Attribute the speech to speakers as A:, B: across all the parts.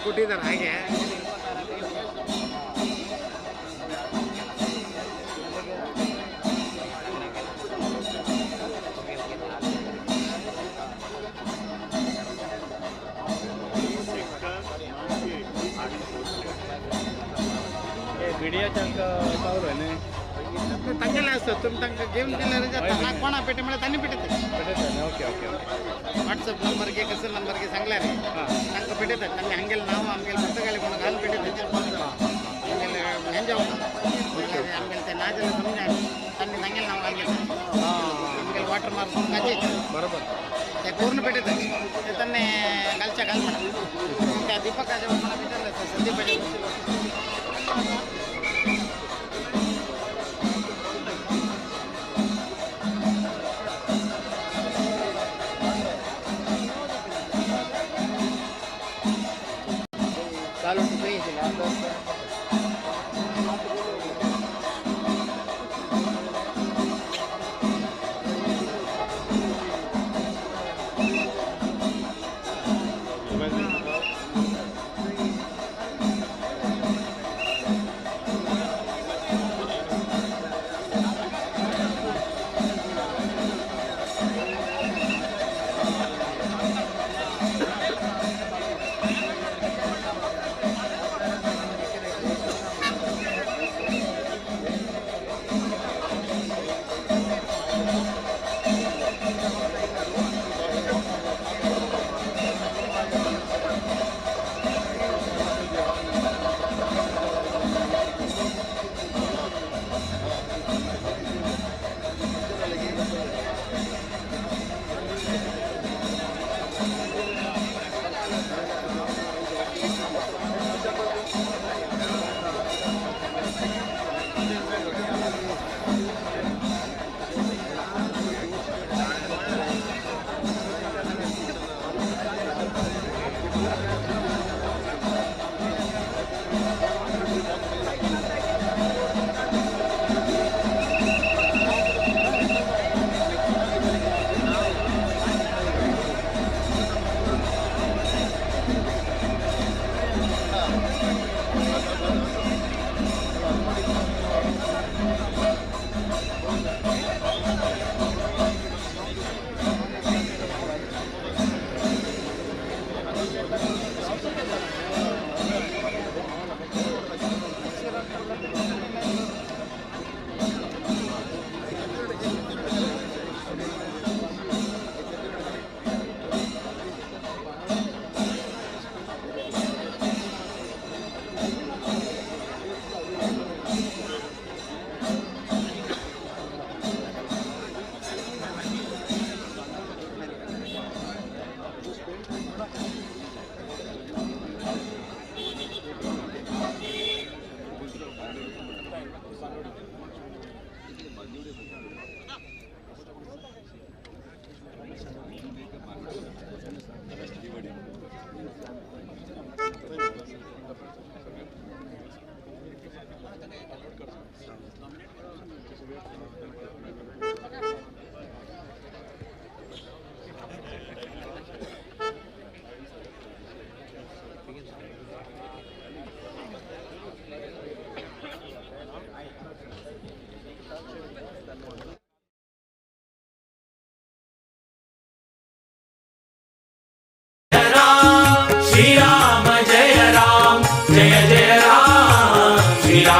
A: ಕೊಟ್ಟಿದ್ದಾರೆ ಹಾಗೆ. तांगेले आसता तुमी तांकां घेवन दिल्यार जाता ना कोणा पेटे म्हळ्यार तांणी पेटयता.
B: ओके ओके
A: व्हॉट्सअप नंबर घे कसं नंबर घे सांगल्यार तांकां पेटयतात. तांणी हांगेले नांव आमगेले पुस्तकाले कोण घालून पेटयतात. आमगेले हें जावना आमगेले ते ना जाल्यार समजा तांणी सांगेले नांव घालून आमगेले वॉटर मार्क करून घालचे
B: बरोबर
A: ते पूर्ण पेटयतात. ते तांणी घालच्या घाल म्हणा त्या दीपकाच्या म्हणा विचारलं संदीपाच्या.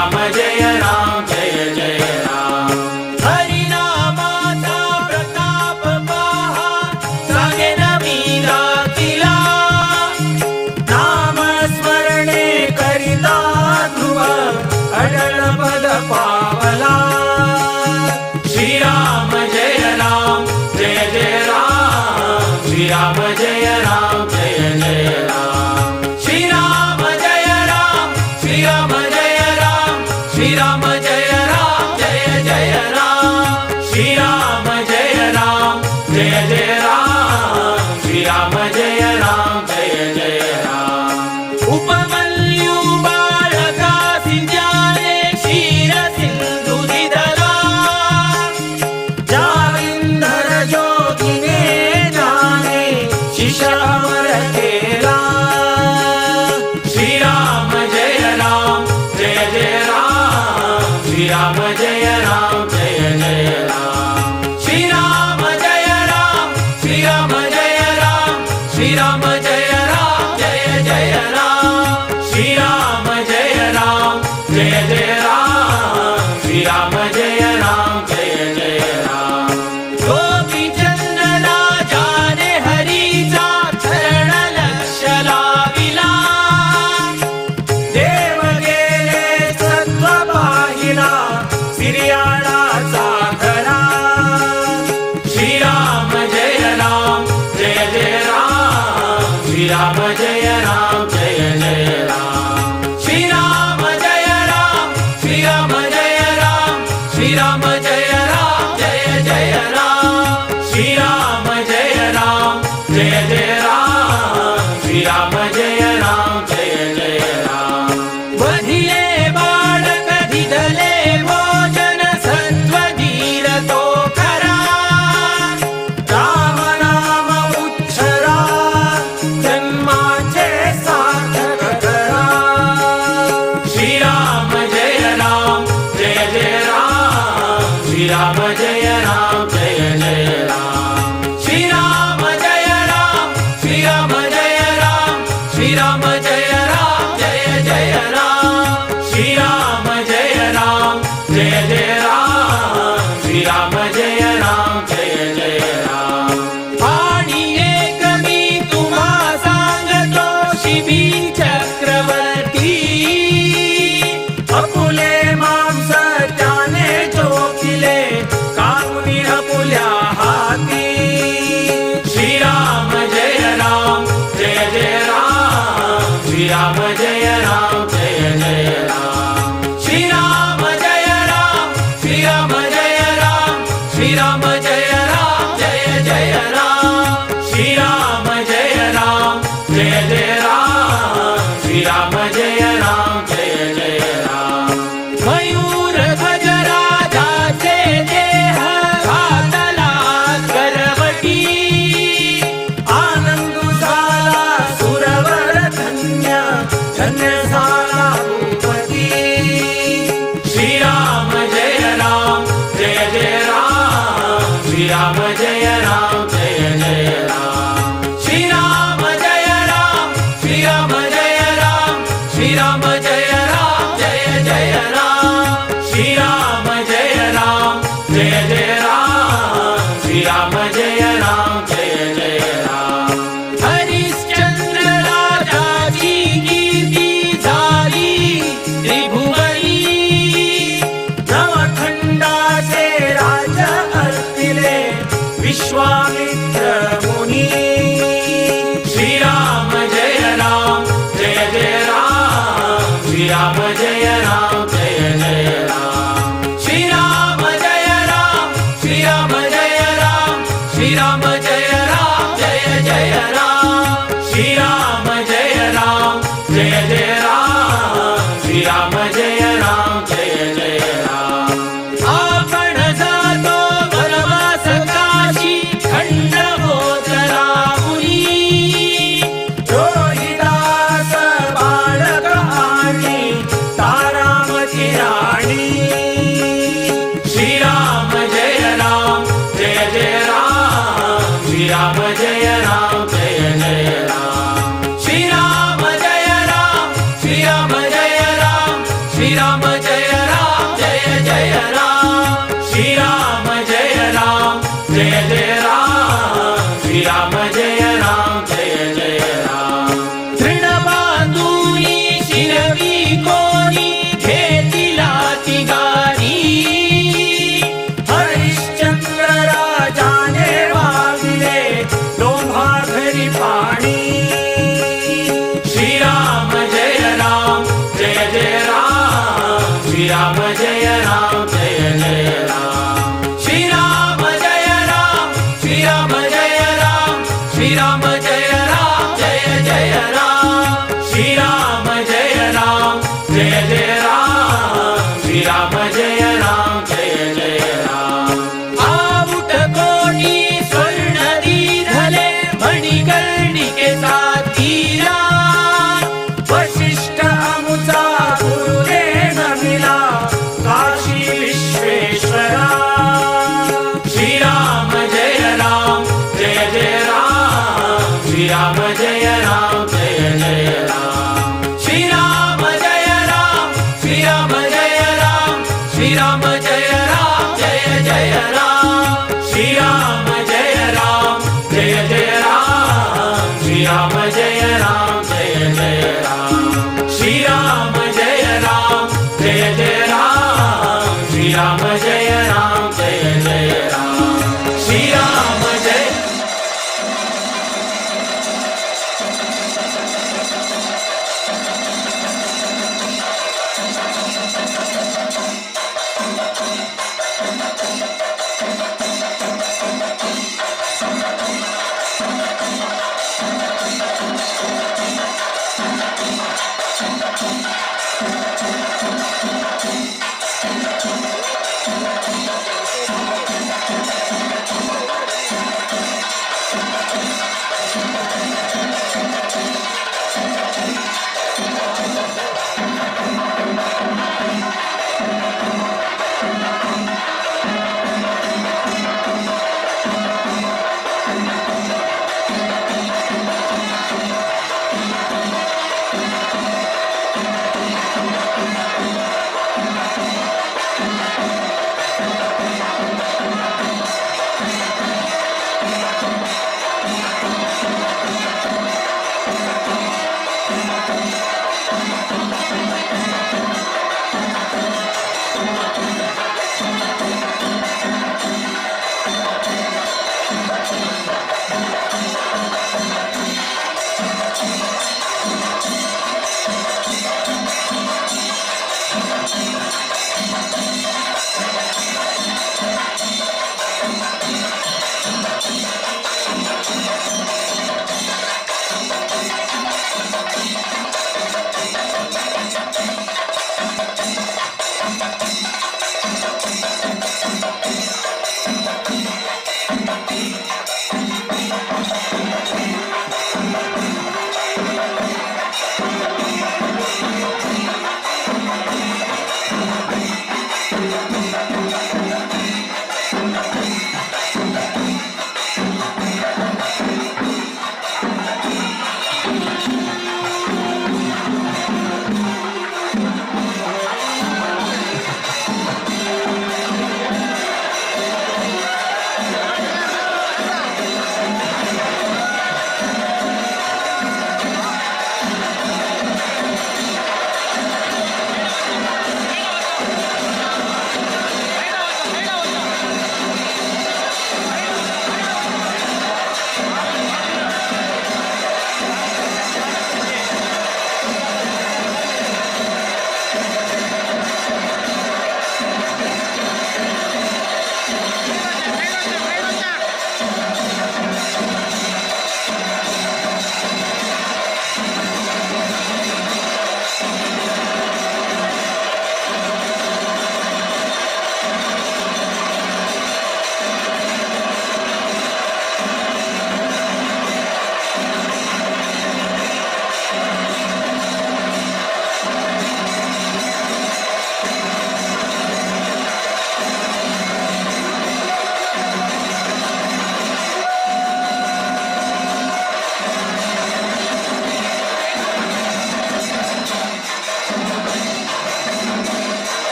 B: श्रीराम जय राम जय जय राम. हरिनामाचा प्रताप पहा सांगेन मी दाखिला.
C: नामस्मरणे करिता ध्रुव अटळ पद पावला.
B: श्रीराम जय राम जय जय राम. श्रीराम जय राम जय जय राम. श्रीराम जय राम श्रीराम जय राम. श्रीराम जय राम जय जय राम. श्रीराम जय राम जय जय राम. श्रीराम जय राम जय जय राम. उपमन्यू बाळकासी ज्याने क्षीर सिंधू दिधला.
C: जालिंधर जोगीने जाने शिश अमर केला.
B: श्रीराम जय राम जय जय राम. श्रीराम जय राम जय जय राम. श्रीराम जय राम श्रीराम जय राम. श्रीराम जय राम जय जय राम. श्रीराम जय राम जय जय राम. श्रीराम जय राम जय जय राम. गोपीचंद राजाने हरीचा चरण लक्ष लाविला.
C: देव गेले सत्व पाहिला सिरियाळाचा खरा.
B: श्रीराम जय राम जय जय राम. श्रीराम जय राम जय जय राम. श्रीराम जय राम श्रीराम जय राम. श्रीराम जय राम जय जय राम. श्रीराम जय राम जय जय राम. श्रीराम जय राम जय जय राम. वधिले बाळक दिधले भोजन सत्वधीर तो खरा.
C: राम नाम उच्छरा जन्माचे सार्थक करा.
B: श्रीराम जय राम जय जय राम. श्रीराम जय राम जय जय राम. श्रीराम जय राम श्रीराम जय राम. श्रीराम जय राम जय जय राम. श्रीराम जय राम जय जय राम. श्रीराम जय राम जय जय राम. आणि एक मी तुम्हा सांगतो शिबी चक्रवर्ती.
C: अपुले मांस त्याने चोखिले का
B: राम जय जय राम, श्री राम जय राम जय जय राम, श्री राम जय राम जय जय राम. तृण बांधुनी शिरवी कोणी घेतिला ती गारी.
C: हरिश्चंद्र राजाने वाविले डोंभाघरी पाणी.
B: श्री राम जय राम जय जय राम, श्री राम जय राम जय जय राम, श्री राम जय राम, श्री राम जय राम, श्री राम जय राम जय जय राम, श्री राम जय राम जय जय राम, श्री राम जय राम जय जय राम. आऊट कोटी स्वर्ण दिधले मणिकर्णिकेचा तीरा.
C: वशिष्ठ अमुचा गुरुने नमिला काशी.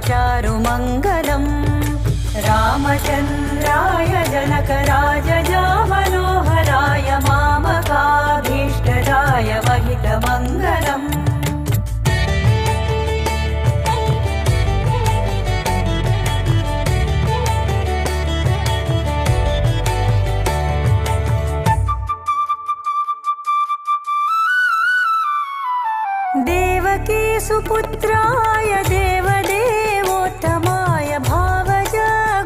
D: चारुमङ्गलम्। रामचन्द्राय जनकराजजामनोहराय मामकाभीष्टदाय महितमङ्गलम्। देवकी सुपुत्राय देवदेवोत्तमाय भावज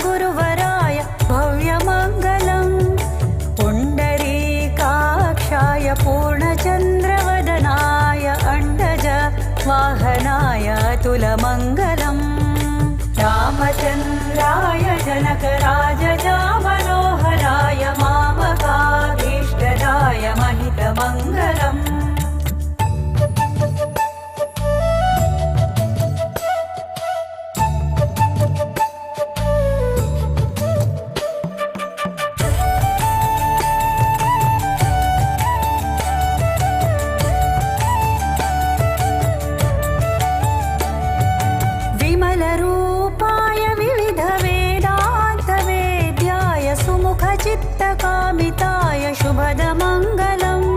D: गुरुवराय भव्यमङ्गलम्। पुण्डरीकाक्षाय पूर्णचन्द्रवदनाय अण्डज वाहनाय अतुलमङ्गलम्। रामचन्द्राय जनकराजजामनोहराय मामकाभीष्टदाय महितमङ्गलम्। विमलरूपाय विविधवेदान्तवेद्याय सुमुखचित्तकामिताय शुभदमङ्गलम्।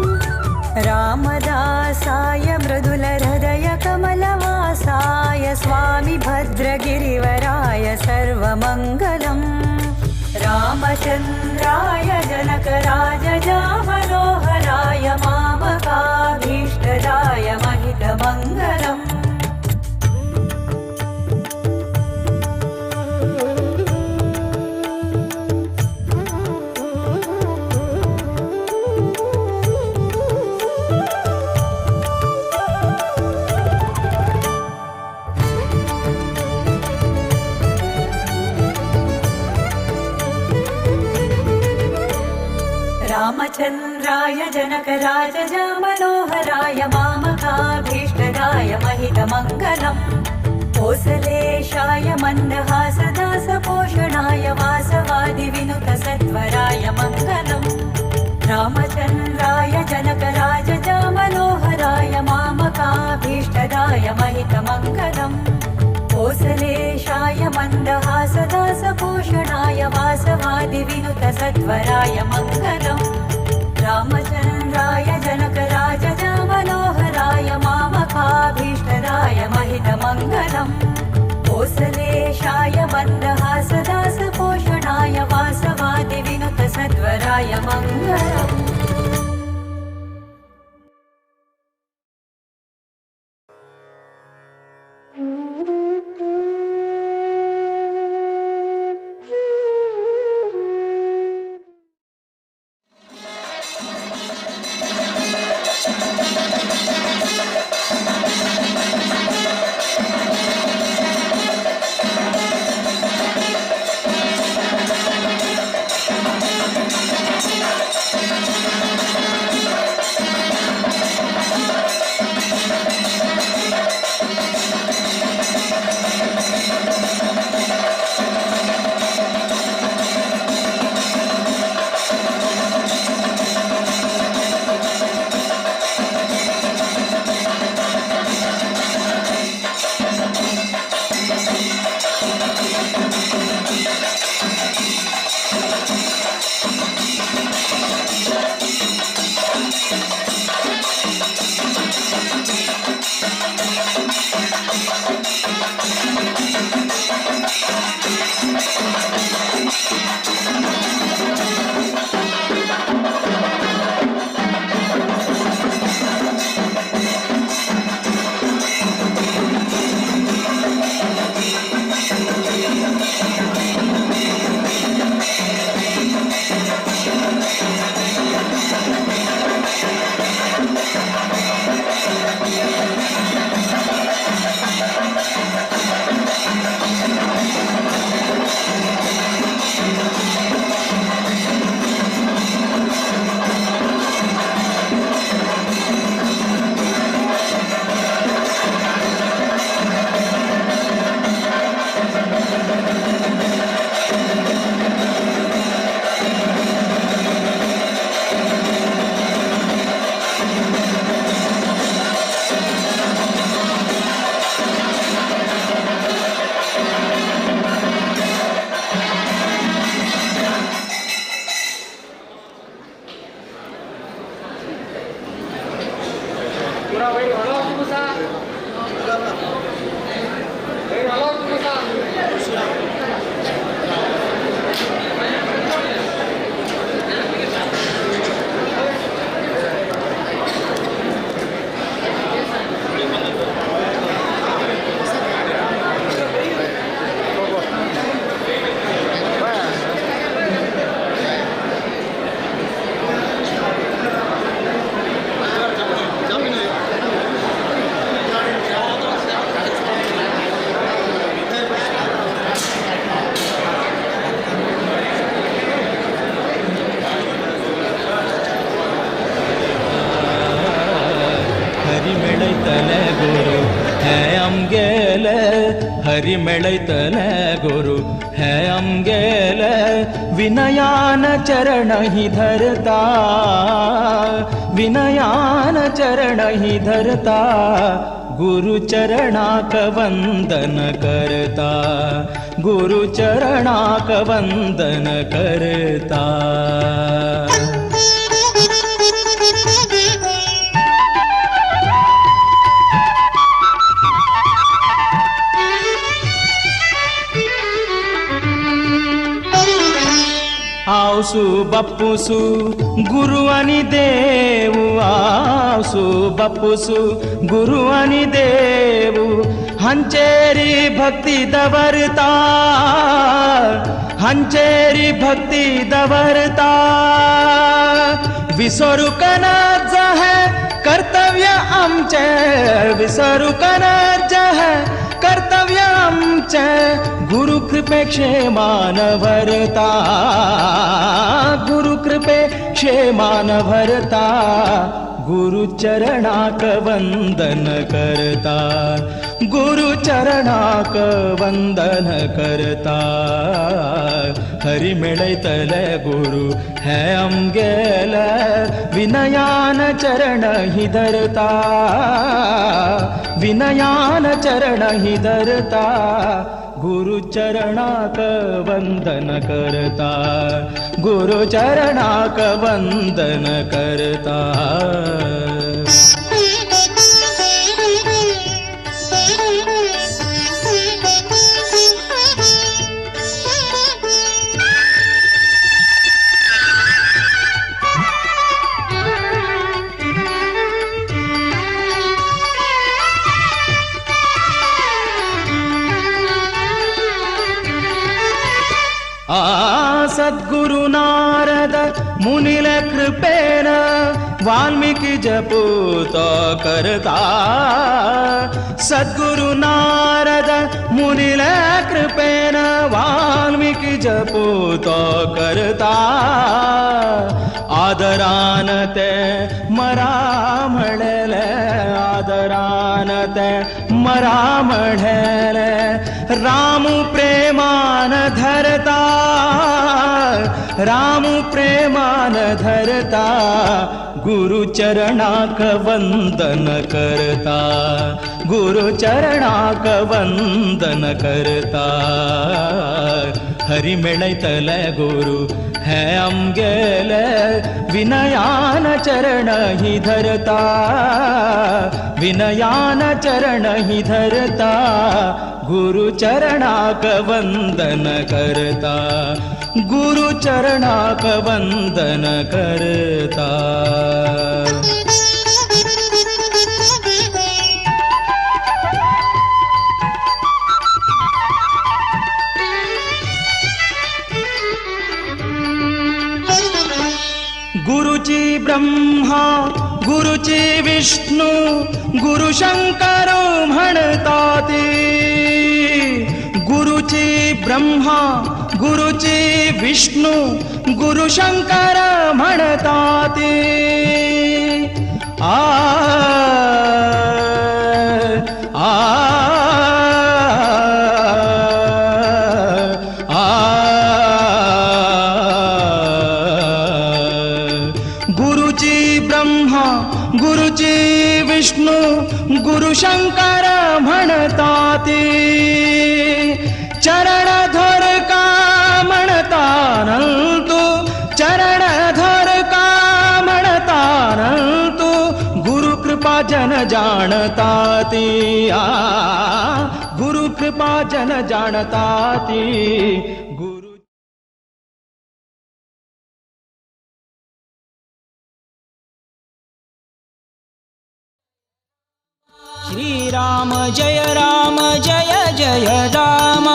D: रामदासाय मृदुलहृदयकमलवासाय स्वामि भद्रगिरिवराय सर्वमङ्गलम्। रामचन्द्राय जनकराजजामनोहराय मामकाभीष्टदाय महितमङ्गलम्। रामचन्द्राय जनकराजजामनोहराय मामकाभीष्टदाय महितमङ्गलम्। कोसलेशाय मन्दहासदासपोषणाय वासवादिविनुतसत्वराय मङ्गलम्। रामचन्द्राय जनकराजजामनोहराय मामकाभीष्टदाय महितमङ्गलम्। कोसलेशाय मन्दहासदासपोषणाय वासवादिविनुतसत्वराय मङ्गलम्। रामचन्द्राय जनकराजजामनोहराय मामकाभीष्टदाय महितमङ्गलम्। कोसलेशाय मन्दहासदासपोषणाय वासवादिविनुतसत्वराय मङ्गलम्।
E: हरी मेळयतले गुरु हे आमगेले विनयान चरण ही धरता विनयान चरण ही धरता गुरु चरणाक वंदन करता गुरु चरणाक वंदन करता. आवसू बापूसू गुरु आनी देवू आवसू बापूसू गुरु आनी देवू हांचेरी भक्ती दवरता हांचेरी भक्ती दवरता विसरूंक नाच है कर्तव्य आमचें विसरूंक नाच है कर्तव्य आमचें गुरु कृपे क्षेमान भरता गुरु कृपे क्षेमान भरता गुरु चरणाक वंदन करता गुरु चरणाक वंदन करता हरी मेळयतले गुरु हे आमगेले विनयान चरण ही धरता विनयान चरण ही धरता गुरु चरणाक वंदन करता गुरु चरणाक वंदन करता. सद्गुरु नारद मुनिल कृपेन वाल्मीकि जपूत करता सद्गुरु नारद मुनिल कृपेन वाल्मीकि जपूत करता आदरान ते मरा म्हणले आदरान ते मरा म्हणले रामू प्रेमान धरता रामू प्रेमान धरता गुरु चरणाक वंदन करता गुरु चरणाक वंदन करता हरी मेळयतले गुरु हे आमगेले विनयान चरण ही धरता विनयान चरण ही धरता गुरु चरणाक वंदन करता गुरु चरणाक वंदन करता. गुरुची ब्रह्मा गुरुची विष्णू गुरु शंकर म्हणताती गुरुची ब्रह्मा गुरुची विष्णू गुरु शंकर म्हणताती आ आ आ गुरुची ब्रह्मा गुरुची विष्णू गुरु शंकर म्हणताती चरण धर का म्हणतानंतु चरण धर का म्हणतानंतु गुरु कृपा जन जाणताती आ गुरु कृपा जन जाणताती गुरु.
F: श्री राम जय राम जय जय राम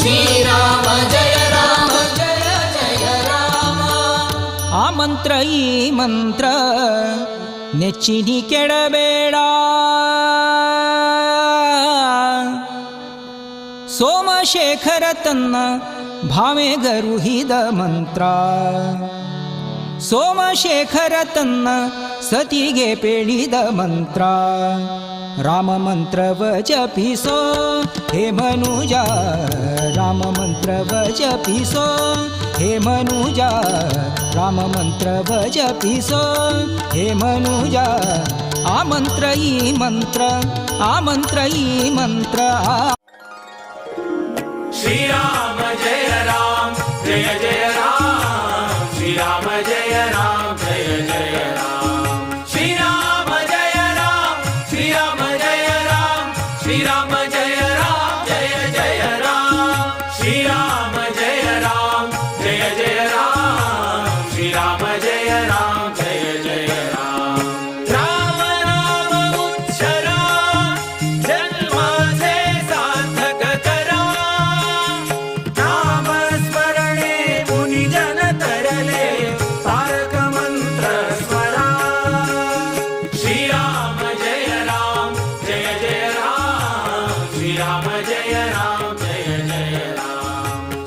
B: श्री राम जय राम जय जय राम.
F: ಆ ಮಂತ್ರ ಈ ಮಂತ್ರ ನೆಚ್ಚಿನಿ ಕೆಡಬೇಡ ಸೋಮಶೇಖರ ತನ್ನ ಭಾಮೆಗರುಹಿದ ಮಂತ್ರ ಸೋಮಶೇಖರ ತನ್ನ ಸತಿಗೆ ಪೇಳಿದ ಮಂತ್ರ. ರಾಮ ಮಂತ್ರವ ಜಪಿಸೋ ಹೇ ಮನುಜ, ರಾಮ ಮಂತ್ರವ ಜಪಿಸೋ ಹೇ ಮನುಜ, ರಾಮ ಮಂತ್ರವ ಜಪಿಸೋ ಹೇ ಮನುಜ. ಆ ಮಂತ್ರ ಈ ಮಂತ್ರ, ಆ ಮಂತ್ರ ಈ ಮಂತ್ರ.
B: ಶ್ರೀರಾಮ ಜಯ ರಾಮ ಜಯ ಜಯ ರಾಮ, ಶ್ರೀರಾಮ ಜಯ ರಾಮ ಜಯ ಜಯ ರಾಮ, ಶ್ರೀರಾಮ ಜಯ ರಾಮ, ಶ್ರೀರಾಮ ಜಯ ರಾಮ, ಶ್ರೀರಾಮ ಜಯ ರಾಮ ಜಯ ಜಯ ರಾಮ, ಶ್ರೀರಾಮ ಜಯ ರಾಮ ಜಯ ಜಯ ರಾಮ, ಶ್ರೀರಾಮ ಜಯ ರಾಮ ಜಯ ಜಯ ರಾಮ. ರಾಮ ನಾಮ ಉಚ್ಚರ ಜನ್ಮಾಸೆ ಸಾರ್ಥಕ ಕರ,
C: ನಾಮ ಸ್ಮರಣೆ ಮುನಿ ಜನ ತರಲೆ ತಾರಕ ಮಂತ್ರ ಸ್ಮರ.
B: ಶ್ರೀರಾಮ ಜಯ ರಾಮ ಜಯ ಜಯ ರಾಮ, ಶ್ರೀರಾಮ ಜಯ ರಾಮ ಜಯ ಜಯ ರಾಮ,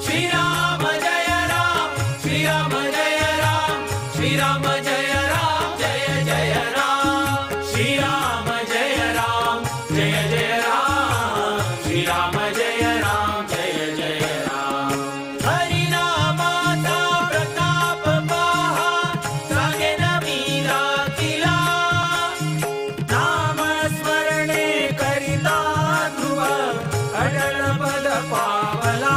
B: ಶ್ರೀರಾಮ ಜಯ ರಾಮ, ಶ್ರೀರಾಮ ಜಯ ರಾಮ, ಶ್ರೀರಾಮ ಜಯ ರಾಮ ಜಯ ಜಯ ರಾಮ, ಶ್ರೀರಾಮ ಜಯ ರಾಮ ಜಯ ಜಯ ರಾಮ, ಶ್ರೀರಾಮ ಜಯ ರಾಮ ಜಯ ಜಯ ರಾಮ. ಹರಿನಾಮಾचा ಪ್ರತಾಪ ಪಾಹ सांगेन मीरा किला,
C: नाम स्मरणे करिता ध्रुव अटल पद पावला.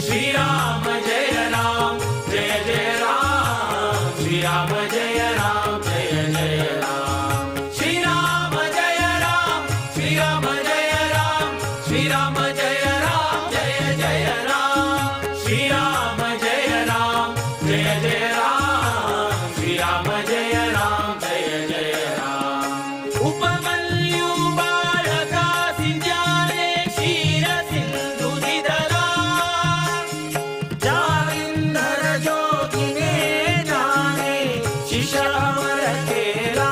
B: श्रीराम जय राम जय जय राम, श्रीराम जय राम जय जय राम, श्रीराम जय राम, श्रीराम जय राम, श्रीराम जय राम जय जय राम, श्रीराम जय राम जय जय राम, श्रीराम जय राम जय जय राम. उपमन्यु बाळकासी ज्ञाने क्षीर सिंधु दिदला,
C: जालिंधर ज्योतिने जाने शिष अमर केला.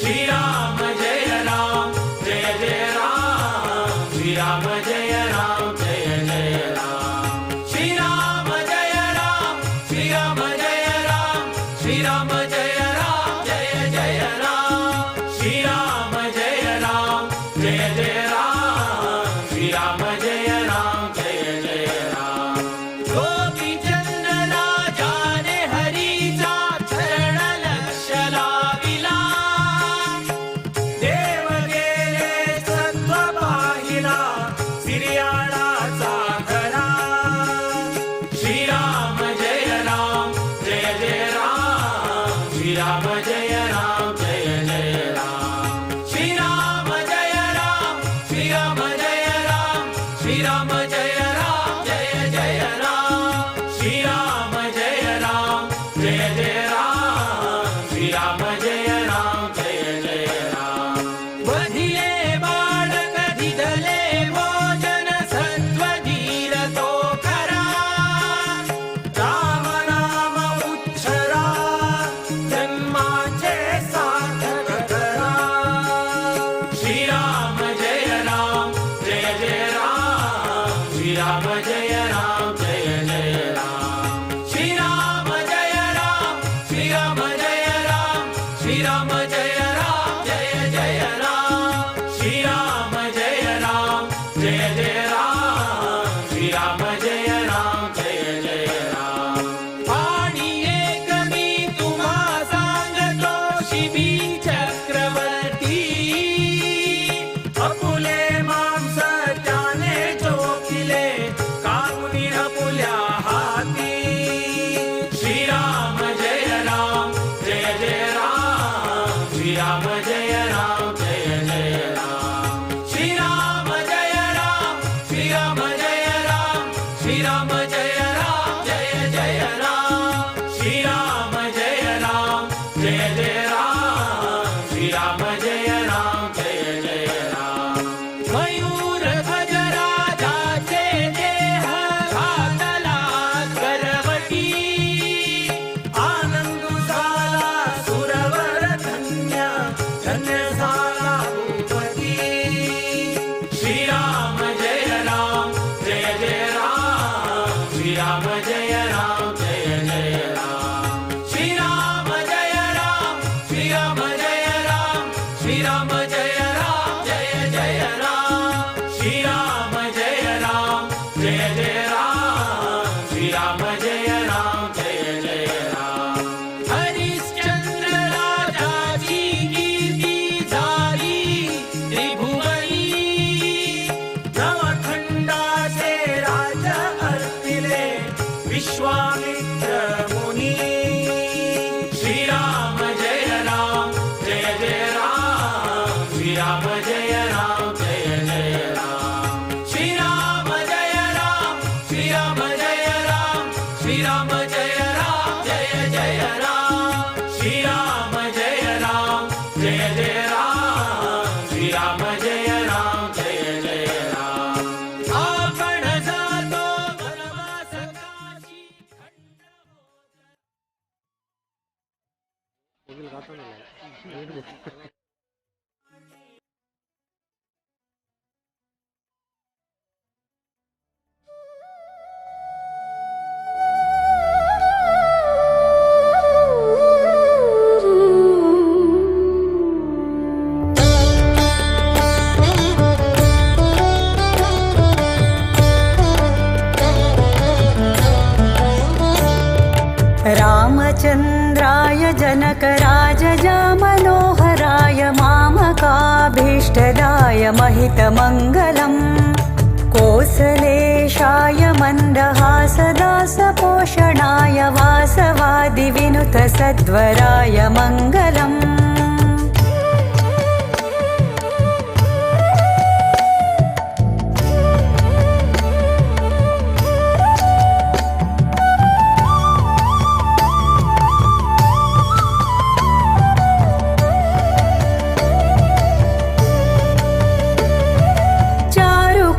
B: श्रीराम जय राम जय जय राम, श्रीराम जय राम जय जय राम, श्रीराम जय राम, श्रीराम जय राम, श्रीराम जय राम जय जय राम, श्रीराम जय राम जय जय राम, श्रीराम जय राम जय जय राम. गोपीचंद्र राजाने हरीचा चरण लक्ष लाविला,
C: देव गेले सत्व पाहिला सिरियाळाचा खरा.
B: श्रीराम जय राम जय जय राम, श्रीराम जय राम जय जय राम, श्रीराम जय राम, श्रीराम जय राम, श्रीराम जय राम जय जय राम, श्रीराम जय राम जय जय राम, श्रीराम जय राम जय जय राम. वधिले बाळक दिदले भोजन सत्वधीर तो खरा,
C: राम नाम उच्छरा जन्माचे सार्थक करा.
B: श्रीराम जय राम जय जय राम, श्रीराम जय राम जय जय राम, श्रीराम जय राम, श्रीराम जय राम, श्रीराम जय राम जय जय राम, श्रीराम जय राम जय जय राम, श्रीराम जय राम जय जय राम. आणि एक मी तुम्हा सांगतो शिबी चक्रवर्ती,
C: अपुले मांस त्याने जोखिले कामुनी अपुल्या हाती.
B: श्रीराम जय राम जय जय राम, श्रीराम जय राम जय जय राम, श्रीराम जय राम, श्रीराम जय राम, श्रीराम जय राम जय जय राम, श्रीराम जय राम जय जय राम, श्रीराम जय राम जय जय राम. मयूर ध्वज राजाचे देह घातला करवटी,
C: आनंदू झाला सुरवर धन्य धन्य झाला भूपती.
B: श्रीराम जय राम जय जय राम,
D: रामचन्द्राय जनकराजजामनोहराय मामकाभीष्टदाय महितमङ्गलम् कोसलेशाय मन्दहासदासपोषणाय वासवादिविनुतसद्वराय मङ्गलम्।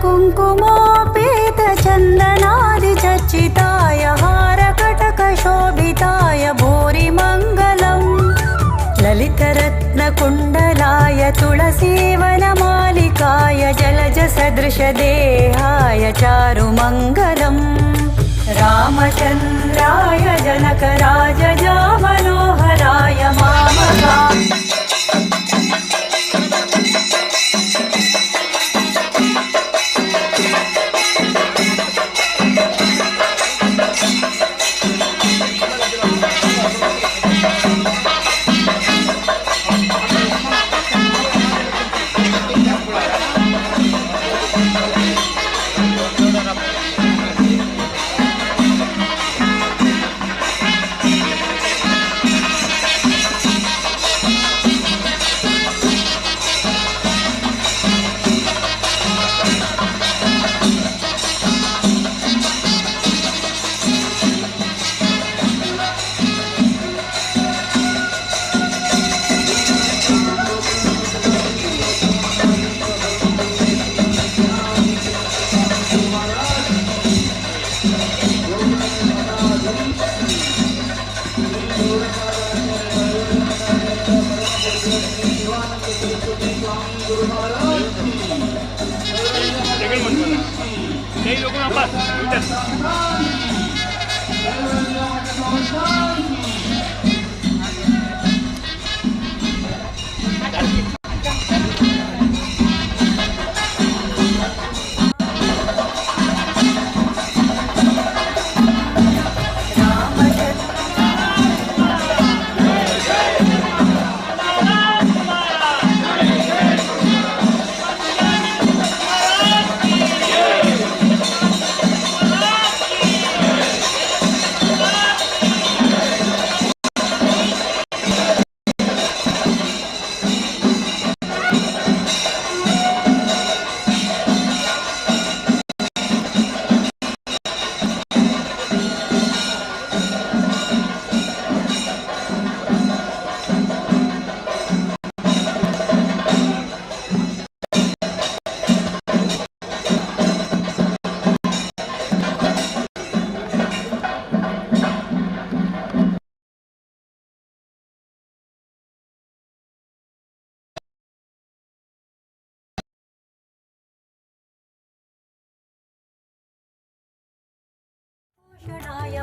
D: कुङ्कुमोपेतचन्दनादिचर्चिताय हारकटकशोभिताय भूरिमङ्गलम् ललितरत्नकुण्डलाय तुलसीवनमालिकाय जलजसदृशदेहाय चारुमङ्गलम्। रामचन्द्राय जनकराजजामनोहराय मामका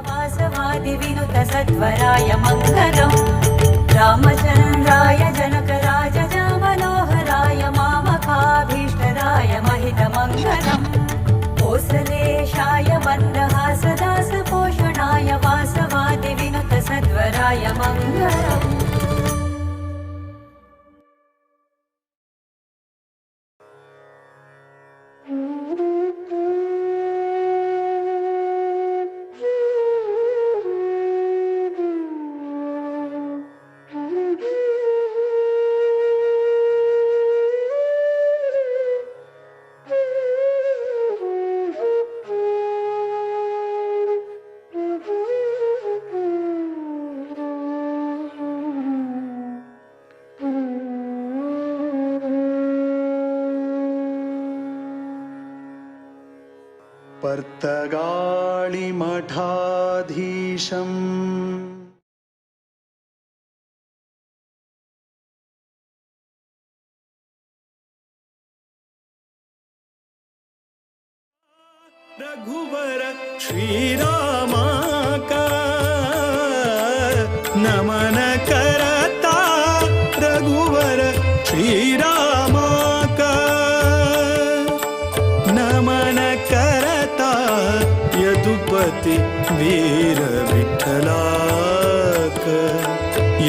D: वासवादिविनुतसद्वराय मङ्गलम् रामचन्द्राय जनकराजजामनोहराय मामकाभीष्टदाय महितमङ्गलम् कोसलेशाय मन्दहासदासपोषणाय वासवादिविनुतसद्वराय मङ्गलम्।
G: पर्तगाळिमठाधीशम्
E: रघुवर श्रीरामा का नमन करता रघुवर श्रीरामा का नमन करता यदुपति वीर विठ्ठला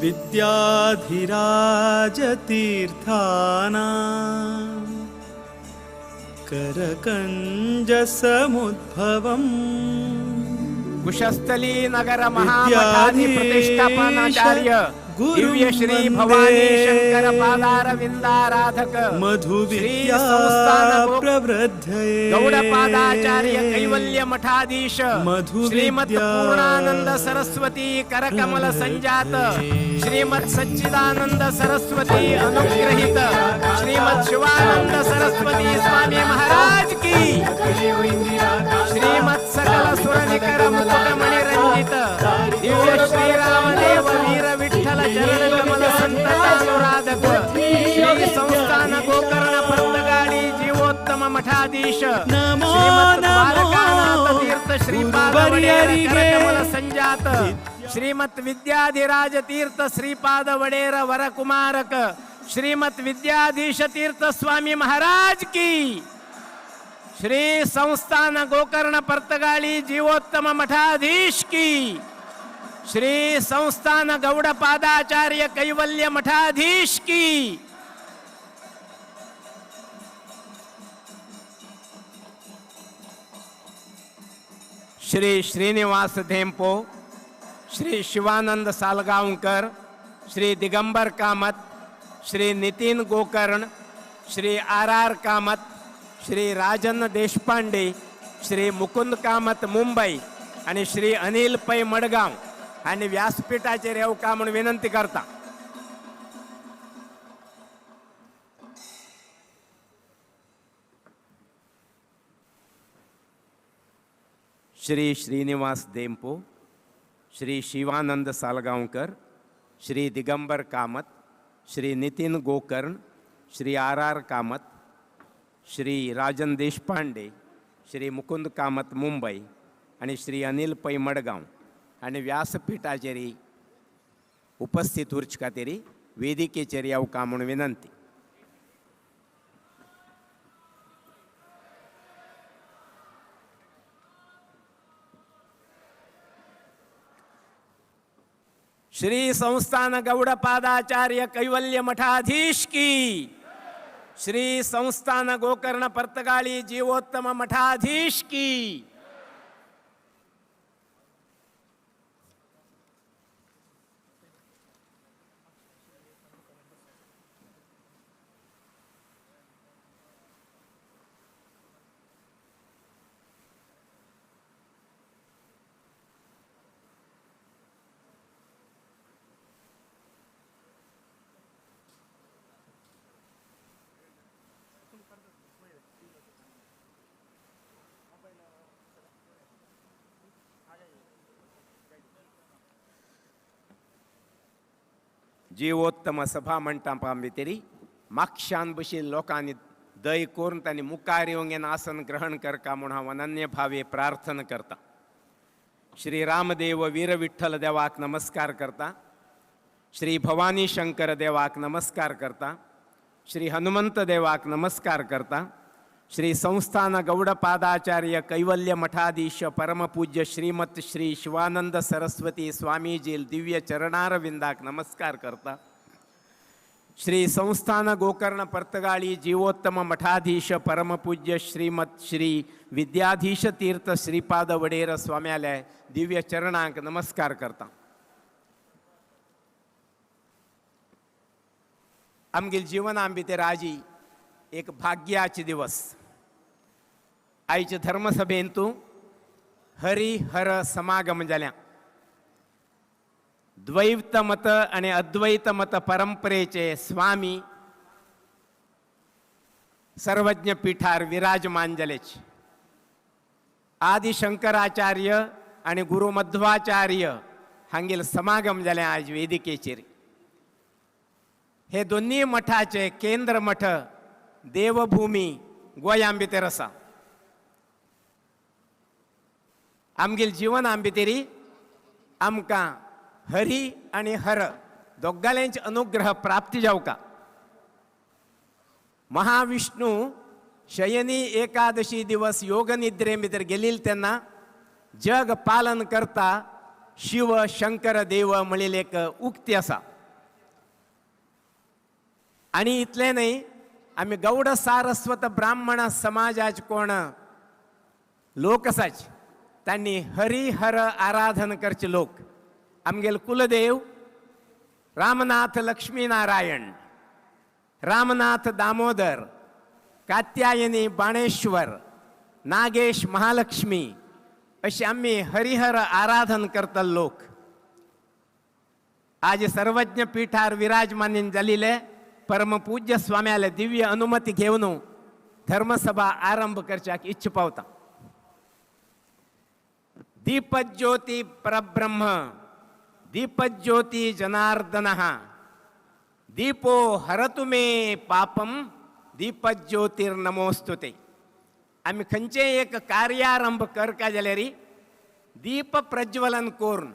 E: विद्याधिराजतीर्थानां करकञ्जसमुद्भवम्।
C: कुशस्थली नगर महामठाधि प्रतिष्ठापनाचार्य दिव्य श्री भवानी शंकर पादारविंदाराधक
E: मधुविद्या प्रवृद्धये
C: गौडपादाचार्य कैवल्य मठाधीश श्रीमत् पूर्णानंद सरस्वती करकमल संजात श्रीमत् सच्चिदानंद सरस्वती अनुग्रहित श्रीमत् शिवानंद सरस्वती स्वामी महाराज की। श्रीमत् सकल सुरनिकर मुकुटमणि रंजित दिव्य श्री रामदेव वीर विठ्ठल चरण कमल संततानुराधक श्री संस्थान गोकर्ण पर्तगाळी जीवोत्तम मठाधीश श्रीमत् द्वारकानाथ तीर्थ श्रीपाद वडेर करकमल संजात श्रीमत् विद्याधिराज तीर्थ श्रीपाद वडेर वरकुमारक श्रीमत् विद्याधीश तीर्थ स्वामी महाराज की। श्री संस्थान गोकर्ण पर्तगाळी जीवोत्तम मठाधीश की। श्री संस्थान गौडपादाचार्य कैवल्य मठाधीश की। Shri Srinivasa Dempo, Shri Shivanand Salgaocar, Shri Digambar Kamat, Shri Nitin Gokarna, Shri are are Kamat, Shri Rajan Deshpande, Shri Mukund Kamat Mumbai आणि श्री अनिल पै मडगाव आणि व्यासपीठाचेर येवका म्हूण विनंती करता। Shri Srinivasa Dempo, Shri Shivanand Salgaocar, Shri Digambar Kamat, Shri Nitin Gokarna, Shri are are Kamat, Shri Rajan Deshpande, Shri Mukund Kamat Mumbai आणि श्री अनिल पै मडगांव आणि व्यासपीठाचेर उपस्थित उरचे खातीर वेदिकेचेर येवका म्हूण विनंती। श्री संस्थान गौडपादाचार्य कैवल्य मठाधीश की। श्री संस्थान गोकर्ण पर्तगाळी जीवोत्तम मठाधीश की। जीवोत्तम सभा मंडपा भितर मागशान बशिल्ल्या लोकांनी दय करून तांणी मुखार येवन आसन ग्रहण करका म्हूण हांव अनन्य भावे प्रार्थना करता। श्री रामदेव वीर विठ्ठल देवाक नमस्कार करता, श्री भवानी शंकर देवाक नमस्कार करता, श्री हनुमंत देवाक नमस्कार करता, श्री संस्थान गौडपादाचार्य कैवल्य मठाधीश परमपूज्य श्रीमत श्री शिवानंद सरस्वती स्वामीजी दिव्य चरणारविंदाक नमस्कार करता, श्री संस्थान गोकर्ण पर्तगाळी जीवोत्तम मठाधीश परमपूज्य श्रीमत श्री विद्याधीश तीर्थ श्रीपाद वडेर स्वाम्यालय दिव्य चरणांक नमस्कार करता। आमगेल जीवना भितर आजी एक भाग्याचे दिवस। आयचे धर्मसभेंतू हरि हर समागम जाल्या। द्वैत मत आणि अद्वैत मत परंपरेचे स्वामी सर्वज्ञ पीठार विराजमान जालेच। आदि शंकराचार्य आणि गुरु मध्वाचार्य हांगेल समागम जालें आज वेदिकेचेर। हे दोन्ही मठाचे केंद्र मठ देवभूमी गोंयां भितर आसा। आमगेल जीवना भितरी आमकां हरी आनी हर दोगांचे अनुग्रह प्राप्ती जावका। महाविष्णू शयनी एकादशी दिवस योगनिद्रे भितर गेलील तेन्ना जग पालन करता शिव शंकर देव म्हणलेली एक उक्ती आसा। आनी इतलें न्हय, आमी गौड सारस्वत ब्राह्मण समाजाचे कोण लोक आसाच तांणी हरिहर आराधन करचे लोक. आमगेले कुलदेव रामनाथ लक्ष्मीनारायण, रामनाथ दामोदर, कात्यायनी बाणेश्वर, नागेश महालक्ष्मी अशी आमी हरिहर आराधन करतले लोक. आज सर्वज्ञ पीठार विराजमान जाल्ले परमपूज्य स्वाम्याले दिव्य अनुमती घेवन धर्मसभा आरंभ करच्याक इच्छ पावता. दीपज्योती परब्रह्म, दीपज्योती जनार्दनः, दीपो हरतु मे पापम दीपज्योतिर्नमोस्तुते. आमी खंयचें एक कार्यारंभ करका जाल्यार दीप प्रज्वलन करून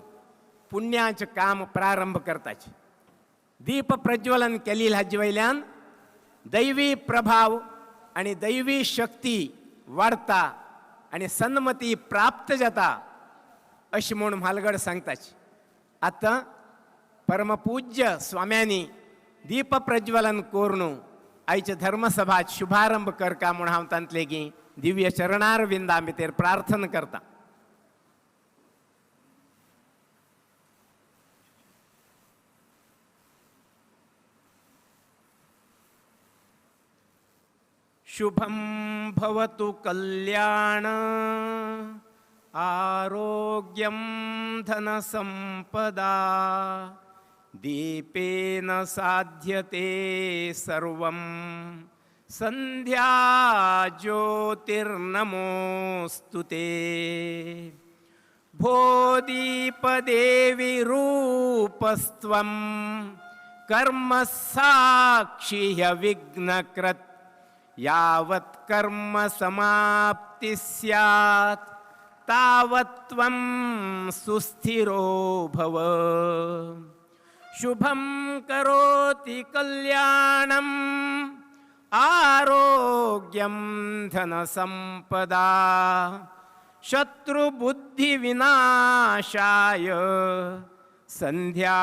C: पुण्याचें काम प्रारंभ करताचे. दीप प्रज्वलन केली हाजे वयल्यान दैवी प्रभाव आनी दैवी शक्ती वाडता आनी सन्मती प्राप्त जाता अशें म्हूण म्हालगड सांगताची. आतां परमपूज्य स्वाम्यांनी दीप प्रज्वलन करून आयच्या धर्मसभात शुभारंभ करका म्हूण हांव तांतलेगी दिव्य चरणारविंदा भितर प्रार्थना करता. शुभं भवतु कल्याण, आरोग्यं धनसंपदा, दीपेन साध्यते सर्वं, संध्या ज्योतिर्नमोस्तुते. भो दीपदेवी रूपस्त्वं कर्म साक्षी विघ्नकृत, यावत् कर्म समाप्ति स्यात् तावत् त्वं सुस्थिरो भव. शुभं करोति कल्याणम् आरोग्यं धनसंपदा, शत्रुबुद्धिविनाशाय संध्या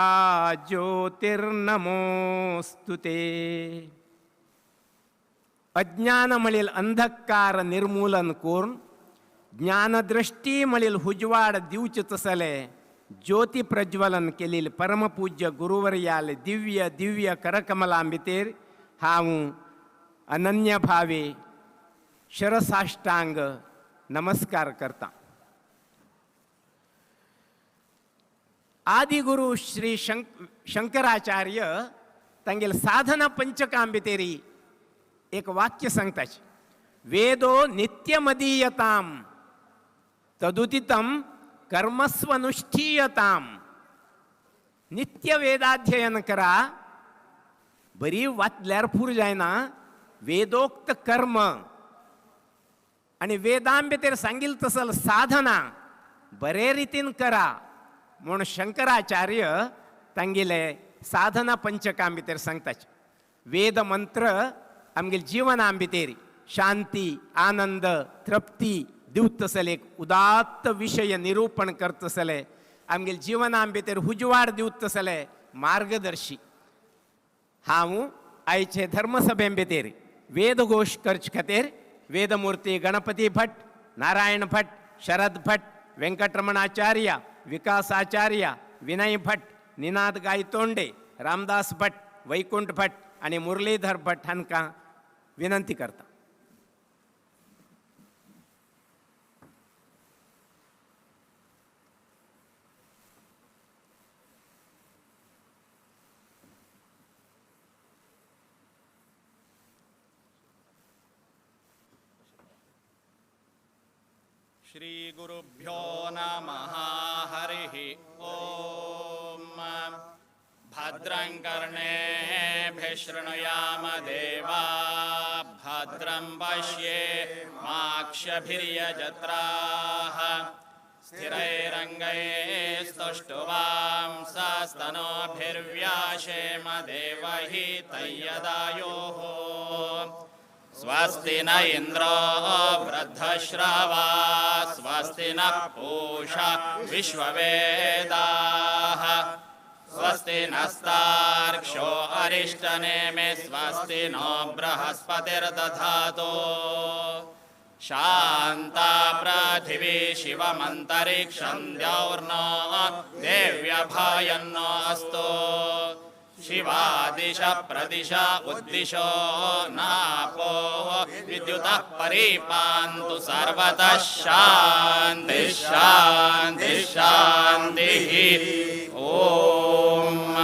C: ज्योतिर्नमोस्तुते. अज्ञान म्हणील अंधकार निर्मूलन करून ज्ञानदृष्टी म्हणील हुजवाड दिवचे तसले ज्योती प्रज्वलन केलेले परमपूज्य गुरुवर्याले दिव्य दिव्य करकमलां भितर हांव अनन्य भावे शरसाष्टांग नमस्कार करता. आदिगुरु श्री शंकराचार्य तांगेले साधना पंचकां भितरी एक वाक्य सांगताच, वेदो नित्यमदीयताम तदुदितं कर्मस्वनुष्ठीयताम. नित्य वेदाध्ययन करा, बरी वाचल्यार पूर जायना, वेदोक्त कर्म आनी वेदां भितर सांगिल तसल साधना बरे रितीन करा म्हूण शंकराचार्य तांगेले साधना पंचकां भितर सांगताच. वेद मंत्र आमगेले जिवना भितर शांती आनंद तृप्ती दिवतसले एक उदात्त विशय निरूपण करतसले आमगेले जिवना भितर हुजवाड दिवतसले मार्गदर्शी. हांव आयचे धर्मसभे भितर वेदघोश करचे खातीर वेदमूर्ती गणपती भट, नारायण भट, शरद भट, वेंकटरमणाचार्य, विकासाचार्य, विनय भट, निनाद गायतोंडे, रामदास भट, वैकुंठ भट आनी मुरलीधर भट हांकां विनंती करता.
H: श्री गुरुभ्यो नमः. हरिः ॐ. भद्रं कर्णेभिः शृणुयाम देवा, भद्रं पश्येमाक्षभिर्यजत्राः, स्थिरैरङ्गैस्तुष्टुवांसस्तनूभिर्व्याशेम देवहितं यदायुः. स्वस्ति न इन्द्रो वृद्धश्रवा, स्वस्ति नः पूषा विश्ववेदाः, स्वस्ति नस्तार्क्ष्यो अरिष्टनेमि स्वस्ति नो बृहस्पतिर्दधातु। शान्ता पृथिवी शिवमन्तरिक्षं द्यौर्नो देव्यभायन्नो अस्तु। शिवा दिश प्रदिश उद्दिशो नापो विद्युतः परिपान्तु सर्वतः शान्तिः शान्तिः शान्तिः। ओम।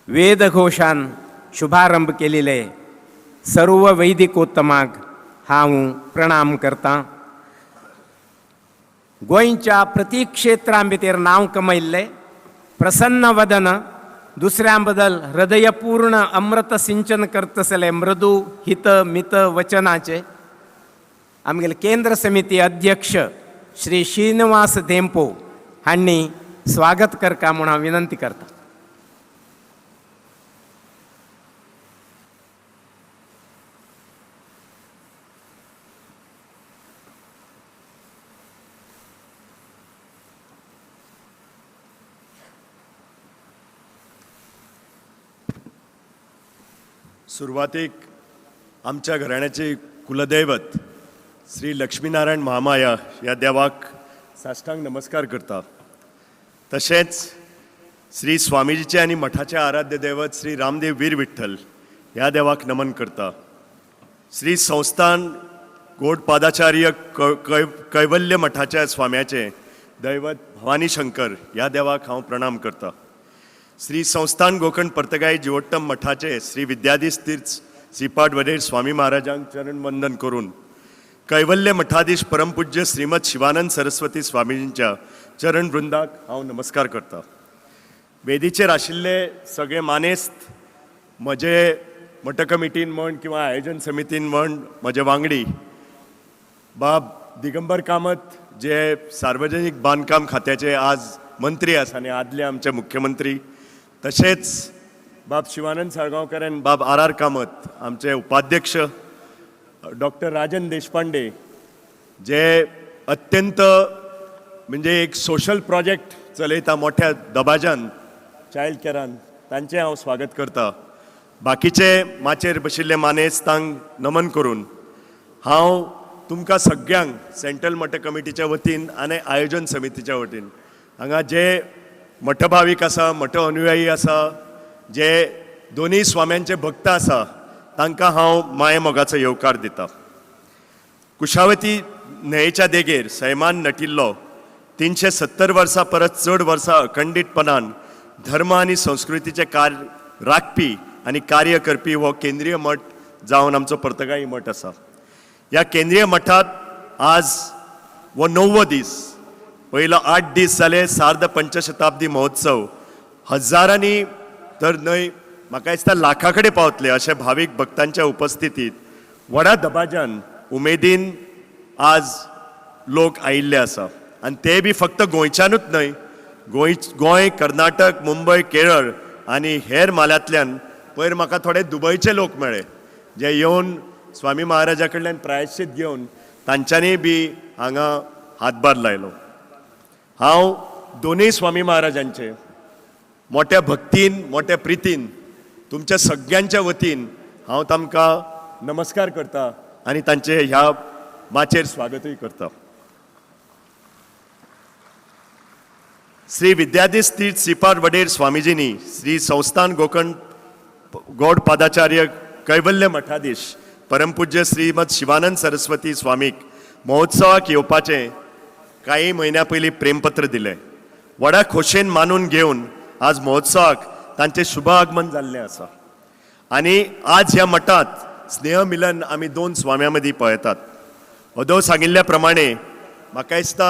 C: वेदघोषान शुभारंभ केलेले सर्व वैदिकोत्तमाक हांव प्रणाम करता। गोंयच्या प्रतिक्षेत्रां भितर नांव कमयल्लें प्रसन्न वदन दुसऱ्यां बदल हृदयपूर्ण अमृत सिंचन करतसले मृदू हित मित वचनाचे आमगेले केंद्र समिती अध्यक्ष श्री श्रीनिवास धेंपो हांणी स्वागत करका म्हूण हांव विनंती करता।
I: सुरवातीक आमच्या घराण्याचे कुलदैवत श्री लक्ष्मीनारायण महामाया ह्या देवाक साष्टांग नमस्कार करता। तशेंच श्री स्वामीजीचे आनी मठाचे आराध्य दैवत श्री रामदेव वीर विठ्ठल ह्या देवाक नमन करता। श्री संस्थान गोडपादाचार्य कैवल्य मठाच्या स्वाम्याचे दैवत भवानी शंकर ह्या देवाक हांव प्रणाम करता। श्री संस्थान गोकर्ण पर्तगाई जिवोत्तम मठाचे श्री विद्याधीश तीर्थ श्रीपाद वडेर स्वामी महाराजांक चरण वंदन करून कैवल्य मठाधीश परमपूज्य श्रीमद शिवानंद सरस्वती स्वामीजींच्या चरण वृंदाक हांव नमस्कार करता। वेदीचेर आशिल्ले सगळे मानेस्त म्हजे मठ कमिटीन म्हण किंवा आयोजन समितीन म्हण म्हजे वांगडी बाब दिगंबर कामत जे सार्वजनिक बांदकाम खात्याचे आज मंत्री आसा आनी आदले आमचे मुख्यमंत्री, तशेंच बाब शिवानंद साळगांवकर आनी बाब आर आर कामत आमचे उपाध्यक्ष, डॉक्टर राजन देशपांडे जे अत्यंत म्हणजे एक सोशल प्रोजेक्ट चलयता मोठ्या दबाज्यान चायल्ड केरान, तांचें हांव स्वागत करता। बाकीचे माचयेर बशिल्ले मानेस्तांक नमन करून हांव तुमकां सगळ्यांक सेंट्रल मठ कमिटीच्या वतीन आनी आयोजन समितीच्या वतीन हांगा जे मठभावीक आसा, मठ अनुयायी आसा, जे दोनूय स्वाम्यांचे भक्त आसा तांकां हांव मायेमोगाचो येवकार दिता। कुशावती न्हंयेच्या देगेर सैमान नटिल्लो 370 वर्सां परस चड वर्सां अखंडीतपणान धर्म आनी संस्कृतीचें कार्य राखपी आनी कार्य करपी हो केंद्रीय मठ जावन आमचो पर्तगाई मठ आसा। ह्या केंद्रीय मठांत आज हो 9वो दीस, पयलो 8 दीस जाले सार्ध पंचशताब्दी महोत्सव हजारांनी तर न्हय म्हाका दिसता लाखा कडेन पावतले अशे भावीक भक्तांच्या उपस्थितीत व्हडा दबाज्यान उमेदीन आज लोक आयिल्ले आसा आनी ते बी फक्त गोंयच्यानूच न्हय, गोंय, कर्नाटक, मुंबय, केरळ आनी हेर म्हालांतल्यान पयर म्हाका थोडे दुबयचे लोक मेळ्ळे जे येवन स्वामी महाराजा कडल्यान प्रायश्चित घेवन तांच्यांनी बी हांगा हातभार लायलो। हांव दोनूय स्वामी महाराजांचे मोठ्या भक्तीन मोठ्या प्रितीन तुमच्या सगळ्यांच्या वतीन हांव तांकां नमस्कार करता आनी तांचे ह्या माचयेर स्वागतूय करता। श्री विद्याधीश तीर्थ श्रीपाद वडेर स्वामीजींनी श्री संस्थान गोकर्ण गौड पादाचार्य कैवल्य मठाधीश परमपूज्य श्रीमद शिवानंद सरस्वती स्वामीक महोत्सवाक येवपाचें कांय म्हयन्या पयलीं प्रेमपत्र दिलें। व्हडा खोशेन मानून घेवन आज महोत्सवाक तांचें शुभ आगमन जाल्लें आसा आनी आज ह्या मठांत स्नेह मिलन आमी दोन स्वाम्यां मदीं पळयतात। अदोव सांगिल्ल्या प्रमाणे म्हाका दिसता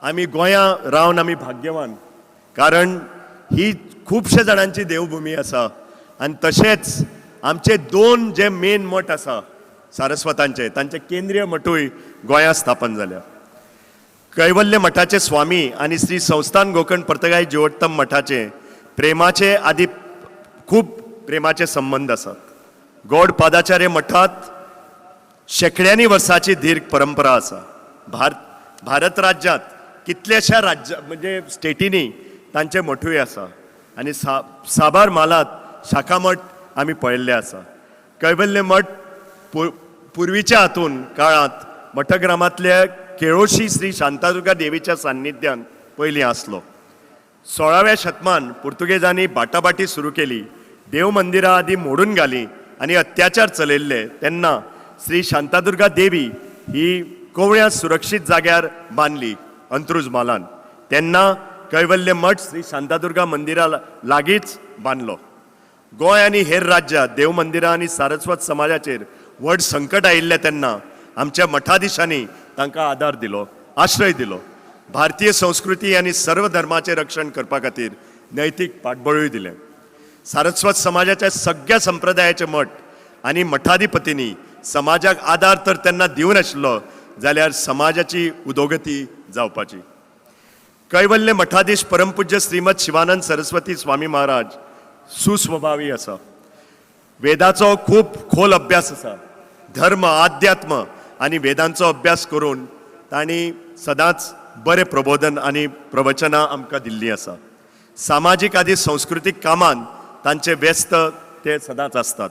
I: आमी गोंयां रावन आमी भाग्यवान, कारण ही खुबशे जाणांची देवभुमी आसा आनी तशेंच आमचे दोन जे मेन मठ आसा सारस्वतांचे तांचे केंद्रीय मठूय गोंयांत स्थापन जाल्या। कैवल्य मठाचे स्वामी आनी श्री संस्थान गोकर्ण पर्तगाई जिवोत्तम मठाचे प्रेमाचे आदी खूब प्रेमाचे संबंद आसात। गौड पादाचार्य मठांत शेंकड्यांनी वर्सांची दीर्घ परंपरा आसा। भारत राज्यांत कितल्याश्या राज्य म्हणजे स्टेटींनी तांचे मठूय आसा आनी साबार म्हालांत शाखा मठ आमी पळयल्ले आसा. कैवल्य मठ पुर्वीच्या हातून काळांत मठग्रामांतल्या केळोशी श्री शांतादुर्गा देवीच्या सान्निध्यान पयलीं आसलो. 16व्या शतमान पुर्तुगेजांनी बाटाबाटी सुरू केली, देव मंदिरां आदी मोडून घालीं आनी अत्याचार चलयल्ले तेन्ना श्री शांतादुर्गा देवी ही कोवळ्या सुरक्षीत जाग्यार बांदली अंत्रुज म्हालान. तेन्ना कैवल्य मठ श्री शांतादुर्गा मंदिरा लागींच बांदलो. गोंय आनी हेर राज्यां देव मंदिरां आनी सारस्वत समाजाचेर व्हड संकट आयिल्लें तेन्ना आमच्या मठाधीशांनी तांकां आदार दिलो, आश्रय दिलो. भारतीय संस्कृती आनी सर्व धर्माचें रक्षण करपा खातीर नैतीक पाठबळूय दिलें. सारस्वत समाजाच्या सगळ्या संप्रदायाचे मठ आनी मठाधिपतींनी समाजाक आदार तर तेन्ना दिवनाशिल्लो जाल्यार समाजाची उदोगती जावपाची. कैवल्य मठाधीश परमपूज्य श्रीमद शिवानंद सरस्वती स्वामी महाराज सुस्वभावी आसा. वेदाचो खूब खोल अभ्यास आसा. धर्म, आध्यात्म आनी वेदांचो अभ्यास करून तांणी सदांच बरें प्रबोधन आनी प्रवचनां आमकां दिल्लीं आसा. सामाजीक आदी संस्कृतीक कामान तांचे व्यस्त ते सदांच आसतात.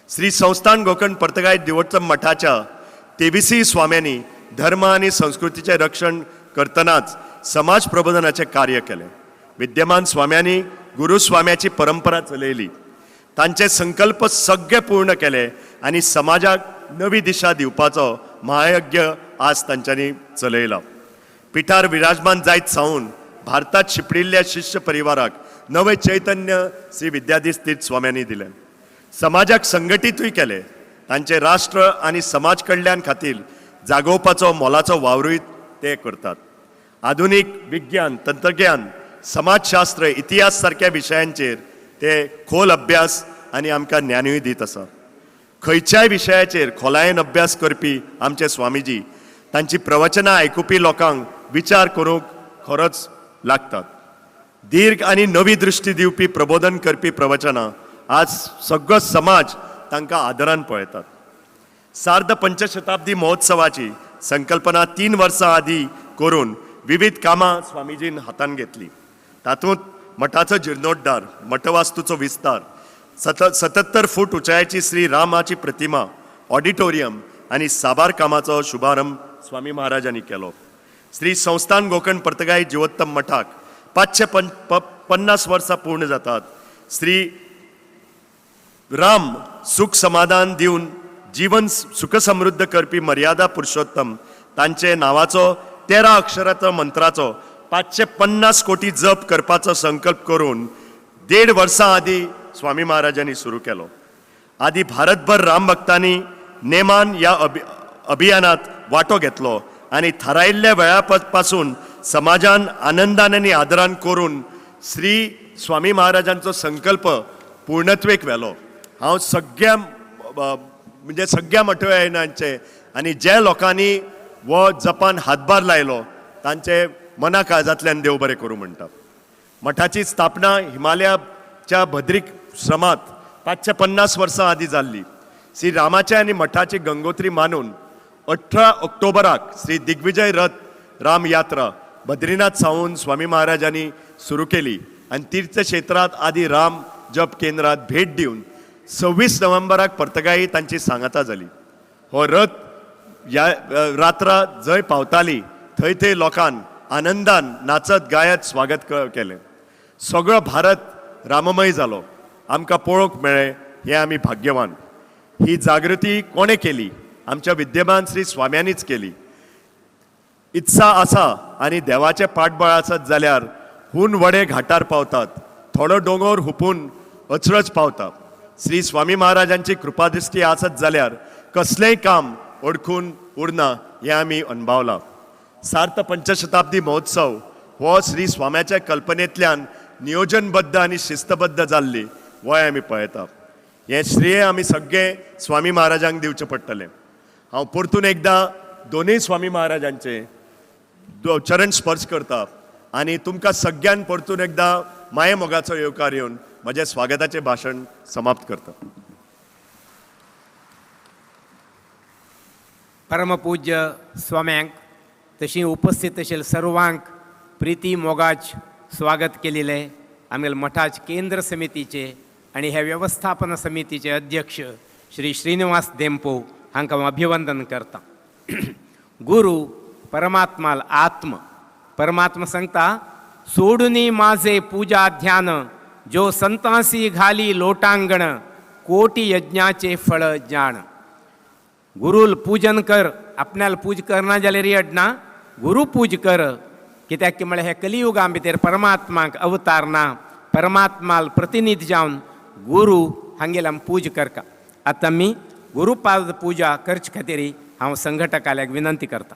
I: श्री संस्थान गोकर्ण पर्तगाय दिवोत्तम मठाच्या 23 स्वाम्यांनी धर्म आनी संस्कृतीचें रक्षण करतनाच समाज प्रबोधनाचें कार्य केलें. विद्यमान स्वाम्यांनी गुरुस्वाम्याची परंपरा चलयली. तांचे संकल्प सगळे पूर्ण केले आनी समाजाक नवी दिशा दिवपाचो महायज्ञ आज तांच्यांनी चलयला. पिठार विराजमान जायत सावन भारतात शिंपडिल्ल्या शिष्य परिवाराक नवें चैतन्य श्री विद्याधीश तीर्थ स्वाम्यांनी दिलें. समाजाक संघटीतूय केले. तांचे राष्ट्र आनी समाज कल्याण खातीर जागोवपाचो मोलाचो वावरूय ते करतात. आधुनीक विज्ञान, तंत्रज्ञान, समाजशास्त्र, इतिहास सारक्या विशयांचेर ते खोल अभ्यास आनी आमकां ज्ञानूय दीत आसा. खंयच्याय विशयाचेर खोलायेन अभ्यास करपी आमचे स्वामीजी तांची प्रवचनां आयकुपी लोकांक विचार करूंक खरोच लागतात. दीर्घ आनी नवी दृश्टी दिवपी प्रबोधन करपी प्रवचनां आज सगळो समाज तांकां आदरान पळयतात. सार्ध पंचशताब्दी महोत्सवाची संकल्पना 3 वर्सां आदीं करून विविध कामां स्वामीजीन हातान घेतली. तातूंत मठाचो जिर्णोद्धार, मठवास्तूचो विस्तार, 77 फूट उंचायेची श्री रामाची प्रतिमा, ऑडिटोरियम आनी साबार कामाचो शुभारंभ स्वामी महाराजांनी केलो. श्री संस्थान गोकर्ण पर्तगाई जिवोत्तम मठाक 550 वर्सां पूर्ण जातात. श्री राम सुख समाधान दिवन जीवन सुखसमृद्ध करपी मर्यादा पुरुषोत्तम तांचे नांवाचो 13 अक्षराचो मंत्राचो 550 कोटी जप करपाचो संकल्प करून 1.5 वर्सां आदीं स्वामी महाराजांनी सुरू केलो. आदी भारतभर रामभक्तांनी नेमान ह्या अभियानात वांटो घेतलो आनी थारायिल्ल्या वेळा पासून समाजान आनंदान आनी आदरान करून श्री स्वामी महाराजांचो संकल्प पूर्णत्वेक व्हेलो. हांव सगळ्या म्हणजे सगळ्या मठवयनांचे आनी ज्या लोकांनी वो जपान हातभार लायलो तांचे मना काळजांतल्यान देव बरें करूं म्हणटा. मठाची स्थापना हिमालयाच्या भद्रीक श्रमात 550 वर्सां आदीं जाल्ली. श्री रामाचे आनी मठाची गंगोत्री मानून 18 ऑक्टोबराक श्री दिग्विजय रथ राम यात्रा बद्रीनाथ सावन स्वामी महाराजांनी सुरू केली आनी तीर्थक्षेत्रांत आदी राम जप केंद्रात भेट दिवन 26 नोव्हेंबराक पर्तगाई तांची सांगाता जाली. हो रथ ह्या रात्रा जंय पावताली थंय थंय लोकान आनंदान नाचत गायत स्वागत केलें. सगळो भारत राममय जालो. आमकां पळोवंक मेळ्ळें हें आमी भाग्यवान. ही जागृती कोणें केली? आमच्या विद्यमान श्री स्वाम्यांनीच केली. इत्सा आसा आनी देवाचें पाठबळ आसत जाल्यार हून वडे घाटार पावतात, थोडो दोंगोर हुपून अचळच पावता. श्री स्वामी महाराजांची कृपादृष्टी आसत जाल्यार कसलेंय काम अडखून उरना हें आमी अणभवलां. सार्थ पंचशताब्दी महोत्सव हो श्री स्वाम्याच्या कल्पनेंतल्यान नियोजनबद्ध आनी शिस्तबद्ध जाल्ली होय आमी पळयता. हें श्रेय आमी सगळें स्वामी महाराजांक दिवचें पडटलें. हांव परतून एकदां दोनूय स्वामी महाराजांचे चरण स्पर्श करता आनी तुमकां सगळ्यांक परतून एकदां माये मोगाचो येवकार येवन म्हजें स्वागताचें भाशण समाप्त करता.
C: परमपूज्य स्वाम्यांक तशी उपस्थित आशिल्ल्या सर्वांक प्रिती मोगाच स्वागत केलेलें आमगेले मठाच केंद्र समितीचे आनी ह्या वेवस्थापन समितीचे अध्यक्ष श्री श्रीनिवास धेंपो हांकां हांव अभिवंदन करता. गुरु परमात्माल आत्म परमात्मा सांगता सोडूनी माझे पूजा ध्यान जो संतांसी घाली लोटांगण कोटी यज्ञाचे फळ जाण. गुरुल पूजन कर, आपल्याला पूज करना जाल्यार अडना, गुरु पूज कर, कित्याक की म्हळ्यार हे कलियुगा भितर परमात्माक अवतार ना, परमात्माल प्रतिनिधी जावन गुरु हांगेल आमी पूज करका. आतां आमी गुरुपाद पूजा करचे खातीर हांव संघटकाल्याक विनंती करता.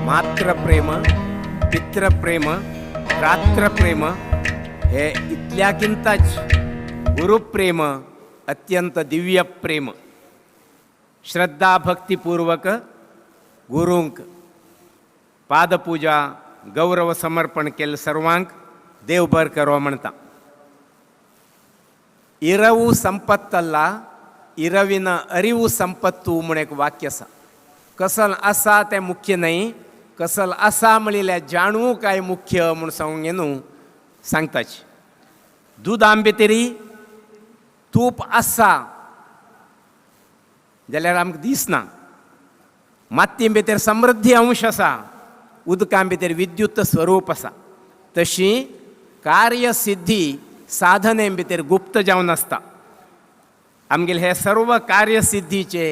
C: मातृप्रेम, पितृप्रेम, भ्रातृप्रेम हे इतल्याकिंताच गुरुप्रेम अत्यंत दिव्य प्रेम। श्रद्धा भक्तिपूर्वक गुरूंक पादपूजा गौरव समर्पण केल्लें सर्वांक देव बर करो म्हणटा। इरवू संपत्तल्ल इरविन अरिवू संपत्तू म्हूण एक वाक्य आसा। कसल आसा तें मुख्य न्हय, कसल आसा म्हणिल्ल्या जाणू काय मुख्य म्हूण सांगूंक न्हू सांगताची। दुदां भितरी तूप आसा जाल्यार आमकां दिसना, मातये भितर समृद्धी अंश आसा, उदकां भितर विद्युत स्वरूप आसा, तशी कार्यसिद्धी साधने भितर गुप्त जावन आसता। आमगेले हे सर्व कार्यसिद्धीचे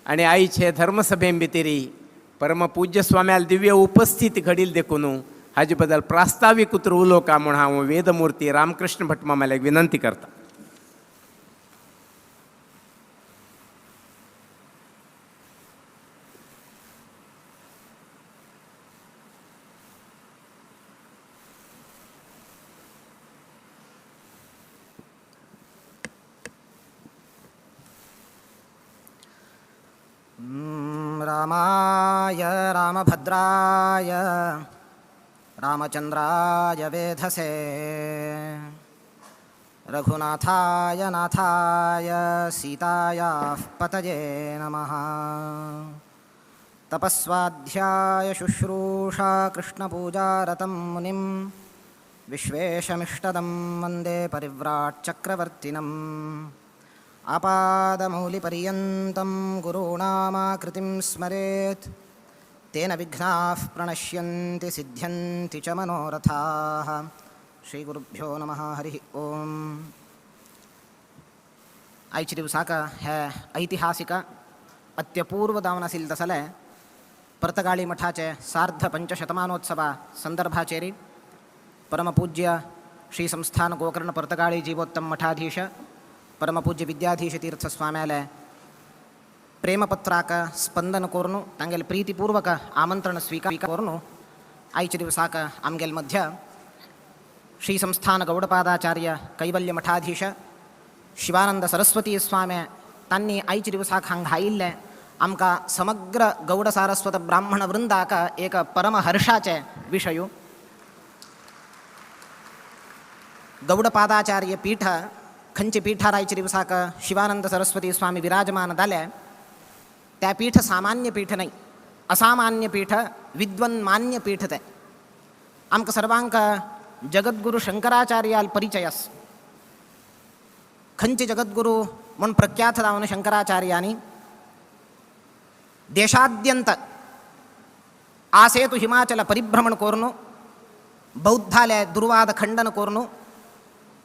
C: आनी आयचे धर्मसभे भितरी परमपूज्य स्वाम्याल दिव्य उपस्थिती घडील देखून हाजे बद्दल प्रास्तावीक उतर उलोवका म्हूण हांव वेदमूर्ती रामकृष्ण भट मामाल्याक विनंती करता।
J: रामाय रामभद्राय रामचंद्राय वेधसे रघुनाथाय नाथाय सीतायाः पतये नमः। तपस्वाध्याय शुश्रूषा कृष्णपूजारतं मुनिं विश्वेशमिष्टदं वन्दे परिव्राट्चक्रवर्तिनम्। आपादमौलिपर्यन्तं गुरूणामाकृतिं स्मरेत् तेन विघ्नाः प्रणश्यन्ति सिद्ध्यन्ति च मनोरथाः। श्रीगुरुभ्यो नमः। हरिः ओम्। आयचे दिवसाक हे ऐतिहासिक अत्यपूर्व जावन आशिल्लें तसलें पर्तगाळी मठाचे सार्ध पंचशतमानोत्सव संदर्भाचेरी परमपूज्य श्री संस्थान गोकर्ण पर्तगाळी जीवोत्तम मठाधीश परमपूज्य विद्याधीश तीर्थस्वाम्याले प्रेमपत्राक स्पंदन कोरून तांगेले प्रीतिपूर्वक आमंत्रण स्वीकार करून आयचे दिवसाक आमगेल मध्य श्री संस्थान गौडपादाचार्य कैवल्य मठाधीश शिवानंद सरस्वती स्वामी तांणी आयचे दिवसाक हांगा आयिल्लें आमकां समग्र गौड सारस्वत ब्राह्मण वृंदाक एक परमहर्षाचे विशय। गौडपादाचार्य पीठ खंयचे पीठार आयचे दिवसाक शिवानंद सरस्वती स्वामी विराजमान जाले त्या पीठ सामान्य पीठ न्हय, असामान्य पीठ, विद्वन्मान्य पीठ तें। आमकां सर्वांक जगद्गुरु शंकराचार्याल परिचय आस। खंयचे जगद्गुरु म्हूण प्रख्यात जावन शंकराचार्यांनी देशाद्यंत आसेतु हिमाचल परिभ्रमण करून बौद्धाले दुर्वाद खंडन करून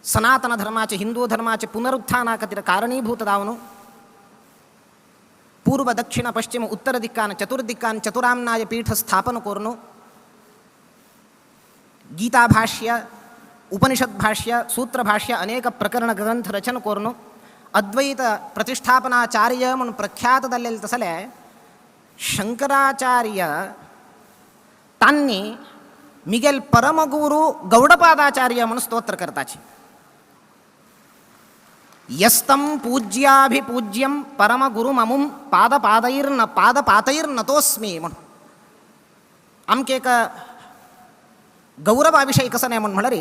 J: सनातन धर्माचे हिंदू धर्माचे पुनरुत्थाना खातीर कारणीभूत जावन पूर्व दक्षिण पश्चिम उत्तर दिक्कान चतुर्दिक्कान चतुराम्नाय पीठ स्थापन करून गीताभाष्य उपनिषद भाष्य सूत्र भाष्य अनेक प्रकरण ग्रंथ रचन करून अद्वैत प्रतिष्ठापनाचार्य म्हणून प्रख्यात जाल्ले तसले शंकराचार्य तांणी मिगेल परमगुरु गौडपादाचार्य म्हणून स्तोत्र करताची। यस्तं पूज्याभिपूज्यं परमगुरुममुं पादपादैर्न पादपातैर्नतोस्मि म्हणून आमकां एक गौरवा विशय कसो न्हय म्हूण म्हणल्यार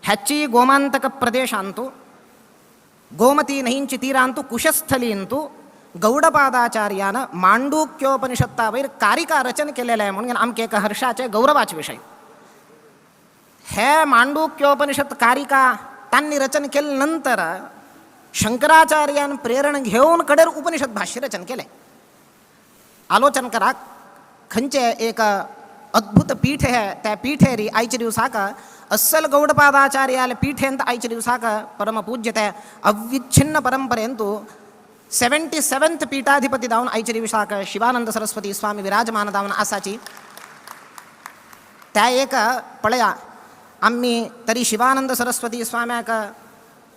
J: ह्याची गोमांतक प्रदेशांतु गोमती न्हंयची तीरांतु कुशस्थलींतु गौडपादाचार्यान मांडूक्योपनिषत्ता वयर कारिका रचन केलेलें आहे म्हणून आमकां एक हर्षाचे गौरवाचे विशय। हे मांडूक्योपनिषत् कारिका तांणी रचन केले नंतर शंकराचार्यान प्रेरण घेवन कडेर उपनिषद भाष्य रचन केलें। आलोचन करा खंयचें एक अद्भुत पीठ है त्या पीठेरी आयचे दिवसाक अस्सल गौडपादाचार्याले पीठेंत आयचे दिवसाक परमपूज्य ते अविच्छिन्न परंपरेंतु 77th पीठाधिपती जावन आयचे दिवसाक शिवानंद सरस्वती स्वामी विराजमान जावन आसाची। त्या एक पळया आमी तरी शिवानंद सरस्वती स्वाम्याक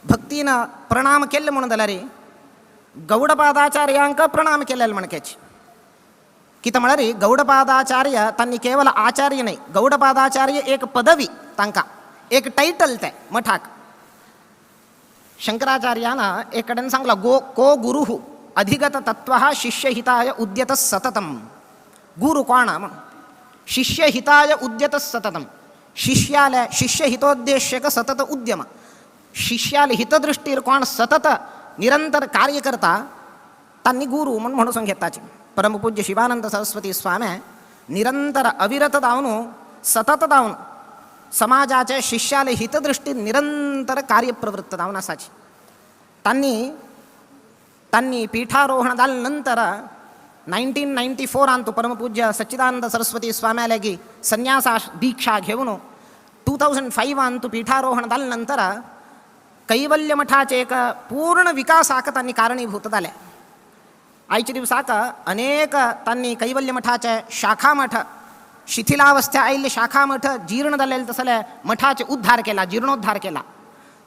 J: भक्तीन प्रणाम केल्ले म्हणून जाल्यार गौडपादाचार्यांक प्रणाम केलेले म्हणकेची कितें म्हळ्यार गौडपादाचार्य तांणी केवल आचार्य न्हय, गौडपादाचार्य एक पदवी तांकां एक टायटल तें मठाक। शंकराचार्यान एक कडेन सांगलां गो को गुरुः अधिगत तत्वः शिष्यहिताय उद्यत सततम। गुरु कोण म्हूण शिष्यहिताय उद्यत सततम, शिष्याले शिष्यहितोद्देश्यक सतत उद्यम, शिष्याले हितदृष्टीर कोण सतत निरंतर कार्य करता तांणी गुरु म्हूण म्हणून घेताची। परमपूज्य शिवानंद सरस्वती स्वामी निरंतर अविरत जावन सतत जावन समाजाचे शिष्याले हितदृष्टी निरंतर कार्यप्रवृत्त जावन आसाची। तांणी तांणी पीठारोहण जाले नंतर 1994 परमपूज्य सच्चिदानंद सरस्वती स्वाम्यालागी संन्यासा दीक्षा घेवन 2005 पीठारोहण जाले नंतर कैवल्य मठाचे एक पूर्ण विकासाक तांणी कारणीभूत जाले। आयचे दिवसाक अनेक तांणी कैवल्य मठाचे शाखा मठ शिथिलावस्था आयिल्ले शाखा मठ जीर्ण जाल्ले तसले मठाचे उद्धार केला, जीर्णोद्धार केला।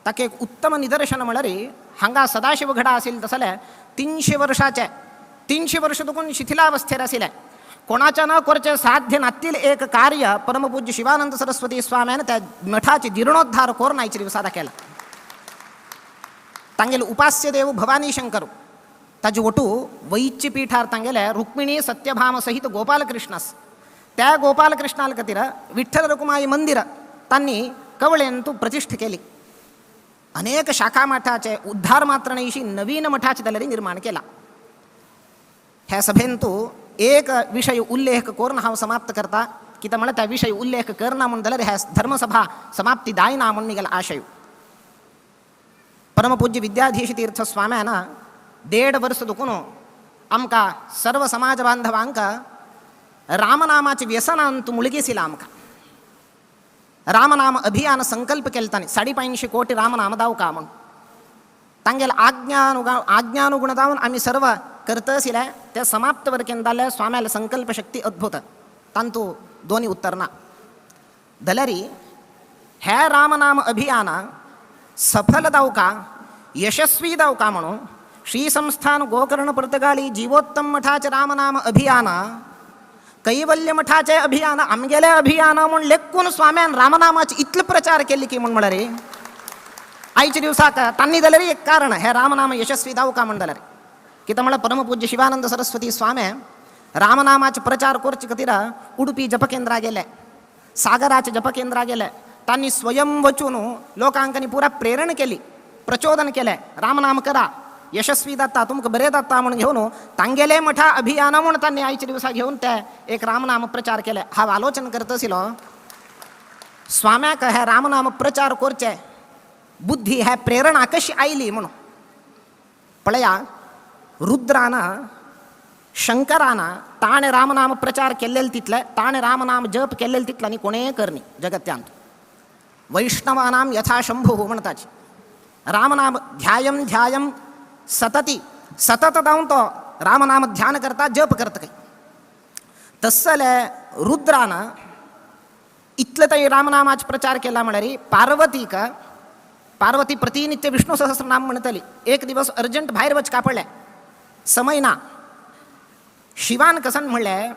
J: ताका एक उत्तम निदर्शन म्हळ्यार हांगा सदाशिवघडा आशिल्ले तसले 300 वर्षाचे 300 वर्ष देखून शिथिलावस्थेर आशिल्ले कोणाच्या न करचें साध्य नातील एक कार्य परमपूज्य शिवानंद सरस्वती स्वाम्यान त्या मठाचे जीर्णोद्धार करून आयचे दिवसा केला। तांगेले उपास्य देव भवानी शंकर ताजे ओटू वैच्य पीठार तांगेले रुक्मिणी सत्यभाम सहित गोपालकृष्णस त्या गोपालकृष्णाल खातीर विठ्ठल रखुमाई मंदिर तांणी कवळेंतू प्रतिष्ठ केली. अनेक शाखा मठाचे उद्धार मात्र न्हयशी नवीन मठाचे जाल्यार निर्माण केला. ह्या सभेंतू एक विषय उल्लेख करून हांव समाप्त करता कित्याक म्हळ्यार त्या विषय उल्लेख करना म्हूण जाल्यार ह्या धर्मसभा समाप्ती जायना म्हूण मिगेलो आशय. परमपूज्य विद्याधीश तीर्थ स्वाम्यान 1.5 वर्स दुखून आमकां सर्व समाज बांधवांक रामनामाचे व्यसनांतू मुळगेसिला. आमकां रामनाम अभियान संकल्प केले तांणी 5.5 कोटी रामनाम दावका म्हूण तांगेले आज्ञानुगुण जावन आमी सर्व करतशिले ते समाप्त वरकेन जाल्यार स्वाम्याले संकल्प शक्ती अद्भुत तांतू दोनी उत्तर ना. जाल्यार हे रामनाम अभियान सफल जावका यशस्वी जावका म्हणून श्री संस्थान गोकर्ण पर्तगाळी जीवोत्तम मठाचे रामनाम अभियान कैवल्य मठाचे अभियान आमगेले अभियान म्हूण लेखून स्वाम्यान रामनामाचे इतले प्रचार केले की म्हूण म्हळ्यार आयच्या दिवसाक तांणी जाल्यार एक कारण हे रामनाम यशस्वी जावका म्हूण जाल्यार कित्याक म्हळ्यार परमपूज्य शिवानंद सरस्वती स्वामी रामनामाचे प्रचार करचे खातीर उडुपी जपकेंद्रा गेले, सागराचे जपकेंद्रा गेले. तांणी स्वयं वचून लोकांक पुरा प्रेरण केली, प्रचोदन केलें, रामनाम करा यशस्वी जाता तुमकां बरें जाता म्हूण घेवन तांगेले मठा अभियान म्हूण तांणी आयच्या दिवसा घेवन ते एक रामनाम प्रचार केले. हांव आलोचन करतशिलो स्वाम्याक हे रामनाम प्रचार करचे बुद्धी हे प्रेरणा कशी आयली म्हणून. पळया रुद्रान शंकरान ताणें रामनाम प्रचार केल्लेले तितले, ताणें रामनाम जप केल्लेले तितले आनी कोणें करनी जगत्यांत. वैष्णवानां यथा शंभुः म्हणटाची रामनाम ध्यायम ध्यायम सतती सतत जावन तो रामनाम ध्यान करता जप करता काय. तसले रुद्रान इतले तरी रामनामाचो प्रचार केला म्हळ्यार पार्वतीक पार्वती प्रतिनित्य विष्णु सहस्रनाम म्हणटली. एक दिवस अर्जंट भायर वचका पडलें, समय ना. शिवान कसन म्हणलें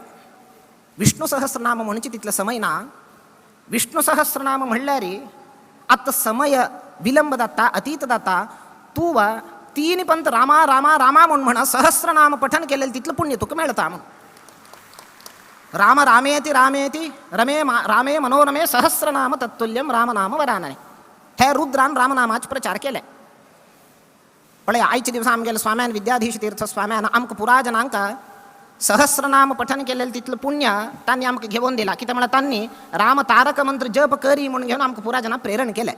J: विष्णु सहस्रनाम म्हणचे तितलो समय ना. विष्णु सहस्रनाम म्हणल्यार आतां समय विलंब जाता अतीत जाता. तूं वा तीन पंत रामा रामा रामा म्हूण म्हणा सहस्रनाम पठन केलेलें तितलें पुण्य तुका मेळटा म्हूण. राम रामेति रामेति रमे रामे मनोरमे सहस्रनाम तत्तुल्यम रामनाम वरानने. हे रुद्रान रामनामाचे प्रचार केले. पळय आयच्या दिवसा आमगेले स्वाम्यान विद्याधीश तीर्थ स्वाम्यान आमकां पुरा जनांक सहस्रनाम पठन केलेलें तितलें पुण्य तांणी आमकां घेवन दिला. कित्याक म्हळ्यार तांणी राम तारक मंत्र जप करी म्हूण घेवन आमकां पुरा जनांक प्रेरण केलें.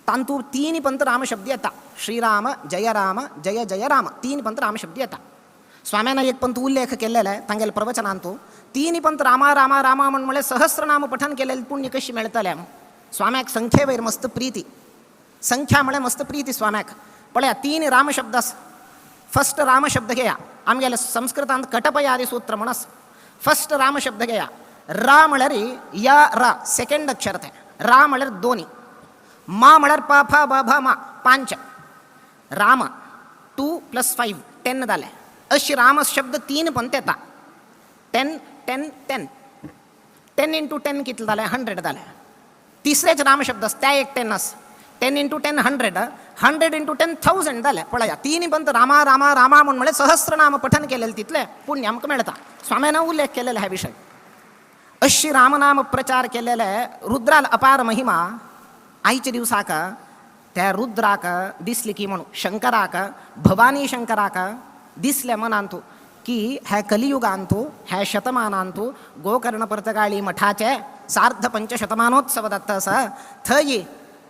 J: तांतू तीन पंत रामशब्द येता, श्रीराम जय राम जय जय राम, तीन पंत रामशब्द येता. स्वाम्यान एक पंत उल्लेख केलेले तांगेले प्रवचनांतू तीन पंत रामा रामा रामा म्हूण म्हळ्यार सहस्रनाम पठन केलेलें पुण्य कशें मेळटलें. स्वाम्याक संख्ये वयर मस्त प्रीती, संख्या म्हळ्यार मस्त प्रीती स्वाम्याक. पळया तीन रामशब्द आसा. फस्ट रामशब्द घेया, आमगेले संस्कृतांत कटपयादी सूत्र म्हूण आसा. फस्ट रामशब्द घेया, रा म्हळ्यार या रा सेकंड अक्षर तें, रा म्हळ्यार दोनी, मा म्हळ्यार प फ ब भ मा 5, राम 2 + 5 10 जालें. अशी राम शब्द तीन पंत येता. 10 10 10 10 इंटू 10 कितलें जालें 100 जालें. तिसरेच राम शब्द आसा त्या एक 10 आसा, 10 इंटू 10 100, 100 इंटू 10 1000 जालें. पळया तीन पंत रामा रामा रामा म्हूण म्हळ्यार सहस्रनाम पठन केलेलें तितलें पुण्य आमकां मेळटा. स्वाम्यान उल्लेख केलेलो ह्या विशय. अशी रामनाम प्रचार केलेले रुद्राल अपार महिमा. आयच्या दिवसाक त्या रुद्राक दिसली की म्हणून शंकराक भवानी शंकराक दिसले मनांतू की ह्या कलियुगांतू ह्या शतमानांतू गोकर्ण पर्तगाळी मठाचे 5.5 शतमानोत्सव जाता आसा, थंय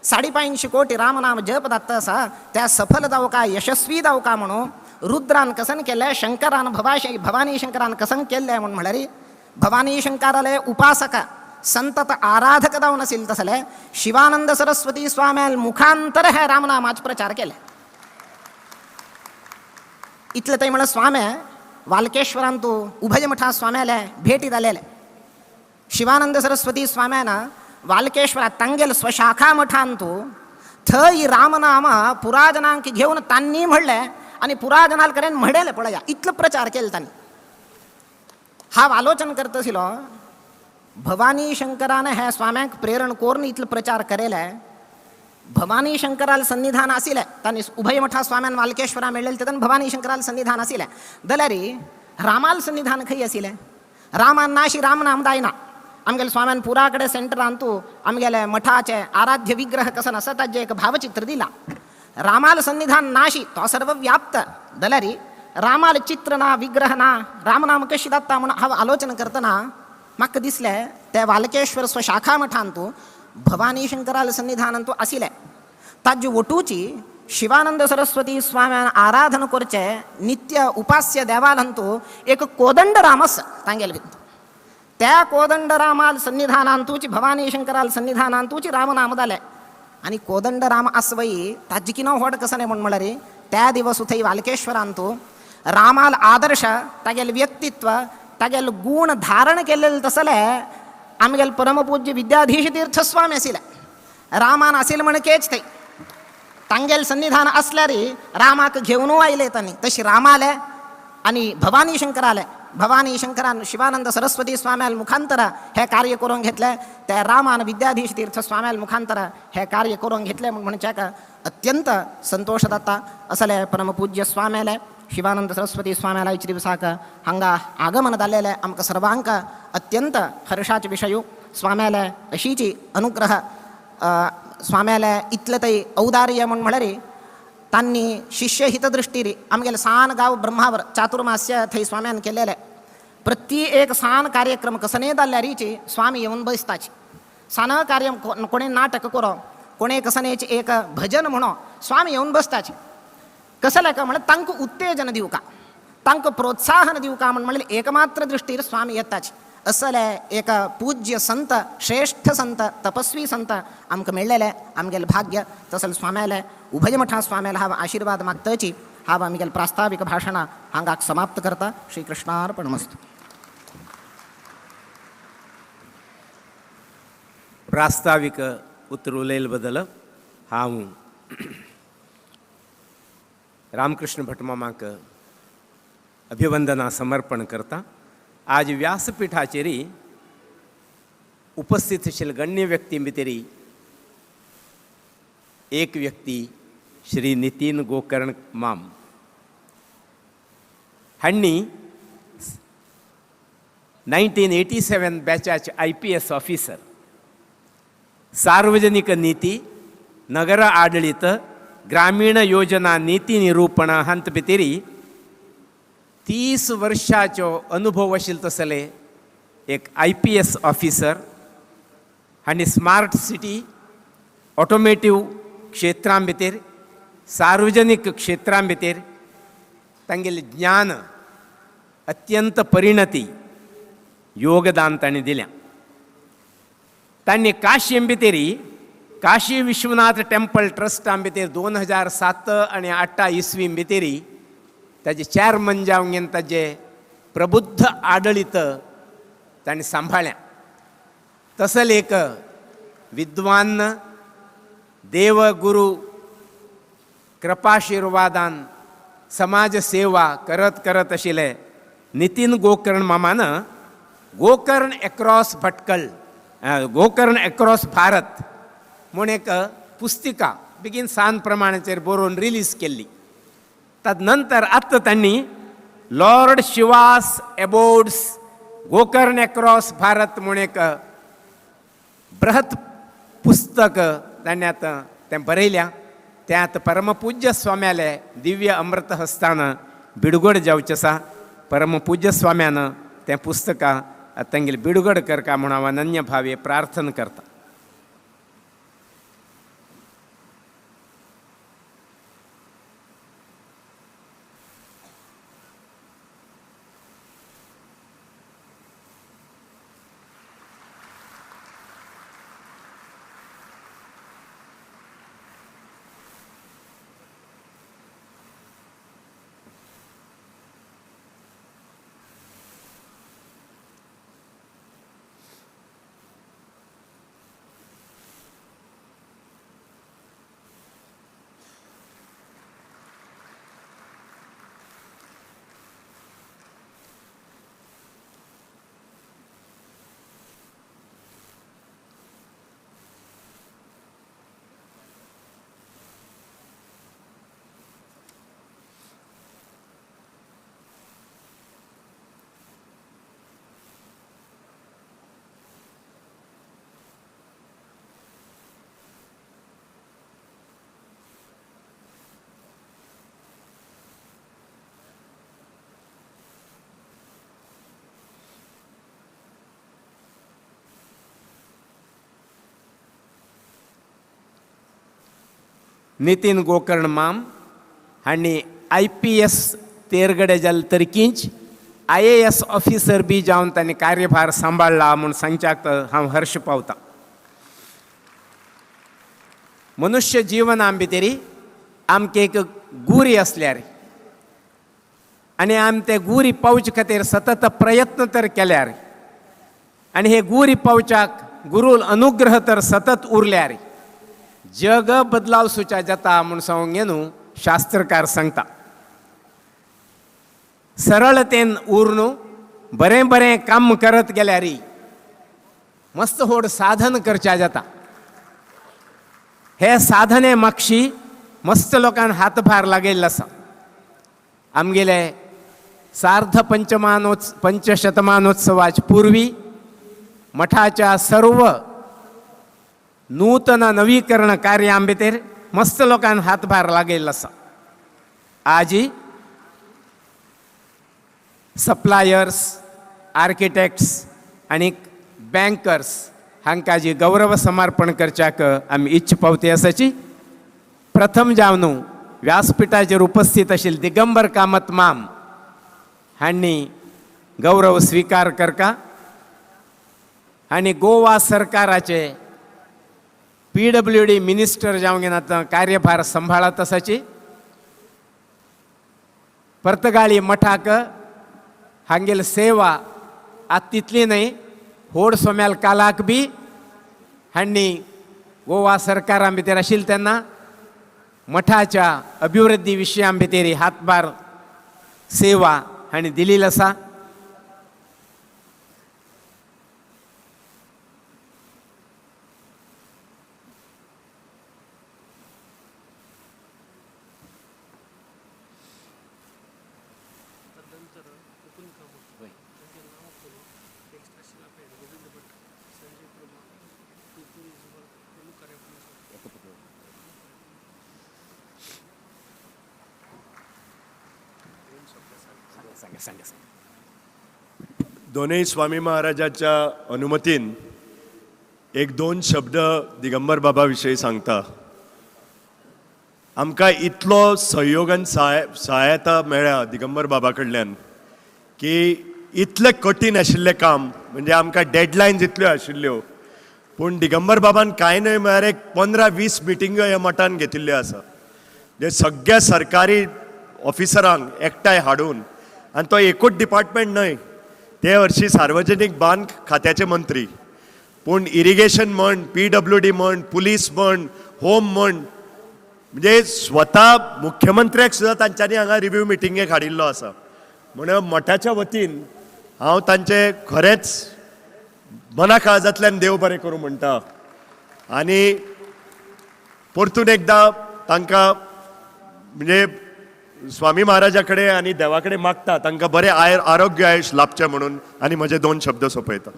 J: 5.5 कोटी रामनाम जप जाता आसा. त्या सफल जावका यशस्वी जावका म्हणून रुद्रान कसन केलें, शंकरान भवानी शंकरान कसन केल्लें म्हूण म्हळ्यार भवानी शंकराले उपासक संतत आराधक जावन आशिल्ले तसले शिवानंद सरस्वती स्वाम्याल मुखांतर हे रामनामाचे प्रचार केले. इतले थंय म्हळ्यार स्वामे वालकेश्वरांतू उभय मठा स्वाम्याले भेटी जालेले. शिवानंद सरस्वती स्वाम्यान वालकेश्वरा तांगेल स्वशाखा मठांतू थंय रामनाम पुरा जनांक घेवन तांणी म्हणलें आनी पुरा जनां कडेन म्हणलें. पळया इतलो प्रचार केलो तांणी. हांव आलोचन करतशिलो भवानी शंकरान ह्या स्वाम्यांक प्रेरण करून इतलो प्रचार केलें. भवानी शंकराल सन्निधान आशिल्लें तांणी उभय मठा स्वाम्यान वालकेश्वरा मेळ्ळें तेन्ना भवानी शंकराल सन्निधान आशिल्लें जाल्यार रामाल सन्निधान खंय आशिल्लें? रामान नाशी राम नाम दायना. आमगेले स्वाम्यान पुरा कडेन सेंटरांतू आमगेले मठाचे आराध्य विग्रह कसन आसा ताजें एक भावचित्र दिलां. रामाल सन्निधान नाशी तो सर्व व्याप्त जाल्यार रामाल चित्र ना विग्रह ना रामनाम कशी जाता म्हूण हांव आलोचना करतना म्हाका दिसलें ते वालकेश्वर स्वशाखा मठांतू भवानी शंकराल सन्निधानांतू आशिल्लें. ताजे वटूची शिवानंद सरस्वती स्वाम्यान आराधना करचे नित्य उपास्य देवालंतू एक कोदंड राम आसा तांगेले भितर. त्या कोदंड रामाल सन्निधानांतूची भवानी शंकराल सन्निधानांतूची रामनाम जालें. आनी कोदंड राम आसवई ताजी कितें व्हड कसलें म्हूण म्हळ्यार त्या दिवस थंय वालकेश्वरांतू रामाल आदर्श तागेलें व्यक्तित्व तागेले गूण धारण केल्लें तसले आमगेले परमपूज्य विद्याधीश तीर्थस्वामी आशिल्ले. रामान आशिल्ले म्हणकेच थंय तांगेले सन्निधान आसल्यार रामाक घेवनू आयले तांणी. तशी रामाले आनी भवानी शंकराले भवानी शंकरान शिवानंद सरस्वती स्वाम्याल मुखांतर हे कार्य करून घेतले. त्या रामान विद्याधीश तीर्थ स्वाम्याल मुखांतर हे कार्य करून घेतले म्हणच्याक अत्यंत संतोष जाता. असले परमपूज्य स्वाम्याले शिवानंद सरस्वती स्वाम्याला इच दिवसाक हांगा आगमन जाल्लेले आमकां सर्वांक अत्यंत हर्षाचे विशयू. स्वाम्याले अशीची अनुग्रह स्वाम्याले इतले तै औदार्य म्हूण म्हळ्यार तांणी शिष्य हितदृष्टीरी आमगेले सान गांव ब्रह्मावर चातुर्मास्य थंय स्वाम्यान केलेले प्रति एक सान कार्यक्रम कसने जाल्यारीची स्वामी येवन बसताची. सान कार्य कोणे नाटक करो कोणे कसनेची एक भजन म्हणो स्वामी येवन बसताची. कसले का म्हळ्यार तांकां उत्तेजन दिवका तांकां प्रोत्साहन दिवका म्हण म्हणल्यार एकमात्र दृष्टीर स्वामी येताची. असले एक पूज्य संत श्रेष्ठ संत तपस्वी संत आमकां मेळ्ळेले आमगेले भाग्य. तसले स्वाम्याले उभयमठा स्वाम्याले हांव आशिर्वाद मागतची हांव आमगेले प्रास्ताविक भाशणां हांगाक समाप्त करता. श्रीकृष्णार्पणमस्तु.
C: प्रास्ताविक उतर उलयले बदल हांव रामकृष्ण भटमामाक अभिवंदना समर्पण करता. आज व्यासपीठाचेर उपस्थित आशिल्ले गण्य व्यक्ती भितर एक व्यक्ती श्री नितीन गोकर्ण माम हांणी 1987 बॅचाचे IPS officer, सार्वजनिक नीती, नगर आडळीत, ग्रामीण योजना नीती निरूपण हांत भितर 30 वर्षाचो अनुभव आशिल्लो तसले एक IPS officer हांणी स्मार्ट सिटी, ऑटोमेटीव क्षेत्रां भितर, सार्वजनीक क्षेत्रां भितर तांगेलें ज्ञान अत्यंत परिणती योगदान तांणी दिलें. तांणी काशी भितर काशी विश्वनाथ टेम्पल ट्रस्टा भितर 2007 आनी 8 इसवी भितर ताजे चेअरमन जावन ताजे प्रबुद्ध आडळीत ताणें सांबाळ्ळें. तसले एक विद्वान देवगुरु कृपाशिर्वादान समाज सेवा करत करत आशिल्ले नितीन गोकर्ण मामान गोकर्ण एक्रॉस भटकल गोकर्ण एक्रॉस भारत म्हूण एक पुस्तिका बेगीन सान प्रमाणाचेर बरोवन रिलीज केल्ली. तदनंतर आतां तांणी Lord Shiva's abodes Gokarna across Bharat म्हूण एक बृहत पुस्तक तांणी आतां तें बरयल्या. तें आतां परमपूज्य स्वाम्याले दिव्य अमृत हस्तान बिडगोड जावचें आसा. परमपूज्य स्वाम्यान तें पुस्तकां तांगेलें बिडगोड करका म्हूण हांव अनन्य भावे प्रार्थना करता. नितीन गोकर्ण माम हांणी IPS तेरगडे जाले तरीकीच IAS officer बी जावन तांणी कार्यभार सांबाळ्ळा म्हूण सांगच्याक हांव हर्ष पावता. मनुष्य जिवना भितरी आमकां एक गुरी आसल्यार आनी आमी ते गुरी पावचे खातीर सतत प्रयत्न तर केल्यार आनी हे गुरी पावच्याक गुरूल अनुग्रह तर सतत उरल्यार जग बदलाव सुच्या जाता म्हूण सांगून न्हू शास्त्रकार सांगता. सरळतेन उरनु बरें बरें काम करत गेल्यार मस्त होड साधन करच्या जाता. हे साधने मागशी मस्त लोकांक हातभार लागयल्लो आसा. आमगेले सार्ध पंचशतमानोत्सवाच्या पूर्वी मठाच्या सर्व नूतन नवीकरण कार्यां भितर मस्त लोकांक हातभार लागयल्लो आसा. आजी सप्लायर्स, आर्किटेक्ट्स आनी बँकर्स हांकां जी गौरव समर्पण करच्याक आमी इच्छ पावती आसाची. प्रथम जावन व्यासपिठाचेर उपस्थित आशिल्ले दिगंबर कामत माम हांणी गौरव स्विकार करका आनी गोवा सरकाराचे PWD minister जावन आतां कार्यभार सांबाळत आसाची. पर्तगाळी मठाक हांगेल सेवा आतां तितली न्हय होड सोम्याल कालाक बी हांणी गोवा सरकारां भितर आशिल्लें तेन्ना मठाच्या अभिवृद्धी विशयां भितर हातभार सेवा हांणी दिलेली आसा.
I: दोनूय स्वामी महाराजाच्या अनुमतीन एक दोन शब्द दिगंबर बाबा विशयी सांगता. आमकां इतलो सहयोग आनी सहायता मेळ्ळ्या दिगंबर बाबा कडल्यान की इतलें कठीण आशिल्लें काम म्हणजे आमकां डेडलायन्स इतल्यो आशिल्ल्यो पूण दिगंबर बाबान कांय न्हय म्हळ्यार एक 15-20 मिटिंग्यो ह्या मठान घेतिल्ल्यो आसा, जे सगळ्या सरकारी ऑफिसरांक एकठांय हाडून, आनी तो एकूच डिपार्टमेंट न्हय, ते हरशीं सार्वजनीक बांद खात्याचे मंत्री पूण इरिगेशन म्हण, PWD म्हण, पुलीस म्हण, होम म्हण, म्हणजे स्वता मुख्यमंत्र्याक सुद्दां तांच्यांनी हांगा रिव्यू मिटिंगेक हाडिल्लो आसा. म्हणून मठाच्या वतीन हांव तांचे खरेंच मना काळजांतल्यान देव बरें करूं म्हणटा आनी परतून एकदां तांकां म्हणजे स्वामी महाराजा कडेन आनी देवा कडेन मागता तांकां बरें आरोग्य आयुश लाभचें म्हणून, आनी म्हजे दोन शब्द सोंपयता.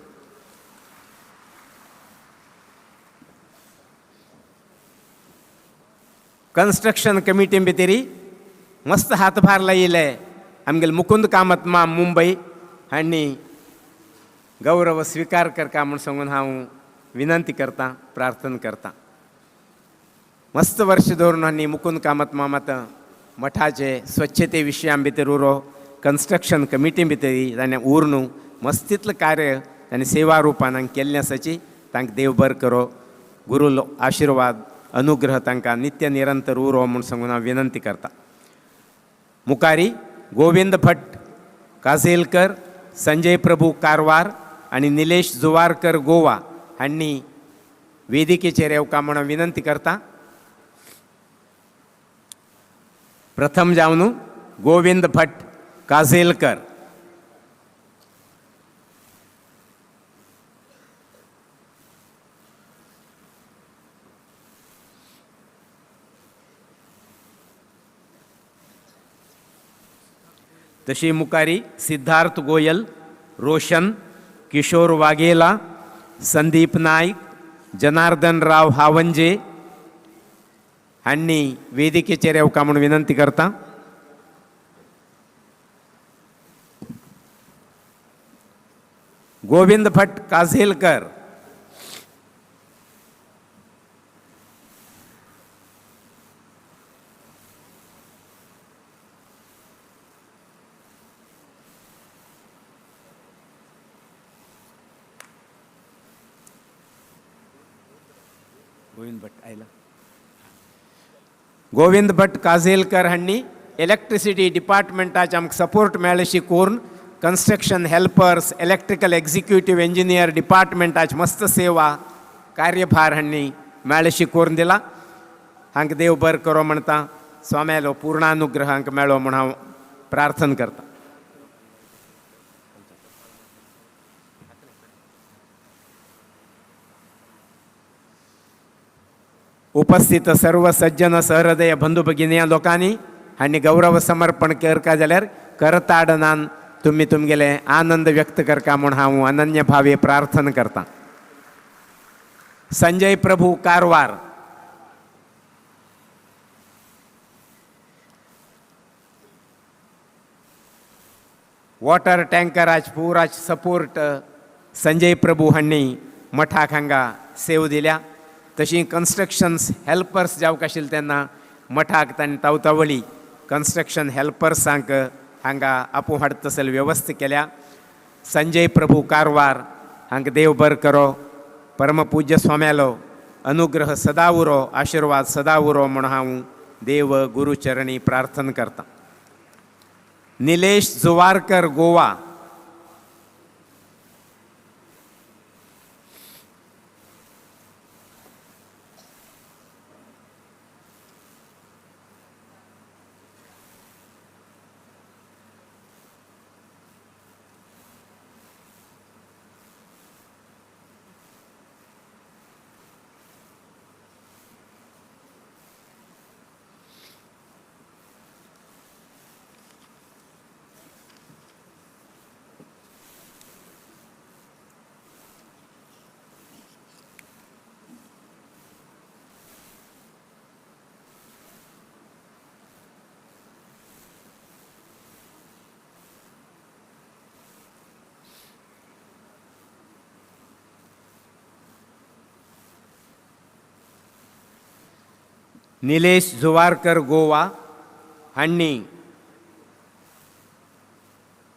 C: कन्स्ट्रक्शन कमिटी भितरी मस्त हातभार लायिल्ले आमगेले मुकुंद कामत माम मुंबय हांणी गौरव स्विकार करका म्हूण सांगून हांव विनंती करता, प्रार्थना करता. मस्त वर्ष धरून हांणी मुकुंद कामत माम आतां मठाचे स्वच्छते विशयां भितर उरो कन्स्ट्रक्शन कमिटी भितर ताणें उरनू मस्तीतलें कार्य ताणें सेवा रुपान हांगा केल्लें आसाची. तांकां देव बरें करो, गुरूलो आशिर्वाद अनुग्रह तांकां नित्य निरंतर उरो म्हूण सांगून हांव विनंती करता. मुखारी गोविंद भट काझेलकर, संजय प्रभू कारवार आनी निलेश जुवारकर गोवा हांणी वेदिकेचेर येवका म्हूण विनंती करता. प्रथम जावन गोविंद भट काझेलकर. तशी मुखारी सिद्धार्थ गोयल, रोशन, किशोर वाघेला, संदीप नाईक, जनार्दन राव हावंजे हांणी वेदिकेचेर येवका म्हूण विनंती करता. गोविंद भट काझेलकर. गोविंद भट आयला. गोविंद भट काझेलकर हांणी इलेक्ट्रिसिटी डिपार्टमेंटाचे आमकां सपोर्ट मेळशी करून construction helpers, electrical executive engineer डिपार्टमेंटाचे मस्त सेवा कार्यभार हांणी मेळशी करून दिला. हांकां देव बर करो म्हणटा, स्वाम्यालो पूर्णानुग्रह हांकां मेळो म्हूण हांव प्रार्थना करता. उपस्थित सर्व सज्जन सहृदय बंधू भगिनी लोकांनी हांणी गौरव समर्पण करका जाल्यार करताडनान तुमी तुमगेले आनंद व्यक्त करका म्हूण हांव अनन्य भावे प्रार्थना करता. संजय प्रभू कारवार. वॉटर टँकराच पुराच सपोर्ट संजय प्रभू हांणी मठाक हांगा सेव दिल्या. तशी कन्स्ट्रक्शन्स हेल्पर्स जावंक आशिल्ले तेन्ना मठाक तांणी तावतावळी कन्स्ट्रक्शन हेल्पर्सांक हांगा आपूं हाडटा तसले वेवस्था केल्या. संजय प्रभू कारवार हांकां देव बर करो, परमपूज्य स्वाम्यालो अनुग्रह सदा उरो, आशिर्वाद सदा उरो म्हूण हांव देव गुरुचरणी प्रार्थना करता. निलेश जुवारकर गोवा. निलेश जुवारकर गोवा हांणी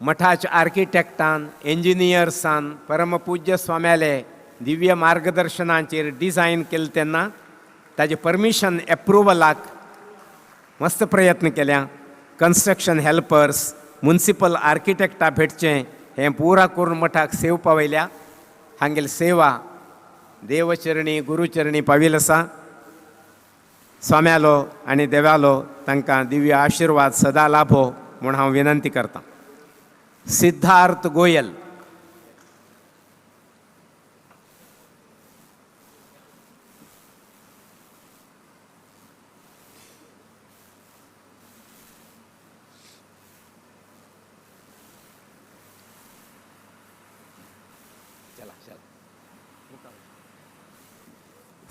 C: मठाच्या आर्किटेक्टान, इंजिनियर्सान परमपूज्य स्वाम्याले दिव्य मार्गदर्शनाचेर डिझायन केलें तेन्ना ताजें परमिशन एप्रुवलाक मस्त प्रयत्न केल्या. कन्स्ट्रक्शन हेल्पर्स, मुन्सिपल आर्किटेक्टा भेटचें हें पुरा करून मठाक सेव पावयल्या. हांगेली सेवा देवचरणी गुरुचरणी पाविल आसा. स्वाम्यालो आनी देवालो तांकां दिव्य आशिर्वाद सदा लाभो म्हूण हांव विनंती करतां. सिद्धार्थ गोयल.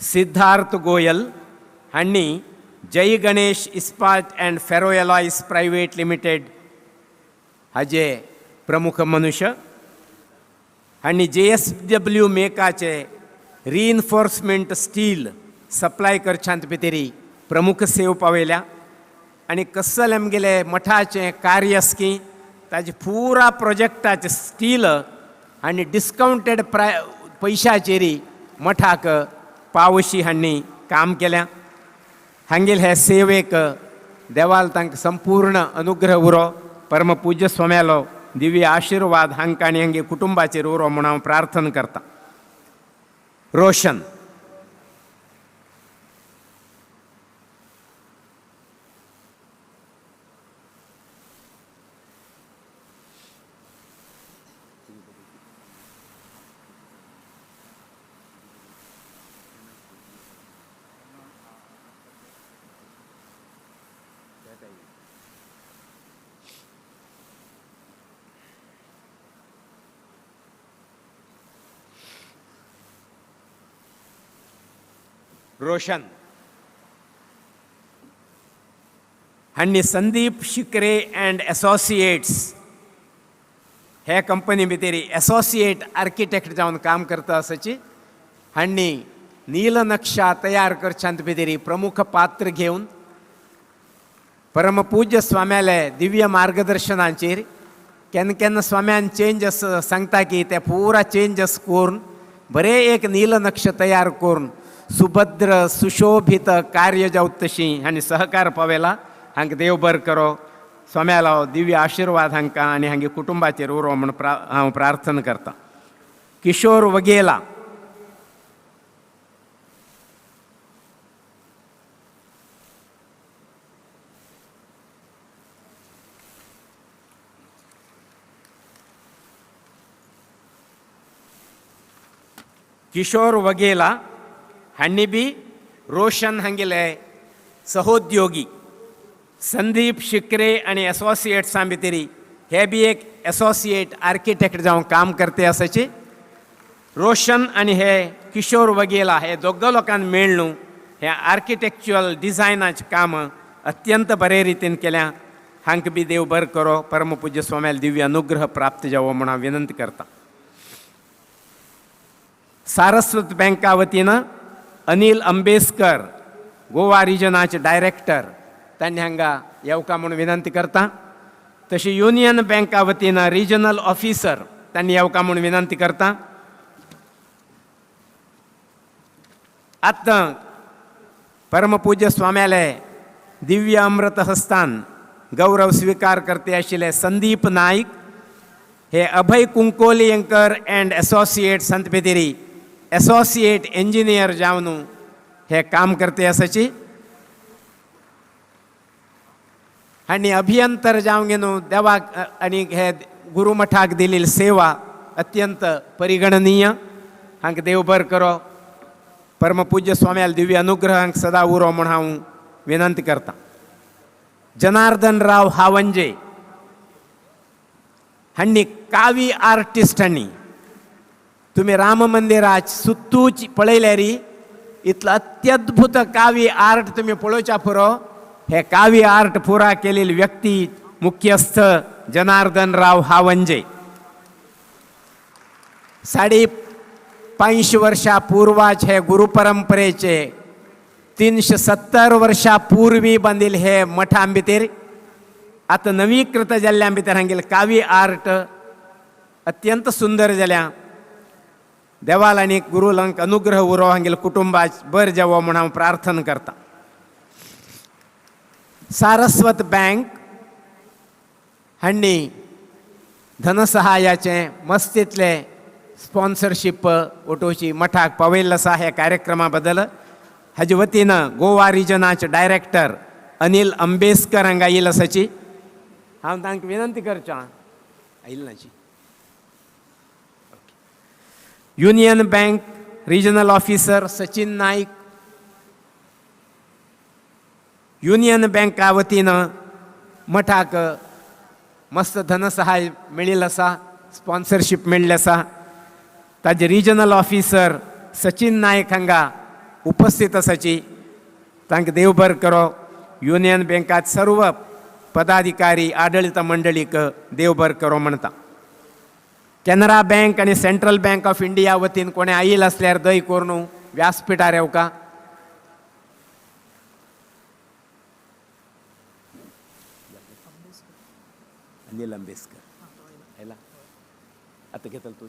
C: सिद्धार्थ गोयल हांणी Jai Ganesh Ispat and Ferro Alloys Private Limited हाजे प्रमुख मनुष्य हांणी JSW मेकाचे रिइन्फोर्समेंट स्टील सप्लाय करच्यांत भितरी प्रमुख सेव पावयल्या. आनी कसल आमगेले मठाचें कार्य आसा की ताजे पुरा प्रोजेक्टाचें स्टील आनी डिस्कावंटेड पयशाचेर मठाक पावशी हांणी काम केल्या. हांगेल हे सेवेक देवाल तांकां संपूर्ण अनुग्रह उरो, परमपूज्य स्वाम्यालो दिव्य आशिर्वाद हांकां आनी हांगे कुटुंबाचेर उरो म्हूण हांव प्रार्थना करतां. रोशन. रोशन हांणी संदीप शिकरे अँड एसोसिएट्स हे कंपनी भितर एसोसिएट आर्किटेक्ट जावन काम करता आसाची. हांणी नीलनक्षा तयार करच्यांत भितर प्रमुख पात्र घेवन परमपूज्य स्वाम्याले दिव्य मार्गदर्शनाचेर केन्ना केन्ना स्वाम्यान चेंजस सांगता की ते पुरा चेंजस करून बरें एक नीलनक्ष तयार करून सुभद्र सुशोभित कार्य जावत तशी हांणी सहकार पावेला. हांकां देव बर करो, स्वाम्यालो दिव्य आशिर्वाद हांकां आनी हांगे कुटुंबाचेर उरो म्हूण हांव प्रार्थना करतां. किशोर वगेला. किशोर वगेला हांणी बी रोशन हांगेले सहोद्योगी संदीप शिकरे आनी एसोसिएट्सां भितरी हे बी एक एसोसिएट आर्किटेक्ट जावन काम करते आसाची. रोशन आनी हे किशोर वगेला हे दोग लोकांक मेळ्ळू हे आर्किटेक्चुअल डिझायनाचें काम अत्यंत बरे रितीन केल्या. हांकां बी देव बर करो, परमपूज्य स्वाम्याल दिव्य अनुग्रह प्राप्त जावो म्हूण हांव विनंती करता. सारस्वत बँका वतीन अनिल अंबेस्कर गोवा रिजनाचे डायरेक्टर तांणी हांगा येवका म्हूण विनंती करता. तशी युनियन बँका वतीन रिजनल ऑफिसर तांणी येवका म्हूण विनंती करता. आतां परमपूज्य स्वाम्याले दिव्य अमृत हस्तान गौरव स्वीकार करते आशिल्ले संदीप नायक हे अभय कुंकोलियंकर अँड एसोसिएट संत भितरी एसोसिएट इंजिनियर जावन हे काम करते आसाची. आनी अभियंतर जावन न्हू देवाक आनी हे गुरुमठाक दिलेली सेवा अत्यंत परिगणनीय. हांकां देव बर करो, परमपूज्य स्वाम्याल दिव्य अनुग्रहांक सदा उरो म्हूण हांव विनंती करता. जनार्दन राव हावंजे हांणी कावी आर्टिस्ट हांणी तुमी राम मंदिराच सुत्तूच पळयल्यार इतलो अत्यद्भुत कावी आर्ट तुमी पळोवच्या पुरो. हे कावी आर्ट पुरा केलेली व्यक्ती मुख्यस्थ जनार्दन राव हावंजे. 550 वर्षां पूर्वाच हे गुरुपरंपरेचे 370 वर्षां पूर्वी बांदिल्ले हे मठां भितर आतां नवीकृत जाल्ल्या भितर हांगेले कावी आर्ट अत्यंत सुंदर जाल्या. देवाल आनी गुरुलंक अनुग्रह उरो हांगेले कुटुंबाच बर जावो म्हूण हांव प्रार्थना करता. सारस्वत बँक हांणी धनसहायाचें मस्तींतलें स्पॉन्सरशीप ओटोवची मठाक पावयल्लो आसा. ह्या कार्यक्रमा बद्दल हाजे वतीन गोवा रिजनाचे डायरेक्टर अनिल अंबेस्कर हांगा येयल आसाची. हांव तांकां विनंती करचो आयल नाची. Union bank regional officer Sachin Naik. Union बँका वतीन मठाक मस्त धनसहाय मेळिल्लो आसा, स्पॉन्सरशीप मेळिल्लें आसा. ताजे रिजनल ऑफिसर सचिन नायक हांगा उपस्थित आसाची. तांकां देव बर करो. युनियन बँकात सर्व पदाधिकारी आडळीत मंडळीक देव बर करो म्हणटा. कॅनरा बँक आनी सेंट्रल बँक ऑफ इंडिया वतीन कोणें आयिल्लें आसल्यार दय करून व्यासपिठार येवका. अनिल आंबेडकर आयला आतां घेतलो तूं.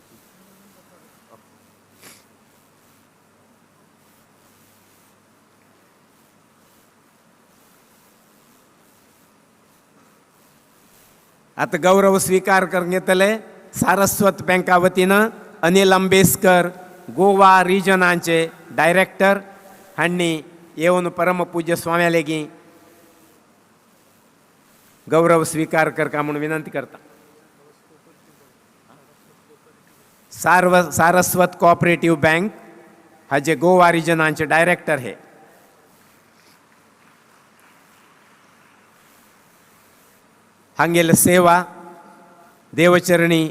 C: आतां गौरव स्वीकार करून घेतले सारस्वत बँका वतीन अनिल आंबेडकर गोवा रिजनाचे डायरेक्टर हांणी येवन परमपूज्य स्वाम्या लेगी गौरव स्वीकार करका म्हूण विनंती करता. सारस्वत कोऑपरेटिव्ह बँक हाजे गोवा रिजनाचे डायरेक्टर हे. हांगेले सेवा देवचरणी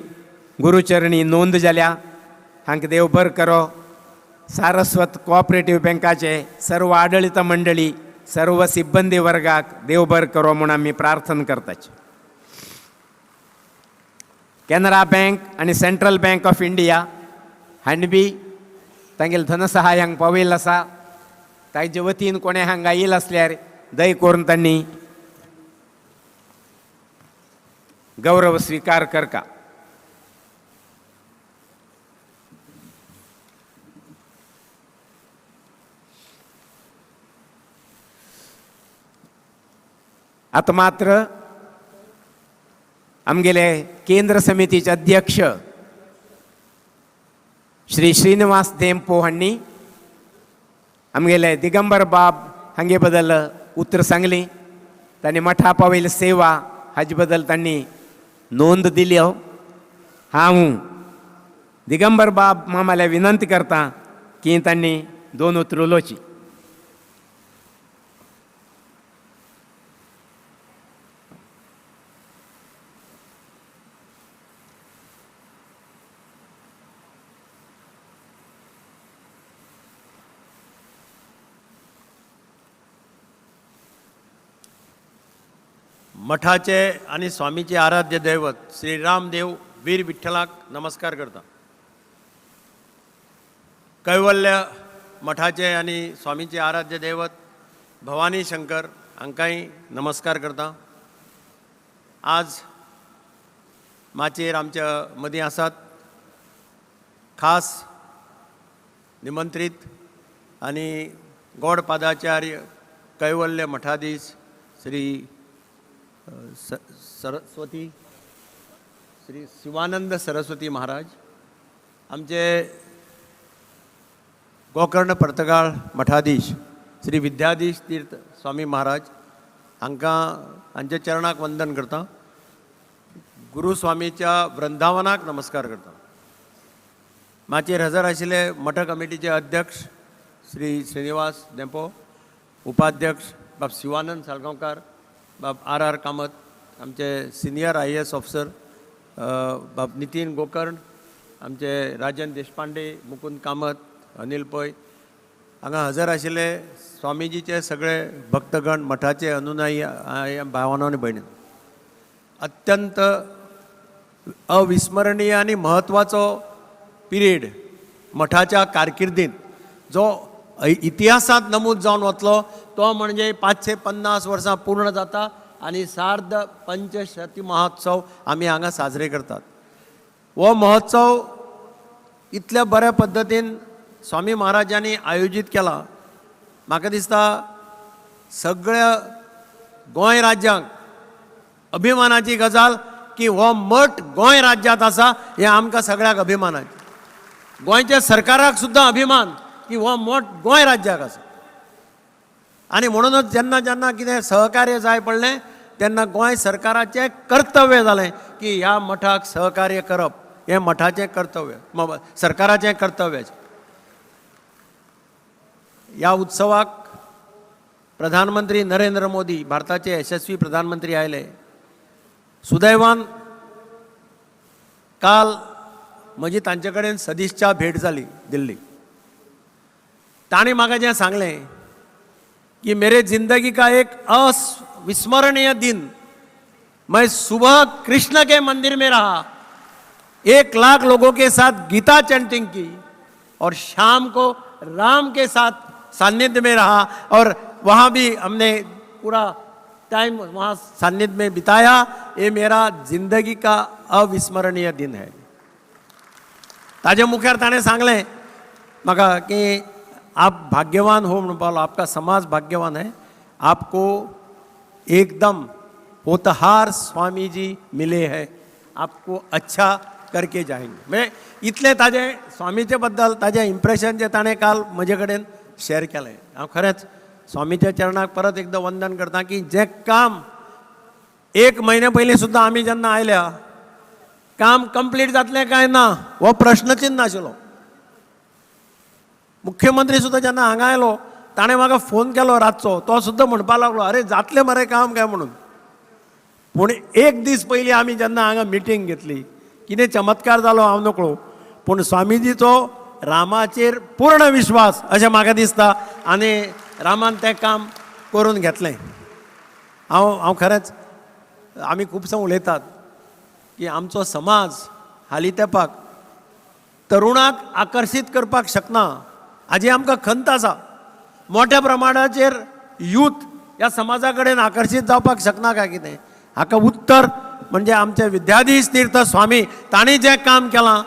C: गुरुचरणी नोंद जाल्या. हांकां देव बर करो. सारस्वत कोऑपरेटिव्ह बँकाचे सर्व आडळीत मंडळी सर्व सिब्बंदी वर्गाक देव बर करो म्हूण आमी प्रार्थना करताची. कॅनरा बँक आनी सेंट्रल बँक ऑफ इंडिया हांणी बी तांगेले धनसहाय हांगा पावयल्लो आसा. ताजे वतीन कोणें हांगा येयल आसल्यार दय करून तांणी गौरव स्वीकार करका. आतां मात्र आमगेले केंद्र समितीचे अध्यक्ष श्री श्रीनिवास धेंपो हांणी आमगेले दिगंबर बाब हांगे बद्दल उतर सांगली. तांणी मठा पावयली सेवा हाजे बद्दल तांणी नोंद दिली. हांव दिगंबर बाब मामाल्या विनंती करता की तांणी दोन उतरां उलोवची.
K: मठाचे आनी स्वामीचे आराध्य दैवत श्री रामदेव वीर विठ्ठलाक नमस्कार करता. कैवल्य मठाचे आनी स्वामीचे आराध्य दैवत भवानी शंकर हांकांय नमस्कार करता. आज माचयेर आमच्या मदीं आसात खास निमंत्रीत आनी गौड पादाचार्य कैवल्य मठाधीश श्री सरस्वती श्री शिवानंद सरस्वती महाराज, आमचे गोकर्ण पर्तगाळ मठाधीश श्री विद्याधीश तीर्थ स्वामी महाराज हांकां हांच्या चरणाक वंदन करता. गुरुस्वामीच्या वृंदावनाक नमस्कार करता. माचयेर हजर आशिल्ले मठ कमिटीचे अध्यक्ष श्री श्रीनिवास धेंपो, उपाध्यक्ष बाब शिवानंद साळगांवकार, बाब are are Kamat, आमचे सिनियर IAS officer बाब नितीन गोकर्ण, आमचे राजन देशपांडे, मुकुंद कामत, अनिल पै, हांगा हजर आशिल्ले स्वामीजीचे सगळे भक्तगण, मठाचे अनुयायी भावानो आनी भयणी, अत्यंत अविस्मरणीय आनी म्हत्वाचो पिरियड मठाच्या कारकिर्दींत जो इतिहासांत नमूद जावन वतलो तो म्हणजे 550 वर्सां पूर्ण जाता आनी सार्ध पंचशती महोत्सव आमी हांगा साजरे करतात. हो महोत्सव इतल्या बऱ्या पद्दतीन स्वामी महाराजांनी आयोजीत केला. म्हाका दिसता सगळ्या गोंय राज्यांक अभिमानाची गजाल की हो मठ गोंय राज्यांत आसा हें आमकां सगळ्यांक अभिमानाचें. गोंयच्या सरकाराक सुद्दां अभिमान की हो मठ गोंय राज्याक आसा. आनी म्हणूनच जेन्ना जेन्ना कितें सहकार्य जाय पडलें तेन्ना गोंय सरकाराचें कर्तव्य जालें की ह्या मठाक सहकार्य करप हें मठाचें कर्तव्य, सरकाराचें कर्तव्य. ह्या उत्सवाक प्रधानमंत्री नरेंद्र मोदी भारताचे यशस्वी प्रधानमंत्री आयले. सुदैवान काल म्हजी तांचे कडेन सदिच्छा भेट जाली दिल्ली. तांणी म्हाका जें सांगलें कि मेरे जिंदगी का एक अविस्मरणीय दिन, मैं सुबह कृष्ण के मंदिर में रहा, 1 लाख लोगों के साथ गीता चैंटिंग की और शाम को राम के साथ सान्निध्य में रहा और वहाँ भी हमने पूरा टाइम वहाँ सान्निध्य में बिताया. ये मेरा जिंदगी का अविस्मरणीय दिन है. ताजे मुखार ताणें सांगलें म्हाका की आप भाग्यवान हो म्हणपाक, आपका समाज भाग्यवान है, आपको एकदम होतहार स्वामी जी मिले हैं, आपको अच्छा करके जाएंगे. म्हणजे इतलें ताजें स्वामीचे बद्दल ताजें इम्प्रेशन जें ताणें काल म्हजे कडेन शेअर केलें. हांव खरेंच स्वामीच्या चरणाक परत एकदां वंदन करता की जें काम 1 म्हयन्या पयलीं सुद्दां आमी जेन्ना आयल्या काम कंप्लीट जातलें काय ना हो प्रश्नचिन्न आशिल्लो. मुख्यमंत्री सुद्दां जेन्ना हांगा आयलो ताणें म्हाका फोन केलो रातचो, तो सुद्दां म्हणपाक लागलो अरे जातलें मरे काम काय म्हणून. पूण 1 दीस पयलीं आमी जेन्ना हांगा मिटींग घेतली कितें चमत्कार जालो हांव नकळो, पूण स्वामीजीचो रामाचेर पूर्ण विश्वास अशें म्हाका दिसता आनी रामान तें काम करून घेतलें. हांव हांव खरेंच आमी खुबशे उलयतात की आमचो समाज हालीं तेंपाक तरुणाक आकर्शीत करपाक शकना हाजी आमकां खंत आसा. मोठ्या प्रमाणाचेर यूथ ह्या समाजा कडेन आकर्शीत जावपाक शकना काय कितें, हाका उत्तर म्हणजे आमचे विद्याधीश तीर्थ स्वामी तांणी जें काम केलां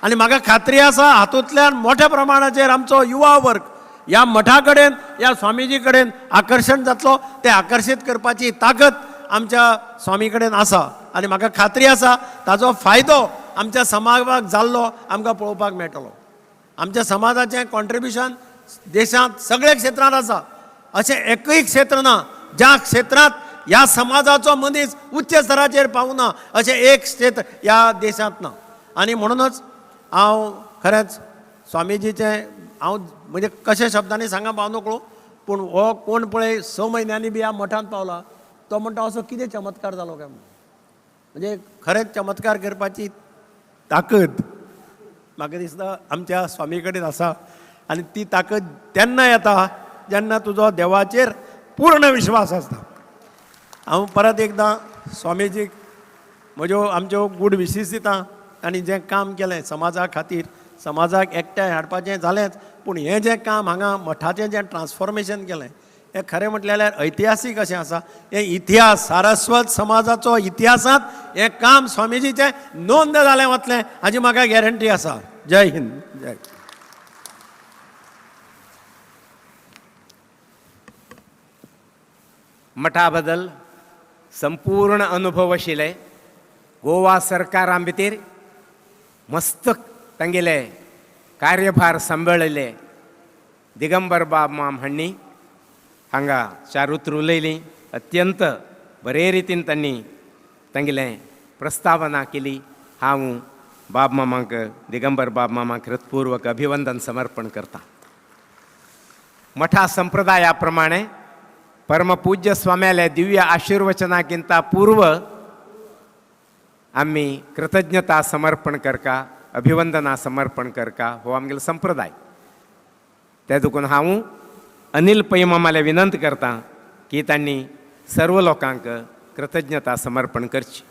K: आनी म्हाका खात्री आसा हातूंतल्यान मोठ्या प्रमाणाचेर आमचो युवा वर्ग ह्या मठा कडेन ह्या स्वामीजी कडेन आकर्शण जातलो. तें आकर्शीत करपाची ताकद आमच्या स्वामी कडेन आसा आनी म्हाका खात्री आसा ताजो फायदो आमच्या समाजाक जाल्लो आमकां पळोवपाक मेळटलो. आमच्या समाजाचें कॉन्ट्रिब्युशन देशांत सगळ्या क्षेत्रांत आसा. अशें एकूय क्षेत्र ना ज्या क्षेत्रांत ह्या समाजाचो मनीस उच्च स्तराचेर पावना, अशें एक क्षेत्र ह्या देशांत ना. आनी म्हणूनच हांव खरेंच स्वामीजीचें हांव म्हणजे कशे शब्दांनी सांगा हांव नकळो, पूण हो कोण पळय 6 म्हयन्यांनी बी ह्या मठांत पावला तो म्हणटा असो कितें चमत्कार जालो काय म्हणून. म्हणजे खरेंच चमत्कार करपाची ताकद म्हाका दिसता आमच्या स्वामी कडेन आसा आनी ती ताकद तेन्ना येता जेन्ना तुजो देवाचेर पूर्ण विश्वास आसता. हांव परत एकदां स्वामीजीक म्हज्यो आमच्यो गूड विशीस दिता आनी जें काम केलें समाजा खातीर, समाजाक एकठांय हाडपाचें जालेंच, पूण हें जें काम हांगा मठाचें जें ट्रान्सफॉर्मेशन केलें हें खरें म्हटलें जाल्यार ऐतिहासीक अशें आसा. हें इतिहास सारस्वत समाजाचो इतिहासांत हें काम स्वामीजीचें नोंद जालें वतलें हाजी म्हाका गॅरंटी आसा. जय हिंद. जय.
C: मठा बदल संपूर्ण अनुभव आशिल्ले गोवा सरकारा भितर मस्त तांगेले कार्यभार सांबाळिल्ले दिगंबर बाब माम हांणी हांगा चार उतरां उलयलीं. अत्यंत बरे रितीन तांणी तांगेलें प्रस्तावना केली. हांव बाब मामाक, दिगंबर बाब मामाक हृत्पूर्वक अभिवंदन समर्पण करता. मठा संप्रदाया प्रमाणे परमपूज्य स्वाम्याले दिव्य आशीर्वचनाकिंता पूर्व आमी कृतज्ञता समर्पण करका, अभिवंदना समर्पण करका, हो आमगेलो संप्रदाय. ते देखून हांव अनिल पै मामाले विनंती करता की तांणी सर्व लोकांक कृतज्ञता समर्पण करची.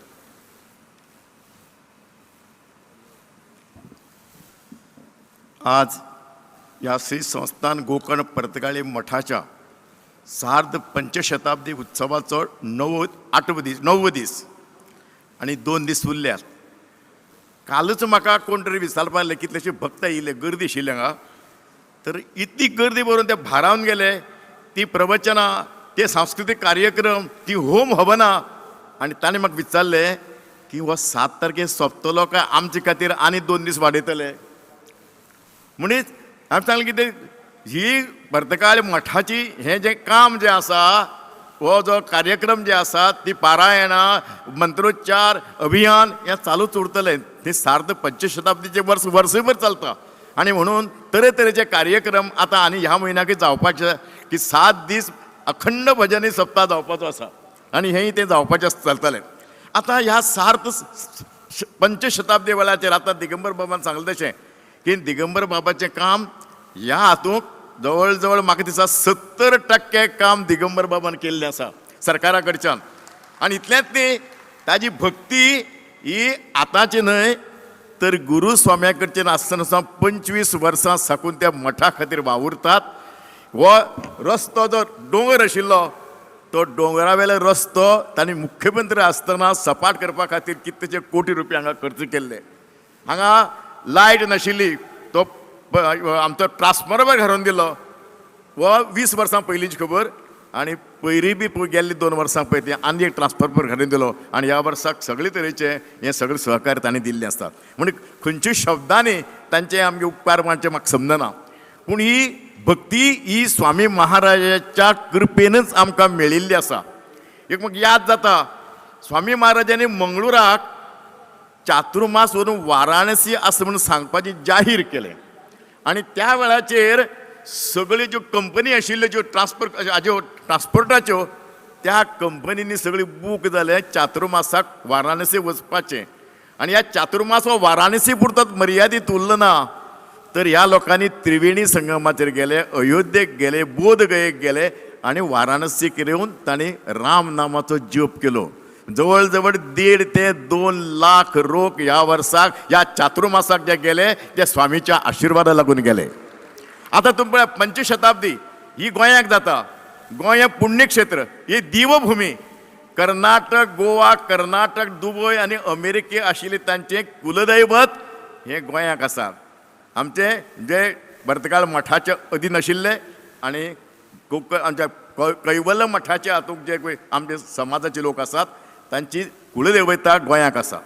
L: आज ह्या श्री संस्थान गोकर्ण पर्तगाळी मठाच्या सार्ध पंचशताब्दी उत्सवाचो 9वो दीस आनी 2 दीस उरल्यात. कालच म्हाका कोण तरी विचारपाक लागले कितलेशे भक्त आयिल्ले, गर्दी आशिल्ली हांगा, तर इतली गर्दी बरोवन ते भारावन गेले. ती प्रवचनां, ते सांस्कृतीक कार्यक्रम, ती होम हवनां, आनी ताणें म्हाका विचारलें की हो 7 तारखेर सोंपतलो काय आमचे खातीर आनी 2 दीस वाडयतले. म्हणीत हांवें सांगलें की ते ही पर्तगाळ मठाची हें जें काम जें आसा, हो जो कार्यक्रम जे आसा, ती पारायणां, मंत्रोच्चार अभियान हें चालूच उरतलें. तें सार्ध पंचशताब्दीचें वर्स वर्सभर चलता आनी म्हणून तरेतरेचे कार्यक्रम आतां आनी ह्या म्हयन्याक जावपाचे की 7 दीस अखंड भजनी सप्ताह जावपाचो आसा आनी हेंय तें जावपाचें चलतलें. आतां ह्या सार्ध पंचशताब्दी वेळाचेर आतां दिगंबर बाबान सांगलें तशें की दिगंबर बाबाचें काम ह्या हातूंत जवळ जवळ म्हाका दिसता 70% काम दिगंबर बाबान केल्लें आसा सरकारा कडच्यान. आनी इतलेंच न्ही, ताजी भक्ती ही आतांची न्हय तर गुरू स्वाम्या कडच्यान आसतना 25 वर्सां साकून त्या मठा खातीर वावुरतात. हो रस्तो जो दोंगर आशिल्लो तो दोंगरावेलो रस्तो तांणी मुख्यमंत्री आसतना सपाट करपा खातीर कितलेशे कोटी रुपया हांगा खर्च केल्ले. हांगा लायट नाशिल्ली, तो आमचो ट्रान्सफॉर्मर घालून दिलो. हो 20 वर्सां पयलींची खबर आनी पयरी बी गेल्ली 2 वर्सां पयलीं आनी एक ट्रान्सफॉर्मर घालून दिलो आनी ह्या वर्साक सगळे तरेचे हें सगळें सहकार्य तांणी दिल्लें आसता. म्हण खंयच्या शब्दांनी तांचे आमगे उपकार मानचे म्हाका समजना, पूण ही भक्ती ही स्वामी महाराजाच्या कृपेनच आमकां मेळिल्ली आसा. एक म्हाका याद जाता, स्वामी महाराजांनी मंगळुराक चातुर्मास वरून वाराणसी आसा म्हणून सांगपाचें जाहीर केलें आनी त्या वेळाचेर सगळ्यो ज्यो कंपनी आशिल्ल्यो ज्यो ट्रान्सपोर्ट ट्रान्सपोर्टाच्यो त्या कंपनींनी सगळी बूक जाले चातुर्मासाक वाराणसी वचपाचें. आनी ह्या चातुर्मास हो वाराणसी पुरतोच मर्यादीत उरलो ना, तर ह्या लोकांनी त्रिवेणी संगमाचेर गेले, अयोध्येक गेले, बोध गयेक गेले आनी वाराणसीक येवन तांणी राम नामाचो जप केलो. जवळ जवळ 1.5 ते 2 लाख लोक ह्या वर्साक ह्या चातुर्मासाक जे गेले ते स्वामीच्या आशिर्वादा लागून गेले. आतां तुमी पळया पंचशताब्दी ही गोंयाक जाता. गोंय पुण्यक्षेत्र, ही देवभुमी. कर्नाटक, गोवा, कर्नाटक, दुबय आनी अमेरिके आशिल्ले तांचें कुलदैवत हें गोंयाक आसा. आमचे जे पर्तगाळ मठाचे अधीन आशिल्ले आनी कोंकण आमच्या कैवल्य मठाचे हातूंत जे आमचे समाजाचे लोक आसात तांची कुलदेवता गोंयाक आसा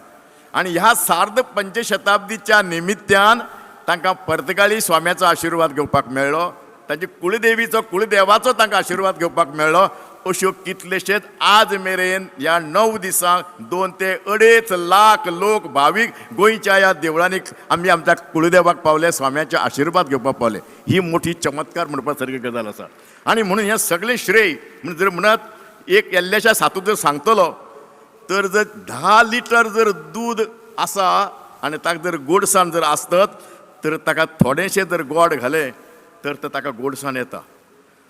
L: आनी ह्या सार्ध पंचशताब्दीच्या निमित्यान तांकां पर्तगाळी स्वाम्याचो आशिर्वाद घेवपाक मेळ्ळो, तांची कुळदेवीचो कुळदेवाचो तांकां आशिर्वाद घेवपाक मेळ्ळो. अश्यो कितलेशेच आज मेरेन ह्या 9 दिसांक 2 ते 2.5 लाख लोक भावीक गोंयच्या ह्या देवळांनी आमी आमच्या कुळदेवाक पावले, स्वाम्याचे आशिर्वाद घेवपाक पावले. ही मोठी चमत्कार म्हणपा सारकी गजाल आसा आनी म्हणून हें सगळें श्रेय म्हणून जर म्हणत एक येल्ल्याच्या सातूंत जर सांगतलो तर जर 10 लिटर जर दूद आसा आनी ताका जर गोडसाण जर आसत तर ताका थोडेशें जर गोड घालें तर ताका गोडसाण येता,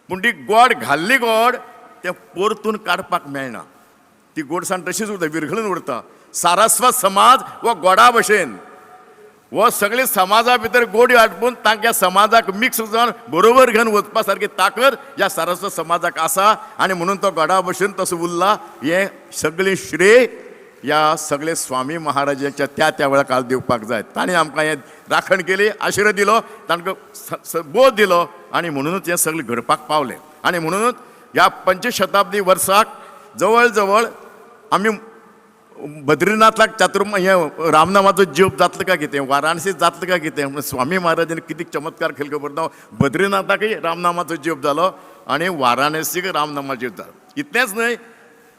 L: पूण ती गोड घाल्ली गोड तें परतून काडपाक मेळना, ती गोडसाण तशीच उरता, विरघळून उरता. सारस्वत समाज हो गोडा भशेन हो सगळे समाजा भितर गोडी आटपून तांकां समाजाक मिक्स जावन बरोबर घेवन वचपा सारकी ताकद ह्या सारस्वत समाजाक आसा आनी म्हणून तो गोडा भशेन तसो उरला. हें सगळें श्रेय ह्या सगळे स्वामी महाराजांच्या त्या त्या वेळार काल दिवपाक जाय. ताणें आमकां हें राखण केली, आशिर्वाद दिलो, तांकां बोध दिलो आनी म्हणुनूच हें सगळें घडपाक पावलें. आनी म्हणुनूच ह्या पंचशताब्दी वर्साक जवळ जवळ आमी बद्रीनाथाक चातुर्म हें रामनामाचो जप जातलो काय कितें, वाराणसी जातलो काय कितें, म्हण स्वामी महाराजांनी कितें चमत्कार केलो खबर ना. बद्रीनाथाकय रामनामाचो जप जालो आनी वाराणसीक रामनामाचो जप जालो. इतलेंच न्हय,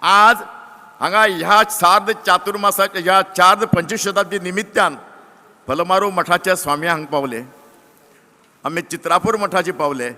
L: आज हांगा ह्या सार्ध चातुर्मासाच्या ह्या 4 पंचशताब्दी निमित्तान फलमारू मठाचे स्वामी हांगा पावले, आमी चित्रापूर मठाचे पावले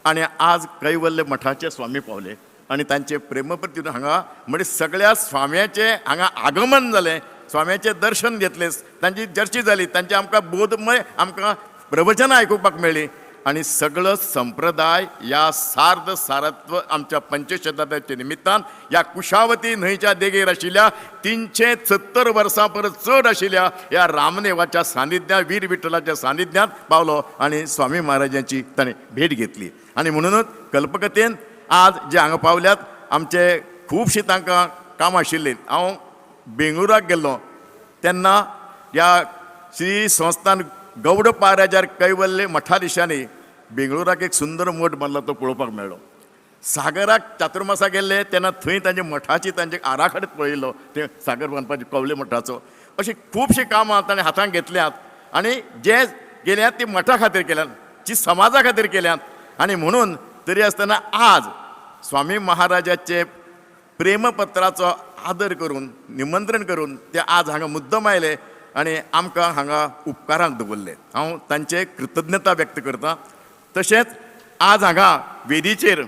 L: आनी आज कैवल्य मठाचे स्वामी पावले आनी तांचे प्रेमप्रती हांगा म्हणजे सगळ्या स्वाम्याचें हांगा आगमन जालें, स्वाम्याचें दर्शन घेतलें, तांची चर्चा जाली, तांचे आमकां बोधमय आमकां प्रवचनां आयकुपाक मेळ्ळीं आनी सगळो संप्रदाय ह्या सार्ध सारत्व आमच्या पंचशताब्दाच्या निमित्तान ह्या कुशावती न्हंयच्या देगेर आशिल्ल्या 370 वर्सां परस चड आशिल्ल्या ह्या रामदेवाच्या सानिध्यांत, वीर विठ्ठलाच्या सानिध्यांत पावलो आनी स्वामी महाराजांची ताणें भेट घेतली. आनी म्हणूनच कल्पकतेन आज जे हांगा पावल्यात आमचे खुबशीं तांकां कामां आशिल्लीं. हांव बेंगळुराक गेल्लो तेन्ना ह्या श्री संस्थान गौड पाराजार कैवल्य मठाधिशांनी बेंगळुराक एक सुंदर मठ बांदला तो पळोवपाक मेळ्ळो. सागराक चातुर्मासा गेल्ले तेन्ना थंय तांचे मठाची तांचे आराखडे पळयलो, ते सागर बांदपाचे कवले मठाचो. अशीं खुबशीं कामां ताणें हातांत घेतल्यात आनी जे गेल्यात ती मठा खातीर केल्यात, जी समाजा खातीर केल्यात. आनी म्हणून तरी आसतना आज स्वामी महाराजाचे प्रेमपत्राचो आदर करून निमंत्रण करून ते आज हांगा मुद्दम आयले आनी आमकां हांगा उपकारांक दवरले. हांव तांचे कृतज्ञता व्यक्त करता. तशेंच आज हांगा वेदीचेर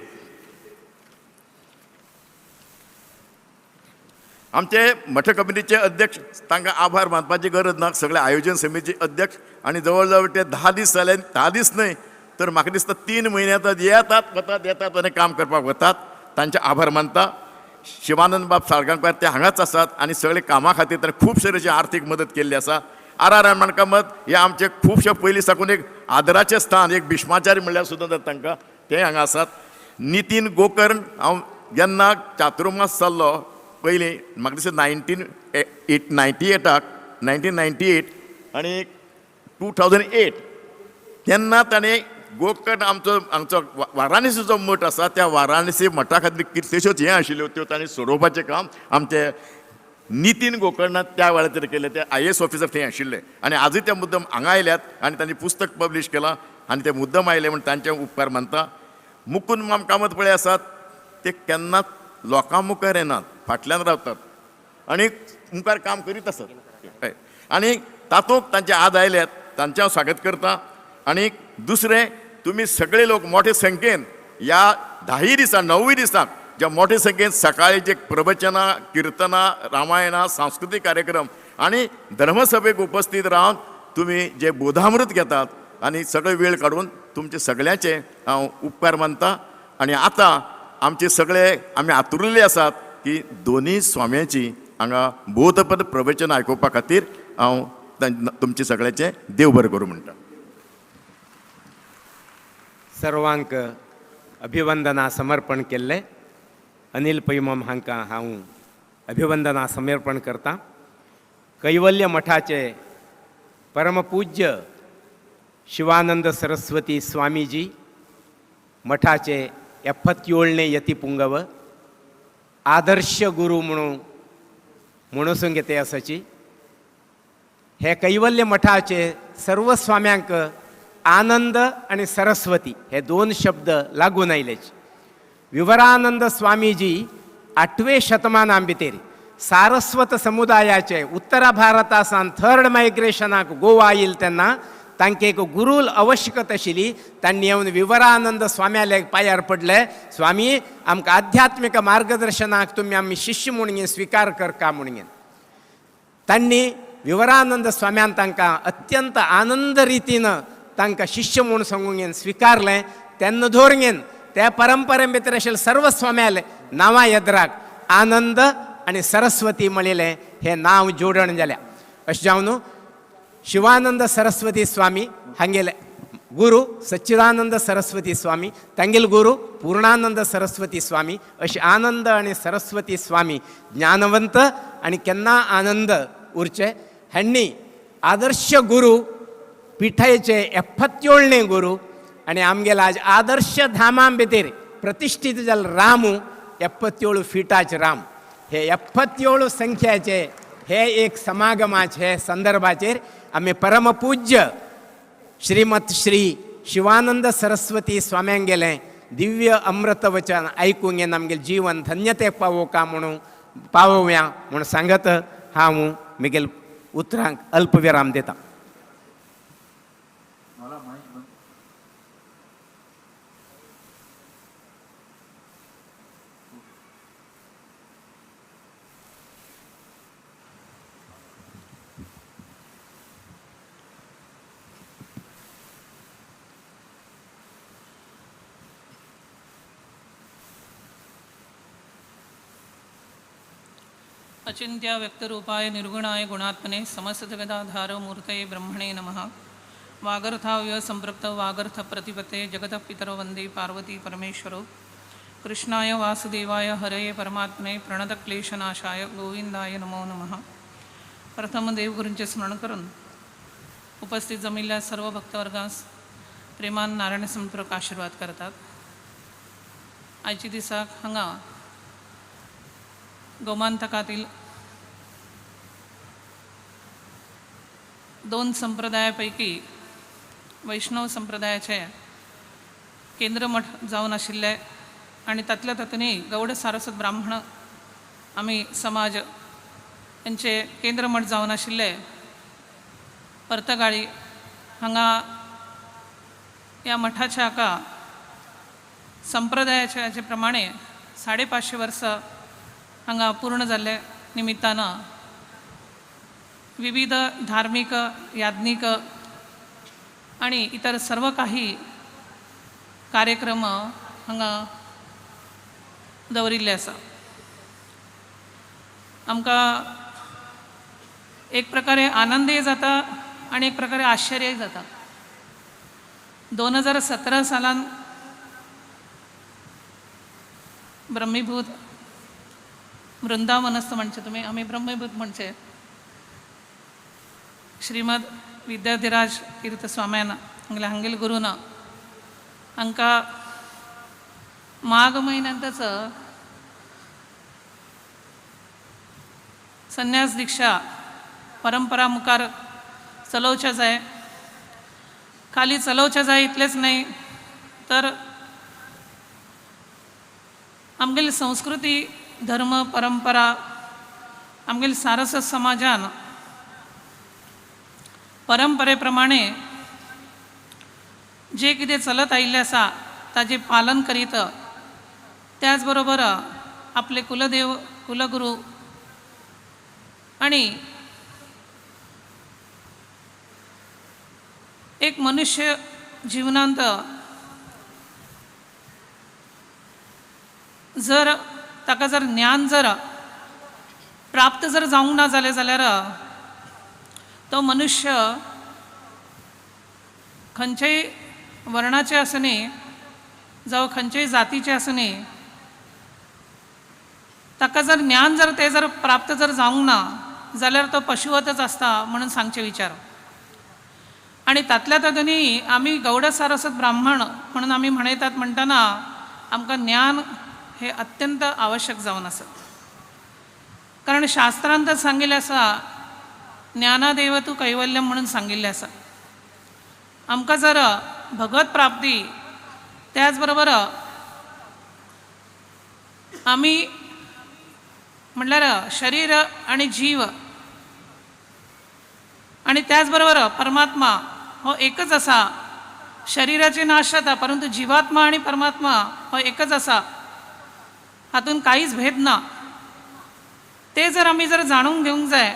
L: आमचे मठ कमिटीचे अध्यक्ष, तांकां आभार मानपाची गरज ना, सगळे आयोजन समितीचे अध्यक्ष आनी जवळ जवळ ते 10 दीस जाले, 10 दीस न्हय तर म्हाका दिसता 3 म्हयने आतां येतात वतात येतात आनी काम करपाक वतात, तांचे आभार मानता. शिवानंद बाब साळगांवकार ते हांगाच आसात आनी सगळे कामा खातीर ताणें खूब तरेची आर्थीक मदत केल्ली आसा. आर आर माणकामत हे आमचे खुबशे पयलीं साकून एक आदराचें स्थान, एक भीष्माचार्य म्हणल्यार सुद्दां जाता तांकां, ते हांगा आसात. नितीन गोकर्ण, हांव जेन्ना चातुर्मास जाल्लो पयलीं म्हाका दिसता 1998 1998 आनी 2008 तेन्ना ताणें गोकर्ण आमचो आमचो वाराणसीचो मठ आसा त्या वाराणसी मठा खातीर कितल्योश्योच हें आशिल्ल्यो त्यो ताणें सोडोवपाचें काम आमचे नितीन गोकर्णात त्या वेळाचेर केलें. ते IAS officer थंय आशिल्ले आनी आजूय ते मुद्दम हांगा आयल्यात आनी तांणी पुस्तक पब्लीश केलां आनी ते मुद्दम आयले म्हूण तांचे उपकार मानता. मुकुंद माम कामत पळय आसात ते केन्नाच लोकां मुखार येनात, फाटल्यान रावतात आनी मुखार काम करीत आसात आनी तातूंत तांचे आज आयल्यात, तांचें हांव स्वागत करता. आनी दुसरें, तुमी सगळे लोक मोठे संख्येन ह्या 10 दिसां 9 दिसांक ज्या मोठे संख्येन सकाळी जे प्रवचनां, किर्तनां, रामायणां, सांस्कृतीक कार्यक्रम आनी धर्मसभेक उपस्थित रावन तुमी जे बोधामृत घेतात आनी सगळे वेळ काडून तुमचे सगळ्यांचे हांव उपकार मानता. आनी आतां आमचे सगळे आमी आतुरलेले आसात की दोनूय स्वाम्यांची हांगा बोधपद प्रवचन आयकुपा खातीर हांव तुमचे सगळ्यांचे देव बरें करूं म्हणटा.
C: सर्वांक अभिवंदना समर्पण केल्ले अनिल पैमाम हांकां हांव अभिवंदना समर्पण करता. कैवल्य मठाचे परमपूज्य शिवानंद सरस्वती स्वामीजी, मठाचे 77ನೇ ಯತಿ ಪುಂಗವ, आदर्श गुरू म्हणून म्हणून ते आसाची. हे कैवल्य मठाचे सर्व स्वाम्यांक आनंद आनी सरस्वती हे दोन शब्द लागून आयलेच. विवरानंद स्वामीजी 8वे शतमाना भितर सारस्वत समुदायाचे उत्तरा भारता सावन थर्ड मायग्रेशनाक गोवा आयल तेन्ना तांकां एक गुरूल आवश्यकता आशिल्ली. तांणी येवन विवरानंद स्वाम्याले पांयार पडले, स्वामी आमकां आध्यात्मीक मार्गदर्शनाक तुमी आमी शिष्य म्हणून स्विकार करका म्हणून. तांणी विवरानंद स्वाम्यान तांकां अत्यंत आनंद रितीन तांकां शिष्य म्हूण सांगून स्विकारलें. तेन्ना धरून त्या परंपरे भितर आशिल्ले सर्व स्वाम्याले नांवां येद्राक आनंद आनी सरस्वती म्हणिल्लें हें नांव जोडण जाल्या. अशें जावन शिवानंद सरस्वती स्वामी हांगेले गुरू सच्चिदानंद सरस्वती स्वामी, तांगेले गुरू पूर्णानंद सरस्वती स्वामी, अशे आनंद आनी सरस्वती स्वामी ज्ञानवंत आनी केन्ना आनंद उरचे हांणी आदर्श गुरू पिठायेचे 77णे गुरू आनी आमगेले आज आदर्श धामां भितर प्रतिष्ठित जाल्लो रामू 77 फिटाचे राम हे 77 संख्याचे हे एक समागमाचे संदर्भाचेर आमी परमपूज्य श्रीमत श्री शिवानंद सरस्वती स्वाम्यांगेलें दिव्य अमृतवचन आयकूंक येवन आमगेलें जीवन धन्यते पावोवका म्हणून पावोवया म्हूण सांगत हांव म्हगेल उतरांक अल्पविराम दिता.
M: अचिंत्य व्यक्तरूपाय निर्गुणाय गुणात्मने समस्त जगदाधार मूर्तये ब्रह्मणे नमः. वागर्थाव्य संपृक्त वागर्थ प्रतिपते जगतः पितरो वंदे पार्वती परमेश्वरो. कृष्णाय वासुदेवाय हरये परमात्मने प्रणतक्लेशनाशाय गोविंदाय नमो नमः. प्रथम देवगुरूंचे स्मरण करून उपस्थित जमिल्ल्या सर्व भक्तवर्गास प्रेमान नारायण संपर्क आशीर्वाद करतात. आयच्या दिसाक हांगा गोमांतकातील दोन संप्रदायापैकी वैष्णव संप्रदायाचे केंद्रमठ जावन आशिल्ले आनी तातल्या तातूंतय गौड सारस्वत ब्राह्मण आमी समाज यांचे केंद्रमठ जावन आशिल्ले पर्तगाळी हांगा ह्या मठाच्या हाका संप्रदायाच्या हाचे प्रमाणे 550 वर्सां हांगा पूर्ण जाल्ले निमित्तान विविध धार्मिक याज्ञिक आणि इतर सर्व काही कार्यक्रम हांगा दवरिल्ले आसा. आमकां एक प्रकारे आनंदय जाता आनी एक प्रकारे आश्चर्यय जाता. 2017 सालान ब्रह्मीभूत वृंदावनस्थ म्हणचे तुमी, आमी ब्रह्मभूत म्हणचे श्रीमद विद्याधिराज तीर्थ स्वाम्यान हांगेले हांगेल गुरूना हांकां माघ म्हयन्यांतच संन्यास दीक्षा परंपरा मुखार चलोवच्या जाय. खाली चलोवच्या जाय इतलेंच न्हय तर आमगेली संस्कृती धर्म परंपरा आमगेली सारस्वत समाजान परंपरे प्रमाणे जे कितें चलत आयिल्लें आसा ताजें पालन करीत त्याच बरोबर आपले कुलदेव कुलगुरू आनी एक मनुष्य जीवनांत जर ताका जर ज्ञान जर प्राप्त जर जावंक ना जालें जाल्यार तो मनुष्य खंयच्याय वर्णाचे आसुनी जावं खंयच्याय जातीचे आसुनी ताका जर ज्ञान जर तें जर प्राप्त जर जावंक ना जाल्यार तो पशुवतच आसता म्हणून सांगचे विचार. आनी तातल्या तातूंतय आमी गौड सारस्वत ब्राह्मण म्हणून आमी म्हणयतात म्हणटना आमकां ज्ञान हें अत्यंत आवश्यक जावन आसा. कारण शास्त्रांत सांगिल्लें आसा ज्ञानादेव तूं कैवल्यम म्हणून सांगिल्लें आसा. आमकां जर भगवत प्राप्ती त्याच बरोबर आमी म्हणल्यार शरीर आनी जीव आनी त्याच बरोबर परमात्मा हो एकच आसा. शरीराचे नाश जाता परंतु जिवात्मा आनी परमात्मा हो एकच आसा, हातूंत कांयच भेद ना. ते जर आमी जर जाणून घेवंक जाय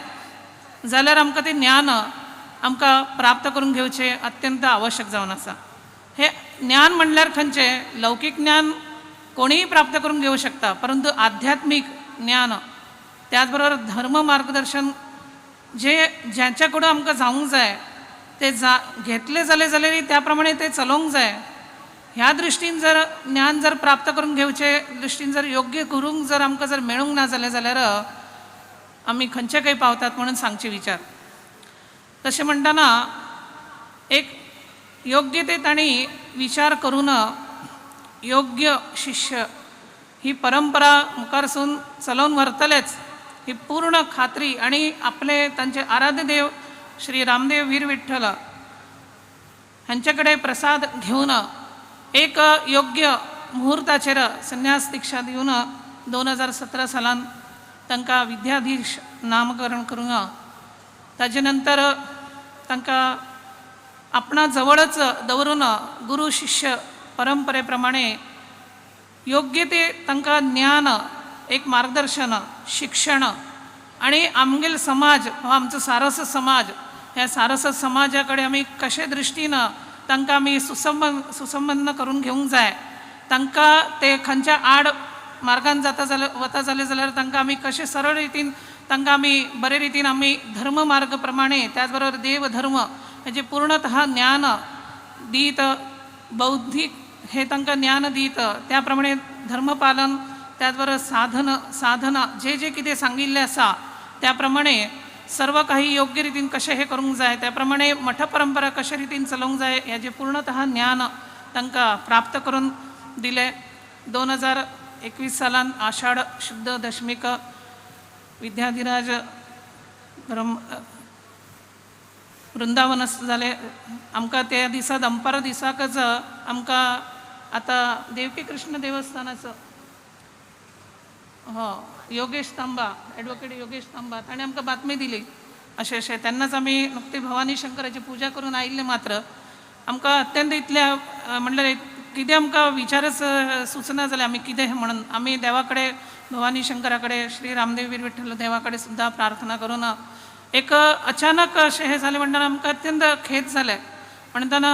M: जाल्यार आमकां तें ज्ञान आमकां प्राप्त करून घेवचें अत्यंत आवश्यक जावन आसा. हें ज्ञान म्हणल्यार खंयचें लौकीक ज्ञान कोणीय प्राप्त करून घेवं शकता, परंतु आध्यात्मीक ज्ञान त्याच बरोबर धर्म मार्गदर्शन जे ज्यांच्या कडेन आमकां जावंक जाय ते घेतले जाले जाल्यार त्या प्रमाणे ते चलोवंक जाय. ह्या दृश्टीन जर ज्ञान जर प्राप्त करून घेवचे दृश्टीन जर योग्य करूंक जर आमकां जर मेळूंक ना जालें जाल्यार आमी खंयचे खंय पावतात म्हणून सांगचे विचार. तशें म्हणटना एक योग्य ते तांणी विचार करून योग्य शिष्य ही परंपरा मुखारसून चलोवन व्हरतलेच ही पूर्ण खात्री आनी आपले तांचे आराध्य देव श्री रामदेव वीर विठ्ठल हांचे कडेन प्रसाद घेवन एक योग्य मुहूर्ताचेर संन्यास दीक्षा दिवन 2017 सालान तांकां विद्याधीश नामकरण करून ताजे नंतर तांकां आपणा जवळच दवरून गुरू शिष्य परंपरे प्रमाणे योग्य ते तांकां ज्ञान एक मार्गदर्शन शिक्षण आनी आमगेलो समाज हो आमचो सारस्वत समाज, ह्या सारस्वत समाजा कडेन आमी कशे दृश्टीन तांकां आमी सुसंबंद करून घेवंक जाय, तांकां ते खंयच्या आड मार्गान जाता जाल्यार वता जालें जाल्यार तांकां आमी कशें सरळ रितीन तांकां आमी बरे रितीन आमी धर्म मार्ग प्रमाणे त्याच बरोबर देव धर्म हेजें पूर्णतः ज्ञान दीत बौद्धीक हे तांकां ज्ञान दीत त्या प्रमाणे धर्मपालन त्याच बरोबर साधना जे जे कितें सांगिल्लें आसा त्या प्रमाणे सर्व काही योग्य रितीन कशें हें करूंक जाय त्या प्रमाणे मठ परंपरा कशे रितीन चलोवंक जाय हेजें पूर्णतः ज्ञान तांकां प्राप्त करून दिलें. 2021 सालान आषाढ शुद्ध दशमीक विद्याधिराज वृंदावनस्थ जालें. आमकां त्या दिसा दनपार दिसाकच आमकां आतां देवकी कृष्ण देवस्थानाचो हो योगेश तांबा एडवोकेट योगेश तांबा ताणें आमकां बातमी दिली अशें अशें. तेन्नाच आमी नुकती भवानी शंकराची पुजा करून आयिल्ले मात्र आमकां अत्यंत इतल्या म्हणल्यार कितें आमकां विचारच सुचना जाले आमी कितें म्हणून. आमी देवा कडेन भवानी शंकरा कडेन श्री रामदेव वीर विठ्ठल देवा कडेन सुद्दां प्रार्थना करून एक अचानक अशें हें जालें म्हणटना आमकां अत्यंत खेद जालें. म्हणटना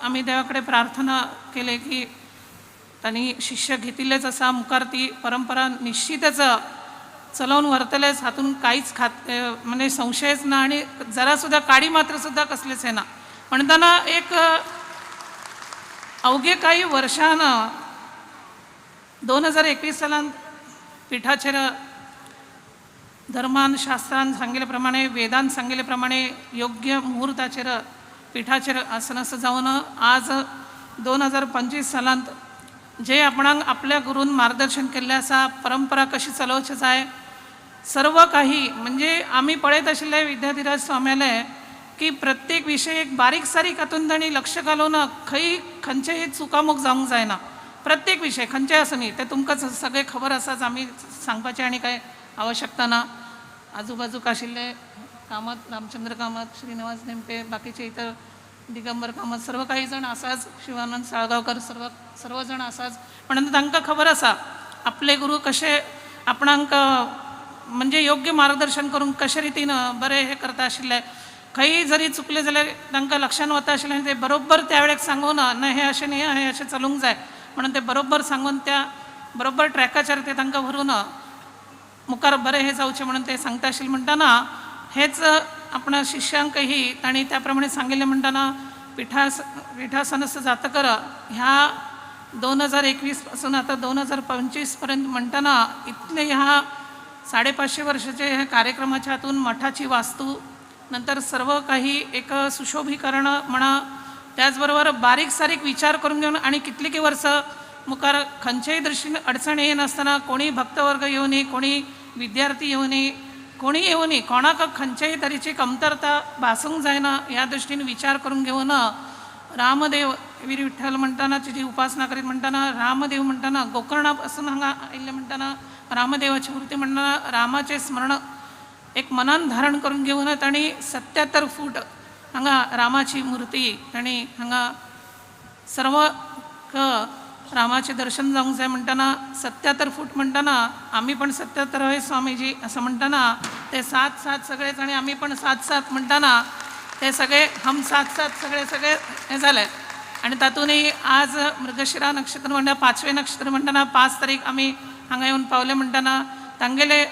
M: आमी देवा कडेन प्रार्थना केली की तांणी शिष्य घेतिल्लेच आसा मुखार ती परंपरा निश्चितच चलोवन व्हरतलेच हातूंत कांयच म्हणजे संशयच ना आनी जरा सुद्दां काडी मात्र सुद्दां कसलेच येना. म्हणटना एक अवघे काही वर्षान 2021 सालान पिठाचेर धर्मान शास्त्रान सांगिल्ले प्रमाणे वेदान सांगिल्ले प्रमाणे योग्य मुहूर्ताचेर पिठाचेर आसनस्थ जावन आज 2025 सालांत जे आपणाक आपल्या गुरून मार्गदर्शन केल्लें आसा परंपरा कशी चलोवची जाय सर्व काही म्हणजे आमी पळयत आशिल्ले विद्याधिराज स्वाम्याले की प्रत्येक विशय एक बारीक सारीक हातून तांणी लक्ष घालून खंय खंयचेय चुकामूक जावंक जायना. प्रत्येक विशय खंयचेय आसूं न्ही ते तुमकां सगळें खबर आसाच, आमी सांगपाचें आनी कांय आवश्यकता ना. आजूबाजूक आशिल्ले कामत रामचंद्र कामत श्रीनिवास नेमपे बाकीचे इतर दिगंबर कामत सर्व काही जण आसाच, शिवानंद साळगांवकर सर्व जण आसाच. म्हणून तांकां खबर आसा आपले गुरू कशे आपणाक म्हणजे योग्य मार्गदर्शन करून कशे रितीन बरें हें करता आशिल्ले. खंय जरी चुकले जाल्यार तांकां लक्षान वता आशिल्लें आनी ते बरोबर त्या वेळेक सांगून ना हें अशें न्ही हें अशें चलूंक जाय म्हणून ते बरोबर सांगून त्या बरोबर ट्रॅकाचेर ते तांकां व्हरून मुखार बरें हें जावचें म्हणून ते सांगता आशिल्ले. म्हणटना हेच आपणा शिष्यांकही तांणी त्या प्रमाणे सांगिल्लें. म्हणटना पिठासनस्थ जातकर ह्या 2021 पासून आतां 2025 पर्यंत म्हणटना इतले ह्या 550 वर्षाचे ह्या कार्यक्रमाच्या हातून मठाची वास्तू नंतर सर्व काही एक सुशोभीकरण म्हणा त्याचबरोबर बारीक सारीक विचार करून घेवन आनी कितलीं वर्सां मुखार खंयचेय दृश्टीन अडचण येनासतना कोणी भक्तवर्ग येवनी, कोणी विद्यार्थी येवनी, कोणी येवनी, कोणाक खंयचेय तरेची कमतरता भासूंक जायना ह्या दृश्टीन विचार करून घेवन रामदेव वीर विठ्ठल म्हणटाना जी उपासना करीत म्हणटाना रामदेव म्हणटाना गोकर्णा पासून हांगा आयिल्ले म्हणटाना रामदेवाची मूर्ती म्हणटाना रामाचें स्मरण एक मनान धारण करून घेवन तांणी 77 फूट हांगा रामाची मूर्ती तांणी हांगा सर्व रामाचें दर्शन जावंक जाय म्हणटाना 77 फूट म्हणटाना आमी पण 77 हय स्वामीजी असं म्हणटाना ते 7 7 सगळेच आनी आमी पण 7 7 म्हणटाना ते सगळे हम 7 7 सगळे सगळे हें जालें. आनी तातूंतय आज मृगशिरा नक्षत्र म्हणटा 5वें नक्षत्र म्हणटाना 5 तारीख आमी हांगा येवन पावले म्हणटाना तांगेले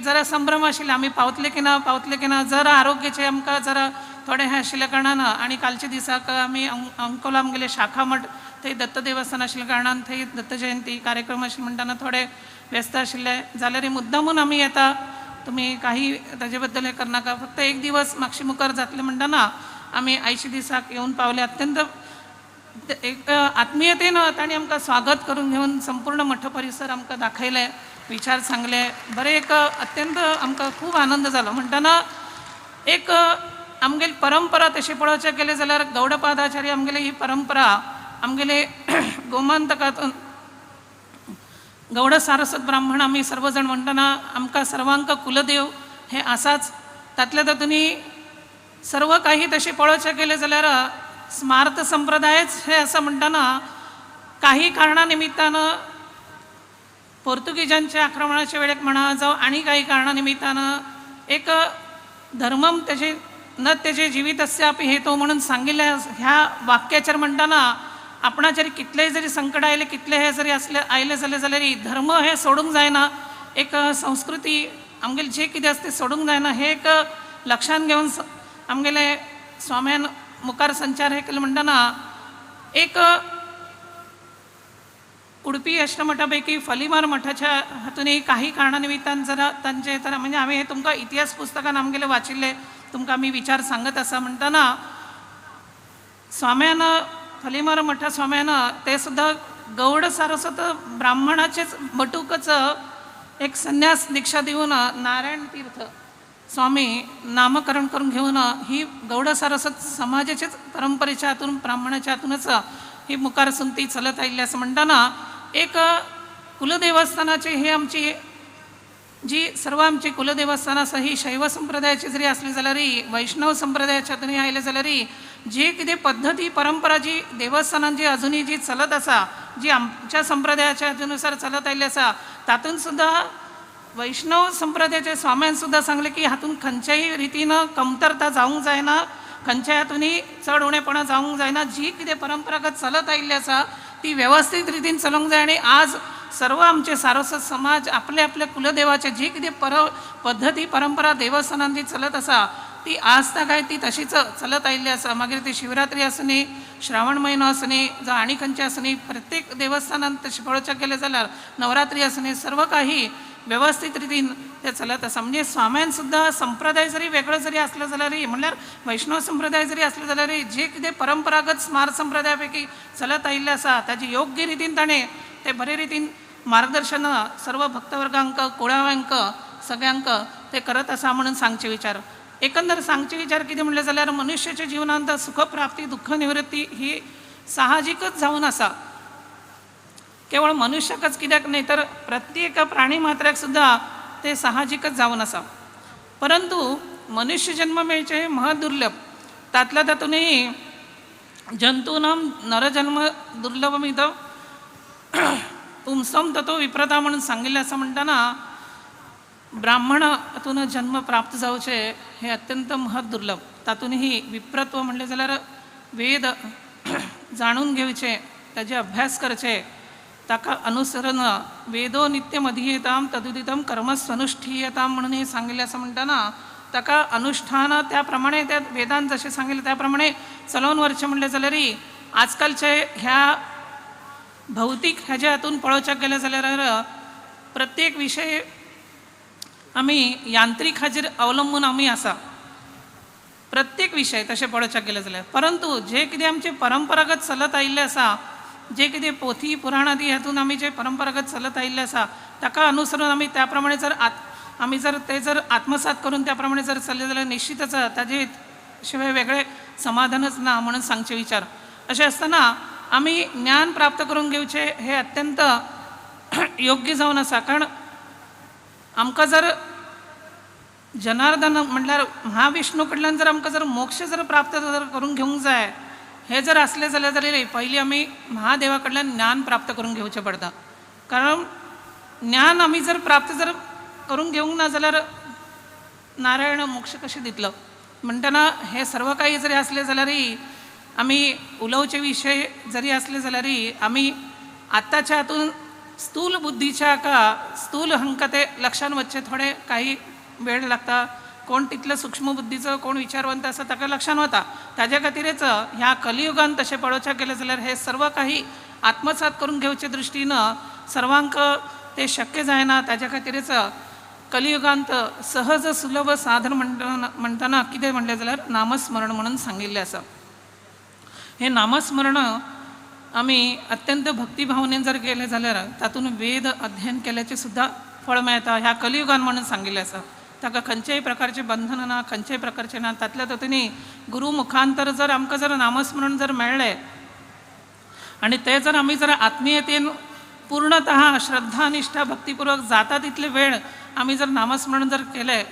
M: जरा संभ्रम आशिल्ले आमी पावतले की ना पावतले की ना, जरा आरोग्याचे आमकां जरा थोडें हें आशिल्ल्या कारणान आनी कालच्या दिसाक आमी अंकोला आमगेले शाखा मठ थंय दत्त देवस्थान आशिल्ल्या कारणान थंय दत्त जयंती कार्यक्रम आशिल्ले म्हणटाना थोडे व्यस्त आशिल्ले जाल्यार मुद्दामून आमी येता, तुमी काही ताजे बद्दल हें करनाका, फक्त एक दिवस मातशे मुखार जातले म्हणटाना आमी आयच्या दिसाक येवन पावले. अत्यंत एक आत्मीयतेन तांणी आमकां स्वागत करून घेवन संपूर्ण मठ परिसर आमकां दाखयले, विचार सांगले, बरें एक अत्यंत आमकां खूब आनंद जालो. म्हणटाना एक आमगेली परंपरा तशी पळोवचें गेलें जाल्यार गौडपादाचार्य आमगेली ही परंपरा आमगेले गोमांतकातून गौड सारस्वत ब्राह्मण आमी सर्व जाण म्हणटाना आमकां सर्वांक कुलदेव हे आसाच. तातल्या तातूंनी सर्व काही तशें पळोवचें गेलें जाल्यार स्मार्त संप्रदायच हे आसा म्हणटाना काही कारणा निमित्तान पोर्तुगीजांच्या आक्रमणाच्या वेळेक म्हणा जावं आनी काही कारणा निमित्तान एक धर्मम तेजे न तेजे जिवितस्यापि हेतो म्हणून सांगिल्ल्या ह्या वाक्याचेर म्हणटाना आपणाचेर कितलेय जरी संकट आयले कितले हे जरी आसले आयले जाले जाल्यार धर्म हे सोडूंक जायना, एक संस्कृती आमगेली जे कितें आसा तें सोडूंक जायना हे एक लक्षांत घेवन आमगेले स्वाम्यान मुखार संचार हे केले म्हणटाना एक उडपी अष्टमठा पैकी फलिमार मठाच्या हातूनय काही कारणा निमित्तान जरा तांचे तर म्हणजे हांवें हे तुमकां इतिहास पुस्तकान आमगेले वाचिल्ले तुमकां आमी विचार सांगत आसा म्हणटाना स्वाम्यान फलिमार मठा स्वाम्यान ते सुद्दां गौड सारस्वत ब्राह्मणाचेच बटुकच एक संन्यास दीक्षा दिवन नारायण तीर्थ स्वामी नामकरण करून घेवन ही गौड सारस्वत समाजाचेच परंपरेच्या हातून ब्राह्मणाच्या हातूनच ही मुखार ती चलत आयिल्ली आसा म्हणटाना एक कुलदेवस्थानाची ही आमची जी सर्व आमची कुलदेवस्थान आसा ही शैव संप्रदायाची जरी आसली जाल्यारय वैष्णव संप्रदायाच्या हातूनय आयले जाल्यारय जी कितें पद्दती परंपरा जी देवस्थानान जी अजुनूय जी चलत आसा जी आमच्या संप्रदायाच्या हातूनुसार चलत आयिल्ली आसा तातूंत सुद्दां वैष्णव संप्रदायाच्या स्वाम्यान सुद्दां सांगलें की हातूंत खंयच्याय रितीन कमतरता जावंक जायना, खंयच्याय हातूनय चड उणेपणां जावंक जायना, जी कितें परंपरागत चलत आयिल्ली आसा ती वेवस्थीत रितीन चलोवंक जाय. आनी आज सर्व आमचे सारस्वत समाज आपले आपले कुलदेवाचे जी कितें पद्दती परंपरा देवस्थानान जी चलत आसा ती आज काय ती तशीच चलत आयिल्ली आसा. मागीर ती शिवरात्री आसुनी, श्रावण म्हयनो आसुनी, जावं आनी खंयचे आसुनी, प्रत्येक देवस्थानान तशें पळोवपाक गेलें जाल्यार नवरात्री आसुनी सर्व काही वेवस्थीत रितीन ते चलत आसा. म्हणजे स्वाम्यान सुद्दां संप्रदाय जरी वेगळो जरी आसलो जाल्यारय म्हणल्यार वैष्णव संप्रदाय जरी आसलो जाल्यारय जे कितें परंपरागत स्मार्त संप्रदाय पैकी चलत आयिल्लें आसा ताजे योग्य रितीन ताणें ते बरे रितीन मार्गदर्शन सर्व भक्तवर्गांक कुळाव्यांक सगळ्यांक ते करत आसा म्हणून सांगचे विचार. एकंदर सांगचे विचार कितें म्हणलें जाल्यार मनुष्याच्या जिवनांत सुखप्राप्ती दुःख निवृत्ती ही साहजिकच जावन आसा. केवळ मनुष्याकच कित्याक न्हय तर प्रत्येक प्राणी मात्र्याक सुद्दां ते साहजिकच जावन आसा. परंतु मनुष्य जन्म मेळचें महदुर्लभ, तातल्या तातूंतय जंतूनां नरजन्म दुर्लभमिद पुंसम ततो विप्रता म्हणून सांगिल्लें आसा म्हणटना ब्राह्मणातून जन्म प्राप्त जावचे हे अत्यंत महदुर्लभ. तातूंतय विप्रत्व म्हणलें जाल्यार वेद जाणून घेवचे, ताजे अभ्यास करचे, ताका अनुसरण वेदो नित्यम अधीयताम तदुदितम कर्मस्वनुष्ठीयताम म्हणून हे सांगिल्लें आसा म्हणटना ताका अनुष्ठान त्या प्रमाणे त्या वेदान जशें सांगिल्लें त्या प्रमाणे चलोवन व्हरचें म्हणलें जाल्यारय आजकालचे ह्या भौतीक हेज्या हातून पळोवच्याक गेलें जाल्यार प्रत्येक विशय आमी यांत्रीक हाजेर अवलंबून आमी आसा प्रत्येक विशय तशें पळोवच्याक गेलें जाल्यार. परंतु जे कितें आमचें परंपरागत चलत आयिल्लें आसा जे कितें पोथी पुराण आदी हातून आमी जे परंपरागत चलत आयिल्लें आसा ताका अनुसरून आमी त्या प्रमाणे जर आमी जर ते जर आत्मसात करून त्या प्रमाणे जर चल्ले जाल्यार निश्चितच ताजे शिवाय वेगळें समाधानच ना म्हणून सांगचे विचार. अशें आसतना आमी ज्ञान प्राप्त करून घेवचें हें अत्यंत योग्य जावन आसा. कारण आमकां जर जनार्दन म्हटल्यार महाविष्णू कडल्यान जर आमकां जर मोक्ष जर प्राप्त जर करून घेवंक जाय हे जर आसलें जाल्यार जाल्यार पयलीं आमी महादेवा कडल्यान ज्ञान प्राप्त करून घेवचें पडटा. कारण ज्ञान आमी जर प्राप्त जर करून घेवंक ना जाल्यार नारायण मोक्ष कशें दितलो. म्हणटना हे सर्व काही जरी आसलें जाल्यारय आमी उलोवचे विशय जरी आसले जाल्यारय आमी आतांच्या हातून स्थूल बुद्धीच्या का स्थूल हांकां ते लक्षान वचचें थोडे काही वेळ लागता. कोण तितलो सूक्ष्म बुद्धीचो कोण विचारवंत आसा ताका लक्षान वता. ताज्या खातीरच ह्या कलियुगान तशें पळोवच्याक गेलें जाल्यार हे सर्व काही आत्मसात करून घेवचे दृश्टीन सर्वांक ते शक्य जायना. ताज्या खातीरच कलियुगांत सहज सुलभ साधन म्हणटना कितें म्हणलें जाल्यार नामस्मरण म्हणून सांगिल्लें आसा. हें नामस्मरण आमी अत्यंत भक्तिभावनेन जर केलें जाल्यार तातूंत वेद अध्ययन केल्याचें सुद्दां फळ मेळटा ह्या कलियुगान म्हणून सांगिल्लें आसा. ताका खंयचेय प्रकारचें बंधन ना, खंयचेय प्रकारचें ना. तातल्या तातूंनी गुरू मुखांतर जर आमकां जर नामस्मरण जर मेळ्ळें आनी तें जर आमी जर आत्मीयतेन पूर्णतः श्रद्धा निष्ठा भक्तिपूर्वक जाता तितले वेळ आमी जर नामस्मरण जर केलें,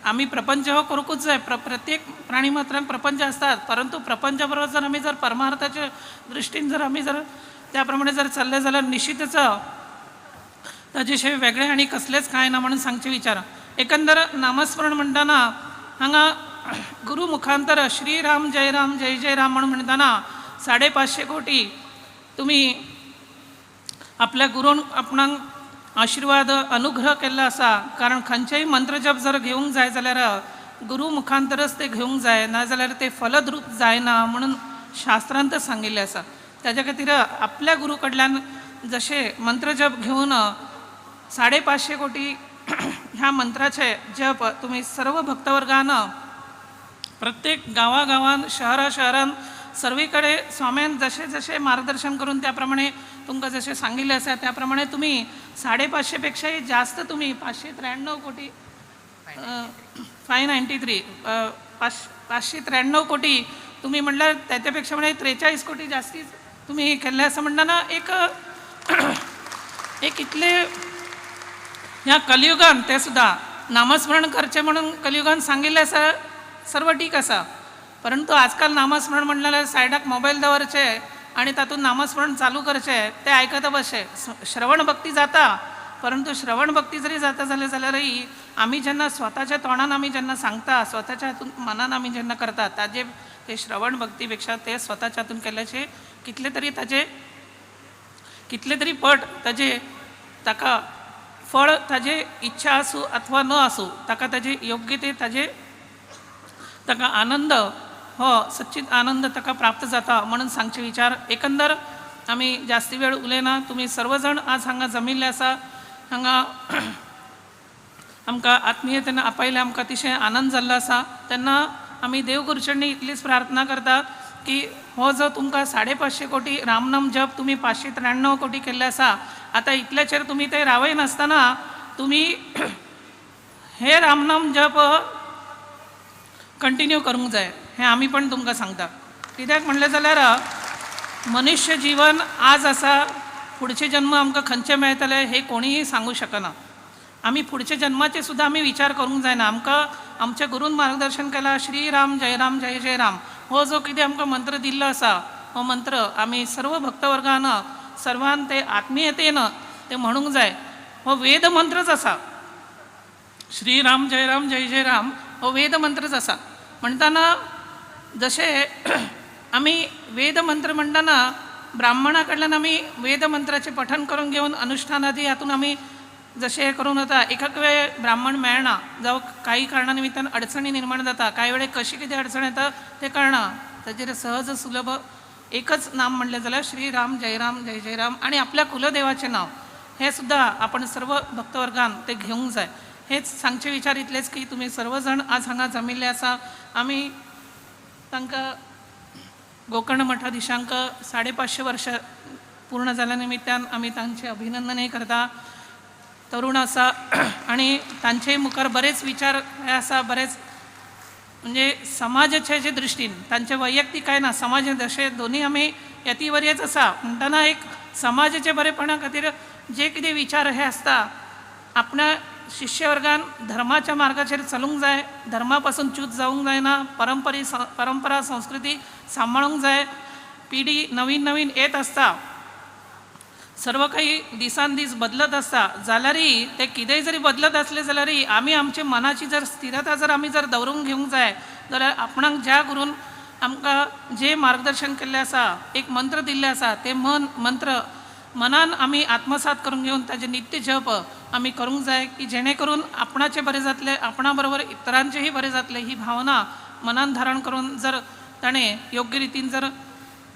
M: आमी प्रपंच हो करूंकूच जाय. प्रत्येक प्राणी मात्रांक प्रपंच आसतात, परंतु प्रपंचा बरोबर जर आमी जर परमार्थाच्या दृश्टीन जर आमी जर त्या प्रमाणे जर चल्ले जाल्यार निश्चितच ताजे शिवाय वेगळें आनी कसलेंच कांय ना म्हणून सांगचे विचार. एकंदर नामस्मरण म्हणटना हांगा गुरू मुखांतर श्री राम जय राम जय जय राम म्हणून म्हणटना 550 कोटी तुमी आपल्या गुरून आपणाक आशिर्वाद अनुग्रह केल्लो आसा. कारण खंयचेय मंत्रजप जर घेवंक जाय जाल्यार गुरू मुखांतरच ते घेवंक जाय, ना जाल्यार ते फलद्रूप जायना म्हणून शास्त्रांत सांगिल्लें आसा. ताज्या खातीर आपल्या गुरू कडल्यान जशें मंत्रजप घेवन 550 कोटी ह्या मंत्राचे जप तुमी सर्व भक्तवर्गान प्रत्येक गांवागांवान शहरा शहरान सर्वीकडे स्वाम्यान जशें जशें मार्गदर्शन करून त्या प्रमाणे तुमकां जशें सांगिल्लें आसा त्या प्रमाणे तुमी 550 पेक्षाय जास्त तुमी 593 कोटी 593 593 कोटी तुमी म्हणल्यार त्याच्या पेक्षा म्हणजे 43 कोटी जास्ती तुमी केल्लें आसा. म्हणटना एक एक इतले ह्या कलियुगान ते सुद्दां नामस्मरण करचें म्हणून कलियुगान सांगिल्लें आसा, सर्व ठीक आसा. परंतु आजकाल नामस्मरण म्हणलें जाल्यार सायडाक मोबायल दवरचे आनी तातूंत नामस्मरण चालू करचें, तें आयकता बसचें. श्रवण भक्ती जाता, परंतु श्रवण भक्ती जरी जाता जाल्यार जाल्यारय आमी जेन्ना स्वताच्या तोंडान आमी जेन्ना सांगता, स्वताच्या हातून मनान आमी जेन्ना करता ताजे ते श्रवण भक्ती पेक्षा ते स्वताच्या हातून केल्ल्याचे कितले तरी ताजे कितले तरी पट ताजे ताका फळ ताजे इच्छा आसूं अथवा न आसूं ताका ताजे योग्य ते ताजे ताका आनंद हो सच्चित आनंद ताका प्राप्त जाता म्हणून सांगचे विचार. एकंदर आमी जास्ती वेळ उलयना. तुमी सर्वजण आज हांगा जमिल्ले आसा, हांगा आमकां आत्मीयतेन आपयले, आमकां अतिशय आनंद जाल्लो आसा. तेन्ना आमी देव गुरुचरणी इतलीच प्रार्थना करता की हो जो तुमकां 550 कोटी रामनाम जप तुमी 593 कोटी केल्ले आसा, आतां इतल्याचेर तुमी ते रावयनासतना तुमी हे रामनाम जप कंटिन्यू करूंक जाय हें आमी पण तुमकां सांगता. कित्याक म्हणलें जाल्यार मनुष्य जीवन आज आसा, फुडचे जन्म आमकां खंयचे मेळटले हे कोणीय सांगू शकना. आमी फुडच्या जन्माचे सुद्दां आमी विचार करूंक जायना. आमकां आमच्या गुरून मार्गदर्शन केलां श्री राम जय राम जय जय राम हो जो कितें आमकां मंत्र दिल्लो आसा हो मंत्र आमी सर्व भक्तवर्गान सर्वान ते आत्मीयतेन ते म्हणूंक जाय. हो वेद मंत्रच आसा, श्री राम जय राम जय जय राम हो वेद मंत्रच आसा. म्हणटना जशें आमी वेद मंत्र म्हणटना ब्राह्मणा कडल्यान आमी वेद मंत्राचें पठण करून घेवन अनुष्ठान आदी हातून आमी जशें हें करून वता. एक एक वेळ ब्राह्मण मेळना जावं काही कारणा निमित्तान अडचणी निर्माण जाता, कांय वेळे कशी कितें अडचण येता तें कळना. ताजेर सहज सुलभ एकच नाम म्हणलें जाल्यार श्री राम जय राम जय जय राम आनी आपल्या कुलदेवाचें नांव हें सुद्दां आपण सर्व भक्तवर्गान तें घेवंक जाय. हेच सांगचे विचार इतलेच की तुमी सर्व जाण आज हांगा जमिल्ले आसा. आमी तांकां गोकर्ण मठाधीशांक 550 वर्सां पूर्ण जाल्ल्या निमित्तान आमी तांचें अभिनंदनय करता. तरुण आसा आनी तांचे मुखार बरेच विचार हे आसा, बरेच म्हणजे समाजाचे जे दृश्टीन तांचे वैयक्तीक काय ना, समाज जशें दोनूय आमी यतीवर्यच आसा म्हणटना एक समाजाचे बरेपणा खातीर जे कितें विचार हे आसता आपणा शिष्यवर्गान धर्माच्या मार्गाचेर चलूंक जाय, धर्मा पासून च्यूत जावंक जायना, परंपरा संस्कृती सांबाळूंक जाय. पिढी नवीन नवीन येत आसता, सर्व काही दिसान दीस बदलत आसता, जाल्यारय ते कितेंय जरी बदलत आसले जाल्यारय आमी आमचे मनाची जर स्थिरता जर आमी जर दवरूंक घेवंक जाय जाल्यार आपणाक ज्या गुरून आमकां जें मार्गदर्शन केल्लें आसा, एक मंत्र दिल्लें आसा, तें मंत्र मनान आमी आत्मसात करून घेवन ताजें नित्य जप आमी करूंक जाय की जेणे करून आपणाचें बरें जातलें, आपणा बरोबर इतरांचेंय बरें जातलें ही भावना मनान धारण करून जर ताणें योग्य रितीन जर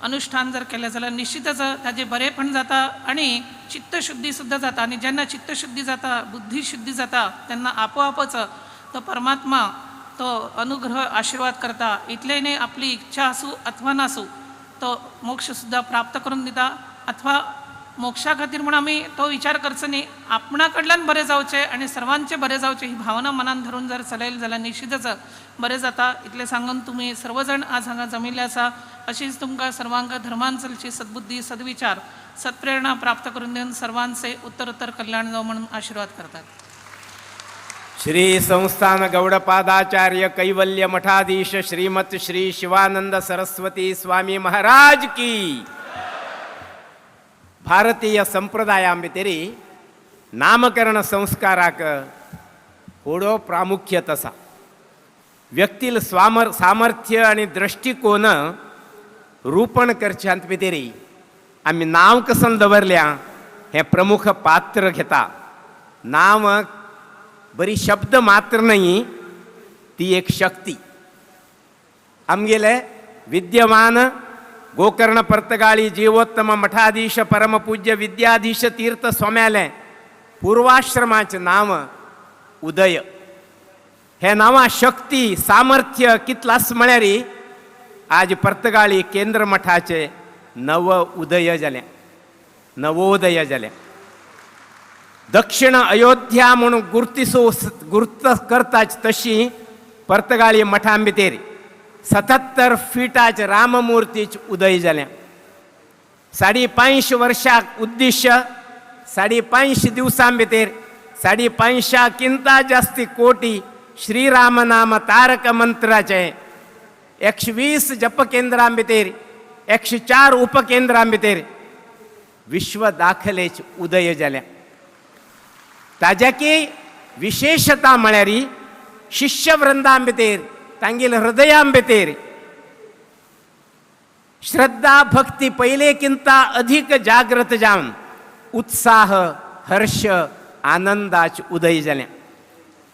M: अनुष्ठान जर केलें जाल्यार निश्चितच ताजें बरेंपण जाता आनी चित्तशुद्धी सुद्दां जाता. आनी जेन्ना चित्तशुद्धी जाता, बुद्धिशुद्धी जाता, तेन्ना आपोआपच तो परमात्मा तो अनुग्रह आशिर्वाद करता. इतलें न्ही आपली इच्छा आसूं अथवा नासूं तो मोक्ष सुद्दां प्राप्त करून दिता. अथवा मोक्षा खातीर म्हूण आमी तो विचार करचो न्ही, आपणा कडल्यान बरें जावचें आनी सर्वांचें बरें जावचें ही भावना मनान धरून जर चलयली जाल्यार निश्चितच बरें जाता. इतलें सांगून तुमी सर्व जाण आज हांगा जमिल्ले आसा, अशीच तुमकां सर्वांक धर्मान चलची सद्बुद्धी, सद्विचार, सत्प्रेरणा प्राप्त करून दिवन सर्वांचे उत्तरोत्तर कल्याण जावं म्हणून आशिर्वाद करतात.
C: श्री संस्थान गौडपादाचार्य कैवल्य मठाधीश श्रीमत श्री शिवानंद सरस्वती स्वामी महाराज की. भारतीय संप्रदाया भितरी नामकरण संस्काराक होडो प्रामुख्य आसा. व्यक्तील सामर्थ्य आनी दृष्टिकोन रूपण करच्यांत भितरी आमी नांव कसन दवरल्या हें प्रमुख पात्र घेता. नांव बरी शब्द मात्र न्ही, ती एक शक्ती. आमगेले विद्यमान गोकर्ण पर्तगाळी जीवोत्तम मठाधीश परमपूज्य विद्याधीश तीर्थ स्वाम्याले पूर्वाश्रमाचें नांव उदय. हे नांवा शक्ती सामर्थ्य कितलास म्हळ्यार आज पर्तगाळी केंद्र मठाचे नव उदय जालें, नवोदय जालें. दक्षिण अयोध्या म्हणून गुर्तिसो गुर्त करताच तशी पर्तगाळी मठां भितर 77 फिटाचे राममूर्तीच उदय जालें. 550 वर्षाक उद्दिश्य 550 दिवसां भितर 550 किंता जास्ती कोटी श्रीरामनाम तारक मंत्राचे 120 जपकेंद्रां भितर 104 उपकेंद्रां भितर विश्व दाखलेच उदय जालें. ताज्याकी विशेषता म्हळ्यार शिष्यवृंदां भितर तांगेले हृदयां भितर श्रद्धा भक्ती पयलेकिंता अधिक जागृत जावन उत्साह हर्ष आनंदाच उदय जालें.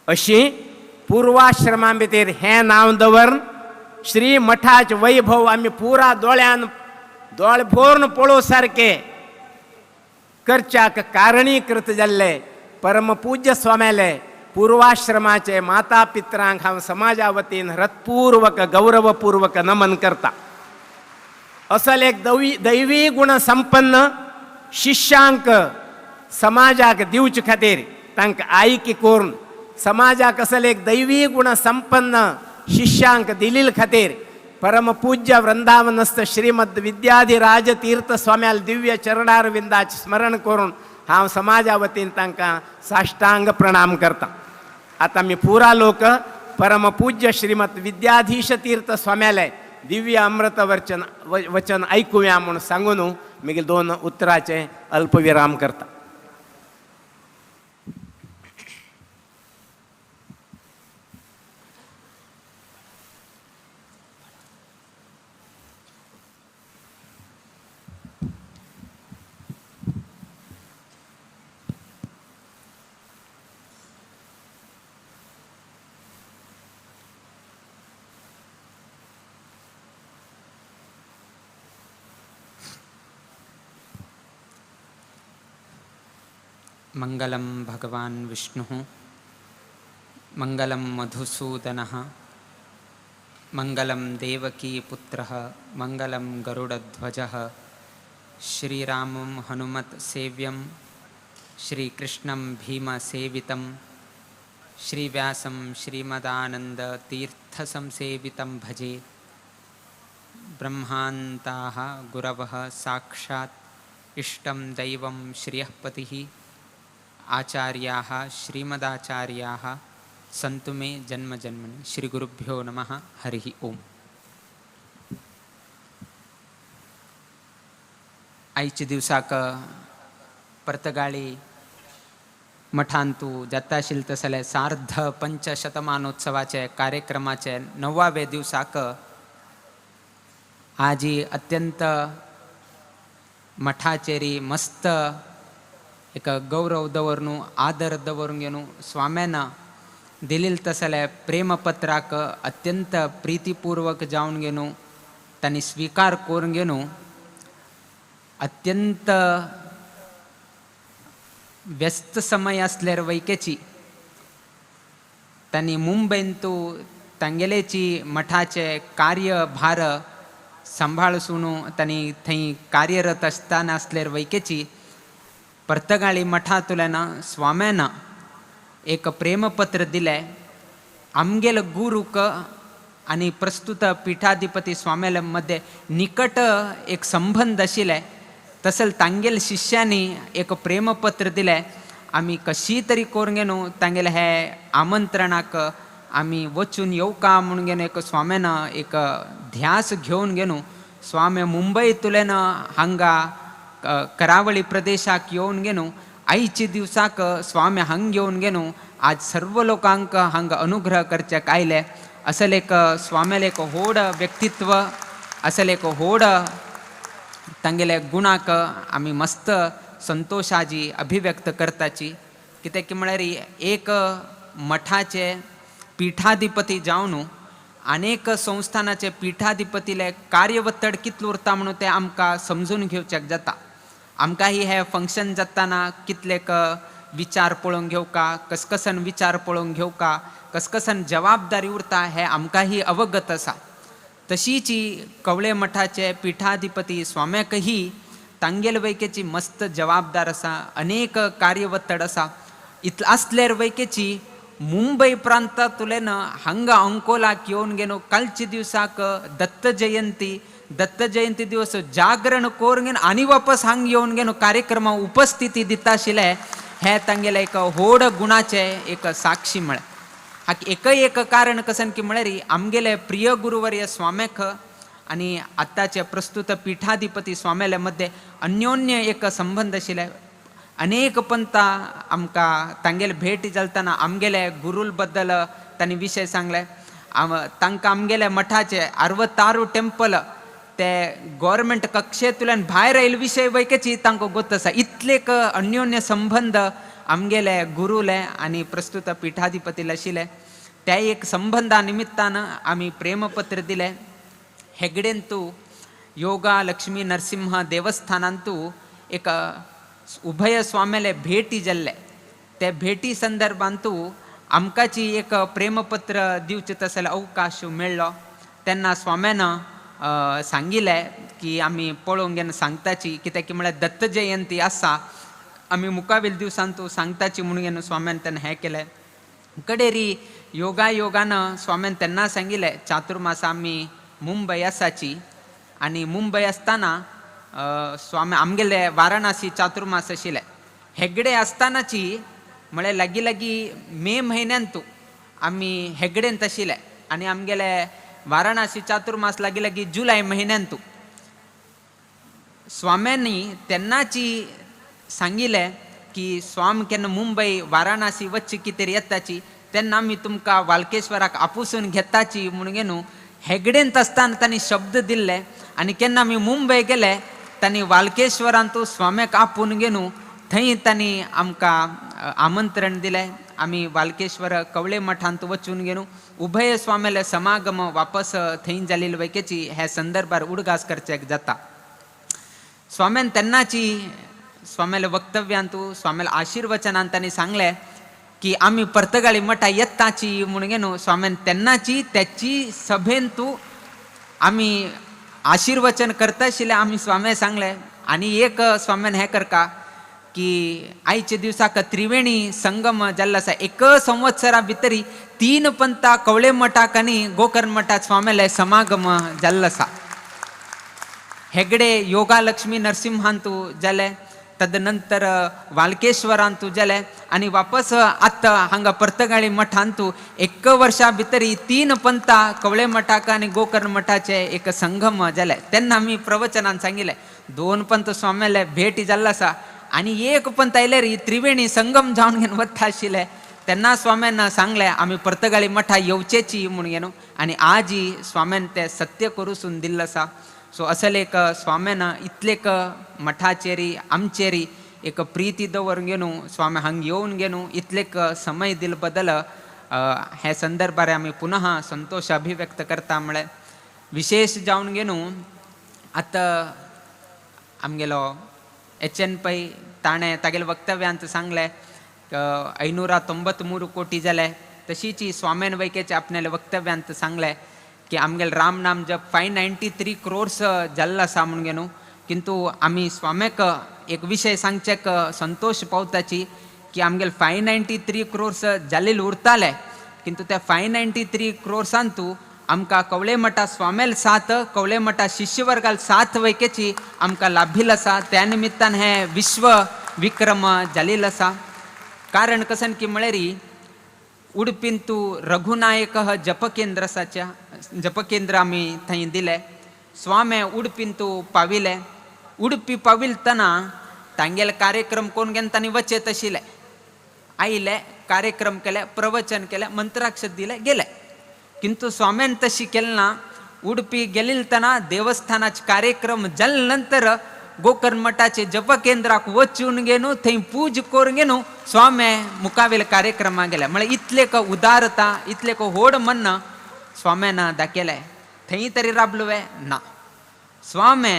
C: अशी पूर्वाश्रमा भितर हें नांव दवरून श्री मठाच वैभव आमी पुरा दोळ्यान दोळ भरून पळोवं सारकें करच्याक कारणीकृत जाल्ले परमपूज्य स्वाम्याले पूर्वाश्रमाचे माता पित्रांक हांव समाजा वतीन हृत्पूर्वक गौरवपूर्वक नमन करता. असल एक दैवी गुण संपन्न शिष्यांक समाजाक दिवचे खातीर तांकां आयकी करून समाजाक असल एक दैवी गुण संपन्न शिष्यांक दिलील खातीर परमपूज्य वृंदावनस्थ श्रीमद विद्याधिराज तीर्थ स्वाम्याल दिव्य चरणारविंदाचें स्मरण करून हांव समाजा वतीन तांकां साष्टांग प्रणाम करता. आतां आमी पुरा लोक परमपूज्य श्रीमद विद्याधीश तीर्थ स्वाम्याले दिव्य अमृत वचन आयकुया म्हूण सांगून मागीर दोन उतराचें अल्पविराम करता.
N: मंगलं भगवान विष्णुः, मंगलं मधुसूदनः, मंगलं देवकी पुत्रः, मंगलं गरुडध्वजः, श्रीरामं हनुमत्सेव्यं श्रीकृष्णं भीमसेवितं श्रीव्यासं श्रीमदानन्दतीर्थसंसेवितं भजे। ब्रह्मान्ताः गुरवः साक्षात् इष्टं दैवं श्रियः पतिः आचार्याः श्रीमदाचार्याः सन्तु मे जन्म जन्मनि। श्रीगुरुभ्यो नमः। हरिः ओम्। आयचे दिवसाक पर्तगाळी मठांतू जाता आशिल्लें तसले सार्ध पंचशतमानोत्सवाचे कार्यक्रमाचे 9व्या दिवसाक आजी अत्यंत मठाचेरी मस्त एक गौरव दवरून आदर दवरून घेवन स्वाम्यान दिलेल तसले प्रेमपत्राक अत्यंत प्रीतिपूर्वक जावन घेवन तांणी स्वीकार करून घेवन अत्यंत व्यस्त समय असल्यार वैकेची तांणी मुंबयंतू तांगेलेची मठाचे कार्यभार सांभाळसून तांणी थंय कार्यरत आसतना आसल्यार वैकेची पर्तगाळी मठांतल्यान स्वाम्यान एक प्रेमपत्र दिलें आमगेल गुरूक आनी प्रस्तुत पीठाधिपती स्वाम्याले मदें निकट एक संबंद आशिल्ले तसले तांगेल शिष्यांनी एक प्रेमपत्र दिलें आमी कशी तरी करून घेवन तांगेले हे आमंत्रणाक आमी वचून येवका म्हणून घेवन एक स्वाम्यान एक ध्यास घेवन घेवन स्वामी मुंबयतल्यान हांगा करावळी प्रदेशाक येवन घेवन आयचे दिवसाक स्वामी हांग येवन घेवन आज सर्व लोकांक हांगा अनुग्रह करच्याक आयले। असले एक स्वाम्याले एक व्हड व्यक्तित्व असले एक व्हड तांगेले गुणाक आमी मस्त संतोषाजी अभिव्यक्त करताची। कित्याक म्हळ्यार एक मठाचे पीठाधिपती जावन अनेक संस्थानाचे पीठाधिपतीले कार्यवत्तड कितलो उरता म्हणून तें आमकां समजून घेवच्याक जाता। आमकांय हे फंक्शन जाताना कितलेक विचार पळोवन घेवका, कसकसन विचार पळोवन घेवका, कसकसन जबाबदारी उरता हें आमकांय अवगत आसा। तशीच कवळे मठाचे पीठाधिपती स्वाम्याकही तांगेल वैकेची मस्त जबाबदार आसा, अनेक कार्यवत्तड आसा। इतलें आसल्यार वैकेची मुंबय प्रांतांतल्यान हांगा अंकोलाक येवन घेवन कालचे दिवसाक दत्त जयंती, दत्त जयंती दिवस जागरण करून घेवन आनी वापस हांग येवन घेवन कार्यक्रमा उपस्थिती दिता आशिल्ले हें तांगेलें एक व्हड गुणाचें एक साक्षी म्हळें। हाका एकय एक कारण कसन की म्हळ्यार आमगेले प्रिय गुरुवर्य स्वाम्याक आनी आतांचे प्रस्तुत पीठाधिपती स्वाम्याले मदें अन्योन्य एक संबंद आशिल्ले। अनेक पंथा आमकां तांगेले भेट जालतना आमगेले गुरूल बद्दल तांणी विशय सांगले। तांकां आमगेले मठाचे 66 टेम्पल ते गव्हर्मेंट कक्षेंतल्यान भायर आयिल्ले विशय वैकेची तांकां गोत आसा। इतलेक अन्योन्य संबंद आमगेले गुरूले आनी प्रस्तुत पीठाधिपतीले आशिल्ले। त्या एक संबंदा निमित्तान आमी प्रेमपत्र दिलें। हेगडेंतू योगा लक्ष्मी नरसिंह देवस्थानांतू एक उभय स्वाम्याले भेटी जाल्ले ते भेटी संदर्भांतू आमकांची एक प्रेमपत्र दिवचें तसले अवकाश मेळ्ळो। तेन्ना स्वाम्यान सांगिल्लें की आमी पळोवंक घेवन सांगताची, कित्याक म्हळ्यार दत्त जयंती आसा, आमी मुखावेल दिवसांतू सांगताची म्हणून घेवन स्वाम्यान तेन्ना हें केलें। कडेरी योगा योगान स्वाम्यान तेन्ना सांगिल्लें चातुर्मास आमी मुंबय आसाची आनी मुंबय आसतना स्वामी आमगेले वाराणसी चातुर्मास आशिल्ले। हेगडे आसतनाची म्हळ्यार लागीं लागीं मे म्हयन्यांतू आमी हेगडेंत आशिल्ले आनी आमगेले वाराणसी चातुर्मास लागीं लागीं जुलय म्हयन्यांतू स्वाम्यांनी तेन्नाची सांगिल्लें की स्वाम केन्ना मुंबय वाराणसी वच्ची कितें येताची तेन्ना आमी तुमकां वालकेश्वराक आपुसून घेताची म्हणून घेवन हेगडेंत आसतना तांणी शब्द दिल्ले आनी केन्ना आमी मुंबय गेले तांणी वालकेश्वरांतू स्वाम्याक आपोवन घेवन थंय तांणी आमकां आमंत्रण दिलें। आमी वालकेश्वर कवळे मठांत वचून घेवन उभय स्वाम्याले समागम वापस थंय जाल्ले वैकेची हे संदर्भार उडगास करचेक जाता। स्वाम्यान तेन्नाची स्वाम्याले वक्तव्यांतू स्वाम्याले आशीर्वचनान तांणी सांगलें की आमी पर्तगाळी मठा येताची म्हणून घेवन स्वाम्यान तेन्नाची त्याची सभेंतू आमी आशीर्वचन करता आशिल्ले। आमी स्वाम्या सांगलें आनी एक स्वाम्यान हें करका की आयच्या दिवसाक त्रिवेणी संगम जाल्लो आसा. एक संवत्सरा भितरी 3 पंथा कवळे मठाक आनी गोकर्ण मठात स्वाम्याले समागम जाल्लो आसा. हेगडे योगा लक्ष्मी नरसिंहांतू जाले, तदनंतर वालकेश्वरांतू जाले आनी वापस आतां हांगा पर्तगाळी मठांतू एक वर्षा भितरी 3 पंथा कवळे मठाक आनी गोकर्ण मठाचे एक संगम जाले. तेन्ना आमी प्रवचनान सांगिल्लें 2 पंथ स्वाम्याले भेटी जाल्लो आसा आनी एक पंथ आयल्यार त्रिवेणी संगम जावन घेवन वता आशिल्ले. तेन्ना स्वाम्यान सांगलें आमी पर्तगाळी मठा येवचेची म्हूण घेवन आनी आजी स्वाम्यान तें सत्य करूसून दिल्लो आसा. सो असल एक स्वाम्यान इतलेक मठाचेरी आमचेरी एक प्रिती दवरून घेवन स्वामी हांग येवन घेवन इतलेक समय दिल बदल हे संदर्भार आमी पुनः संतोष अभिव्यक्त करता. म्हळ्यार विशेष जावन घेवन आतां आमगेलो एच.एन. पै ताणें तागेले वक्तव्यांत सांगलें 593 कोटी जाले. तशीच स्वाम्यान वैकेचे आपणाले वक्तव्यांत सांगलें की आमगेले राम नाम जप 593 क्रोर्स जाल्लो आसा म्हूण घेवन. किंतु आमी स्वाम्याक एक विशय सांगचेक संतोष पावताची की आमगेले 593 क्रोर्स जाल्ले उरताले, किंतु त्या 593 क्रोर्सांतू आमकां कवळे मठा स्वामेल साथ कवळे मठा शिष्यवर्गाल साथ वैकेची आमकां लाभिल आसा. त्या निमित्तान हे विश्व विक्रम जाल्लो आसा. कारण कसन की म्हळ्यार उडपींतू रघुनायक जपकेंद्र आसाच्या जपकेंद्र आमी थंय दिले. स्वामे उडपींतू पाविले. उडपी पाविलतना तांगेले कार्यक्रम कोण घेवन तांणी वचेत आशिल्ले. आयले कार्यक्रम केले, प्रवचन केले, मंत्राक्षत दिले, गेले. किंतु स्वाम्यान तशी केलें ना. उडपी गेलिलतना देवस्थानाचे कार्यक्रम जाले नंतर गोकर्ण मठाचे जपकेंद्राक वचून घेवन थंय पूज करून घेवन स्वामे मुखावेले कार्यक्रमाक गेले. म्हळ्यार इतलेक उदारता, इतलेक व्हड मन स्वाम्यान दाखयलें. थंय तरी राबलो वे ना. स्वामे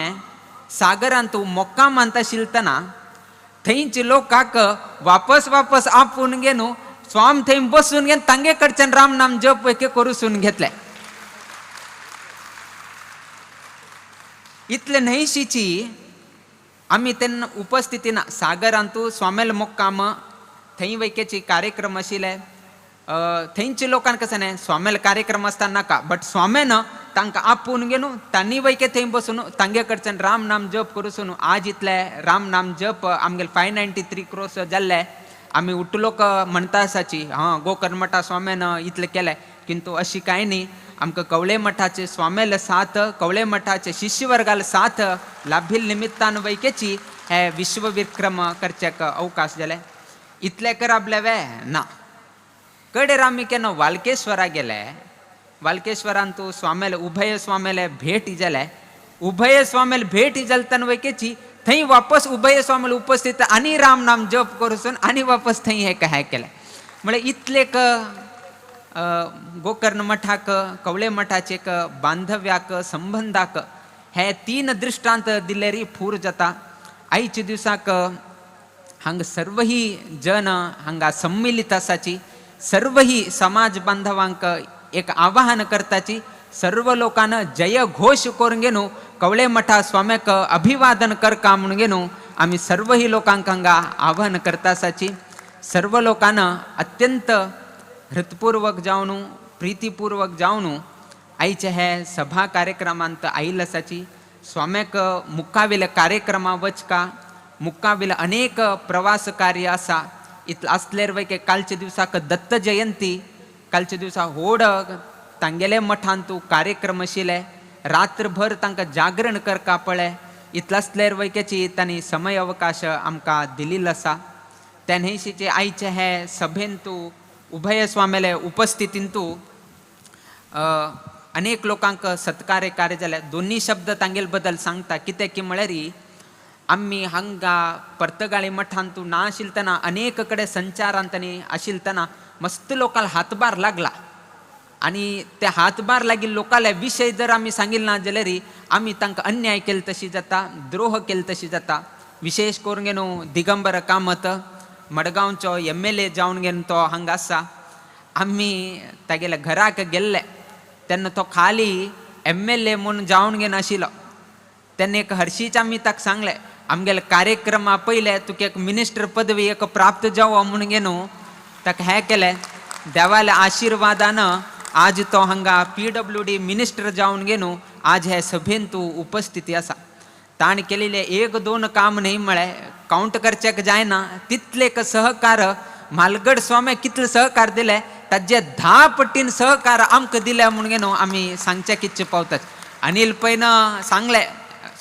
N: सागरांत मोक्कामांत आशिल्लतना थंयचे लोकांक वापस वापस आपोवन घेवन स्वाम थंय बसून घेवन तांगे कडच्यान राम नाम जप एके करूसून घेतले. इतले न्हयशीची आमी तेन्ना उपस्थिती ना. सागरांतू स्वामेल मोक्काम थंय वैकेचे कार्यक्रम आशिल्ले. थंयचे लोकांक कशें न्ही स्वामेल कार्यक्रम आसता नाका, बट स्वाम्यान तांकां आपोवन घेवन तांणी वैके थंय बसून तांगे कडच्यान राम नाम जप करूसून आज इतले राम नाम जप आमगेले 593 क्रोर्स जाल्ले. आमी उठलोक म्हणटा आसाची हां गोकर्ण मठा स्वाम्यान इतलें केलें, किंतु अशी कांय न्ही. आमकां कवळे मठाचे स्वामेल साथ कवळे मठाचे शिष्यवर्गाल साथ लाभिल निमित्तान वैकेची हे विश्वविक्रम करच्याक अवकाश जाले. इतले कराबले वे ना. कडेर आमी केन्ना वालकेश्वरा गेले. वालकेश्वरान तूं स्वामेल उभय स्वामेले भेट जाले. उभय स्वामेल भेट जालतना वैकेची थंय वापस उभय स्वामेल उपस्थित आनी राम नाम जप करूसून आनी वापस थंय हें हें केलें. म्हळ्यार इतलेक गोकर्ण मठाक कवळे मठाचेक बांधव्याक संबंधाक हे 3 दृष्टांत दिलेरी फूर जाता. आयच्या दिवसाक हांगा सर्वही जन हांगा सम्मिलित आसाची. सर्वही समाज बांधवांक एक आवाहन करताची सर्व लोकांना जय घोष करून घेवन कवळे मठा स्वाम्याक अभिवादन करका म्हणून घेवन आमी सर्वही लोकांक हांगा आवाहन करता आसाची. सर्व लोकांना अत्यंत हृतपूर्वक जावन प्रितीपूर्वक जावन आयचे हे सभा कार्यक्रमांत आयिल्ले आसाची. स्वाम्याक मुखावेल्या कार्यक्रमा वचका मुखावेले अनेक प्रवास कार्य आसा. इतलें आसल्यार वय कालच्या दिवसाक दत्त जयंती, कालच्या दिवसा व्हड तांगेले मठांतू कार्यक्रम आशिल्ले. रात्रभर तांकां जागरण करका पळय. इतलें आसल्यार वैकेची तांणी समय अवकाश आमकां दिल्लो आसा. त्या न्हयशीचे आयचे हे सभेंतू उभय स्वामेले उपस्थितींतू अनेक लोकांक सत्कार्य कार्य जाले. दोन्ही शब्द तांगेले बद्दल सांगता कितें की म्हळ्यार आमी हांगा पर्तगाळी मठांतू ना आशिल्लतना अनेक कडेन संचारांत आनी आशिल्लतना मस्त लोकांक हातभार लागला. आनी ते हातभार लागिल्ले लोकांले विशय जर आमी सांगिल्ले ना जाल्यार आमी तांकां अन्याय केले तशी जाता, द्रोह केले तशी जाता. विशेष करून घेवन दिगंबर कामत मडगांवचो MLA जावन घेवन तो हांगा आसा. आमी तागेल्या घराक गेल्ले तेन्ना तो खाली MLA म्हूण जावन घेवन आशिल्लो. तेन्ना एक हरशीच आमी ताका सांगलें आमगेले कार्यक्रमा पयले तुका एक मिनिस्टर पदवी एक प्राप्त जावो म्हणून न्हू ताका हें केलें. देवाल्या आशिर्वादान आज तो हांगा PWD minister जावन न्हू आज हे सभेन तूं उपस्थिती आसा. ताणें केलेलें एक दोन काम न्ही म्हळें कावंट करचेक जायना तितले सहकार म्हालगड स्वामी कितले सहकार दिले ताजे 10 पटीन सहकार आमकां दिले म्हणून न्हू आमी सांगचे कितचे पावतात. अनिल पैन सांगलें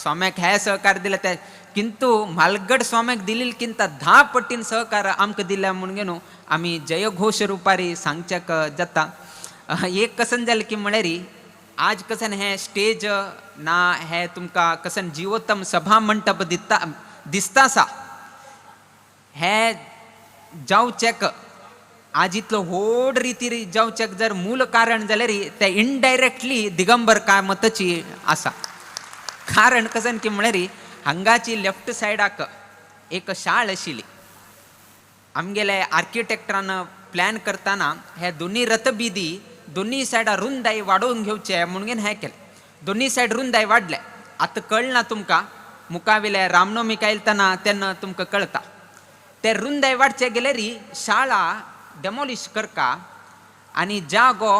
N: स्वाम्याक हे सहकार दिले ते, किंतु म्हालगड स्वाम्याक दिलेल किंता 10 पटीन सहकार आमकां दिले म्हणून न्हू आमी जयघोष रुपारी सांगच्याक जाता. एक कसन जालें की म्हळ्यार आज कसन हें स्टेज ना हें तुमकां कसन जिवोत्तम सभा मंटप दिता दिसता आसा, हें जावचेक आज इतलो व्हड रितीर जावचेक जर मूल कारण जाल्यार तें इनडायरेक्टली दिगंबर कामतची आसा. कारण कसन की म्हळ्यार हांगाची लेफ्ट सायडाक एक शाळ आशिल्ली, आमगेले आर्किटेक्टान प्लॅन करतना हे दोनी रथबिदी दोनी सायडा रुंदाय वाडोवन घेवचे म्हणून हें केलें. दोनी सायड रुंदाय वाडले, आतां कळना तुमकां मुखावेले रामनवमी कायलतना तेन्ना तुमकां कळटा. ते रुंदाय वाडचे गेल्यार शाळा डेमोलिश करका आनी जागो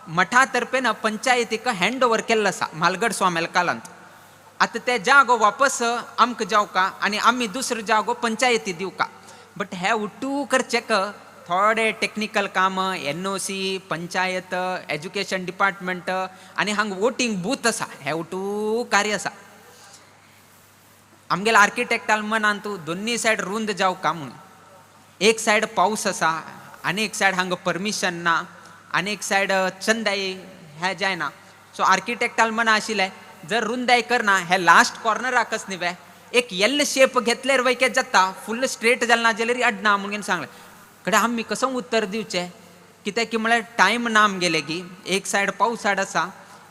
N: मठा तर्फेन पंचायतीक हँड ओवर केल्लो आसा म्हालगड स्वाम्याल्या कालांत. आतां ते जागो वापस आमकां जावका आनी आमी दुसरो जागो पंचायती दिवका. बट हे उट्टू करचेक थोडे टेक्निकल काम NOC panchayat education department आनी हांगा वोटींग बूथ आसा, हे उटू कार्य आसा. आमगेल्या आर्किटेक्टाल मनान तूं दोन्ही सायड रुंद जावका म्हणून, एक सायड पावस आसा आनी एक सायड हांगा परमिशन ना आनी एक सायड चंदाय हें जायना. सो आर्किटेक्टाल मना आशिल्लें जर रुंदाय करना हे लास्ट कॉर्नराकच न्ही वे एक येल्ल शेप घेतल्यार वयके जाता, फुल्ल स्ट्रेट जालें ना जाल्यार अडना म्हणून सांगलें. कडे आमी कसो उत्तर दिवचें कित्याक की म्हळ्यार टायम ना आमगेले की एक सायड पावसाड आसा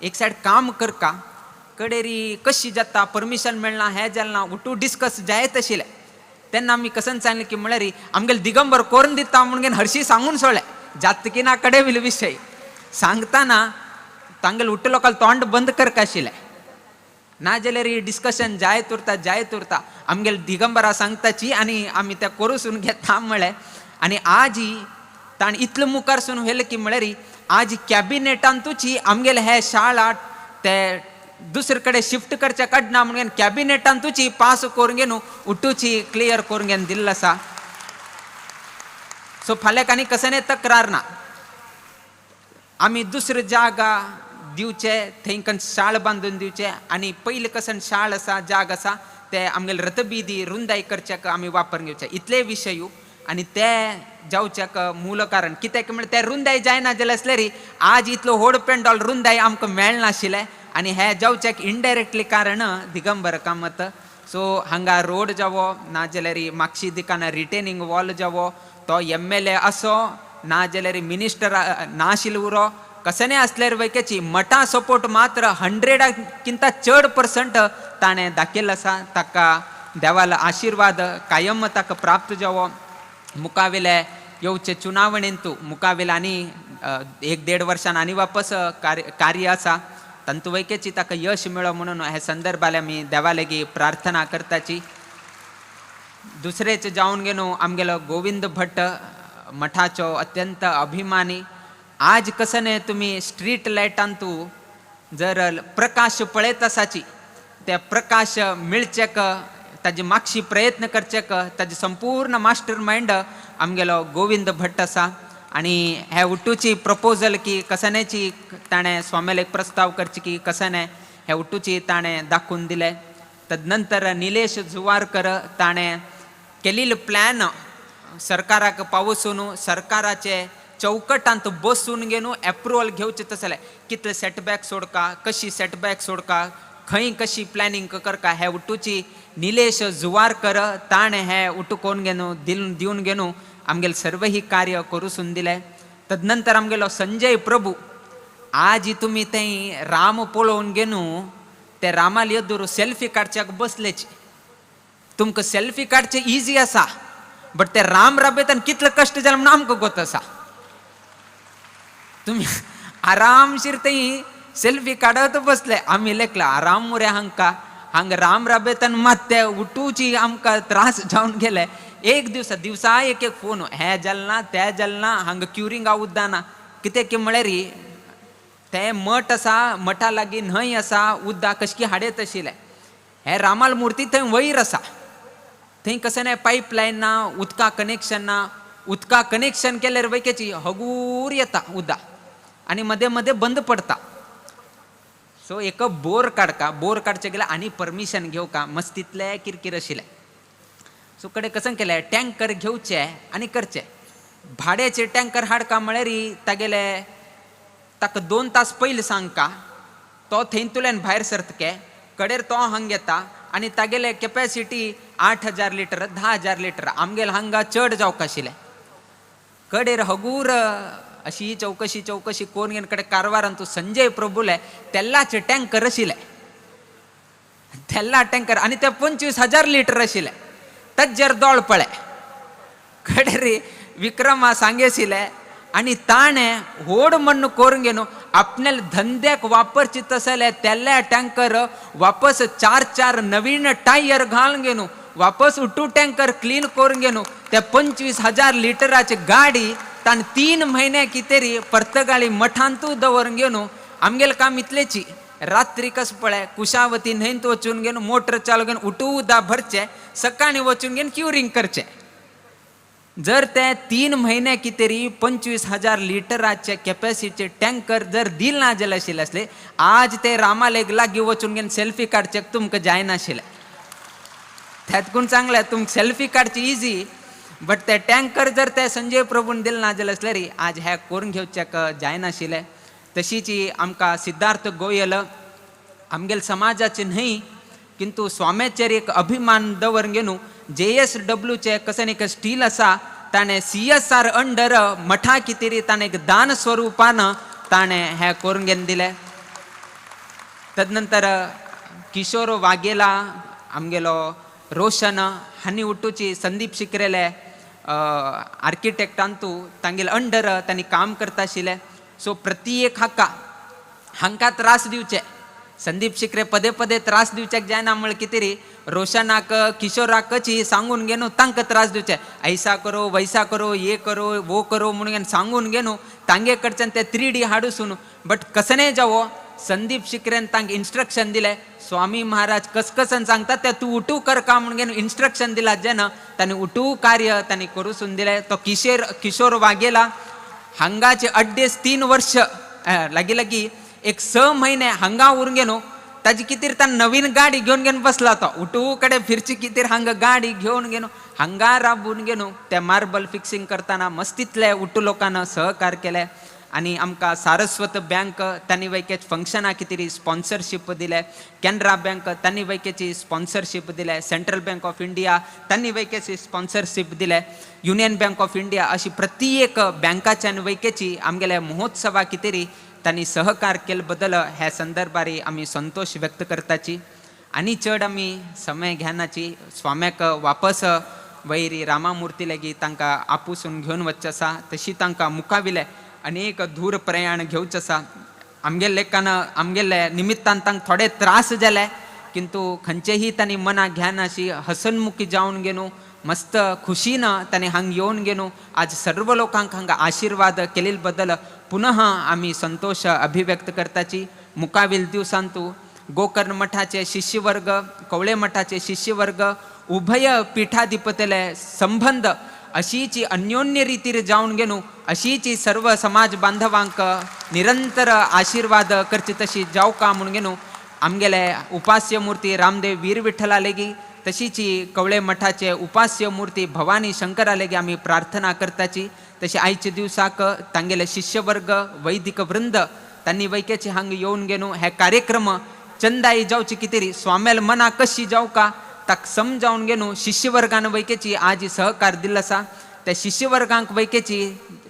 N: एक सायड काम करका कडेरी कशी जाता परमिशन मेळना हें जालें ना उठू डिस्कस जायत आशिल्लें. तेन्ना आमी कसन सांगलें की म्हळ्यार आमगेले दिगंबर करून दिता म्हणून हरशी सांगून सोडलें जात की ना कडे will विशय सांगतना तांगेले उठ्ठे लोकांक तोंड बंद करका आशिल्लें ना जाल्यार डिस्कशन जायत उरता जायत उरता. आमगेले दिगंबरा सांगताची आनी आमी त्या करूसून घेता म्हळें. आनी आजी ताणें इतलो मुखारसून व्हेलें की म्हळ्यार आज कॅबिनेटांतूची आमगेले हे शाळा ते दुसरे कडेन शिफ्ट करच्या काडना म्हणून कॅबिनेटांतूची पास करून घेवन उठूची क्लियर करून घेवन दिल्लो आसा. सो फाल्यां आनी कसने तक्रार ना, आमी दुसरे जागा दिवचे थंय शाळ बांदून दिवचे आनी पयले कसन शाळ आसा जाग आसा ते आमगेले रथबिदी रुंदाय करच्याक आमी वापर घेवचे इतले विशय. आनी ते जावच्याक मूल कारण कित्याक म्हळ्यार ते रुंदाय जायना जाल्यार आसल्यार आज इतलो व्हड पेंडॉल रुंदाय आमकां मेळनाशिल्लें आनी हे जावच्याक इनडायरेक्टली कारण दिगंबर कामत. सो हांगा रोड जावो ना जाल्यार मागशी दिकाना रिटेनिंग वॉल जावो तो MLA असो ना जाल्यार मिनिस्टर नाशिल्लो उरो कसने आसल्यार वैकेची मठा सपोर्ट मात्र 100 चड % ताणें दाखयल्लो आसा. ताका देवालो आशिर्वाद कायम ताका प्राप्त जावो. मुखावेले येवचे चुनावणेंतू मुखावेले आनी 1-1.5 वर्षान आनी वापस कार्य आसा तांतू वैकेची ताका यश मेळो म्हणून हे संदर्भाले आमी देवा लागीं प्रार्थना करताची. दुसरेच जावन घेवन आमगेलो गोविंद भट्ट मठाचो अत्यंत अभिमानी. आज कसने तुमी स्ट्रीट लायटांतू जर प्रकाश पळयत आसाची ते प्रकाश मेळचेक ताजे मागशी प्रयत्न करचेक ताजे संपूर्ण मास्टर मायंड आमगेलो गोविंद भट्ट आसा. आनी हे उट्टूची प्रपोजल की कसनेची ताणें स्वाम्याला एक प्रस्ताव करची की कसने हे उट्टूची ताणें दाखोवन दिलें. तदनंतर निलेश जुवारकर ताणें केलेलो प्लॅन सरकाराक पावसून सरकाराचे चौकटांत बसून घेवन एप्रुवल घेवचें तसलें कितले सेटबॅक सोडका कशी सेटबॅक सोडका खंय कशी प्लॅनिंग करका हे उट्टूची निलेश जुवारकर ताणें हे उट्टू कोण घेवन दिवन घेवन आमगेले सर्व ही कार्य करूसून दिलें. तदनंतर आमगेलो संजय प्रभू आज तुमी थंय राम पळोवन घेवन ते रामाल येदूर सेल्फी काडच्याक बसलेच. तुमकां सेल्फी काडचें इजी आसा बट ते राम राबयतान कितले कश्ट जाले म्हणून आमकां गोत आसा. तुमी आरामशीर थंय सेल्फी काडत बसले आमी लेखला आराम मुरे हांकां. हांगा राम राबेतन मात ते उठूची आमकां त्रास जावन गेले. एक दिवसा दिवसा एक एक फोन, हे जालना ते जालना, हांगा क्युरिंगा उद्दां ना. कितें की म्हळ्यार ते मठ आसा, मठा लागीं न्हंय आसा, उद्दां कशकी हाडयत आशिल्लें. हे रामाल मुर्ती थंय वयर आसा, थंय कशें ना पायप लायन ना, उदका कनेक्शन ना. उदका कनेक्शन केल्यार वैकेची हगूर येता उद्दां आनी मदें मदें बंद पडटा. सो एक बोर काडका, बोर काडचे गेल्यार आनी परमिशन घेवका, मस्तीतले किरकीर आशिल्लें. सो कडेन कशें केलें, टँकर घेवचे आनी करचे. भाड्याचे टँकर हाडका म्हळ्यार तागेले ताका 2 तास पयलीं सांगका, तो थंयतल्यान भायर सरतके कडेर तो हांग येता आनी तागेले कॅपेसिटी 8,000 लिटर 10,000 लिटर, आमगेले हांगा चड जावंक आशिल्लें. कडेर हगूर अशी चवकशी चवकशी कोण घेवन कडेन कारवारान तूं संजय प्रभुले तेल्लाचे टँकर आशिल्लें, तेल्ला टँकर आनी ते 25,000 लिटर आशिल्लें. तज्जेर दोळ पळय कडेर विक्रमा सांगेशिल्लें आनी ताणें होड म्हण्ण करून घेवन आपल्या धंद्याक वापरची तसले तेल्ल्या टँकर वापस 4-4 नवीन टायर घालून घेवन वापस उटू टँकर क्लीन करून घेवन ते 25,000 लिटराची गाडी ताणें 3 म्हयने कितें पर्तगाळी मठांतू दवरून घेवन आमगेलें काम इतलेची. रात्री कस पळय कुशावती न्हंयत वचून घेवन मोटर चालू घेवन उटू उदा भरचे, सकाळीं वचून घेवन क्युरींग करचें. जर ते 3 म्हयने कितें 25,000 लिटराचे कॅपेसिटीचे टँकर जर दिल ना जाल्यार आशिल्ले आसले, आज ते रामालेक लागीं वचून घेवन सेल्फी काडचे तुमकां जायनाशिल्लें. त्यातकून चांगलें तुमकां सेल्फी काडची इजी, बट ते टँकर जर ते संजय प्रभून दिल ना जाल्यार आसल्यार आज हे करून घेवच्याक जायनाशिल्लें. तशीच आमकां सिद्धार्थ गोयल आमगेले समाजाचे न्हय किंतु स्वाम्याचेर एक अभिमान दवरून घेवन JSWचे कशें एक स्टील आसा ताणें CSR under मठा कितें ताणें एक दान स्वरुपान ताणें हें करून घेवन दिलें. तदनंतर किशोर वाघेला आमगेलो रोशन हांणी उठूची संदीप शिकरेले आर्किटेक्टांतू तांगेले अंडर तांणी काम करता आशिल्लें. सो प्रति एक हाका हांकां त्रास दिवचे, संदीप शिकरे पदे पदे त्रास दिवच्याक जायना म्हळ्यार कितें रे रोशनाक किशोराकची सांगून घेवन तांकां त्रास दिवचे, ऐसा करो वैसा करो ये करो वो करो म्हणून सांगून घेवन तांगे कडच्यान ते 3D हाडूसून. बट कसने जावो संदीप शिकरेन तांकां इन्स्ट्रक्शन दिलें, स्वामी महाराज कसकसन सांगता ते तूं उठू कर का म्हणून घेवन इन्स्ट्रक्शन दिला जेन्ना तांणी उठू कार्य तांणी करूसून दिलें. तो किशोर वाघेला हांगाचे 2.5-3 वर्ष लागीं लागीं एक 6 म्हयने हांगा उरून घेवन ताजी कितें ताण नवीन गाडी घेवन घेवन बसला तो उठू कडेन फिरची कितें हांगा गाडी घेवन घेवन हांगा राबून घेवन ते मार्बल फिक्सिंग करतना मस्तीतले उठू लोकांना सहकार केले. आनी आमकां सारस्वत बँक तांणी वैकेच फंक्शनां कितें स्पॉन्सरशीप दिले, कॅनरा बँक तांणी वैकेची स्पॉन्सरशीप दिले, सेंट्रल बँक ऑफ इंडिया तांणी वैकेची स्पॉन्सरशीप दिले, युनियन बँक ऑफ इंडिया अशी प्रत्येक बँकाच्यान वैकेची आमगेल्या महोत्सवा कितें तांणी सहकार केले बद्दल ह्या संदर्भार आमी संतोश व्यक्त करताची. आनी चड आमी समय घेनाची, स्वाम्याक वापस वैरी रामामूर्ती लागीं तांकां आपुसून घेवन वचचें आसा, तशी तांकां मुखाविले अनेक दूर प्रयाण घेवचें आसा. आमगेले लेखान आमगेले निमित्तान तांकां थोडे त्रास जाले किंतु खंयचेही तांणी मनाक घेनाशी हसनमुखी जावन घेवन मस्त खुशीन तांणी हांगा येवन घेवन आज सर्व लोकांक हांगा आशिर्वाद केल्ले बद्दल पुनः आमी संतोश अभिव्यक्त करताची. मुखावील दिवसांतू गोकर्ण मठाचे शिष्यवर्ग, कवळे मठाचे शिष्यवर्ग, उभय पीठाधिपतेले संबंध अशीची अन्योन्य रीतीर जावन घेवन अशीची सर्व समाज बांधवांक निरंतर आशिर्वाद करची तशी जावका म्हणून घेवन आमगेले उपास्य मूर्ती रामदेव वीर विठ्ठला लेगी तशीची कवळे मठाचे उपास्य मूर्ती भवानी शंकरा लेगी आमी प्रार्थना करताची. तशी आयच्या दिवसाक तांगेले शिष्यवर्ग वैदिक वृंद तांणी वैकेचे हांगा येवन घेवन हे कार्यक्रम चंदाई जावची कितें स्वाम्याल मना कशी जावका ताका समजावन घेवन शिष्यवर्गान वैकेची आज सहकार दिल्लो आसा. त्या शिष्यवर्गांक वैकेची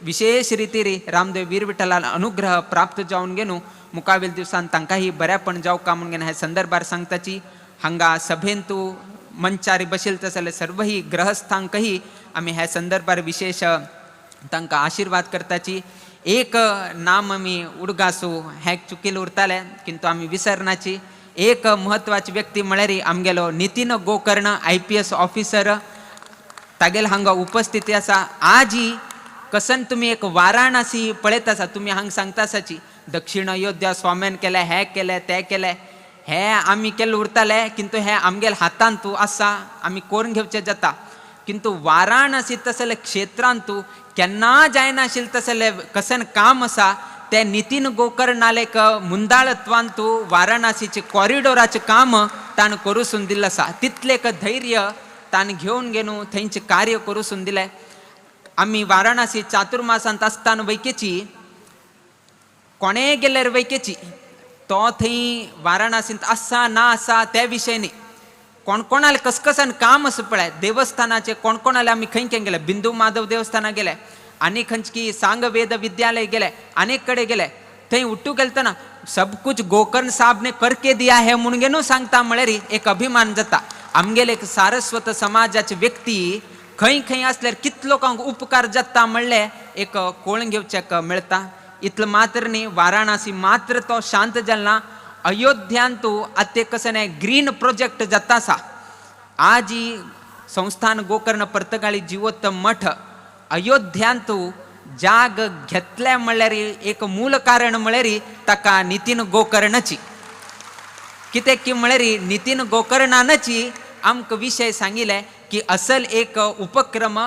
N: विशेष रितीर रामदेव वीर विठ्ठलान अनुग्रह प्राप्त जावन घेवन मुखावेल दिवसान तांकांय बऱ्यापण जावका म्हणून घेवन ह्या संदर्भार सांगताची. हांगा सभेंतू मंचारी बशिल्ले तसले सर्वही ग्रहस्थांकही आमी ह्या संदर्भार विशेष तांकां आशिर्वाद करताची. एक नाम आमी उडगासू हें चुकील उरतालें किंतु आमी विसरनाची. एक म्हत्वाची व्यक्ती म्हळ्यार आमगेलो नितीन गोकर्ण IPS officer तागेल हांगा उपस्थिती आसा. आजी कसन तुमी एक वाराणसी पळयत आसा, तुमी हांगा सांगता आसाची दक्षिण अयोध्या स्वाम्यान केलें, हें केलें, तें केलें, हें आमी केल्लें उरतालें, किंतु हें आमगेल हातांत तूं आसा, आमी करून घेवचें जाता. किंतु वाराणसी तसले क्षेत्रांत तूं केन्ना जायनाशिल्लें तसलें कसन काम आसा ते नितीन गोकर्णालेक मुंदाळत्वान तूं वाराणसीचे कॉरिडोराचें काम ताणें करूसून दिल्लें आसा. तितलें एक धैर्य ताणें घेवन घेवन थंयचें कार्य करूसून दिलें. आमी वाराणसी चातुर्मासांत आसतना वैकेची कोणेय गेल्यार वैकेची तो थंय वाराणसींत आसा ना आसा ते विशय न्ही, कोण कोणाले कसकसान काम आसा पळय देवस्थानाचे, कोण कोणाले आमी खंय खंय गेले, बिंदू माधव देवस्थाना गेले, आनी खंयची सांगवेद विद्यालय गेले, अनेक कडेन गेले. थंय उठू गेलतना सब कुछ गोकर्ण साहब ने करके दिया है म्हणून न्हू सांगता म्हळ्यार एक अभिमान जाता. आमगेले एक सारस्वत समाजाचे व्यक्ती खंय खंय आसल्यार कितलो लोकांक उपकार जाता म्हणलें एक कोण घेवचें मेळटा. इतलें मात्र न्ही, वाराणसी मात्र तो शांत जालना, अयोध्यांतू आतां कशें न्ही ग्रीन प्रोजेक्ट जाता आसा. आजी संस्थान गोकर्ण पर्तगाळी जिवोत्तम मठ अयोध्यांतू जाग घेतले म्हणल्यार एक मूल कारण म्हळ्यार ताका नितीन गोकर्णची. कित्याक की म्हळ्यार नितीन गोकर्णानची आमकां विशय सांगिल्ले की असल एक उपक्रम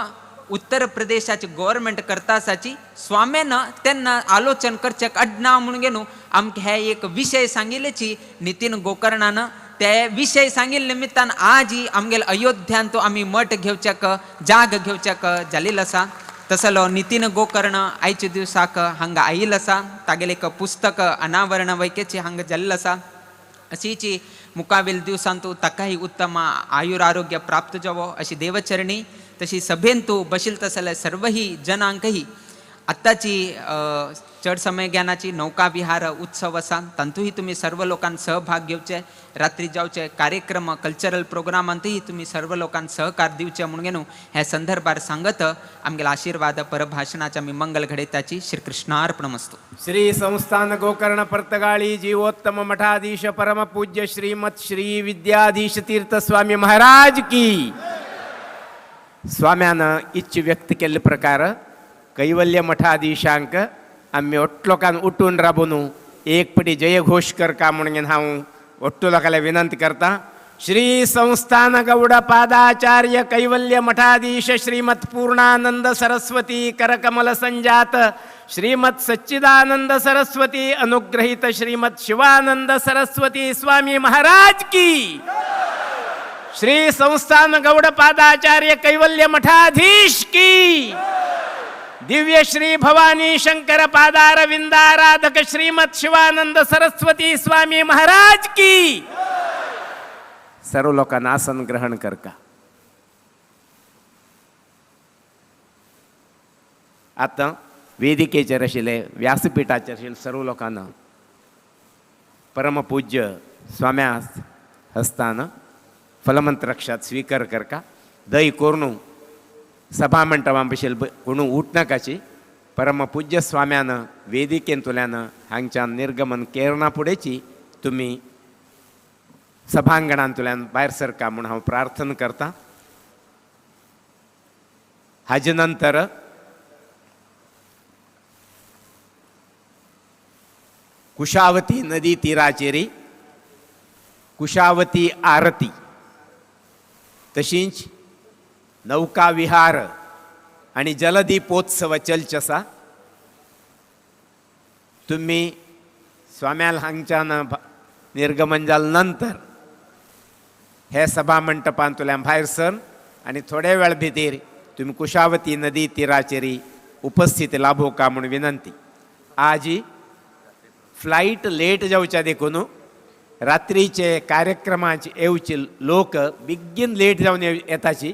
N: उत्तर प्रदेशाचे गव्हर्मेंट करता आसाची. स्वाम्यान तेन्ना आलोचन करचें अडना म्हणून न्हू आमकां हे एक विशय सांगिल्ल्याची नितीन गोकर्णान ते विशय सांगिल्ले निमित्तान आजी आमगेले अयोध्यांत आमी मठ घेवच्याक जाग घेवच्याक जालेलो आसा. तसलो नितीन गोकर्ण आयच्या दिवसाक हांगा आयिल्लो आसा. तागेलें एक पुस्तक अनावरण वैकेची हांगा जाल्लें आसा. अशीची मुखावेल दिवसांतू ताकाय उत्तम आयुर आरोग्य प्राप्त जावो अशी देवचरणी. तशी सभेंतू बशील तसले सर्वही जनांकही आत्ताची चड समय ज्ञानाची नौका विहार उत्सव आसा तातूंतय तुमी सर्व लोकांक सहभाग घेवचे, रात्री जावचे कार्यक्रम कल्चरल प्रोग्रामांतूय तुमी सर्व लोकांक सहकार दिवचे म्हणून न्हू हे संदर्भार सांगत आमगेले आशिर्वाद परभाषणाचे आमी मंगल घडयताची. श्री कृष्णार्पणमस्तु.
C: श्री संस्थान गोकर्ण पर्तगाळी जीवोत्तम मठाधीश परम पूज्य श्रीमत श्री विद्याधीश तीर्थ स्वामी महाराज की. स्वाम्यान इच्छ व्यक्त केल्ले प्रकार कैवल्य मठाधीशांक आमी ಒಟ್ಟು लोकांक उठून राबून एक पटी जयघोष करका म्हणून हांव ಒಟ್ಟು लोकांक विनंती करता. श्री संस्थान गौड पादाचार्य कैवल्य मठाधीश श्रीमत पूर्णानंद सरस्वती करकमल संजात श्रीमत सच्चिदानंद सरस्वती अनुग्रहित श्रीमत शिवानंद सरस्वती स्वामी महाराज की. श्री संस्थान गौड पादाचार्य कैवल्य मठाधीश की. दिव्य श्री भवानी शंकर पादारविंदाराधक श्रीमत शिवानंद सरस्वती स्वामी महाराज की. सर्व लोकांना आसन ग्रहण करका. आतां वेदिकेचेर आशिल्ले व्यासपीठाचेर आशिल्ले सर्व लोकांना परमपूज्य स्वाम्या हस्तान फलमंत्रक्षात स्वीकार करका. दय कोरून सभा मंटपां बशिल्ले कोणू उठनाकाची. परमपूज्य स्वाम्यान वेदिकेंतल्यान हांगच्यान निर्गमन केरना फुडेंची तुमी सभांगणांतल्यान भायर सरका म्हूण हांव प्रार्थना करता. हाजे नंतर कुशावती नदी तिराचेरी कुशावती आरती तशींच नौका विहार आनी जलदीपोत्सव चलचे आसा. तुमी स्वाम्याल हांगच्यान निर्गमन जाले नंतर हे सभा मंटपांतल्यान भायर सर आनी थोडे वेळ भितर तुमी कुशावती नदी तिराचेरी उपस्थित लाभोवका म्हूण विनंती. आजी फ्लायट लेट जावच्या देखून रात्रीचे कार्यक्रमाचे येवचे लोक बेगीन लेट जावन येताची.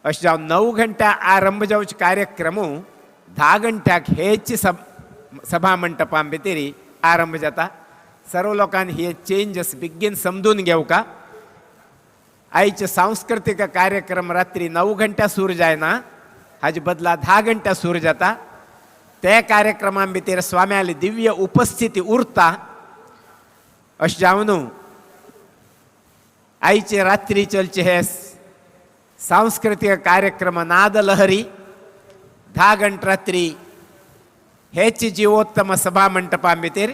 C: अशें जावन 9 घंट्या आरंभ जावचे कार्यक्रम 10 घंट्याक हेच सभा मंटपां भितर आरंभ जाता. सर्व लोकांनी हे चेंजस बेगीन समजून घेवका. आयचे सांस्कृतीक कार्यक्रम रात्री 9 घंट्या सुरू जायना, हाजे बदला 10 घंट्या सुरू जाता. ते कार्यक्रमां भितर स्वाम्याली दिव्य उपस्थिती उरता. अशें जावन आयचे रात्री चलचे हे सांस्कृतिक कार्यक्रम नादलहरी 10 गंट रात्री हेच जीवोत्तम सभा मंटपा भितर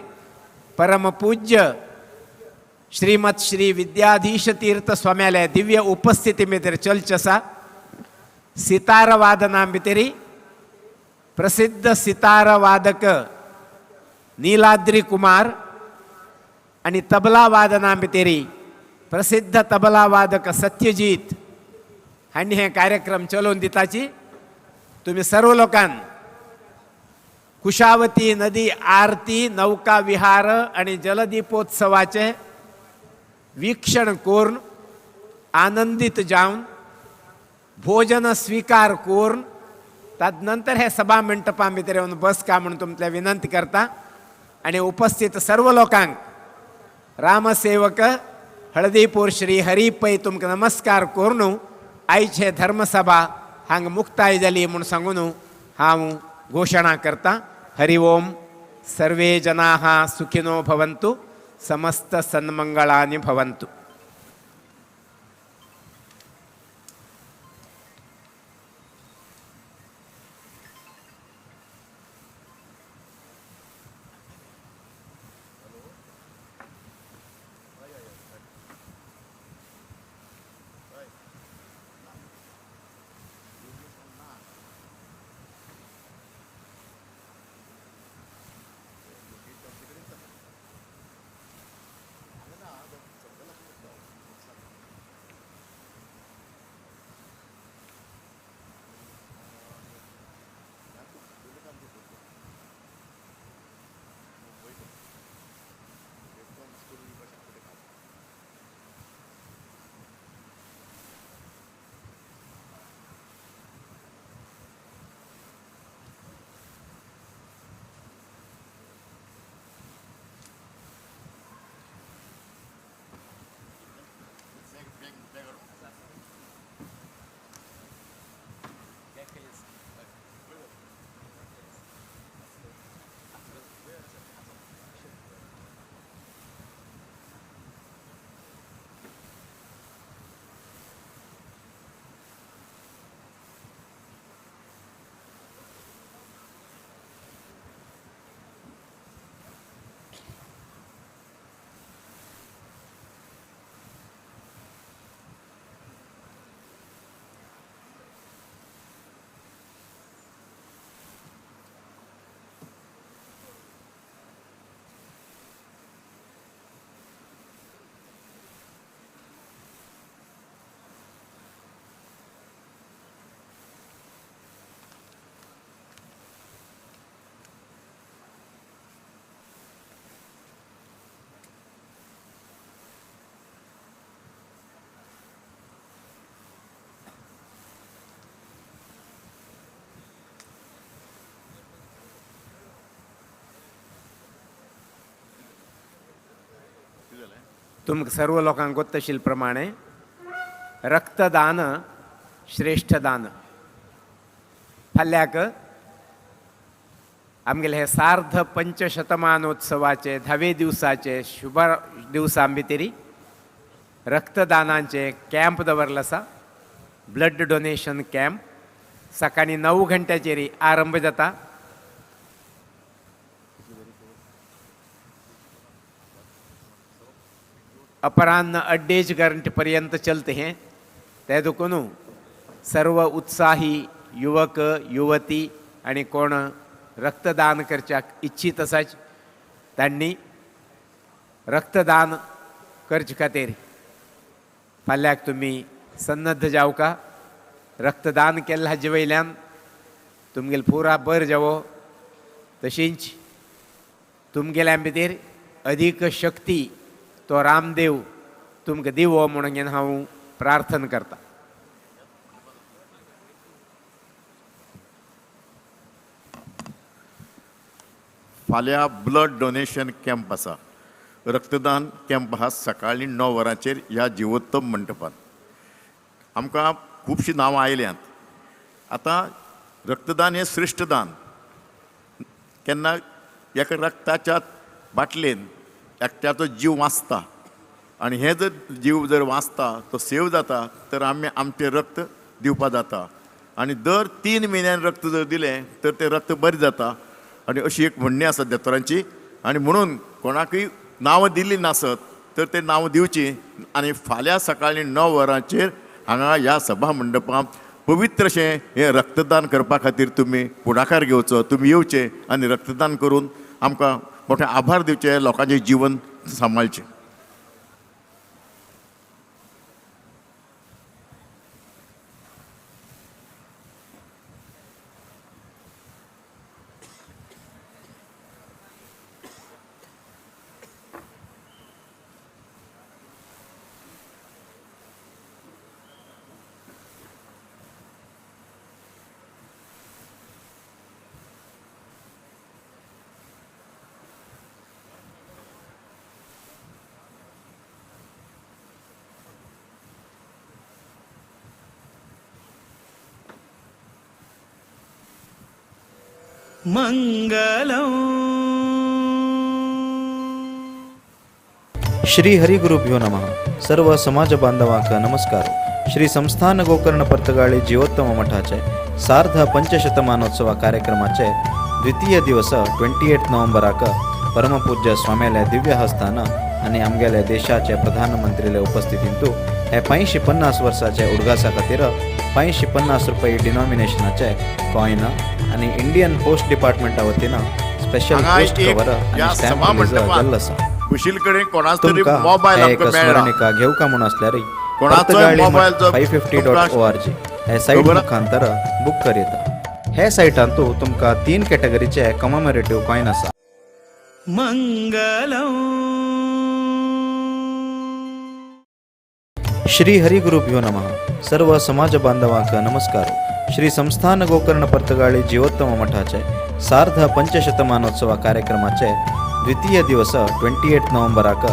C: परमपूज्य श्रीमत श्री विद्याधीश तीर्थ स्वाम्याले दिव्य उपस्थिती भितर चलचे आसा. सितारवादना भितरी प्रसिद्ध सितारवादक नीलाद्री कुमार आनी तबला वादना भितरी प्रसिद्ध तबला वादक सत्यजीत हांणी हे कार्यक्रम चलोवन दिताची. तुमी सर्व लोकांक कुशावती नदी आरती, नौका विहार आनी जलदीपोत्सवाचे वीक्षण करून आनंदित जावन भोजन स्वीकार करून तदनंतर हे सभा मंटपा भितर येवन बस का म्हणून तुमकां विनंती करता. आनी उपस्थित सर्व लोकांक रामसेवक हळदीपूर श्री हरी पै तुमकां नमस्कार करून आयचे धर्मसभा हांगा मुक्ताय जाली म्हूण सांगून हांव घोशणा करता. हरि ओम. सर्वे जनाः सुखिनो भवन्तु, समस्त सन्मंगलानि भवन्तु. तुमकां सर्व लोकांक गोत्तशील प्रमाणे रक्तदान श्रेष्ठ दान. फाल्याक आमगेले हे सार्ध पंचशतमानोत्सवाचे 10वे दिवसाचे शुभ दिवसा भितरी रक्तदानाचे कॅम्प दवरलो आसा. ब्लड डोनेशन कॅम्प सकाळी 9 घंट्याचेर आरंभ जाता. अपराह्न 2.5 घंटे पर्यंत चलते हैं. ते देखून सर्व उत्साही युवक युवती आणि कोण रक्तदान करच्याक इच्छित आसाच तांणी रक्तदान करचे खातीर फाल्याक तुमी सन्नद्ध जावका. रक्तदान केल्लें हाजे वयल्यान तुमगेले पुरा बर जावो, तशींच तुमगेल्या भितर अदीक शक्ती तो रामदेव तुमकां दिवो म्हणून हांव प्रार्थना करता.
L: फाल्यां ब्लड डोनेशन कॅम्प आसा. रक्तदान कॅम्प आसा सकाळीं 9 वरांचेर ह्या जिवोत्तम मंटपांत. आमकां खुबशीं नांवां आयल्यांत. आतां रक्तदान हें श्रेश्ठ दान. केन्ना एका रक्ताच्या बाटलेन एकट्याचो जीव वाचता आनी हें जर जीव जर वाचता तो सेव जाता तर आमी आमचें रक्त दिवपा जाता आनी दर 3 म्हयन्यान रक्त जर दिलें तर तें रक्त बरें जाता आनी अशी एक म्हणणी आसा दोतोरांची. आनी म्हणून कोणाकूय नांवां दिल्लीं नासत तर ते नांवां दिवचीं आनी फाल्यां सकाळीं 9 वरांचेर हांगा ह्या सभा मंडपांत पवित्र अशें हें रक्तदान करपा खातीर तुमी फुडाकार घेवचो, तुमी येवचे आनी रक्तदान करून आमकां मोठे आभार दिवचे, लोकांचें जिवन सांबाळचें.
E: मंगलम.
O: श्री हरि गुरुभ्यो नमः. सर्व समाज बांधवांक नमस्कार. श्री संस्थान गोकर्ण पर्तगाळी जीवोत्तम मठाचे सार्ध पंचशतमानोत्सव कार्यक्रमाचे द्वितीय दिवस 28 नोव्हेंबराक परमपूज्य स्वाम्याले दिव्य हस्तान आनी आमगेले देशाचे प्रधानमंत्रीले उपस्थितींतु हे 550 वर्साचे उडगासा खातीर 550 रुपये डिनॉमिनेशनाचे कॉयन आनी इंडियन पोस्ट डिपार्टमेंटा वतीन स्पेशल पोस्ट कवर आनी स्टॅम्प रिलीज जाल्लो आसा. तुमकां एक स्मरणिका घेवका म्हूण आसल्यार पर्तगाळी 550.org हे सायट मुखांतर बूक करयता. हे सायटांतु तुमकां 3 कॅटेगरीचे कॉमेमोरेटिव्ह कॉयन आसा.
E: मंगलम.
O: श्री हरि गुरुभ्यो नमः. सर्व समाज बांधवांक नमस्कार. श्री संस्थान गोकर्ण पर्तगाळी जीवोत्तम मठाचे सार्ध पंचशतमानोत्सव कार्यक्रमाचे द्वितीय दिवस 28 नोव्हेंबराक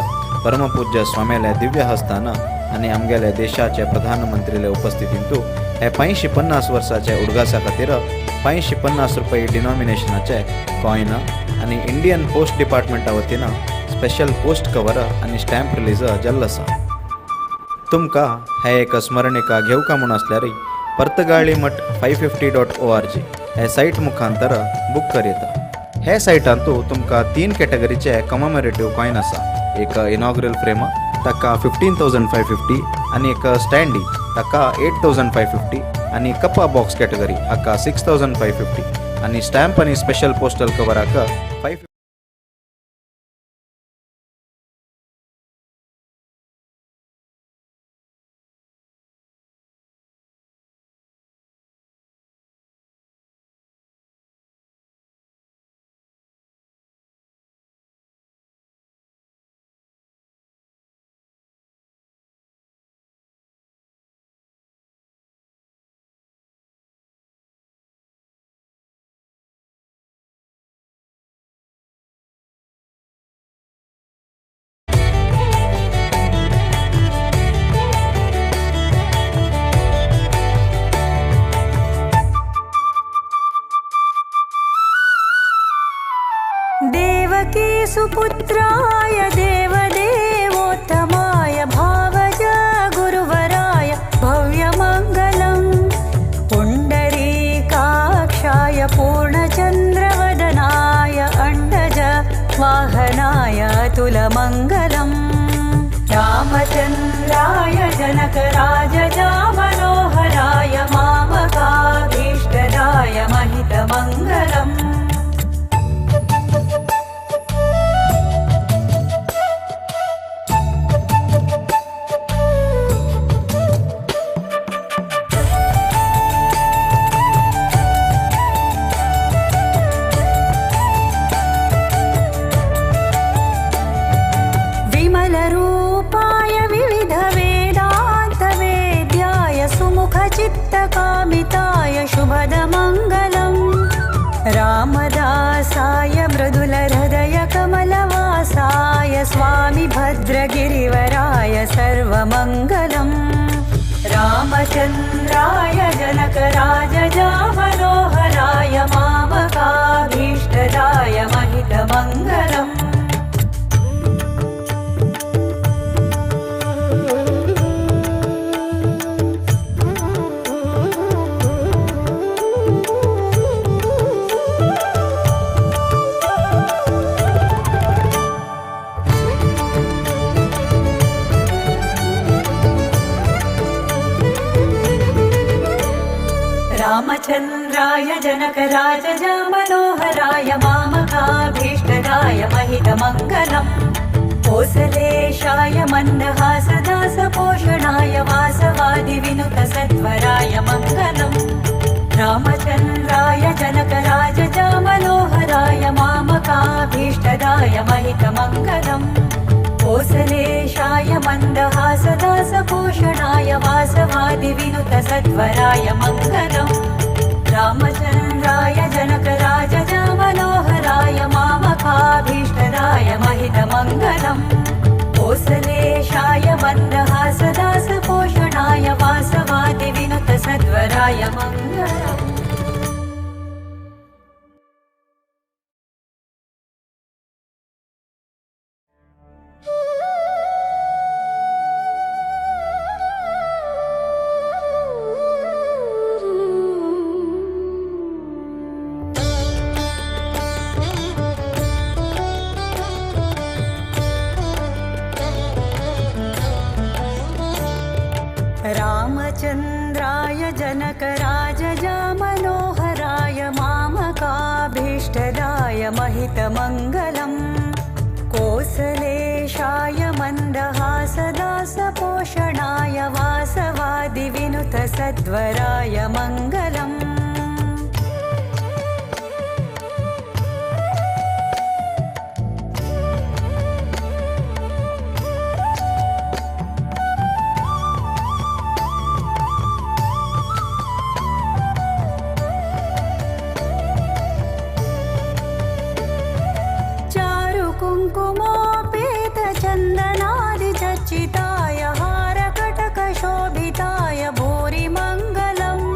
O: परमपूज्य स्वाम्याले दिव्य हस्तान आनी आमगेले देशाचे प्रधानमंत्रीले उपस्थितींतु हे 550 वर्साचे उडगासा खातीर 550 रुपये डिनॉमिनेशनाचे कॉयन आनी इंडियन पोस्ट डिपार्टमेंटा वतीन स्पेशल पोस्ट कवर आनी स्टॅम्प रिलीज जाल्लो आसा. तुमकां हे एक स्मरणिका घेवका म्हूण आसल्यार पर्तगाळी मठ 550.org हे सायट मुखांतर बूक करयता. हे सायटांतु तुमकां 3 कॅटेगरीचे कॉमेमोरेटिव्ह कॉयन आसा. एक इनॉग्रल फ्रेम ताका 15,550 आनी एक स्टँडी ताका 8,550 आनी कप्पा बॉक्स कॅटेगरी हाका 6,550 आनी स्टॅम्प आनी स्पेशल पोस्टल कवराक 5.
D: देवकी सुपुत्राय देवदेवोत्तमाय भावज गुरुवराय भव्यमङ्गलम्. पुण्डरीकाक्षाय पूर्णचन्द्रवदनाय अण्डज वाहनाय अतुलमङ्गलम्. रामचन्द्राय जनकराजजामनोहराय मामकाभीष्टदाय महितमङ्गलम्. विमलरूपाय विविधवेदान्तवेद्याय सुमुखचित्तकामिताय शुभदमङ्गलम्. रामदासाय मृदुलहृदयकमलवासाय स्वामि भद्रगिरिवराय सर्वमङ्गलम्. रामचन्द्राय जनकराजजामनोहराय मामकाभीष्टदाय महितमङ्गलम्. रामचन्द्राय जनकराजजामनोहराय मामकाभीष्टदाय महितमङ्गलम् कोसलेशाय मन्दहासदासपोषणाय वासवादिविनुतसत्वराय मङ्गलम् रामचन्द्राय जनकराजजामनोहराय मामकाभीष्टदाय महितमङ्गलम् कोसलेशाय मन्दहासदासपोषणाय वासवादिविनुतसत्वराय मङ्गलम् रामचन्द्राय जनकराजजामनोहराय मामकाभीष्टदाय महितमङ्गलम् कोसलेशाय मन्दहासदासपोषणाय वासवादिविनुतसद्वराय मङ्गलम्. रामचन्द्राय जनकराजजामनोहराय मामकाभीष्टदाय महितमङ्गलम् कोसलेशाय मन्दहासदासपोषणाय वासवादिविनुतसद्वराय मङ्गलम्. कुङ्कुमोपेतचन्दनादिचर्चिताय हारकटकशोभिताय भूरिमङ्गलम्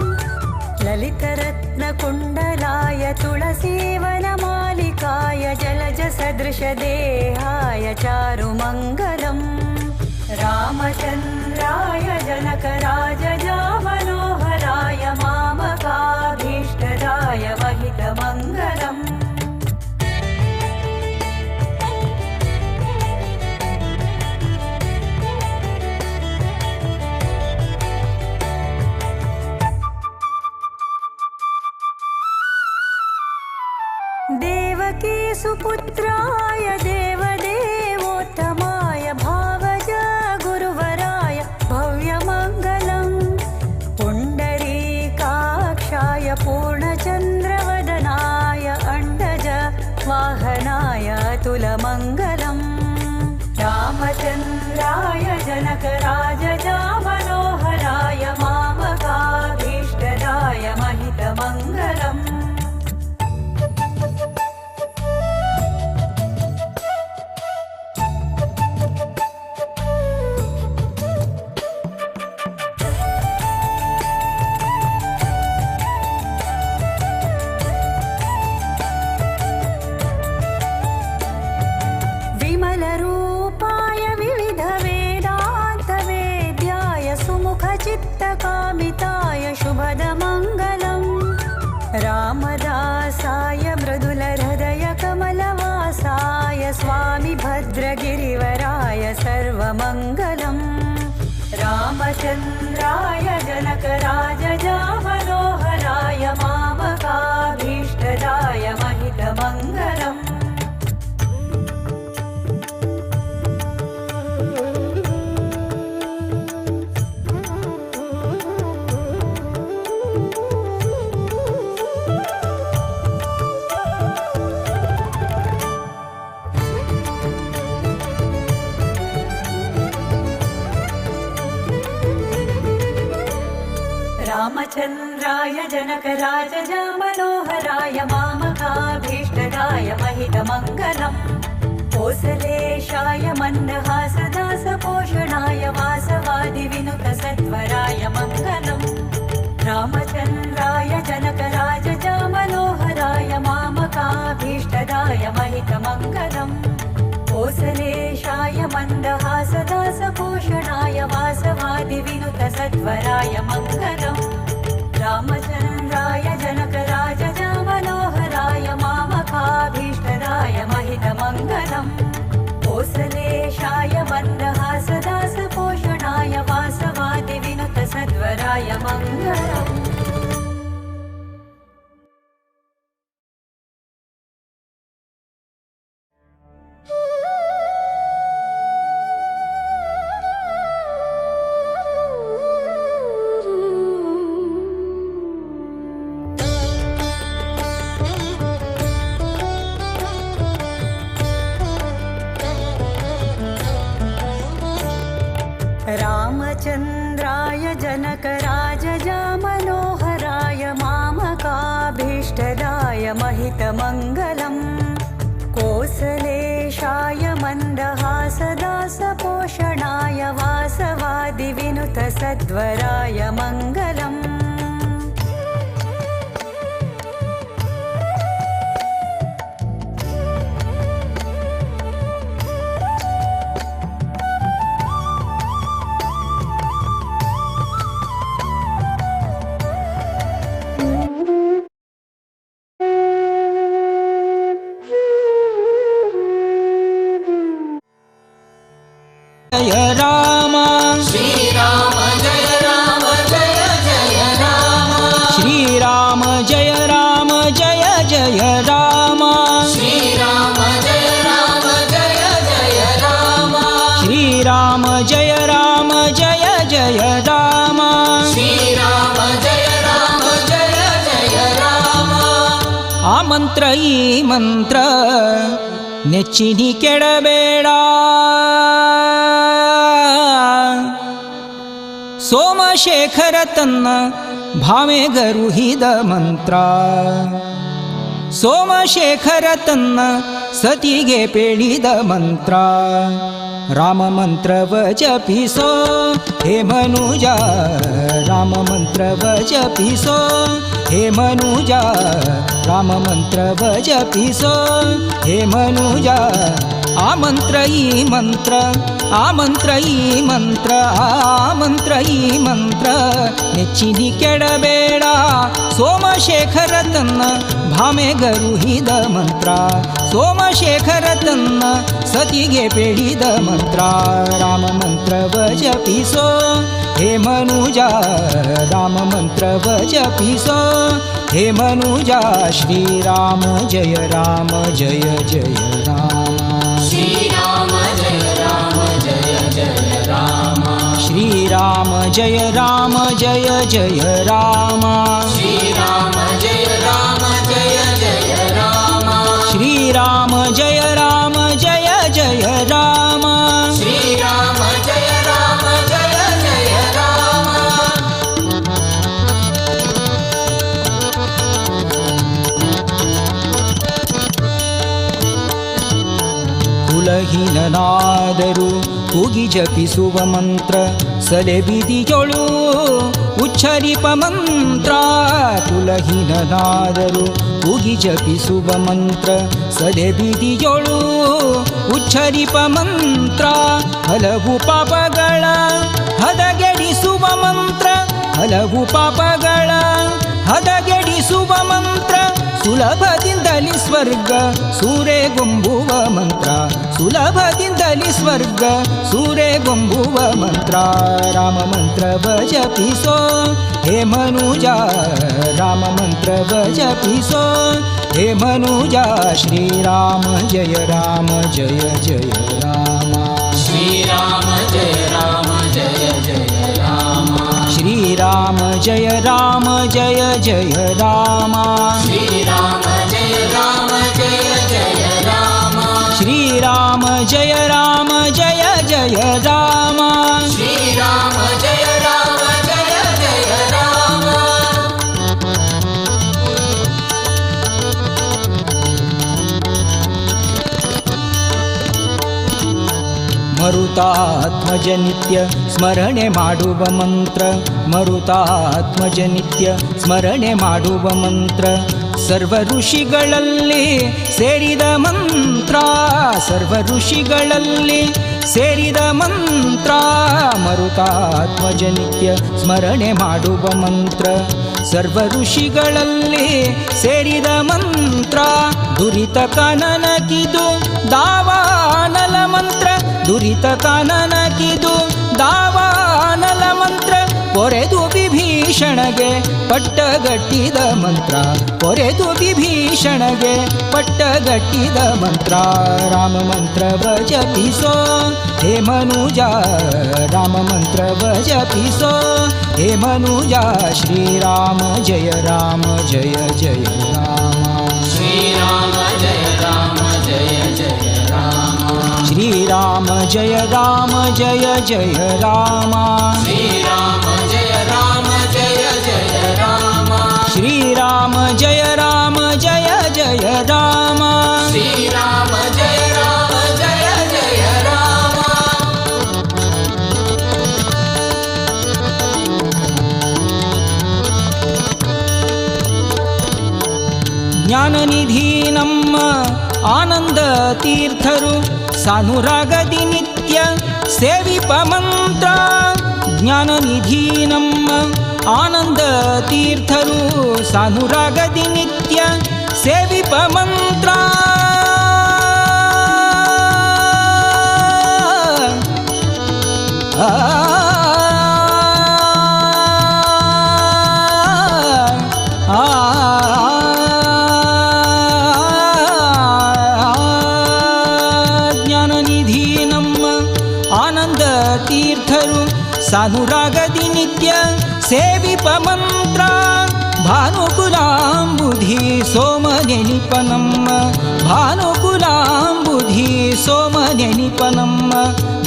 D: ललितरत्नकुण्डलाय तुलसीवनमालिकाय जलजसदृशदेहाय चारुमङ्गलम् रामचन्द्राय जनकराजजामनोहराय मामकाभीष्टदाय महितमङ्गलम्. देवकी सुपुत्राय देवदेवोत्तमाय भावज गुरुवराय भव्यमङ्गलम् पुण्डरीकाक्षाय पूर्णचन्द्रवदनाय अण्डज वाहनाय अतुलमङ्गलम् रामचन्द्राय जनकराजजामनोहराय मामकाभीष्टदाय महितमङ्गलम्. विमलरूपाय विविधवेदान्तवेद्याय सुमुखचित्तकामिताय शुभदमङ्गलम् रामदासाय मृदुलहृदयकमलवासाय स्वामि भद्रगिरिवराय सर्वमङ्गलम् रामचन्द्राय जनकराजजामनोहराय मामकाभीष्टदाय महितमङ्गलम्. रामचन्द्राय जनकराजजामनोहराय मामकाभीष्टदाय महितमङ्गलम् कोसलेशाय मन्दहासदासपोषणाय वासवादिविनुतसत्वराय मङ्गलम् रामचन्द्राय जनकराजजामनोहराय मामकाभीष्टदाय महितमङ्गलम् कोसलेशाय मन्दहासदासपोषणाय वासवादिविनुतसत्वराय मङ्गलम् रामचन्द्राय जनकराजजामनोहराय मामकाभीष्टदाय महितमङ्गलम् कोसलेशाय मन्दहासदासपोषणाय वासवादिविनुतसद्वराय मङ्गलम्. रामचन्द्राय जनकराजजामनोहराय मामकाभीष्टदाय महितमङ्गलम् कोसलेशाय मन्दहासदासपोषणाय वासवादिविनुतसद्वराय मङ्गलम्।
F: जय राम
G: श्री राम जय राम जय जय राम
F: श्री राम जय राम जय जय राम
G: श्री राम जय राम जय जय राम
F: श्री राम जय राम जय जय राम
G: श्री राम जय राम जय जय राम.
F: ಆ ಮಂತ್ರ ಈ ಮಂತ್ರ ನೆಚ್ಚಿನಿ ಕೆಡಬೇಡ. ಸೋಮಶೇಖರ ತನ್ನ ಭಾಮೆಗರುಹಿದ ಮಂತ್ರ, ಸೋಮಶೇಖರ ತನ್ನ ಸತಿಗೆ ಪೇಳಿದ ಮಂತ್ರ. ರಾಮ ಮಂತ್ರವ ಜಪಿಸೋ ಹೇ ಮನುಜ, ರಾಮ ಮಂತ್ರವ ಜಪಿಸೋ ಹೇ ಮನುಜ, ರಾಮ ಮಂತ್ರವ ಜಪಿಸೋ ಹೇ ಮನುಜ. ಆ ಮಂತ್ರ ಈ ಮಂತ್ರ, ಆ ಮಂತ್ರ ಈ ಮಂತ್ರ, ಆ ಮಂತ್ರ ಈ ಮಂತ್ರ ನೆಚ್ಚಿನಿ ಕೆಡಬೇಡ. ಸೋಮಶೇಖರ ತನ್ನ ಭಾಮೆಗರುಹಿದ ಮಂತ್ರ, ಸೋಮಶೇಖರ ತನ್ನ ಸತಿಗೆ ಪೇಳಿದ ಮಂತ್ರ. ರಾಮ ಮಂತ್ರವ ಜಪಿಸೋ ಹೇ ಮನುಜ, ರಾಮ ಮಂತ್ರವ ಜಪಿಸೋ ಹೇ ಮನುಜ. ಶ್ರೀರಾಮ ಜಯ ರಾಮ ಜಯ ಜಯ ರಾಮ
G: ಶ್ರೀರಾಮ ಜಯ ರಾಮ ಜಯ ಜಯ ರಾಮ
F: ಶ್ರೀರಾಮ ಜಯ ರಾಮ ಜಯ ಜಯ ರಾಮ
G: ಶ್ರೀರಾಮ ಜಯ ರಾಮ ಜಯ ಜಯ ರಾಮ
F: ಶ್ರೀರಾಮ ಜಯ ರಾಮ ಜಯ ಜಯ ರಾಮ
G: ಶ್ರೀರಾಮ ಜಯ ರಾಮ ಜಯ ಜಯ ರಾಮ.
F: ಕುಲಹೀನನಾದರೂ ಕೂಗಿ ಜಪಿಸುವ ಮಂತ್ರ ಸಲೆಬಿದಿಯೊಳು ಉಚ್ಚರಿಪ ಮಂತ್ರ. ಕುಲಹೀನನಾದರೂ ಕೂಗಿ ಜಪಿಸುವ ಮಂತ್ರ ಸಲೆಬಿದಿಯೊಳು ಉಚ್ಚರಿಪ ಮಂತ್ರ. ಹಲವು ಪಾಪಗಳ ಹದಗೆಡಿಸುವ ಮಂತ್ರ, ಹಲವು ಪಾಪಗಳ ಹದಗೆಡಿಸುವ ಮಂತ್ರ. ಸುಲಭದಿಂದಲಿ ಸ್ವರ್ಗ ಸೂರೆಗೊಂಬುವ ಮಂತ್ರ, ಸುಲಭದಿಂದಲಿ ಸ್ವರ್ಗ ಸೂರೆಗೊಂಬುವ ಮಂತ್ರ. ರಾಮ ಮಂತ್ರವ ಜಪಿಸೋ ಹೇ ಮನುಜ, ರಾಮ ಮಂತ್ರವ ಜಪಿಸೋ ಹೇ ಮನುಜ. ಶ್ರೀರಾಮ ಜಯ ರಾಮ ಜಯ ಜಯ ರಾಮ
G: ಶ್ರೀರಾಮ ಜಯ ರಾಮ ಜಯ ಜಯ ರಾಮ
F: ಶ್ರೀರಾಮ ಜಯ ರಾಮ ಜಯ ಜಯ ರಾಮ
G: ಶ್ರೀರಾಮ ಜಯ ರಾಮ ಜಯ ಜಯ ರಾಮ
F: ಶ್ರೀರಾಮ ಜಯ ರಾಮ ಜಯ ಜಯ ರಾಮ
G: ಶ್ರೀರಾಮ ಜಯ ರಾಮ ಜಯ ಜಯ ರಾಮ.
F: ಮರುತಾತ್ಮಜ ನಿತ್ಯ ಸ್ಮರಣೆ ಮಾಡುವ ಮಂತ್ರ, ಮರುತಾತ್ಮಜ ನಿತ್ಯ ಸ್ಮರಣೆ ಮಾಡುವ ಮಂತ್ರ. ಸರ್ವ ಋಷಿಗಳಲ್ಲಿ ಸೇರಿದ ಮಂತ್ರ, ಸರ್ವ ಋಷಿಗಳಲ್ಲಿ ಸೇರಿದ ಮಂತ್ರ. ಮರುತಾತ್ಮಜ ನಿತ್ಯ ಸ್ಮರಣೆ ಮಾಡುವ ಮಂತ್ರ, ಸರ್ವ ಋಷಿಗಳಲ್ಲಿ ಸೇರಿದ ಮಂತ್ರ. ದುರಿತ ಕಾನನಕಿದು ದಾವಾನಲ ಮಂತ್ರ, ದುರಿತ ಕಾನನಕಿದು ದಾವಾನಲ ಮಂತ್ರ. ಪೊರೆದು ವಿಭೀಷಣಗೆ ಪಟ್ಟಗಟ್ಟಿದ ಮಂತ್ರ, ಪೊರೆದು ವಿಭೀಷಣಗೆ ಪಟ್ಟಗಟ್ಟಿದ ಮಂತ್ರ. ರಾಮ ಮಂತ್ರವ ಜಪಿಸೋ ಹೇ ಮನುಜ, ರಾಮ ಮಂತ್ರವ ಜಪಿಸೋ ಹೇ ಮನುಜ. ಶ್ರೀರಾಮ ಜಯ ರಾಮ ಜಯ ಜಯ ರಾಮ
G: ಶ್ರೀರಾಮ ಜಯ ರಾಮ ಜಯ ಜಯ ರಾಮ
F: ಶ್ರೀ श्रीराम जय राम जय जय राम।
G: श्रीराम जय राम जय जय राम।
F: श्रीराम जय राम जय जय राम।
G: श्रीराम जय राम जय जय राम।
F: ಜ್ಞಾನನಿಧಿ ನಮ್ಮ ಆನಂದ ತೀರ್ಥರು ಸಾನುರಾಗದಿ ನಿತ್ಯ ಸೇವಿಪ ಮಂತ್ರ. ಜ್ಞಾನನಿಧಿ ನಮ್ಮ ಆನಂದ ತೀರ್ಥರು ಸಾನುರಾಗದಿ ನಿತ್ಯ ಸೇವಿಪ ಮಂತ್ರ. ಜ್ಞಾನನಿಧಿ ನಮ್ಮ ಆನಂದ ತೀರ್ಥರು ಸಾನುರಾಗದಿ ನಿತ್ಯ ಸೇವಿಪ ಮಂತ್ರ. ಭಾನುಕುಲಾಂಬುಧಿ ಸೋಮ ನೆನಿಪ ನಮ್ಮ, ಭಾನುಕುಲಾಂಬುಧಿ ಸೋಮ ನೆನಿಪ ನಮ್ಮ,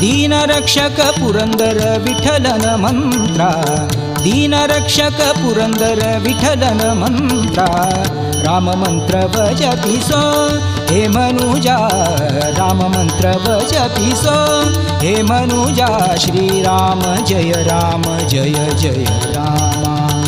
F: ದೀನರಕ್ಷಕ ಪುರಂದರ ವಿಠಲನ ಮಂತ್ರ, ದೀನರಕ್ಷಕ ಪುರಂದರ ವಿಠಲನ ಮಂತ್ರ. ರಾಮ ಮಂತ್ರವ ಜಪಿಸೋ ಹೇ ಮನುಜ, ರಾಮ ಮಂತ್ರವ ಜಪಿಸೋ ಹೇ ಮನುಜ. ಶ್ರೀರಾಮ ಜಯ ರಾಮ ಜಯ ಜಯ ರಾಮ.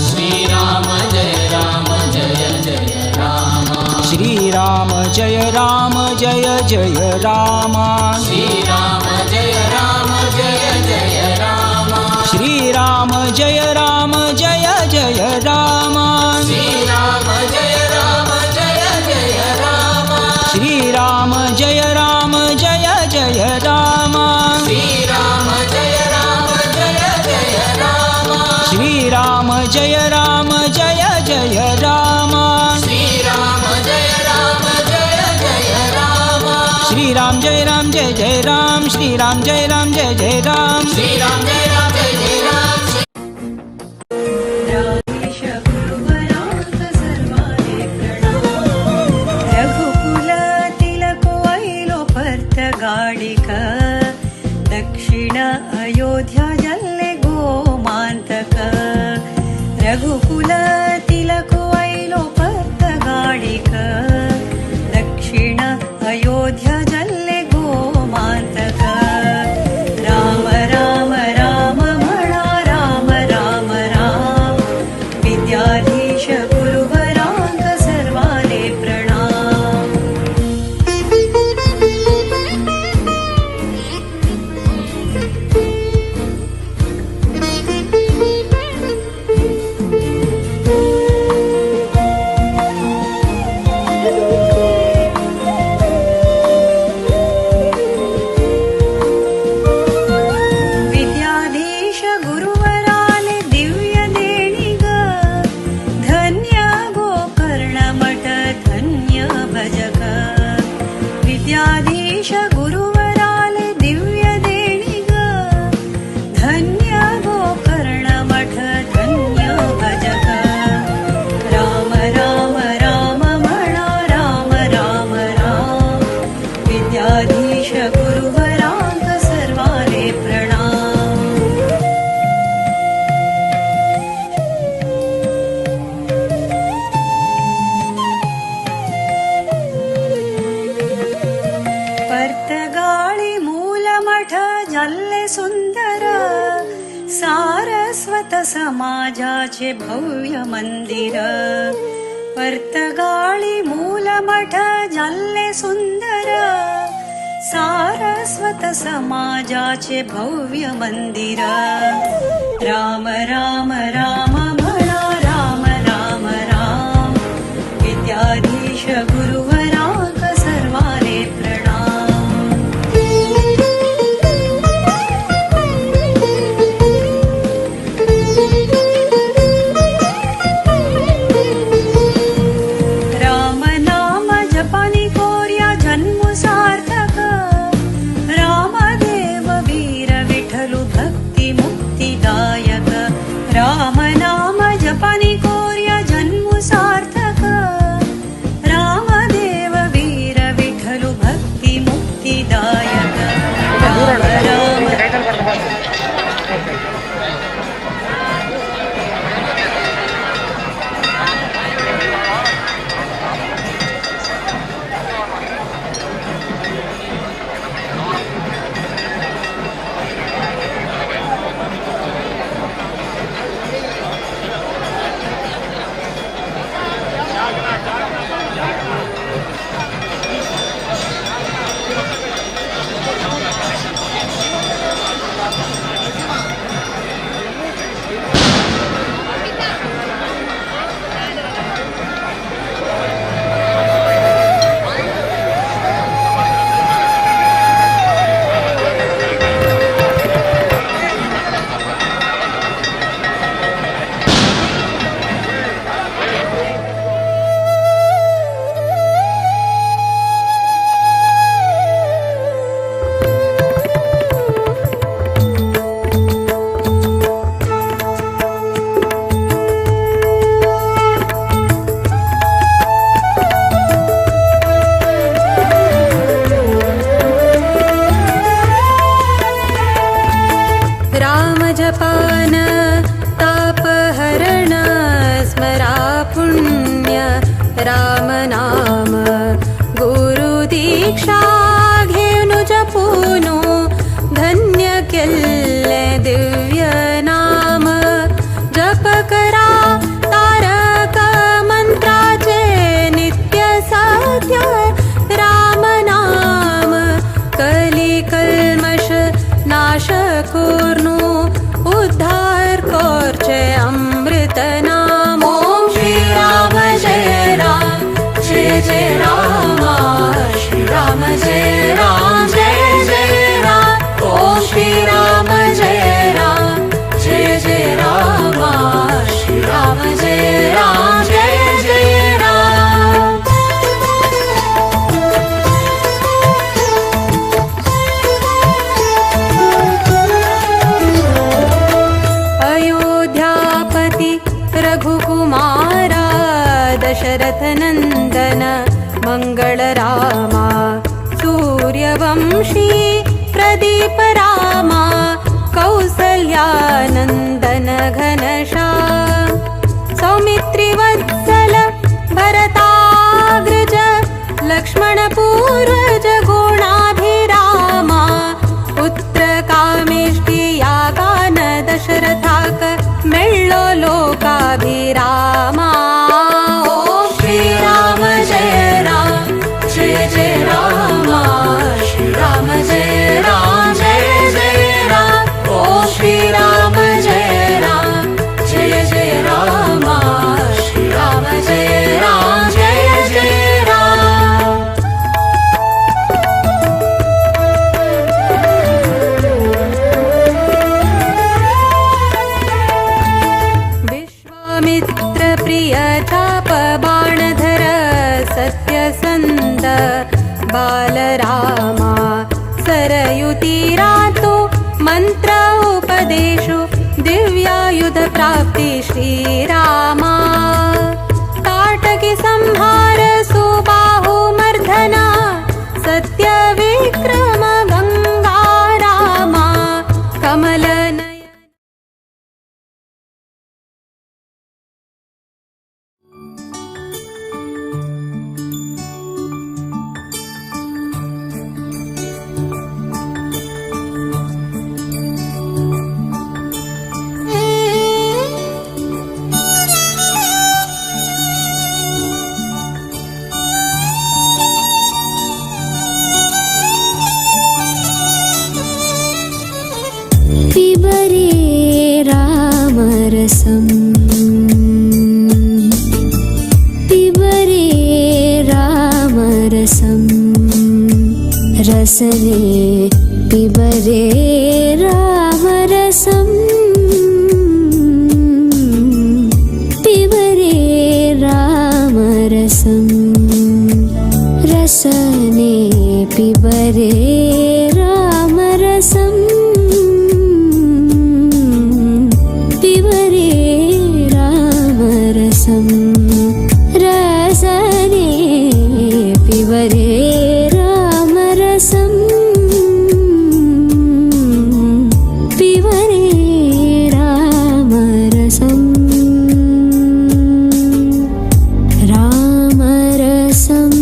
G: ಶ್ರೀರಾಮ ಜಯ ರಾಮ ಜಯ ಜಯ ರಾಮ.
F: ಶ್ರೀರಾಮ ಜಯ ರಾಮ ಜಯ ಜಯ ರಾಮ.
G: ಶ್ರೀರಾಮ ಜಯ ರಾಮ ಜಯ ಜಯ ರಾಮ.
F: ಶ್ರೀರಾಮ ಜಯ ರಾಮ ಜಯ ಜಯ ರಾಮ.
G: ಶ್ರೀರಾಮ ಜಯ ರಾಮ ಜಯ ಜಯ ರಾಮ.
F: ಶ್ರೀರಾಮ ಜಯ ರಾಮ ಜಯ ಜಯ ರಾಮ.
G: ಶ್ರೀರಾಮ ಜಯ ರಾಮ ಜಯ ಜಯ ರಾಮ.
F: ಶ್ರೀರಾಮ ಜಯ ರಾಮ ಜಯ ಜಯ ರಾಮ.
G: ಶ್ರೀರಾಮ ಜಯ ರಾಮ ಜಯ ಜಯ ರಾಮ.
F: ಶ್ರೀರಾಮ ಜಯ ರಾಮ ಜಯ ಜಯ ರಾಮ. ಶ್ರೀರಾಮ ಜಯ ರಾಮ ಜಯ ಜಯ ರಾಮ.
G: ಶ್ರೀರಾಮ ಜಯ ರಾಮ ಜಯ ಜಯ ರಾಮ.
D: दक्षिण अयोध्या जल्ले गोमान्तक रघुकुल तिलको ऐलो पर्तगाडिक दक्षिण अयोध्या जल्ले गोमान्तक राम राम राम म्हणा राम राम राम विद्याधीश गुरुवरांक सर्वाले प्रणाम. विद्याधीश गुरुवराले दिव्य देणिग धन्य गोकर्ण मठ धन्य भजक विद्याधीश गुरुवराले दिव्य देणिग धन्य गोकर्ण मठ धन्य भजक राम राम राम म्हणा राम राम राम विद्याधीश गुरुवरांक सर्वाले प्रणाम. पर्तगाळी मूलमठ जाल्ले सुंदर सारस्वत समाजाचे भव्य मंदिर पर्तगाळी मूलमठ जाल्ले सुंदर सारस्वत समाजाचे भव्य मंदिर राम राम राम म्हणा राम राम राम विद्याधीश गुरुवरांक सर्वाले प्रणाम. राम नाम जपानी कोर्या जन्म सार्थक रामदेव वीर विठलु भक्ति मुक्तिदायक राम नाम
P: नाम गुरु दीक्षा घेवन जपूनु धन्य केल्ले दिव्य नाम जप करा तारक मंत्राचे नित्य सत्य राम नाम कली कल्मष नाश कोर्नु उद्धार कोरचे अमृत नाम। ओम श्री राम जय राम जय जय राम श्री राम जय राम जय जय राम। ओम श्री राम जय राम जय जय राम श्री राम जय राम जय जय राम। अयोध्यापति रघुकुमारा दशरथ नंदन मंगल रामा सूर्यवंशी प्रदीप रामा कौसल्यानंदन घनश्याम सौमित्रिवत्सल भरताग्रज लक्ष्मण पूर्वज गुणाभिरामा पुत्र कामेष्टि यागान दशरथाक मेळ्ळो लोकाभिरामा। ओम श्री राम जय राम जय जय राम श्री राम जय राम जय जय राम। ओम श्री राम जय राम जय जय राम श्री राम जय राम जय जय राम। विश्वामित्र प्रिय चाप बाणधर सत्यसन्ध बालरामा सरयुतीरातो मंत्र उपदेशु दिव्यायुध प्राप्ति श्रीरामा ताटकी संहार सुबाहुमर्धना सत्यविक्रम गंगा रामा कमल
Q: पिबरे रामरसम् पिबरे रामरसम् रसने पिबरे रामरसम् पिबरे रामरसम् रसने पिबरे रामरसम् पिबरे रामरसम् रसने पिबरे रामरसम् पिबरे रामरसम् रामरसम्।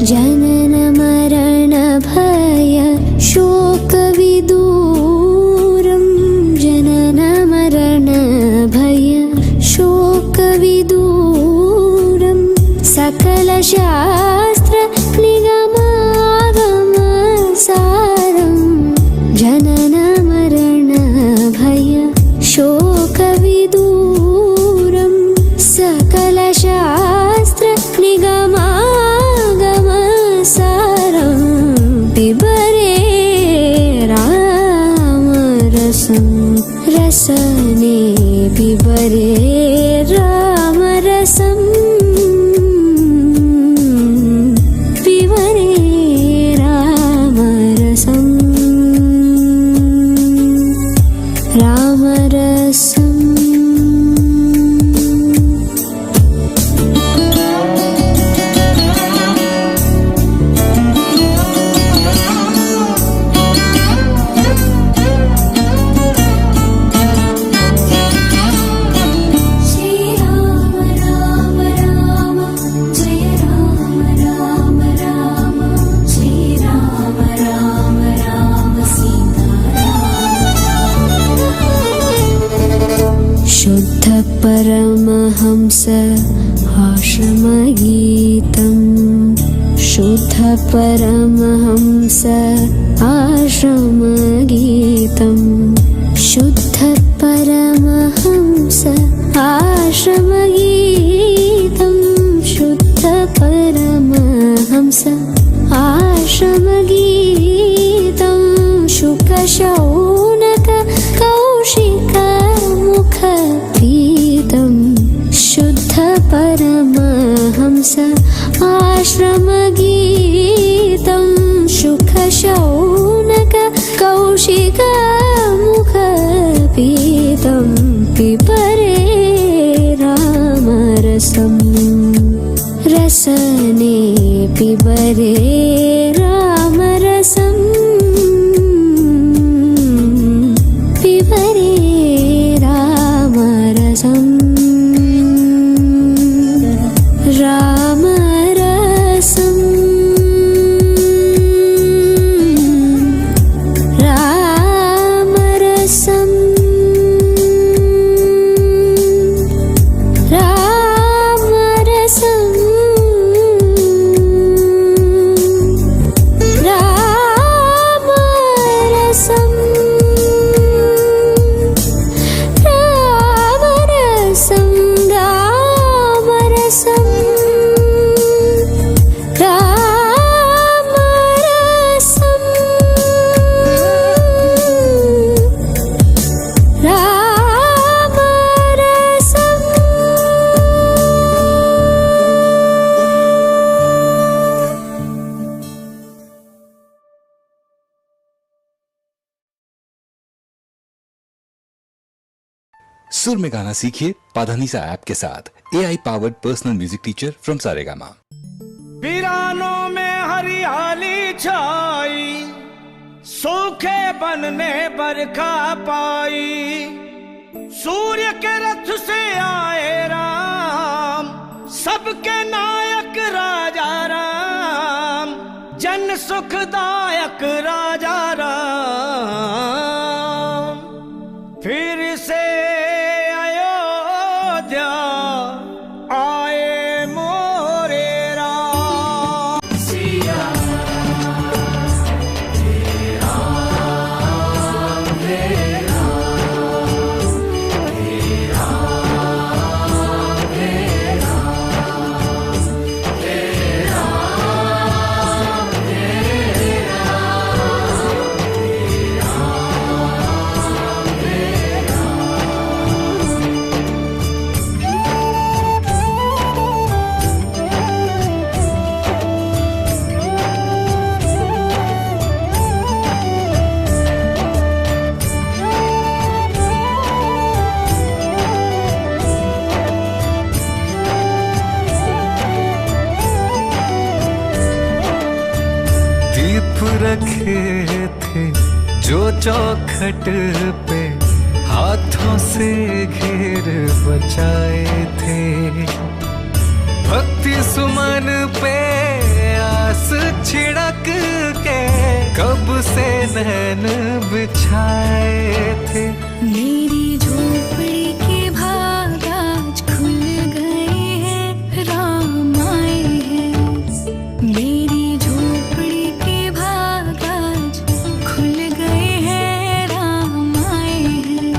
Q: जनन मरण भय शोकविदूरं जनन मरण भय शोकविदूरं सकलशास्त्र निगमागम सारं जनन मरण भय शोकविदूरं सकलशास्त्र निगमागम सारं पिबरे रामरसं रसने पिबरे रामरसं आश्रमगीतं शुद्ध परमहंस आश्रमगीतं शुद्ध परमहंस आश्रमगीतं शुद्ध परमहंस आश्रमगीतं शुकशौनक कौशिकमुखपीतं शुद्ध परमहंस आश्रमगीतं शुकशौनक कौशिकमुखपीतं पिबरे रामरसम् रसने पिबरे रामरसम् पिबरे रामरसम् रामरसम् रामरसम् रामरसम् रामरसम् रामरसम् रामरसम् रामरसम् रामरसम्।
R: सुर में गाना सीखिए पाधानीसा ऐप के साथ। AI powered personal music teacher from Saregama.
B: वीरानों में हरियाली छाई, सूखे बन ने बरखा पाई, सूर्य के रथ से आए राम, सबके नायक राजा राम, जन सुखदायक राजा राम। फिर से अयोध्या आए मोरे राम। सिया राम हे राम, हे राम हे राम, हे राम हे राम, हे राम हे राम।
S: दीप रखे थे जो चौखट पे, हाथों से घेर बचाए थे, भक्ति सुमन पे आस छिड़क के कब से नैन बिछाए थे।
P: मेरी झोपड़ी के भाग आज खुल गए हैं, राम आए हैं। मेरी झोपड़ी के भाग आज खुल गए हैं, राम आए हैं।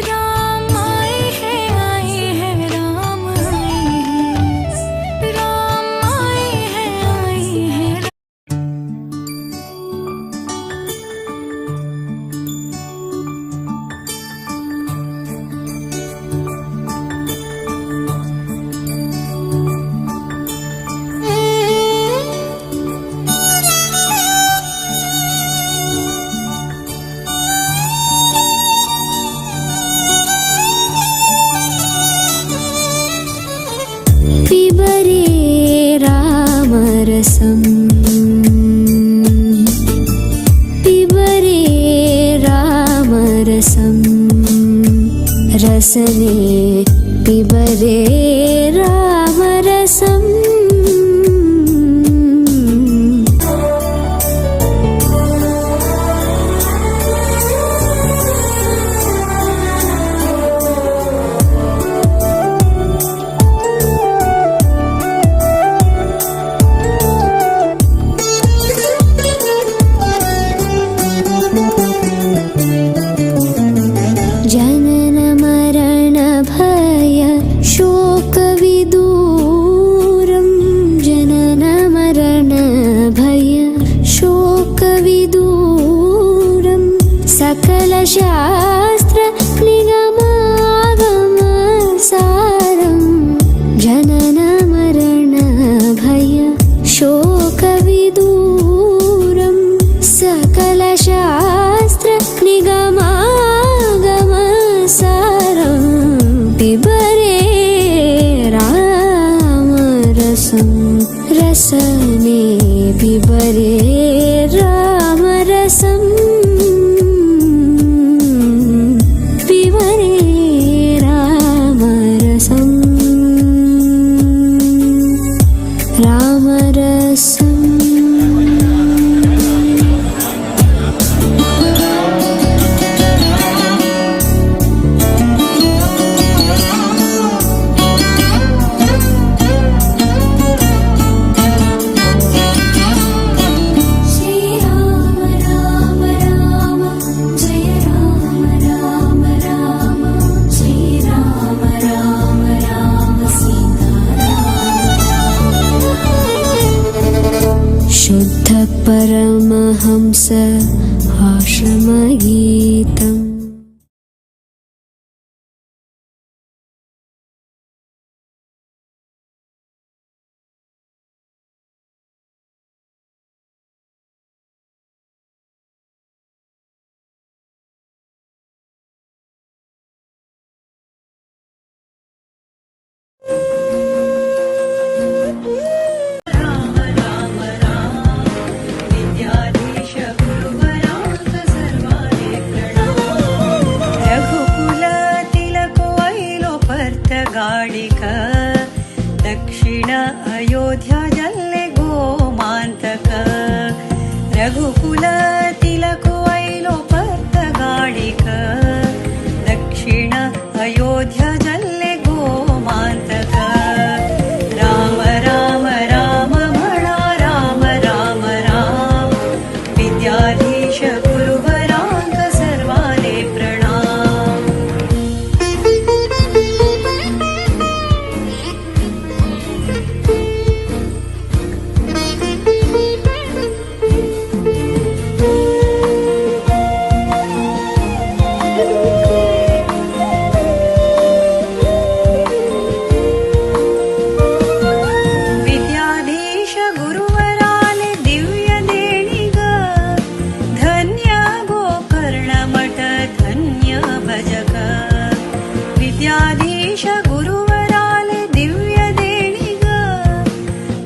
P: राम आए हैं, आए हैं, राम आए हैं। राम आए हैं, आए हैं।
Q: पिबरे रामरसम् पिबरे रामरसम् रसने पिबरे रामरसम्। रामरसं रसने पिबरे रामरसं पिबरे रामरसं रामरसम्। श्री राम राम राम जय राम राम राम श्री राम राम राम सीता राम। शुद्ध परमहंस आश्रमगीतम्।
D: विद्याधीश गुरुवरांक सर्वाले प्रणाम. रघुकुल तिलको ऐलो पर्तगाळिक दक्षिण अयोध्या जल्ले गोमान्तक. रघुकुल तिलको ऐलो पर्तगाळिक दक्षिण अयोध्या जल्ले गोमान्तक. राम राम राम म्हणा राम राम राम विद्याधीश गुरुवरांक सर्वाले प्रणाम. विद्याधीश गुरुवराले दिव्य देणीग धन्य गोकर्ण मठ धन्य भजक. विद्याधीश गुरुवराले दिव्य देणीग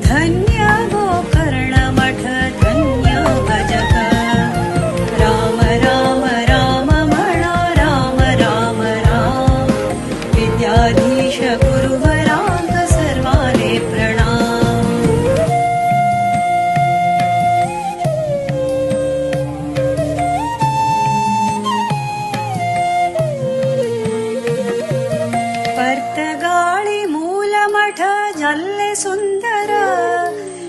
D: धन्य गोकर्ण मठ धन्य भजक. राम राम राम म्हणा राम राम राम विद्याधीश गुरुवरांक सर्वाले प्रणाम. पर्तगाळी मूलमठ जल्ले सुंदर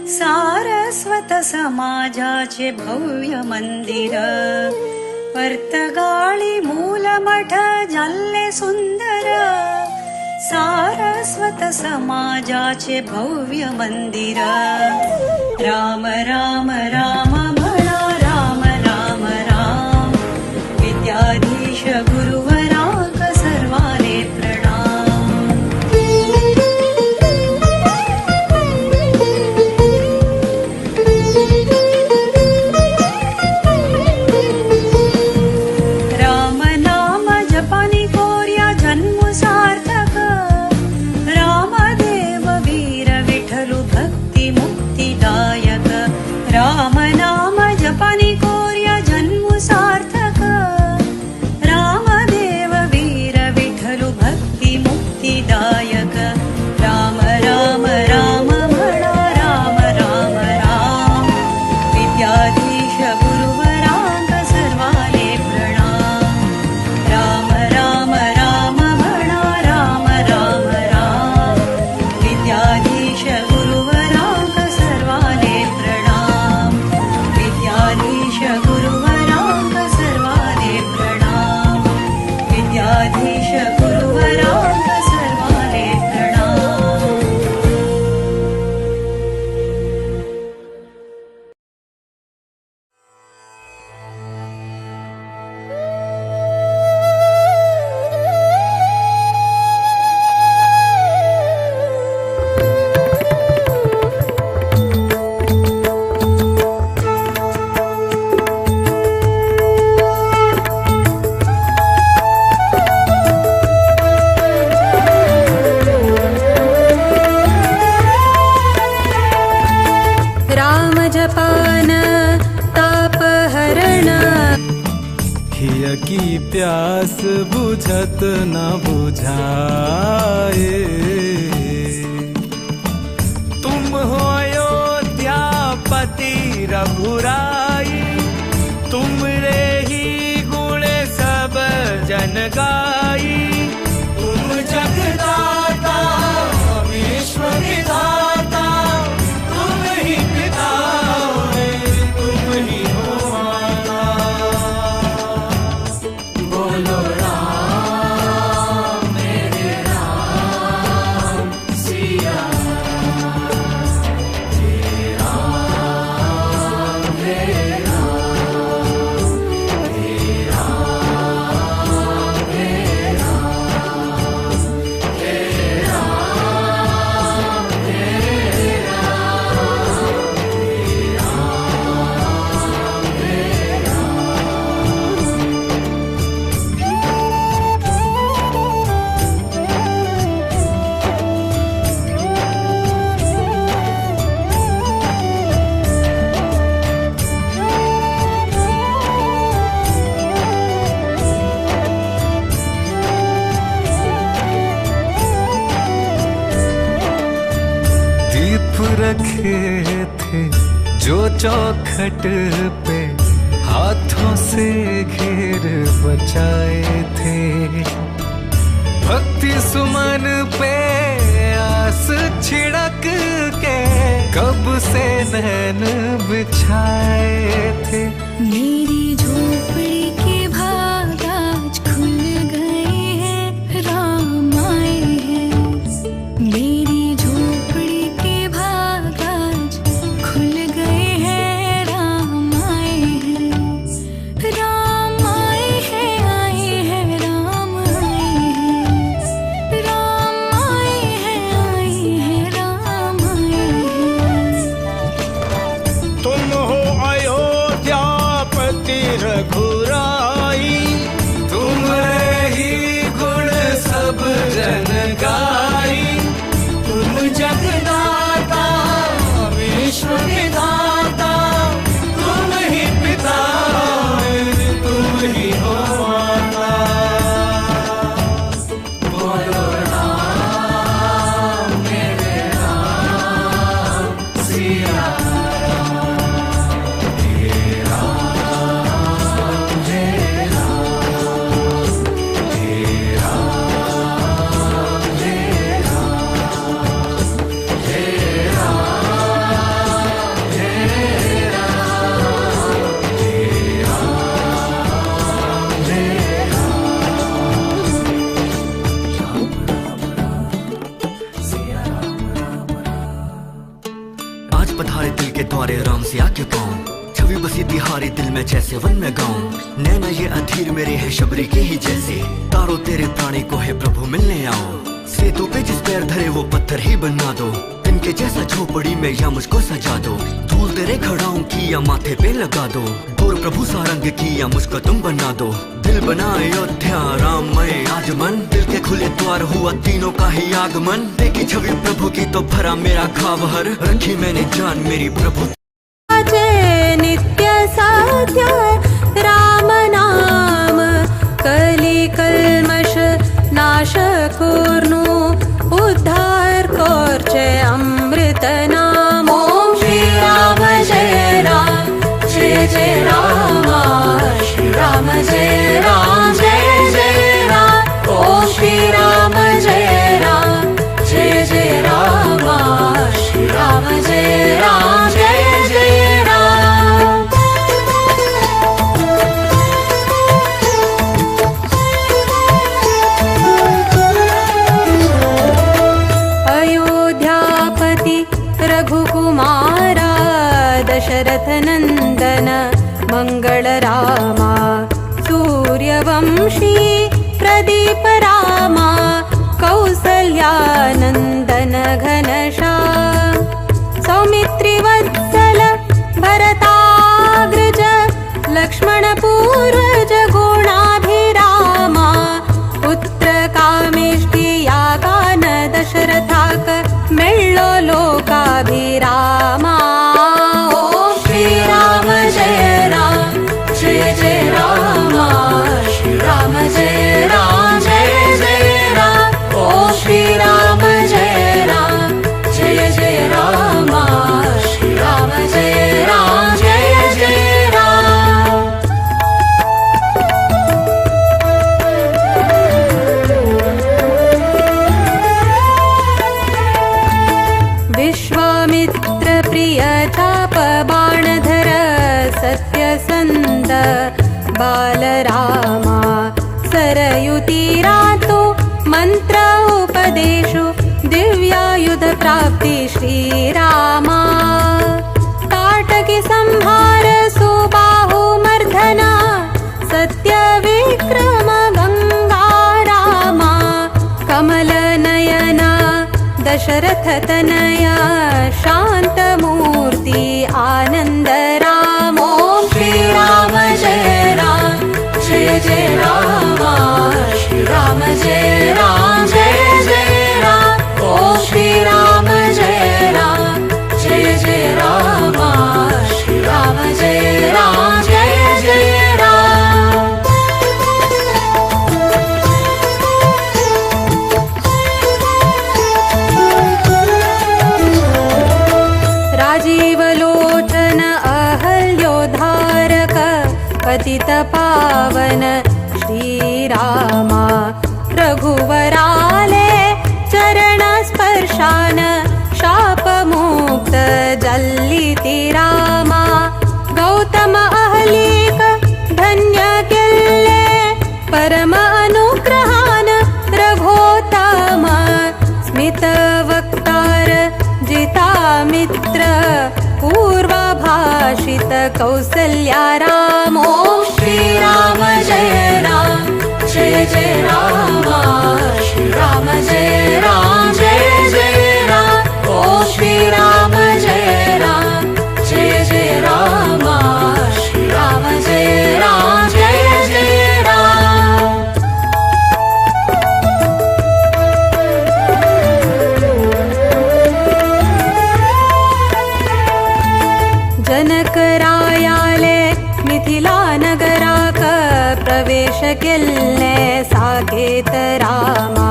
D: सारस्वत समाजाचे भव्य मंदिर. पर्तगाळी मूलमठ जल्ले सुंदर सारस्वत समाजाचे भव्य मंदिर. राम राम राम म्हणा राम राम राम विद्याधीश गुरुवरांक सर्वाले प्रणाम. राम नाम जपानी कोर्या जन्म सार्थक रामदेव वीर विठलु भक्ति मुक्तिदायक. राम नाम
P: जपान तापहरण।
S: हिय की प्यास बुझत न बुझाए,
B: तुम हो अयोध्यापति रघुराई, तुमरे ही गुण सब जन गाई। तुम जगदाता विश्व विधाता, तुम ही पिता तुम ही हो माता। बोलो राम मेरे राम सिया हे राम हे राम हे राम हे राम हे राम हे राम हे राम हे राम।
S: दीप रखे थे जो चौखट पे, हाथों से घेर बचाए थे। भक्ति सुमन पे आस छिड़क के, कब से नैन बिछाए थे।
Q: मेरी झोपड़ी के भाग आज खुल गए हैं, राम आए हैं। मेरी झोपड़ी के भाग आज खुल गए हैं, राम आए हैं। राम आए हैं, आए हैं, राम आए हैं। राम आए हैं, आए हैं, राम आए हैं।
B: तुम हो अयोध्यापति रघुराई, तुमरे ही गुण सब जन गाई। तुम जगदाता विश्व विधाता, तुम ही पिता तुम ही हो माता। बोलो राम मेरे राम सिया राम हे राम हे राम हे राम हे राम हे राम हे राम हे राम हे
T: आज पधारे दिल के द्वारे राम से आके पाऊं, छवि बसी तिहारी दिल में जैसे वन में गाऊं। नैना ये अधीर मेरे है शबरी के ही जैसे, तारो तेरे प्राणी को है प्रभु मिलने आओ। सेतु पे जिस पैर धरे वो पत्थर ही बना दो, तिनके जैसा झोपड़ी में या मुझको सजा दो। धूल तेरे घड़ाओं की या माथे पे लगा दो, दूर प्रभु सारंग की या मुझको तुम बना दो। दिल बना अयोध्या राममय आज मन, दिल के खुले द्वार हुआ तीनों का ही आगमन। देखी छवि प्रभु की तो भरा मेरा घाव हर, रखी मैंने जान मेरी प्रभु।
P: नित्य साध्य राम नाम, कली कल्मष नाश कोर्नु उद्धार कोर्चे अमृत नाम।
Q: ओम श्री राम जय राम जय जय राम, श्री राम जय राम जय जय राम। ओम श्री राम जय राम जय जय राम, श्री राम जय राम जय जय राम।
P: अयोध्यापति रघुकुमारा दशरथ नंदन मंगल रामा, सूर्यवंशी प्रदीप रामा, कौसल्यानंदन घनश्याम। सौमित्रिवत्सल भरताग्रज लक्ष्मण पूर्वज गुणाभिरामा, पुत्र कामेष्टि यागान दशरथाक मेळ्ळो लोकाभिरामा।
Q: ओम
P: बालरामा सरयुतीरातो मंत्र उपदेशु दिव्यायुध प्राप्ति श्रीरामा ताटकी संहार सुबाहु मर्दना सत्य विक्रम गंगा रामा कमल नयना दशरथ तनया शांत मूर्ति आनंद राम।
Q: ॐ श्री राम जय राम जय जय राम श्री राम जय राम जय जय राम। ॐ श्री राम जय राम जय जय राम श्री राम जय राम जय जय राम।
P: राजीवलोचन अहल्योद्धारक पतित पावन श्रीरामा रघुवराले चरण स्पर्शान शापमुक्त जल्लिति रामा गौतम अहलीक धन्य केल्ले परम अनुग्रहान रघोत्तम स्मित वक्तार जिता मित्र पूर्वभाषित कौसल्या राम।
Q: ॐ श्री राम जय राम जय जय राम श्री राम जय राम जय जय राम। ॐ श्री राम जय राम जय जय राम श्री राम जय राम जय जय राम।
P: जनक रायाले मिथिला नगराक प्रवेश केल्ले साकेत रामा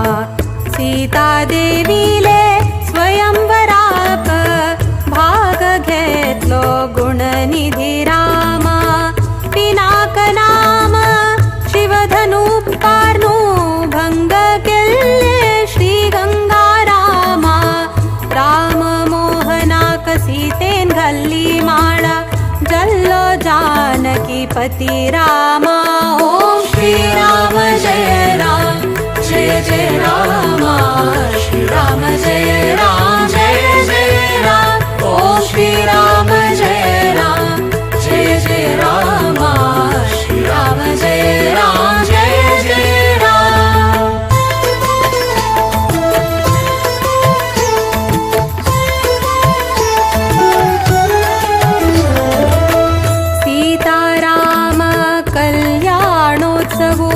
P: सीता देवीले स्वयंवराक भाग घेतलो गुणनिधी रामा पिनाक नाम शिवधनु पार्नु भंग केल्ले श्री गंगा रामा राम मोहनाक सीतेन घाल्ली माळा जल्लो जानकी पति रामा।
Q: ॐ श्री राम जय राम जय जय राम श्री राम जय राम जय जय राम। ॐ श्री राम जय राम जय जय राम श्री राम जय राम जय जय राम।
P: सीताराम कल्याणोत्सवो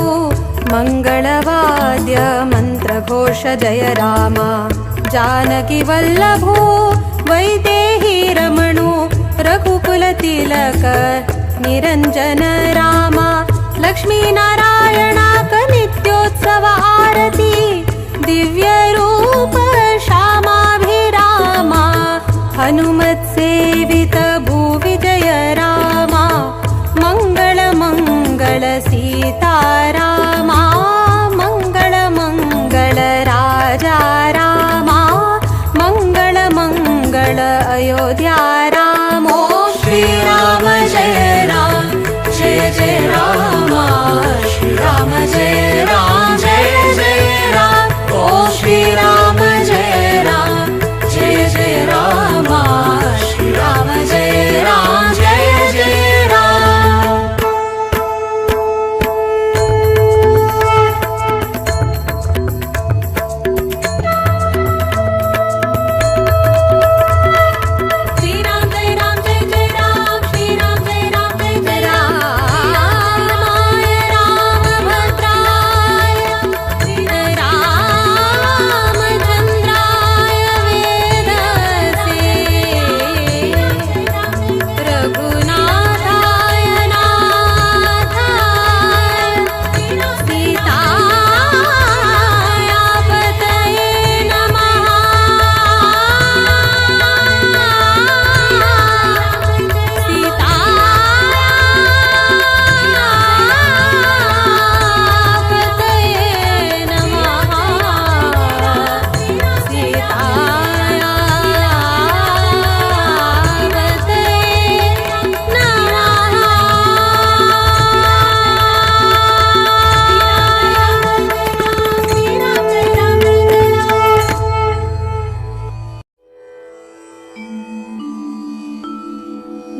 P: मंगलवाद्य मंत्रघोष जय राम जानकी वल्लभो वैदेही रमणो रघुकुल तिलक निरंजन राम लक्ष्मी नारायणाक नित्योत्सव आरती दिव्य रूप श्यामाभिरामा हनुमत् सेवित भूविजय रामा मंगल मंगल सीतारामा मंगल मंगल राजा रामा मंगल मंगल अयोध्या राम।
Q: ॐ श्री राम जय राम जय जय राम श्री राम जय राम जय जय राम। ॐ श्री राम जय राम जय जय राम श्री राम जय राम जय जय राम।
P: श्री राम जय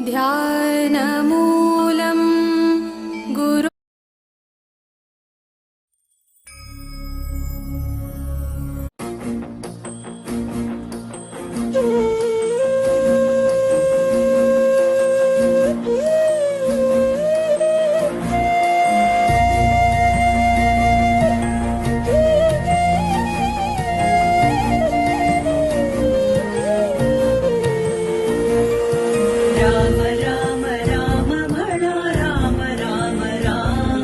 P: ध्यानमूलं गुरु
D: राम राम राम म्हणा राम राम राम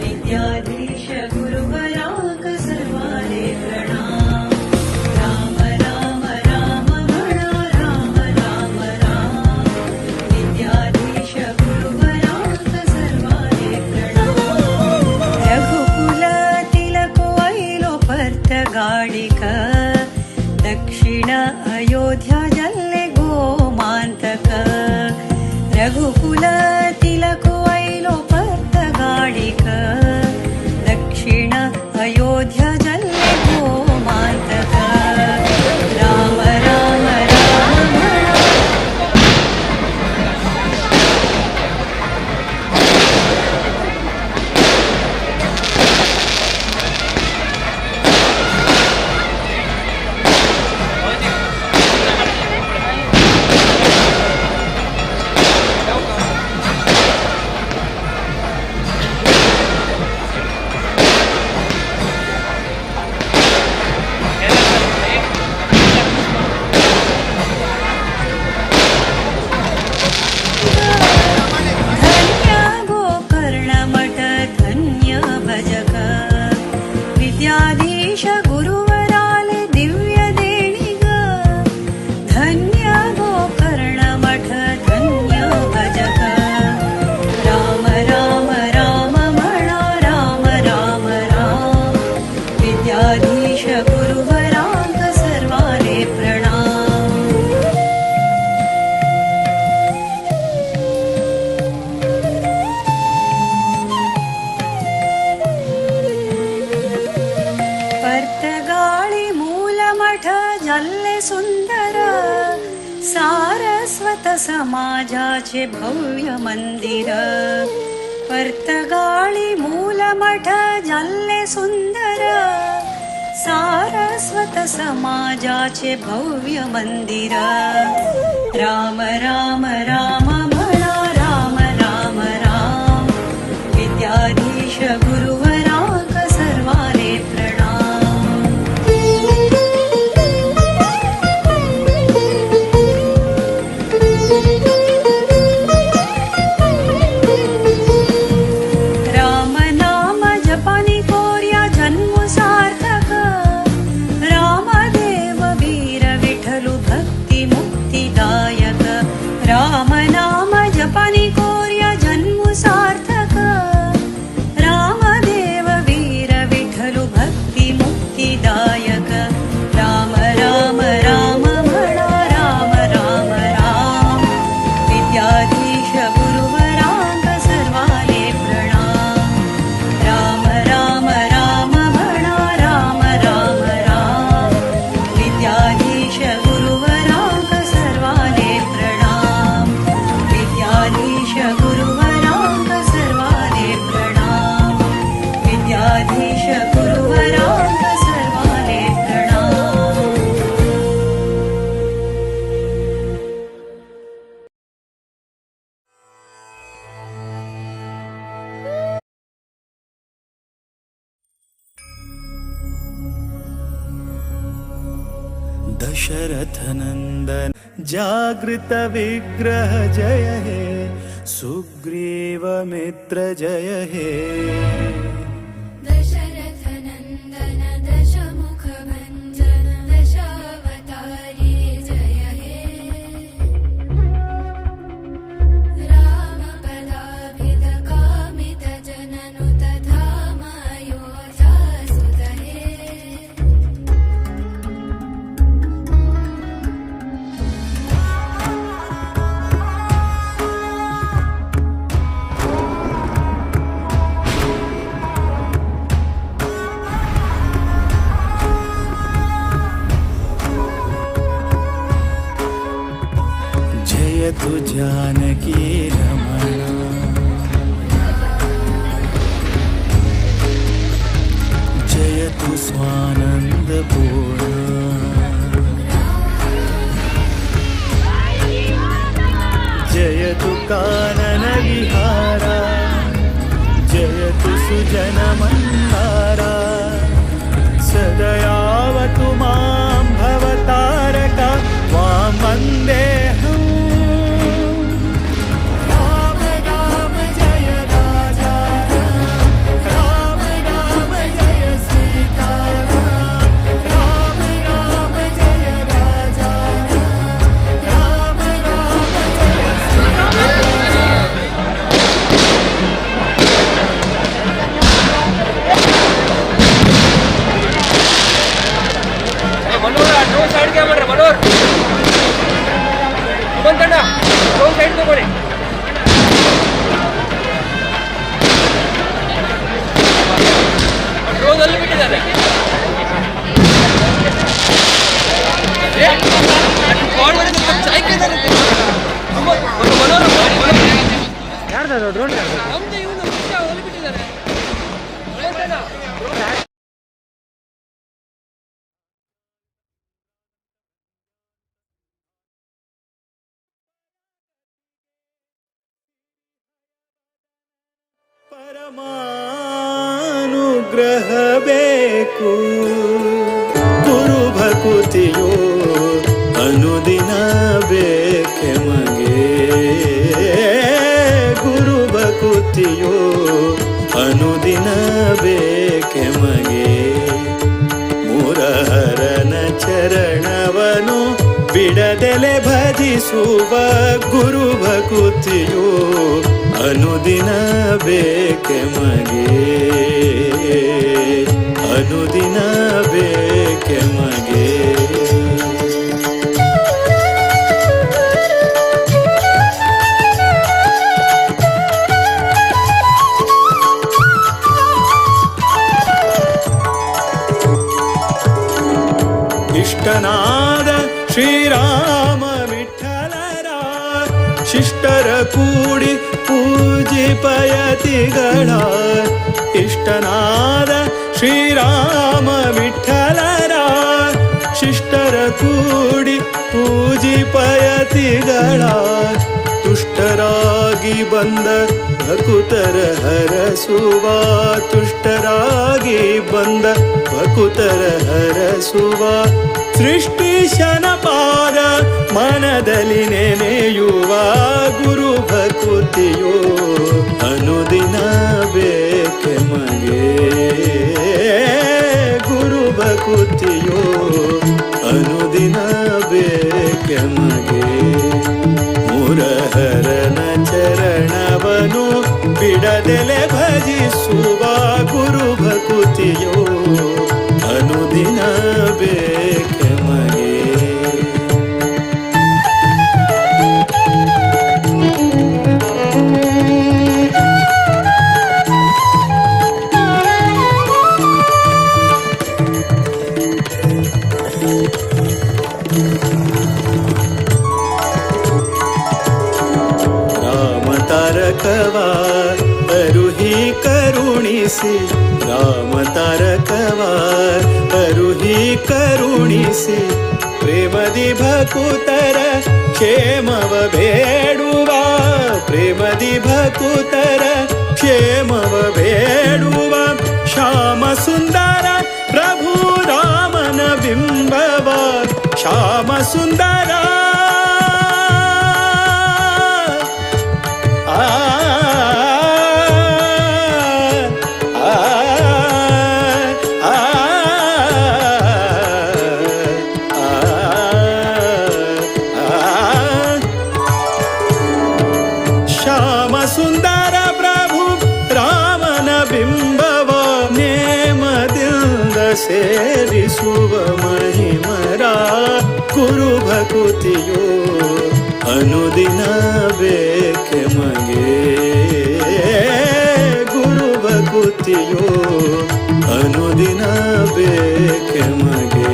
D: विद्याधीश गुरुवराक सर्वाले प्रणाम राम राम राम म्हणा राम राम राम विद्याधीश गुरुवराक सर्वाले प्रणाम रघुकुल तिलक ऐलो पर्तगाडिक दक्षिण अयोध्या जल्ले गोमान्तक रघुकुल तिलक ऐलो पर्तगाडिक दक्षिण अयोध्या जल्ले गोमान्तक राम राम राम म्हणा धन्य गोकर्णमठ धन्य भजक विद्याधीश गुरुवराले दिव्य देणिग धन्य गोकर्णमठ धन्य भजक राम राम राम म्हणा राम राम राम विद्याधीश गुरुवरांक सर्वाले प्रणाम पर्तगाळी मूलमठ जल्ले सुंदर सारस्वत समाजाचे भव्य मंदिर पर्तगाळी मूलमठ जल्ले सुंदर सारस्वत समाजाचे भव्य मंदिर राम राम राम म्हणा राम राम राम विद्याधीश गुरुवराक सर्वाले प्रणाम राम नाम जपानी कोर्या जन्म सार्थक रामदेव वीर विठलु भक्ति मुक्तिदायक राम नाम जपानी कोर्या जन्म सार्थक रामदेव वीर विठलु भक्ति मुक्तिदायक राम राम राम म्हणा राम राम राम विद्याधीश गुरुवरांक सर्वाले प्रणाम राम राम राम म्हणा राम राम राम विद्याधीश गुरुवरांक सर्वाले प्रणाम विद्याधीश गुरुवरांक सर्वाले प्रणाम विद्याधीश गुरुवरांक सर्वाले प्रणाम
E: दशरथ नंदन जागृत विग्रह जय हे सुग्रीव मित्र जय हे।
P: दशरथ नन्दन दशमुख भञ्जन दशावतारी जय हे रामपदाभिध कामित जननुत धामायोध्या सुत हे।
E: जयतु जानकी रमण। जयतु स्वानंद पूर्ण। जयतु कानन विहारा, जयतु सुजन मंदारा। सदयावतु मां भवतारका त्वां वन्देऽहम्। राम राम जय राजा राम, राम जय सीता राम, राम जय राजा राम, राम जय सीता।
U: मनोहर ड्रोन साइड क्या ಮಾಡ್ರೆ ಮನೋಹರ್ ಬಂತಣ್ಣ ಡ್ರೋನ್ ಸೈಡ್ ತಗೊಳ್ಳಿ. ಡ್ರೋನ್ ಅಲ್ಲಿ ಬಿಟ್ಟಿದ್ದಾರೆ. ಯಾರ್ದು ಡ್ರೋನ್? ನಮ್ದು ಇವನು ಅಲ್ಲಿ ಬಿಟ್ಟಿದ್ದಾರೆ.
E: ಪರಮಾನುಗ್ರಹ ಬೇಕು ಗುರು ಭಕುತಿಯೋ ಅನುದಿನ ಬೇಕೆ ಮಗೆ, ಗುರು ಭಕುತಿಯೋ ಅನುದಿನ ಬೇಕೆ ಮಗೆ. ಮುರಹರನ ಚರಣವನು ಬಿಡದೆಲೆ ಭಜಿಸುವ ಗುರು ಭಕುತಿಯೋ ಅನುದಿನ ಬೇಕೆ ಮಗೆ, ಅನುದಿನ ಬೇಕೆ ಮಗೆ. ಇಷ್ಟನಾದ ಶ್ರೀರಾಮ ವಿಠಲರ ಶಿಷ್ಟರ ಕೂಡಿ ಪೂಜಿಪಯತಿಗಳ, ಇಷ್ಟನಾದ ಶ್ರೀರಾಮ ವಿಠಲರ ಶಿಷ್ಟರ ಕೂಡಿ ಪೂಜಿಪಯತಿಗಳ. ತುಷ್ಟರಾಗಿ ಬಂದ ಭಕುತರ ಹರಸುವ, ತುಷ್ಟರಾಗಿ ಬಂದ ಭಕುತರ ಹರಸುವ. ಸೃಷ್ಟಿಶನ ಪಾದ ಮನದಲ್ಲಿ ನೆನೆಯುವ ಗುರು ಭಕುತಿಯೋ ಅನುದಿನ ಬೇಕೆ ಮಗೆ, ಗುರು ಭಕುತಿಯೋ ಅನುದಿನ ಬೇಕೆ ಮಗೆ. ಮುರಹರನ ಚರಣವನು ಬಿಡದೆಲೆ ಭಜಿಸುವ ಗುರು ಭಕುತಿಯೋ ಅನುದಿನ ಬೇಕೆ ಮಗೆ. ರಾಮ ತಾರಕವ ಅರುಹಿ ಕರುಣಿಸಿ, ರಾಮ ತಾರಕವ ಅರುಹಿ ಕರುಣಿಸಿ. ಪ್ರೇಮದಿ ಭಕುತರ ಕ್ಷೇಮವ ಬೇಡುವ, ಪ್ರೇಮದಿ ಭಕುತರ ಕ್ಷೇಮವ ಬೇಡುವ. ಶ್ಯಾಮ ಸುಂದರ ಪ್ರಭು ರಾಮನ ಬಿಂಬವ, ಶ್ಯಾಮ ಸುಂದರ ಆ ಆ ಆ ಶ್ಯಾಮ ಸುಂದರ ಪ್ರಭು ರಾಮನ ಬಿಂಬವ ನೇಮದಿಂದ ಸೇರಿಸುವ ಮಹಿಮರ ಗುರು ಭಕುತಿಯೋ ಅನುದಿನ ಬೇಕೆ ಮಗೆ, ಗುರು ಭಕುತಿಯೋ ಅನುದಿನ ಬೇಕೆ ಮಗೆ.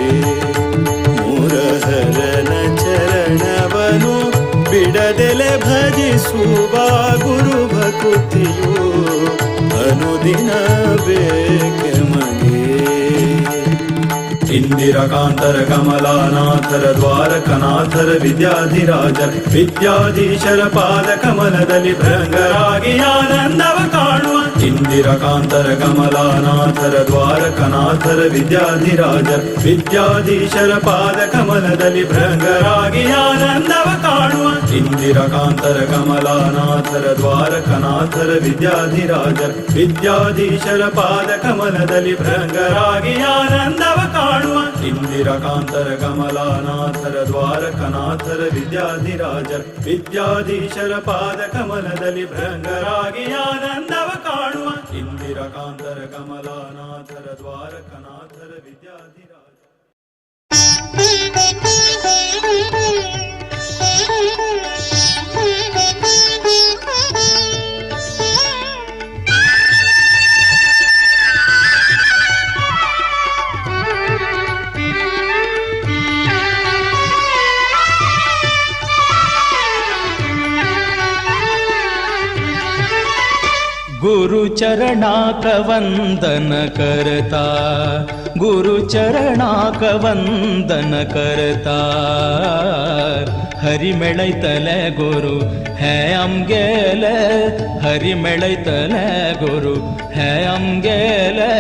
E: ಮುರಹರನ ಚರಣವನು ಬಿಡದೆಲೆ ಭಜಿಸುವ ಗುರು ಭಕುತಿಯು ಅನುದಿನ ಬೇಕೆ ಮಗೆ. ಇಂದಿರಕಾಂತರ ಕಮಲಾನಾಥರ ದ್ವಾರಕನಾಥರ ವಿದ್ಯಾಧಿರಾಜರ ವಿದ್ಯಾಧೀಶರ ಪಾದ ಕಮಲದಲ್ಲಿ ಭೃಂಗರಾಗಿ ಆನಂದವ ಕಾಣುವ. ಇಂದಿರಕಾಂತರ ಕಮಲಾನಾಥರ ದ್ವಾರಕನಾಥರ ವಿದ್ಯಾಧಿರಾಜರ ವಿದ್ಯಾಧೀಶರ ಪಾದ ಕಮಲದಲ್ಲಿ ಭೃಂಗರಾಗಿ ಆನಂದವ ಕಾಣುವ. ಇಂದಿರಕಾಂತರ ಕಮಲಾನಾಥರ ದ್ವಾರಕನಾಥರ ವಿದ್ಯಾಧಿರಾಜರ ವಿದ್ಯಾಧೀಶರ ಪಾದ ಕಮಲದಲ್ಲಿ ಭೃಂಗರಾಗಿ ಆನಂದವ ಕಾಣುವ. ಇಂದಿರಕಾಂತರ ಕಮಲಾನಾಥರ ದ್ವಾರಕನಾಥರ ವಿದ್ಯಾಧಿರಾಜರ ವಿದ್ಯಾಧೀಶರ ಪಾದ ಕಮಲದಲ್ಲಿ ಭೃಂಗರಾಗಿ ಆನಂದವ ಕಾಣುವ. ಇಂದಿರಕಾಂತರ ಕಮಲಾನಾಥರ ದ್ವಾರಕನಾಥರ ವಿದ್ಯಾಧಿರಾಜ.
F: गुरु चरणाक वंदन करता, गुरु चरणाक वंदन करता, हरि मेळयतले गुरु हे आमगेले, हरि मेळयतले गुरु हे आमगेले,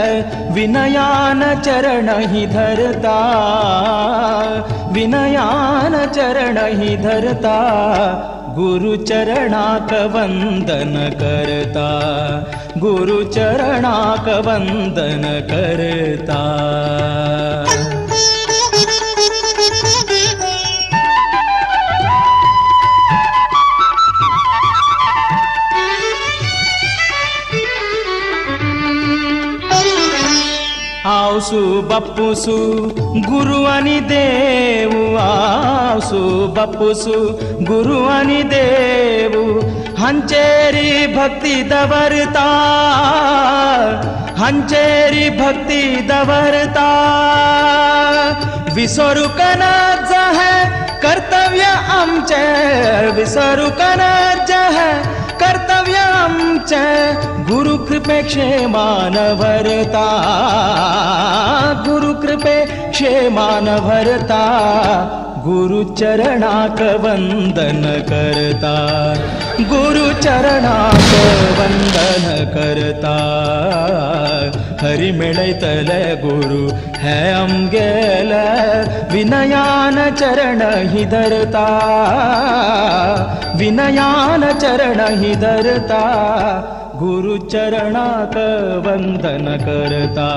F: विनयान चरण ही धरता, विनयान चरण ही धरता, गुरु चरणाक वंदन करता, गुरु चरणाक वंदन करता. आवसु बप्पुसु गुरु आनी देवु, आवसु बप्पुसु गुरु आनी देवु, हांचेरी भक्ती दवरता, हांचेरी भक्ती दवरता, विसरूंक नाच है कर्तव्य आमचें, विसरूंक नाच है कर्तव्य आमचें, गुरु कृपे क्षेमान भरता, गुरु कृपे क्षेमान भरता, गुरु चरणाक वंदन करता, गुरु चरणाक वंदन करता, हरि मेळयतले गुरु हे आमगेले, विनयान चरण ही धरता, विनयान चरण ही धरता, गुरु चरणाक वंदन करता,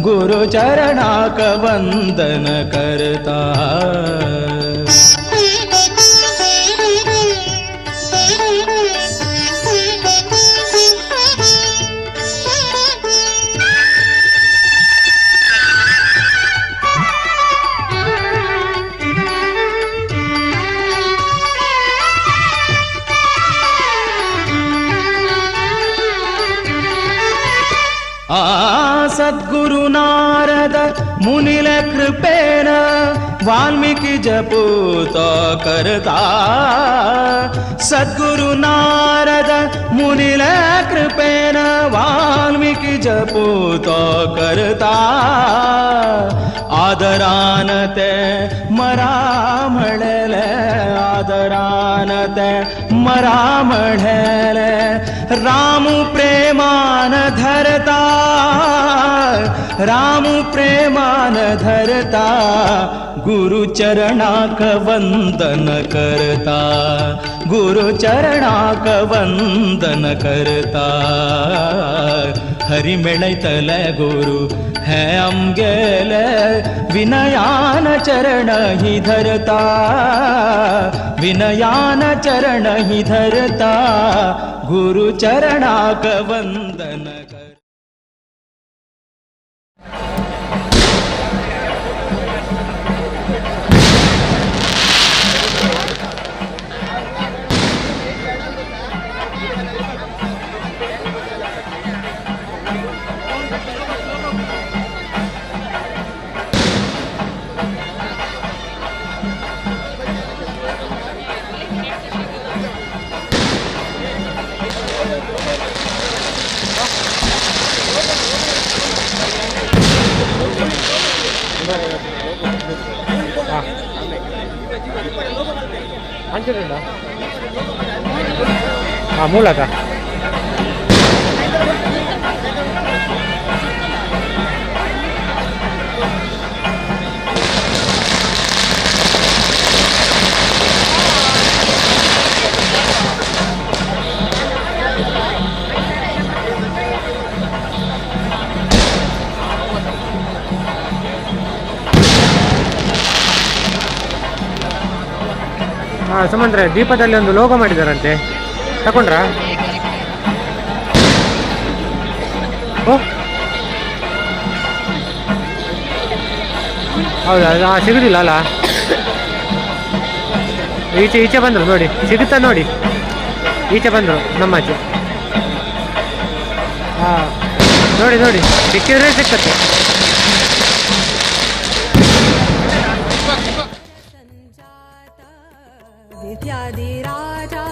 F: गुरु चरणाक वंदन करता. सद्गुरु नारद मुनिल कृपेन वाल्मीकि जपूत करता, सद्गुरु नारद मुनिल कृपेन वाल्मीकि जपूत करता, आदरान ते मरा म्हणले, आदरान ते मरा म्हणले, रामू प्रेमान धरता, रामू प्रेमान धरता, गुरु चरणाक वंदन करता, गुरु चरणाक वंदन करता, हरि मेळयतले गुरु हे आमगेले, विनयान चरण ही धरता, विनयान चरण ही धरता, गुरु चरणाक वंदन कर.
U: ಅಂಚುಂಡ ಹಾಂ ಮೂಲಕ ಹಾಂ ಸುಮಂತ್ರೆ, ದೀಪದಲ್ಲಿ ಒಂದು ಲೋಗೋ ಮಾಡಿದಾರಂತೆ, ತಗೊಂಡ್ರಾ? ಓ ಹೌದಾ? ಹಾಂ, ಸಿಗುದಿಲ್ಲ ಅಲ್ಲ? ಈಚೆ ಈಚೆ ಬಂದರು ನೋಡಿ, ಸಿಗುತ್ತಾ ನೋಡಿ, ಈಚೆ ಬಂದರು ನಮ್ಮಾಚೆ. ಹಾಂ ನೋಡಿ ನೋಡಿ, ಸಿಕ್ಕಿದ್ರೆ ಸಿಕ್ಕತ್ತೆ.
P: विद्याधिराजाङ्गेले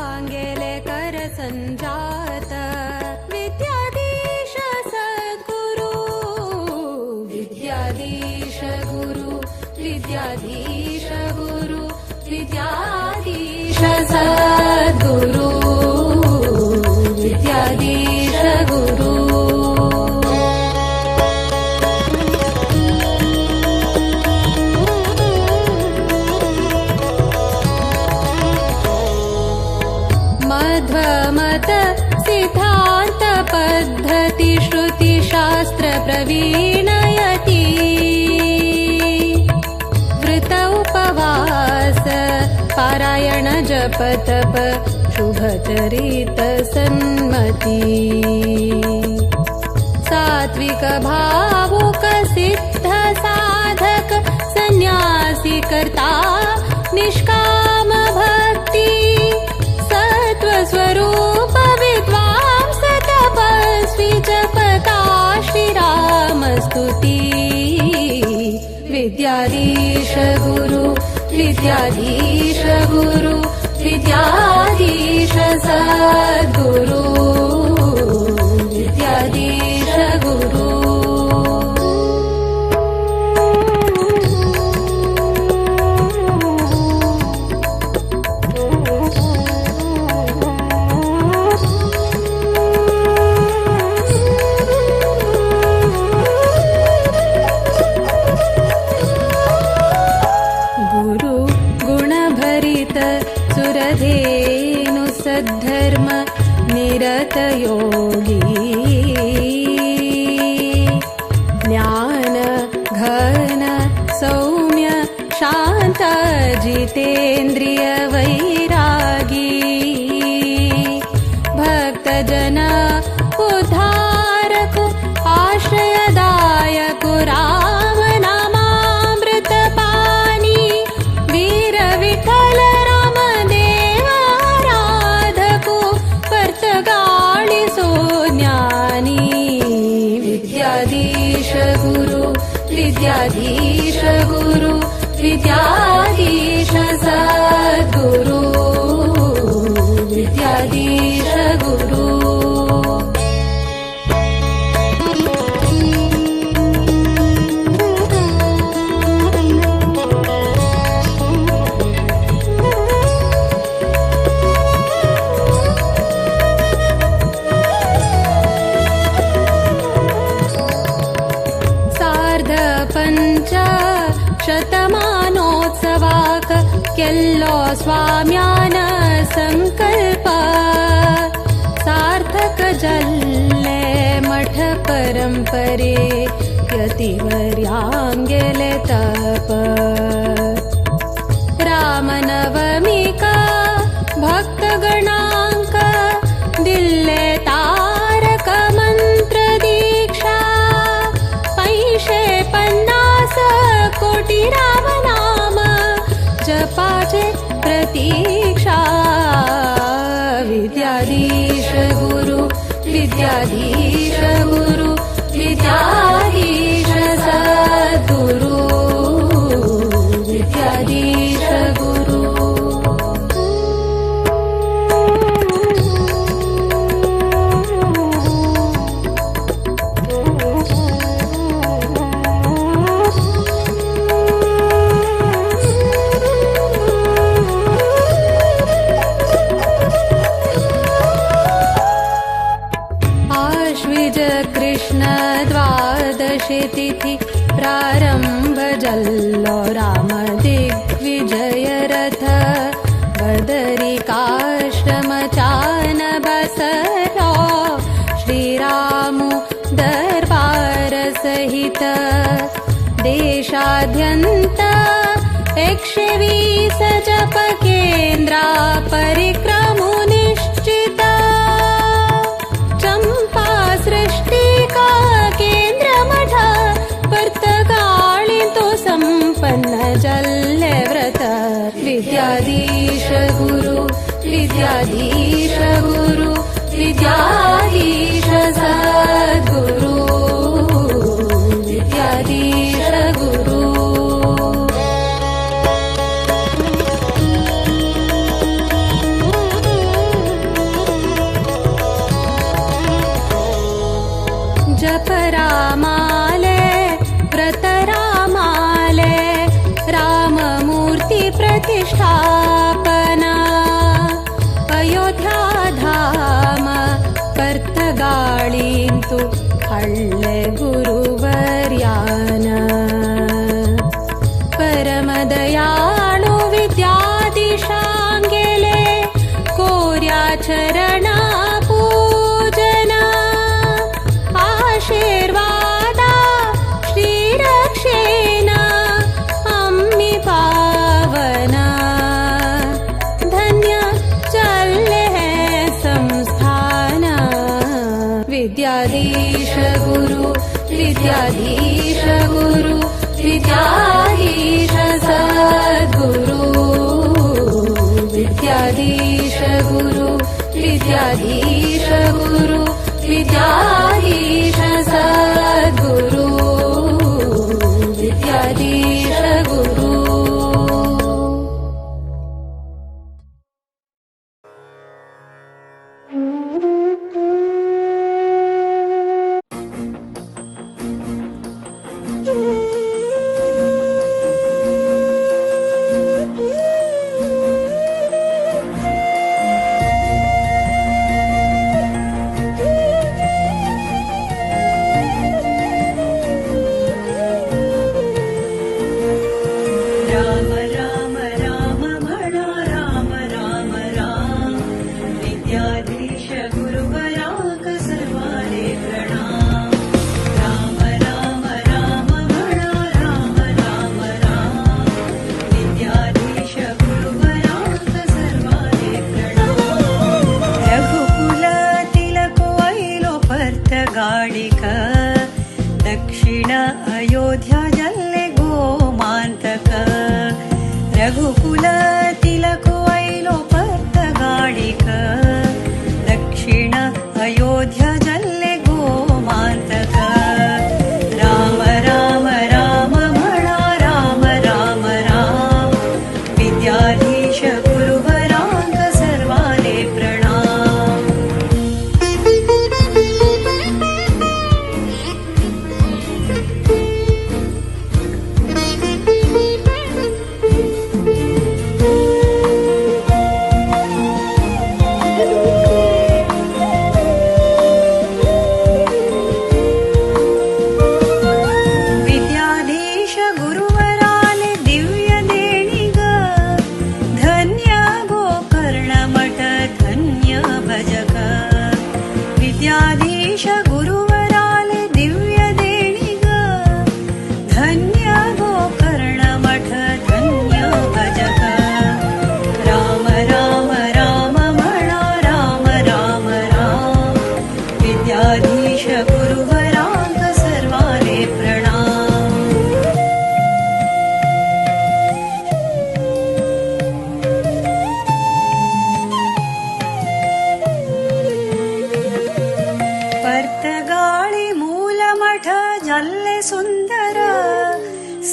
P: कर सञ्जात विद्याधीश सद्गुरु विद्याधीश गुरु विद्याधीश गुरु विद्याधीश सद्गुरु विद्याधीश गुरु. मध्वमत सिद्धान्त पद्धति श्रुति शास्त्र प्रवीणयति वृत उपवास पारायण जप तप शुभचरित सन्मति सात्विक भावुक सिद्ध साधक सन्यासी कर्ता निष्काम भक्ति स्वरूप विद्वांस तपस्वी जपता श्रीराम स्तुति विद्याधीश गुरु विद्याधीश गुरु विद्याधीश सद्गुरु विद्याधीश गुरु. सुरधेनु सद्धर्म निरत योगी ज्ञान घन सौम्य शांत जितेन्द्रिय वैरागी भक्तजन उद्धारक आश्रयदायक राम नामामृत पानी वीर विठ्ठल ज्ञानी विद्याधीश गुरु विद्याधीश गुरु विद्याधीश सद्गुरु विद्याधीश गुरु. पञ्च शतमानोत्सवाक केल्लो स्वाम्यान संकल्प सार्थक जल्ले मठ परंपरे यतिवर्यांगेले तप रामनवमिका भक्तगणांक दिल्ले तारक मंत्र दीक्षा 550 कोटी राम नाम जपाचे प्रतीक्षा विद्याधीश गुरु विद्याधीश गुरु विद्याधीश सद्गुरु विद्याधीश गुरु. प्रारंभ जल्लो राम दिग्विजय रथ बदरिकाश्रम चान बसलो श्रीरामु दरबार सहित देशाद्यंत 120 जप केंद्रा परिक्रमु निश्चित चंपा सृष्टि का केंद्र मठ पर्तगाळी तो संपन्न जल्ले व्रत विद्याधीश गुरु विद्याधीश गुरु विद्याधीश सद्गुरु विद्याधीश गुरु। जप रामाले व्रत रामाले राममूर्ति प्रतिष्ठापना अयोध्या धाम पर्तगाळींतु हळ्ळे गुरुवर्यान परमदयाळु विद्याधीशांगेले कोर्या चरणा पूजना आशीर्वादा श्रीरक्षेना अम्मी पावना धन्य चले है संस्थान विद्याधीश गुरु विद्याधीश गुरु विद्याधीश सद्गुरु विद्याधीश गुरु विद्याधीश गुरु विद्याधीश सद्गुरु विद्याधीश गुरु।
D: राम राम राम म्हणा राम राम राम विद्याधीश गुरुवराक सर्वाले प्रणाम राम राम राम म्हणा राम राम राम विद्याधीश गुरुवराक सर्वाले प्रणाम। रघुकुल तिलक ऐलो पर्तगाळिक दक्षिण अयोध्या जल्ले गोमान्तक रघुकुल तिलक ऐलो पर्तगाळिक दक्षिण अयोध्या जल्ले गोमान्तक राम राम राम म्हणा राम राम राम विद्याधीश गुरुवरांक सर्वाले प्रणाम। विद्याधीश गुरुवराले दिव्य देणिग धन्य गोकर्ण मठ धन्य भजक विद्याधीश गुरुवराले दिव्य देणिग धन्य गोकर्ण मठ धन्य भजक राम राम राम म्हणा राम राम राम विद्याधीश गुरुवरांक सर्वाले प्रणाम। पर्तगाळी मूलमठ जल्ले सुंदर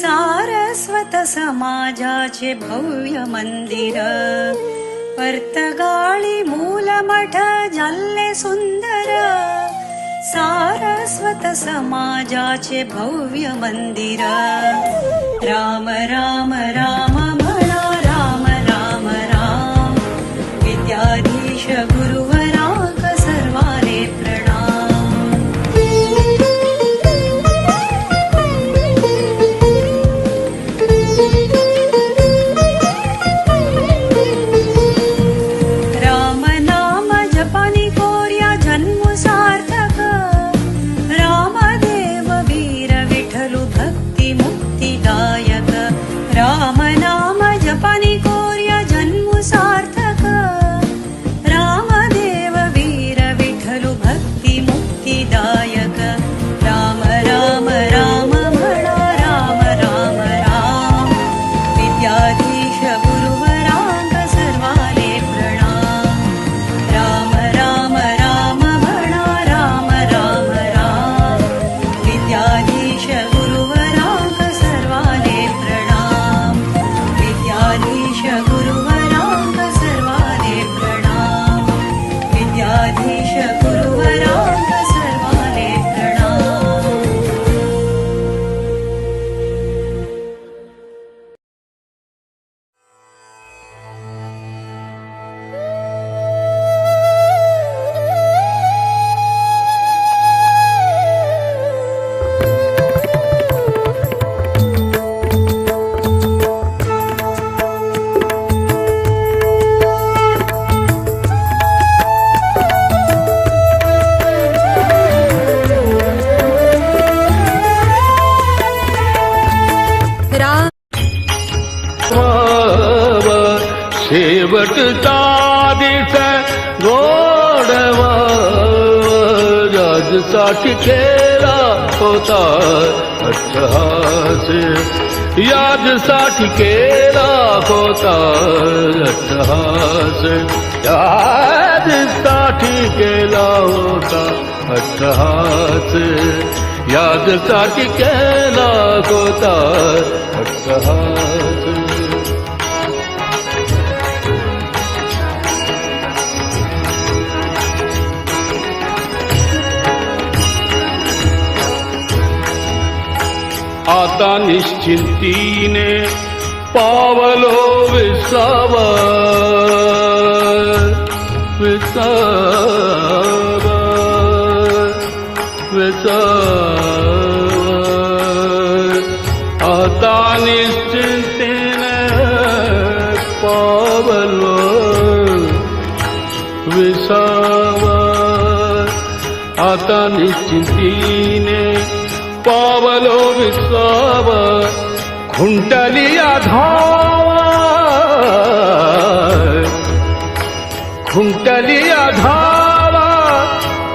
D: सारस्वत समाजाचे भव्य मंदिर पर्तगाळी मूलमठ जल्ले सुंदर सारस्वत समाजाचे भव्य मंदिर राम राम राम म्हणा राम राम राम विद्याधीश गुरुवरांक सर्वाले प्रणाम।
A: शेवटचा दिस गोडवा याजसाठी केला होता अट्टहास, याजसाठी केला होता अट्टहास, याजसाठी केला होता अट्टहास, याजसाठी केला होता अट्टहास. आता निश्चिंतीने पावलो विसावा, विसावा, विसावा. आता निश्चिंतीने पावलो विसावा, आता निश्चिंतीने पावलो विसावा. खुंटलिया धावा, खुंटलिया धावा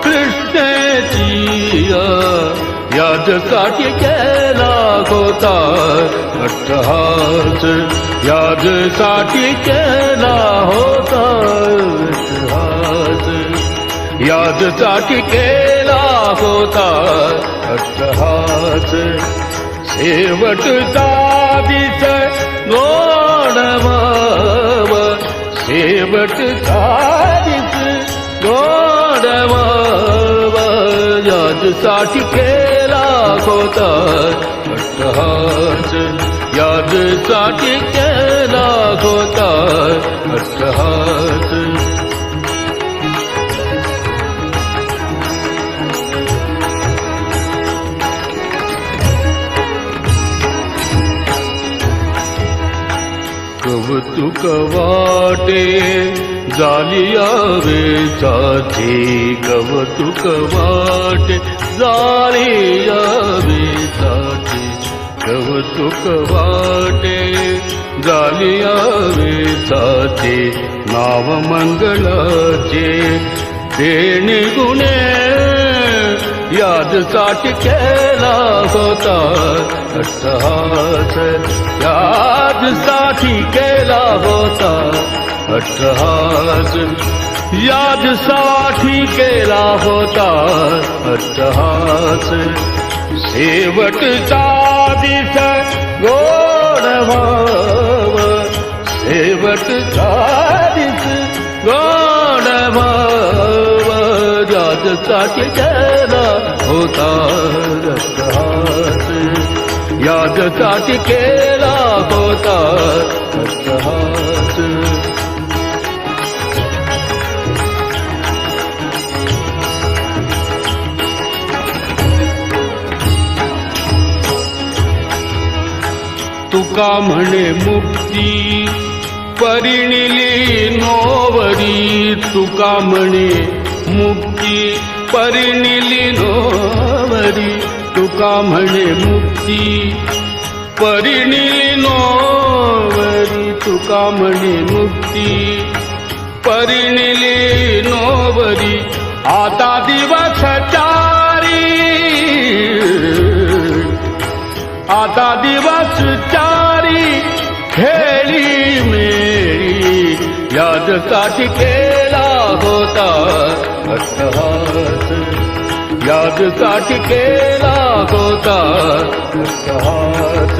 A: कृष्णेची याजसाठी केला होता अट्टहास, याजसाठी केला होता अट्टहास, याजसाठी केला होता अट्टहास. शेवटचा दिस गोडवा, शेवटचा दिस गोडवा याजसाठी केला होता अट्टहास, याजसाठी केला होता अट्टहास. कौतुक वाटे जालिया वेचाचे, कौतुक वाटे जालिया वेचाचे, कौतुक वाटे जालिया वेचाचे. नाव मंगलाचे देणे गुणे याजसाठी केला होता अट्टहास, याजसाठी केला होता अट्टहास, याजसाठी केला होता अट्टहास. शेवटचा दिस गोडवा, शेवटचा दिस गोडवा याजसाठी केला होता अट्टहास, याजसाठी केला होता अट्टहास. तुका म्हणे मुक्ती परिणिली नोवरी, तुका म्हणे मुक्ती परिणिली नोवरी, तुका म्हणे मुक्ती परिणिली नोवरी, तुका म्हणे मुक्ती परिणिली नोवरी. आता दिवस चारी, आता दिवस चारी खेळी मेळी याजसाठी केला होता अट्टहास, याजसाठी केला होता अट्टहास.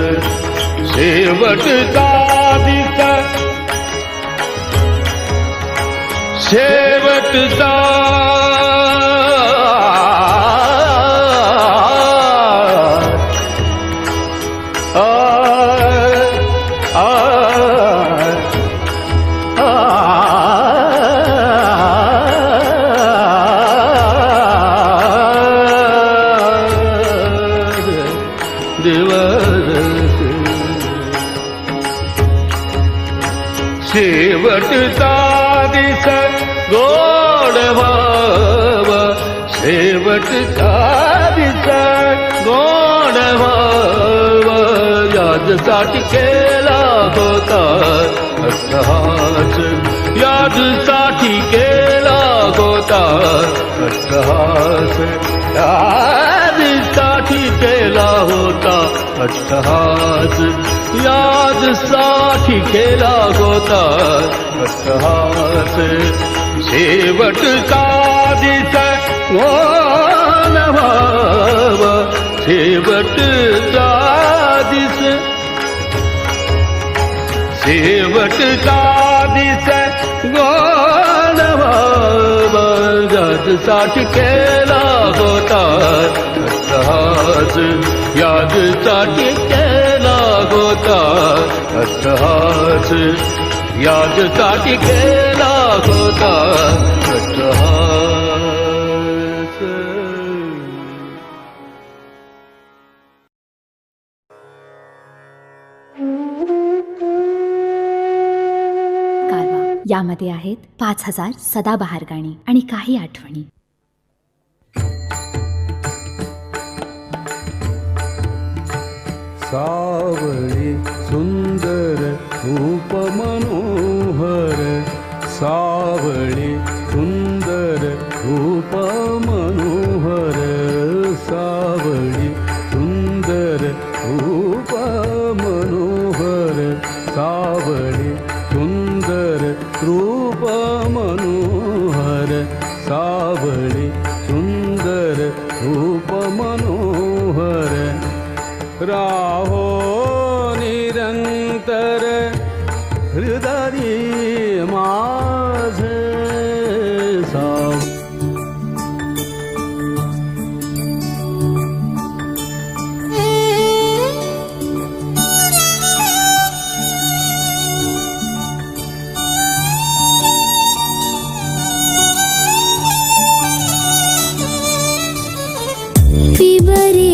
A: शेवटचा दिस, शेवटचा शेवटचा दिस गोड भाव, शेवटचा दिस गोड भाव, यादसाठी केला होता अट्टहास, यादसाठी केला होता अट्टहास, यादसाठी केला होता अट्टहास, यादसाठी केला होता अट्टहास. शेवटचा दिस भाव, शेवटचा दिस, शेवटचा दिस गोल यादसाठी केला होता अट्टहास, यादसाठी केला होता अट्टहास, यादसाठी केला होता अट्टहास.
H: कारवा यामध्ये आहेत 5000 सदाबहार गाणी आणि काही आठवणी.
A: सावळी सुंदर रूप मनोहर, सावळी सुंदर रूप मनोहर, सावळी सुंदर रूप मनोहर, सावळी सुंदर रूप मनोहर, सावळी सुंदर रूप मनोहर. राहो निरंतर हृदय माझे साव.
V: पिबरे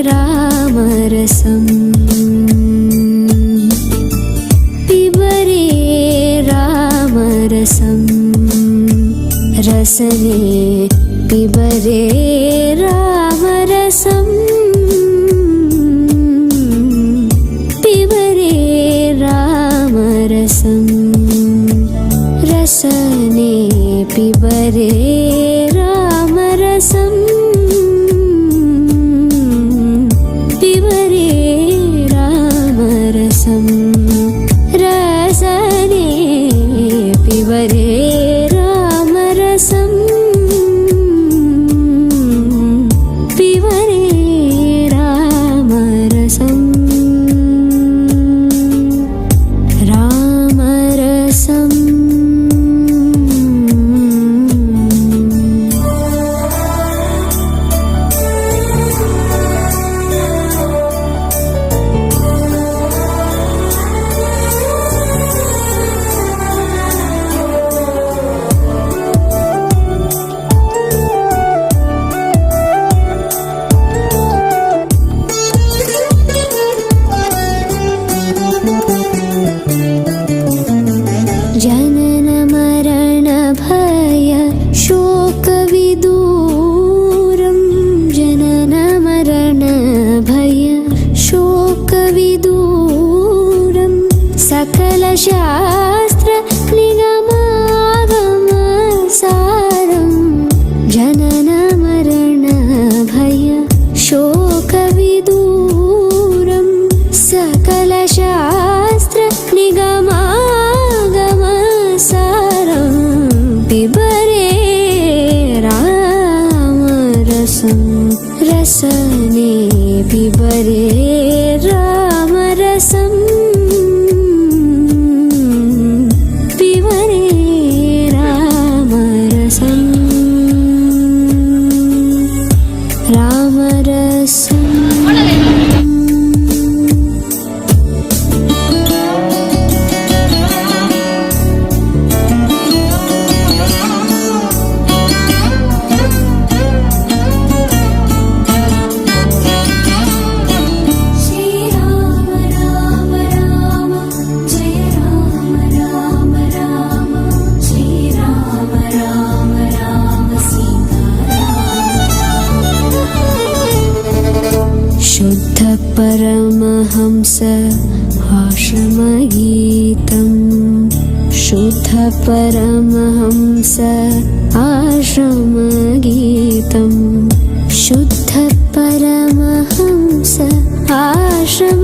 V: रामरसम, पिबरे रामरसम, रसने पिबरे रामरसम, पिबरे रामरसम, रसने पिबरे रामरसम, पिबरे रामरसम, रसने पिबरे रामरसम, पिबरे रामरसम, रामरसम. जनन मरण भय शोकविदूरं, जनन मरण भय शोकविदूरं, सकलशास्त्र निगमागम सारं, जनन मरण भय शोकविदूरं, सकलशास्त्र निगमागम सारं, पिबरे रामरसं, रसने पिबरे रामरसं, पिबरे रामरसं, रामरसं. परमहंस आश्रमगीतं शुद्ध परमहंस आश्रमगीतं शुद्ध परमहंस आश्रमगीतं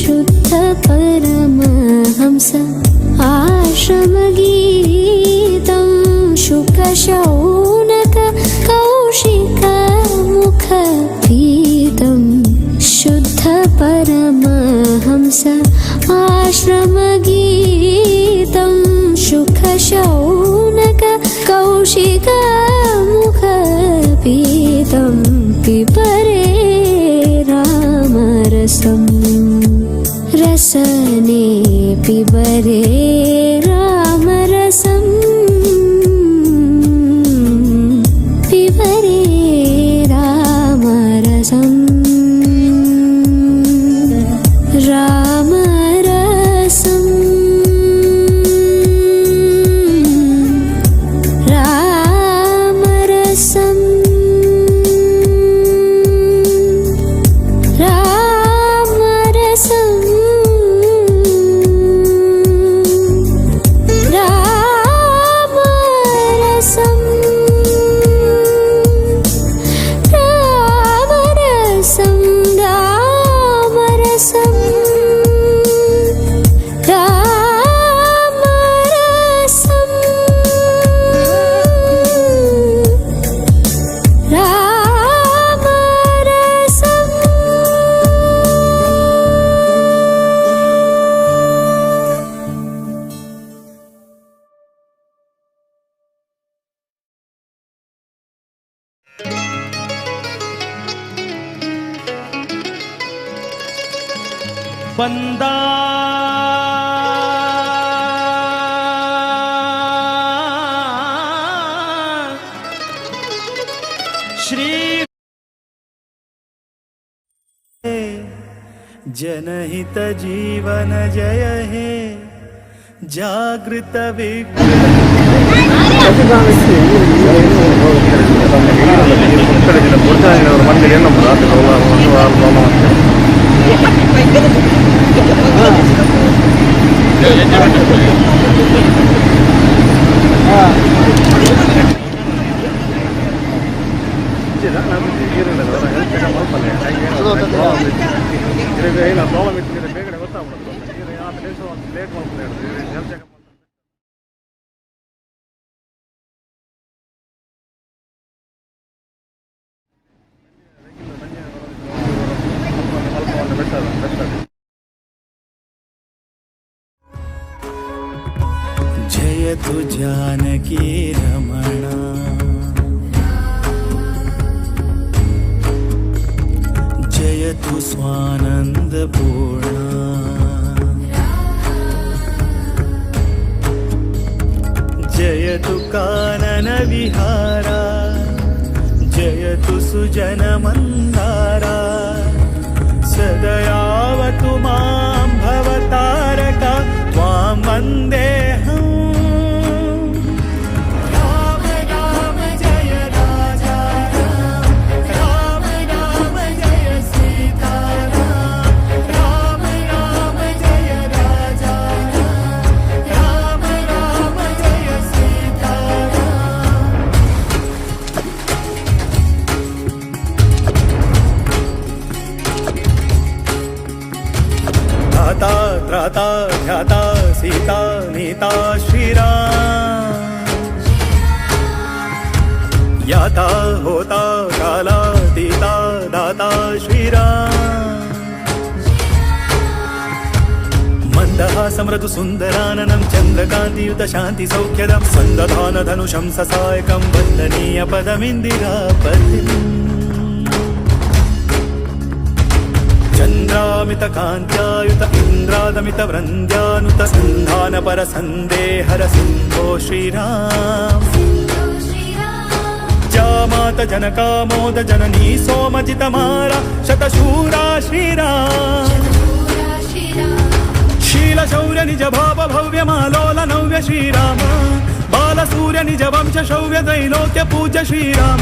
V: शुद्ध परमहंस आश्रमगीतं शुकशौनक कौशिकमुखपीतं शुद्ध परमहंस आश्रमगीतं शुकशौनक कौशिकमुखपीतं पिबरे रामरसं रसने पिबरे रामरसं पिबरे रामरसं रामरसं रामरसं रामरसं रामरसं रामरसं रामरसं रामरसं रामरसम्।
I: बंदा श्री
E: जनहित जीवन जय हे जागृत जयतु जानकी रमणा जयतु स्वानंद पूर्णा जयतु कानन विहारा जयतु सुजन मंदारा सदयावतु मां भवतारका त्वां वन्देऽहम्। राम राम जय राजा राम, राम राम जय सीता राम, राम राम जय राजा राम, राम राम जय सीता राम। धाता त्राता ध्याता सीता नीता श्रीराम याता होता काला तीता दाता श्रीराम मंदहासमृदु सुन्दराननं चन्द्रकान्तियुत शान्ति सौख्यदं सन्दधान धनुषं ससायकं वन्दनीय पदमिन्दिरापतिम् चन्द्रामित कान्त्यायुत इन्द्रादमित वृन्द्यानुत सन्धान पर सन्देहर सिन्धो श्रीराम जामात जनकामोद जननी सोमजितमारा शतशूरा श्रीराम शील शौर्य निज भाव भव्य मालोल नव्य श्रीराम बाल चंद्र सूर्य निज वंश शौर्य त्रैलोक्य पूज्य श्रीराम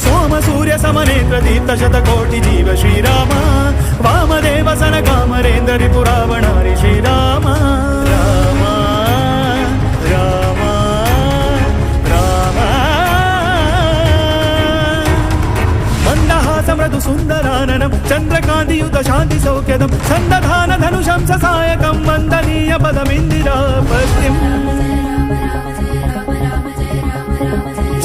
E: सोम सूर्य समनेत्र दीप्त शतकोटि जीव श्रीराम वामदेव सन कामरेन्द्र रिपुरावणारि श्रीराम राम राम राम मंदहास मृदु सुन्दराननं चन्द्रकान्तियुत शान्ति सौख्यदं सन्दधान धनुषं ससायकं वन्दनीय पदमिन्दिरापतिम्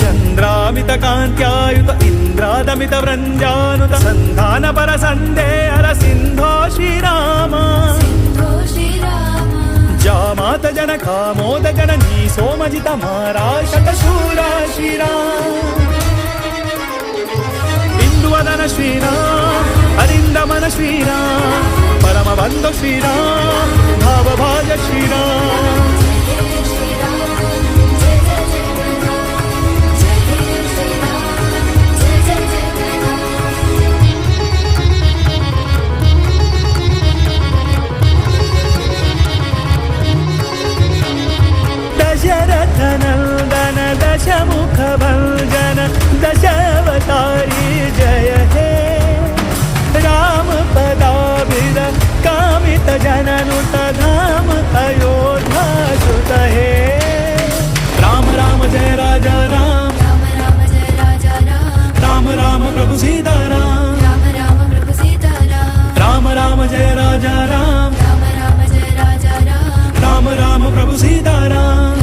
E: चन्द्रामित कान्त्यायुत इन्द्रादमित वृन्द्यानुत सन्धान पर सन्देहर सिन्धो श्रीराम जामात जनकामोद जननी सोमजित मारा शतशूरा श्रीराम बिन्दुवदन श्रीराम अरिन्दमन श्रीराम परमबन्धु श्रीराम भावभाज श्रीराम दशरथनन्दन दशमुखभञ्जन दशावतारी जय हे राम पदाभिद कामित जननुत धाम अयोध्यासुत हे राम राम जय राजा राम राम राम प्रभु सीता राम राम राम जय राजा राम राम राम प्रभु सीता राम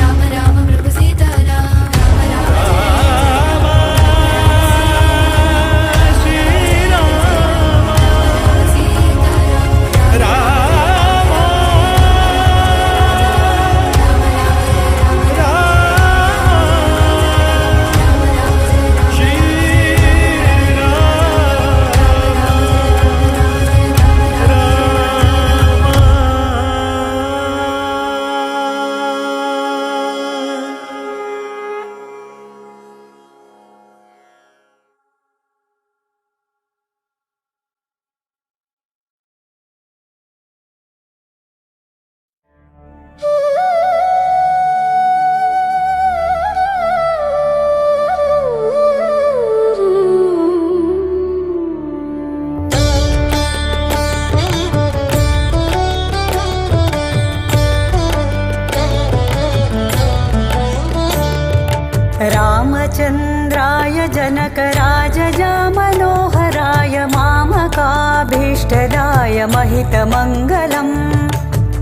D: रामचन्द्राय जनकराजजा मनोहराय मामकाभीष्टदाय महितमङ्गलम्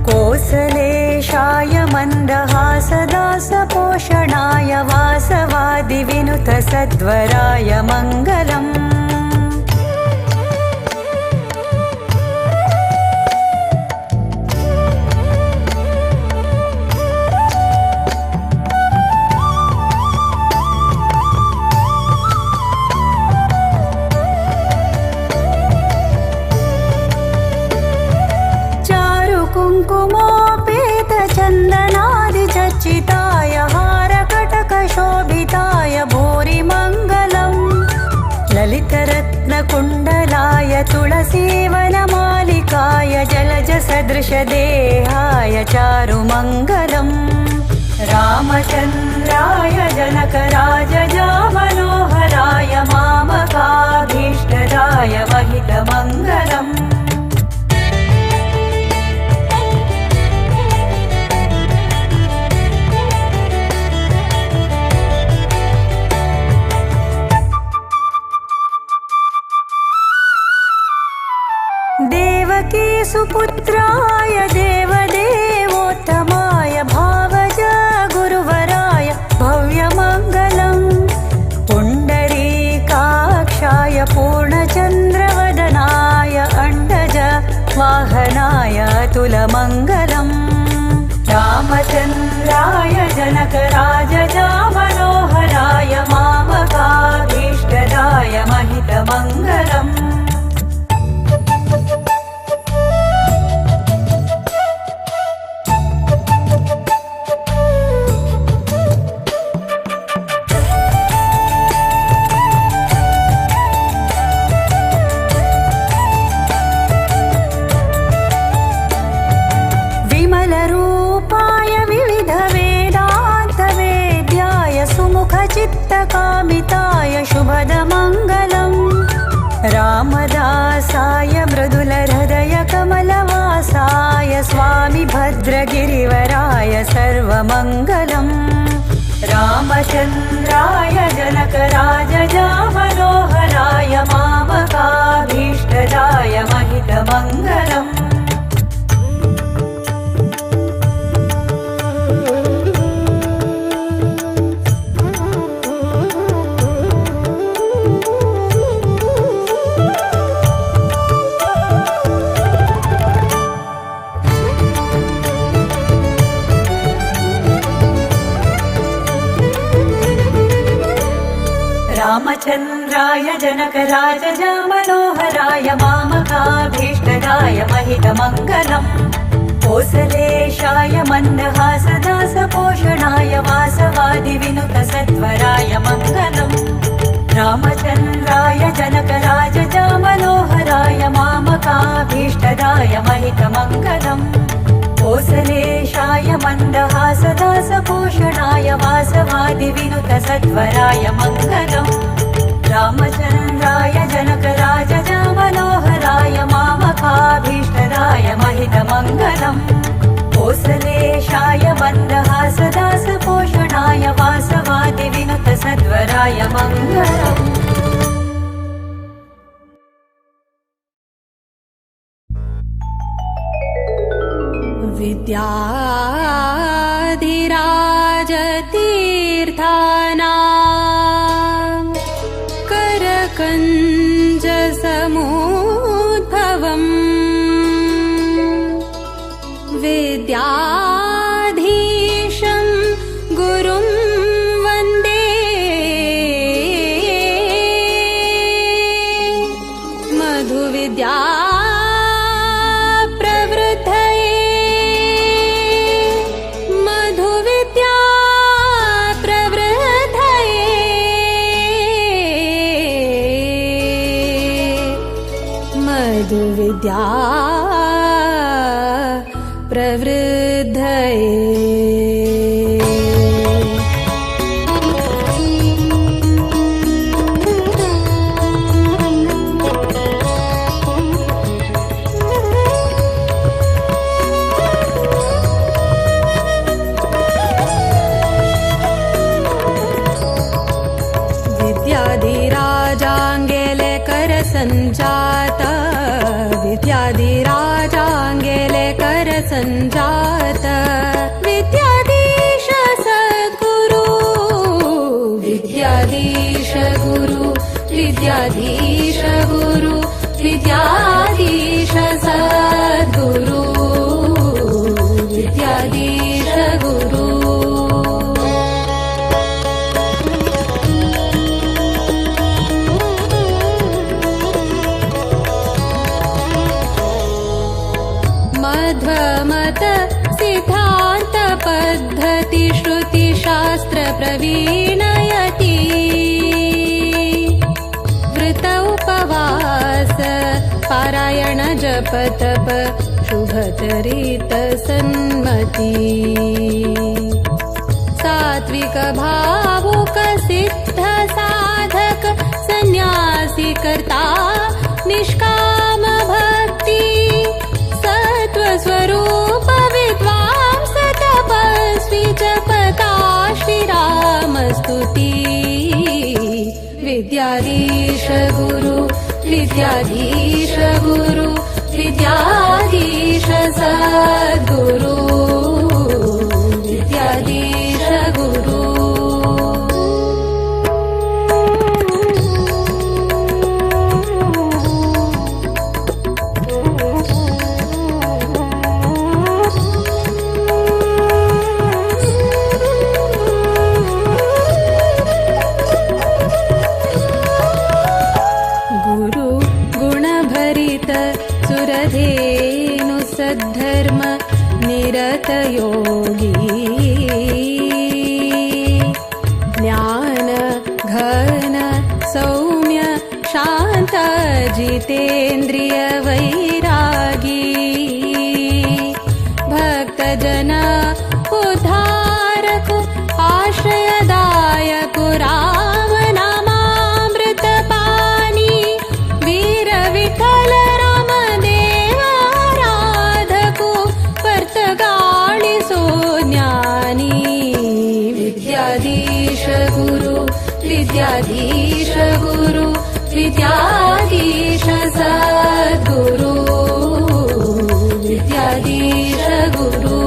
D: कोसलेशाय मन्दहासदासपोषणाय वासवादिविनुतसद्वराय मङ्गलम्। कुङ्कुमोपेतचन्दनादिचर्चिताय हारकटकशोभिताय भूरिमङ्गलम् ललितरत्नकुण्डलाय तुलसीवनमालिकाय जलजसदृशदेहाय चारुमङ्गलम्। रामचन्द्राय जनकराजजा मनोहराय मामकाभीष्टदाय महितमङ्गलम्। देवकी सुपुत्राय देवदेवोत्तमाय भावज गुरुवराय भव्यमङ्गलम् पुण्डरीकाक्षाय पूर्णचन्द्रवदनाय अण्डज वाहनाय अतुलमङ्गलम्। रामचन्द्राय जनकराजजा मनोहराय मामकाभीष्टदाय महितमङ्गलम्। विमलरूपाय विविधवेदान्तवेद्याय रुद्रगिरिवराय सर्वमङ्गलम्। रामचन्द्राय जनकराजजामनोहराय मामकाभीष्टदाय महितमङ्गलम्। रामचन्द्राय जनकराजजामनोहराय मामकाभीष्टदाय महितमङ्गलम्। कोसलेशाय मन्दहासदासपोषणाय वासवादिविनुतसत्वराय मङ्गलम्। रामचन्द्राय जनकराजजामनोहराय मामकाभीष्टदाय महितमङ्गलम्। कोसलेशाय मन्दहासदासपोषणाय वासवादिविनुतसत्वराय मङ्गलम्। रामचन्द्राय जनकराजजामनोहराय मामकाभीष्टदाय महितमङ्गलम्। कोसलेशाय मन्दहासदासपोषणाय वासवादिविनुतसद्वराय मङ्गलम्।
P: विद्याधिराजतीर्थानां करकञ्जसमुद्भवम् विद्याधीशं गुरुं वन्दे मधुविद्या मधुविद्या प्रवृद्धये। विद्याधिराजाङ्गेले करसञ्जात विद्याधिराजाङ्गेले करसञ्जात विद्याधीश सद्गुरु विद्याधीश गुरु विद्याधीश गुरु विद्याधीश सद्गुरु विद्याधीश गुरु। मध्वमत सिद्धान्त पद्धति श्रुतिशास्त्र प्रवीणयति वृत उपवास पारायण जप तप शुभचरित सन्मति सात्विक भावुक सिद्ध साधक सन्यासी कर्ता निष्काम भक्ति स्वरूप विद्वांस तपस्वी जपता श्रीरामस्तुति विद्याधीश गुरु विद्याधीश गुरु विद्याधीश सद्गुरु विद्याधीश गुरु। सुरधेनु सद्धर्म निरत योगी ज्ञान घन सौम्य शांत जितेन्द्रिय वैरागी भक्तजन उद्धारक आश्रयदायक राम नामामृत पानी वीर विठल रामदेवाराधकु पर्तगाळी
Q: विद्याधीश गुरु विद्याधीश गुरु विद्याधीश सद्गुरु विद्याधीश गुरु।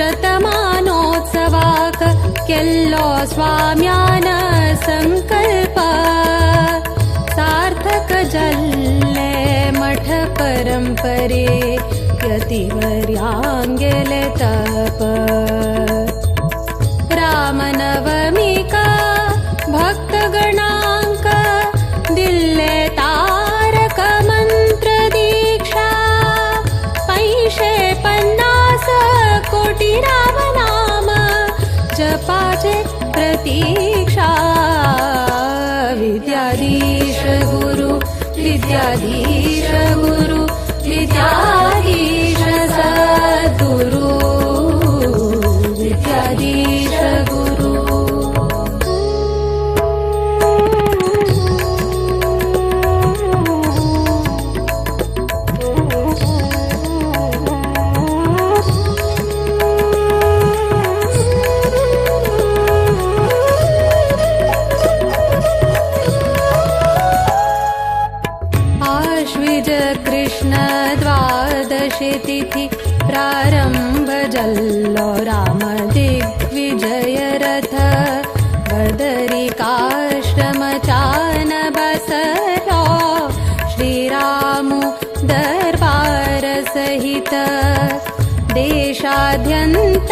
Q: शतमानोत्सवाक केल्लो स्वाम्यान संकल्प सार्थक जल्ले मठ परंपरे यतिवर्यांगेले तप रामनवमिका भक्तगणांक दिल्ले तारक मंत्र दीक्षा 550 कोटी राम नाम जपाचे प्रतीक्षा विद्याधीश गुरु विद्याधीश गुरु विद्याधीश सद्गुरु विद्याधीश गुरु। कृष्ण द्वादशी तिथि प्रारंभ जल्लो राम दिग्विजय रथ बदरिकाश्रम चान बसलो श्रीरामु दरबार सहित देशाद्यंत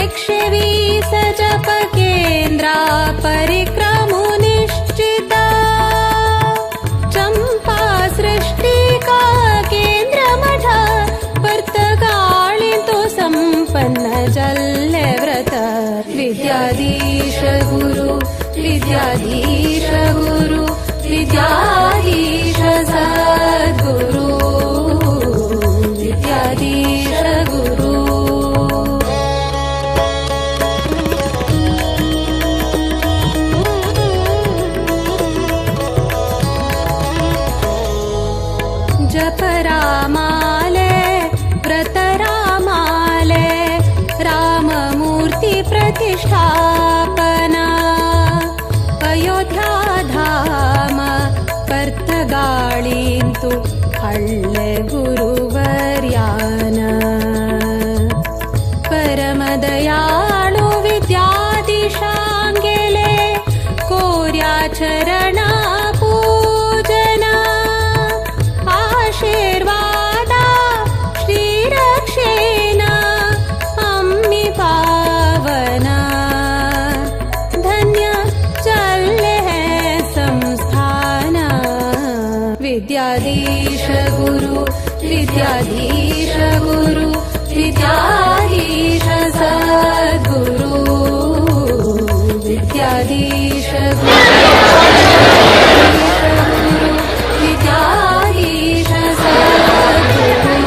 Q: 120 जप केंद्रा परिक्रमु निश्चित चंपा सृष्टि का केंद्र मठ पर्तगाळी तो संपन्न जल्ले व्रत विद्याधीश गुरु विद्याधीश गुरु विद्याधीश सद्गुरु विद्याधीश गुरु। जप रामाले व्रत रामाले राममूर्ति प्रतिष्ठापना अयोध्या धाम पर्तगाळींतु हळ्ळे गुरुवर्यान परमदयाळु विद्याधीशांगेले कोर्या चरणा पूजना आशीर्वादा श्रीरक्षेना अम्मी पावना धन्य चले है संस्थान विद्याधीश गुरु विद्याधीश गुरु विद्याधीश सद्गुरु विद्याधीश गुरु विद्याधीश सद्गुरु।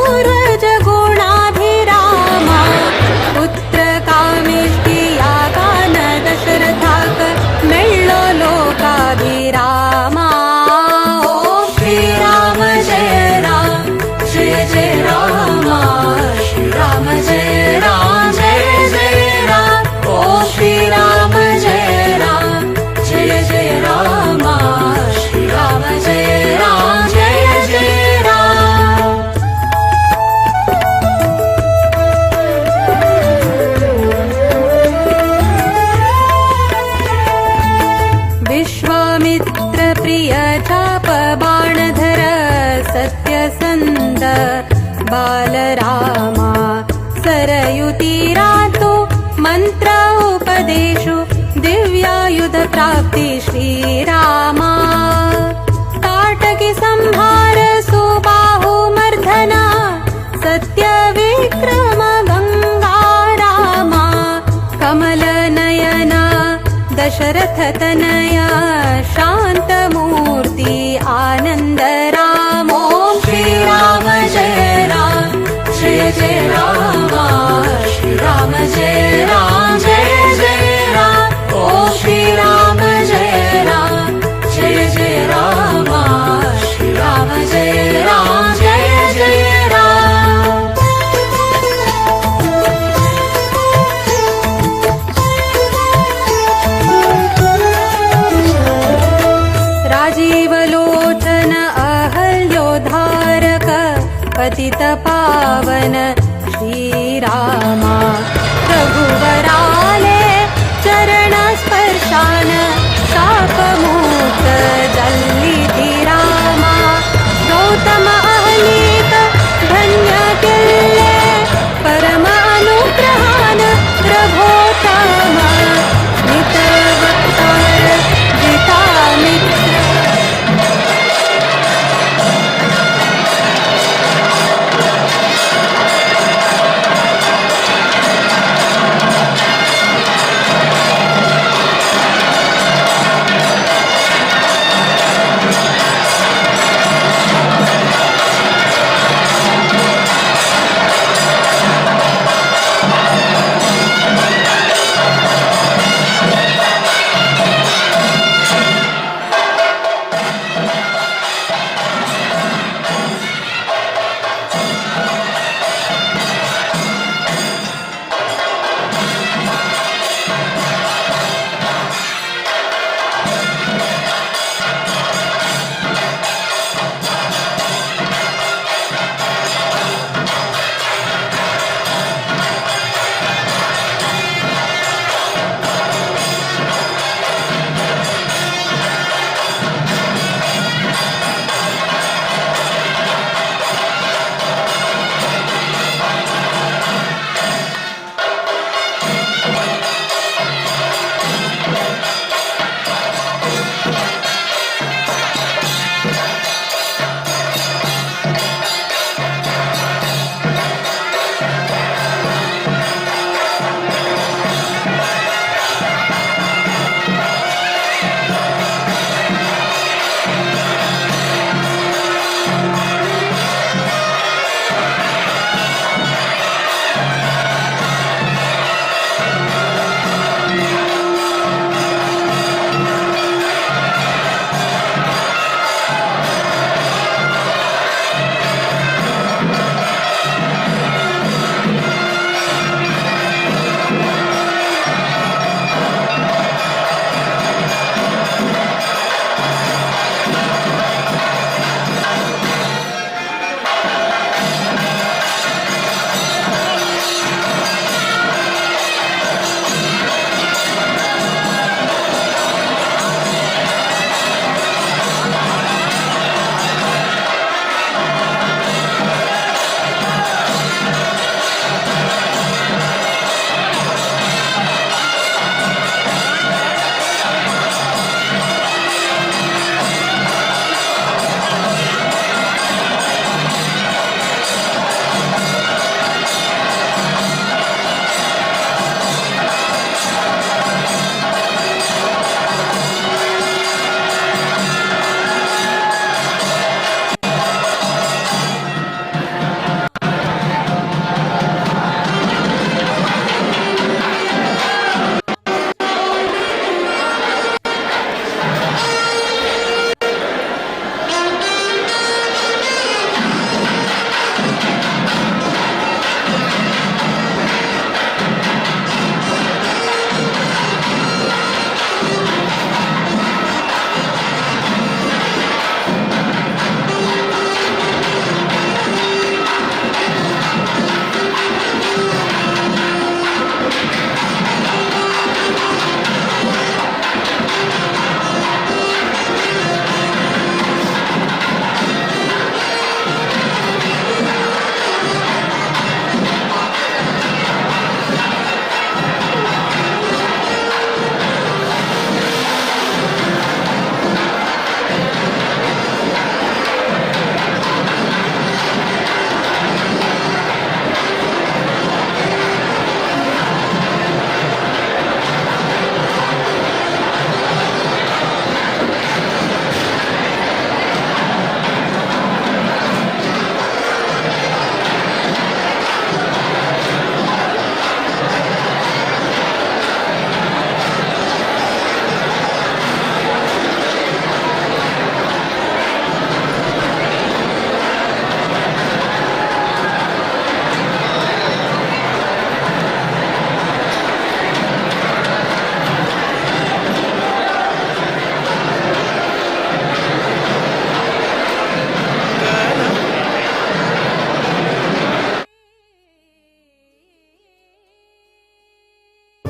P: पूर्वज गुणाभिरामा पुत्र कामेष्टि यागान दशरथाक मेळ्ळो लोकाभिरामा।
Q: ॐ श्रीराम जय राम जय जय राम श्रीराम जय राम जय जय राम। ॐ श्रीराम जय राम जय जय राम श्रीराम जय राम जय जय राम।
P: विश्वामित्र प्रिय चाप बाणधर सत्यसन्ध बालरामा सरयुतीरातो मन्त्र उपदेशु दिव्यायुध प्राप्ति श्रीरामा। ताटकि संहार सुबाहुमर्धना सत्यविक्रम गङ्गा रामा कमलनयना दशरथतनया शान्तमूर्ति आनन्द राम।
Q: ॐ श्रीराम जय राम जय जय राम श्रीराम जय राम जय जय राम। ॐ श्रीराम जय राम जय जय राम श्रीराम जय राम जय जय राम।
P: राजीवलोचन अहल्योद्धारक पतित पावन श्रीरामा रघुवराले चरण स्पर्शान शापमुक्त जल्लिति रामा। गौतम अहलीक धन्य केल्ले परम अनुग्रहान प्रभोतम मितवक्तार जितामित्र।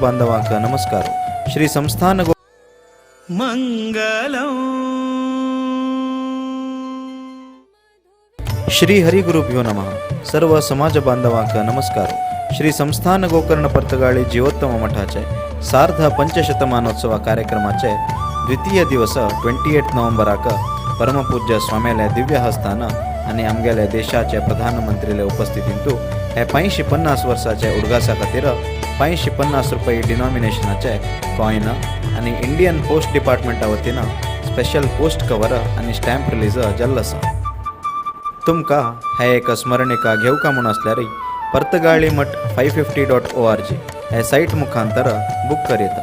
O: बांधवांक नमस्कार. श्री संस्थान
E: मंगलम.
O: श्री हरिगुरुभ्यो नमः. सर्व समाज बांधवांक नमस्कार. श्री संस्थान गोकर्ण पर्तगाळी जीवोत्तम मठाचे सार्ध पंचशतमानोत्सव कार्यक्रमाचे द्वितीय दिवस 28 नोव्हेंबराक परमपूज्य स्वाम्याले दिव्य हस्तान आनी आमगेले देशाचे प्रधानमंत्रीले उपस्थितींतु हे 550 वर्साचे उडगासा खातीर 550 रुपये डिनॉमिनेशनाचे कॉयन आनी इंडियन पोस्ट डिपार्टमेंटा वतीन स्पेशल पोस्ट कवर आनी स्टॅम्प रिलीज जाल्लो आसा. तुमकां हे एक स्मरणिका घेवका म्हूण आसल्यार पर्तगाळी मठ 550.org हे सायट मुखांतर बूक करयता.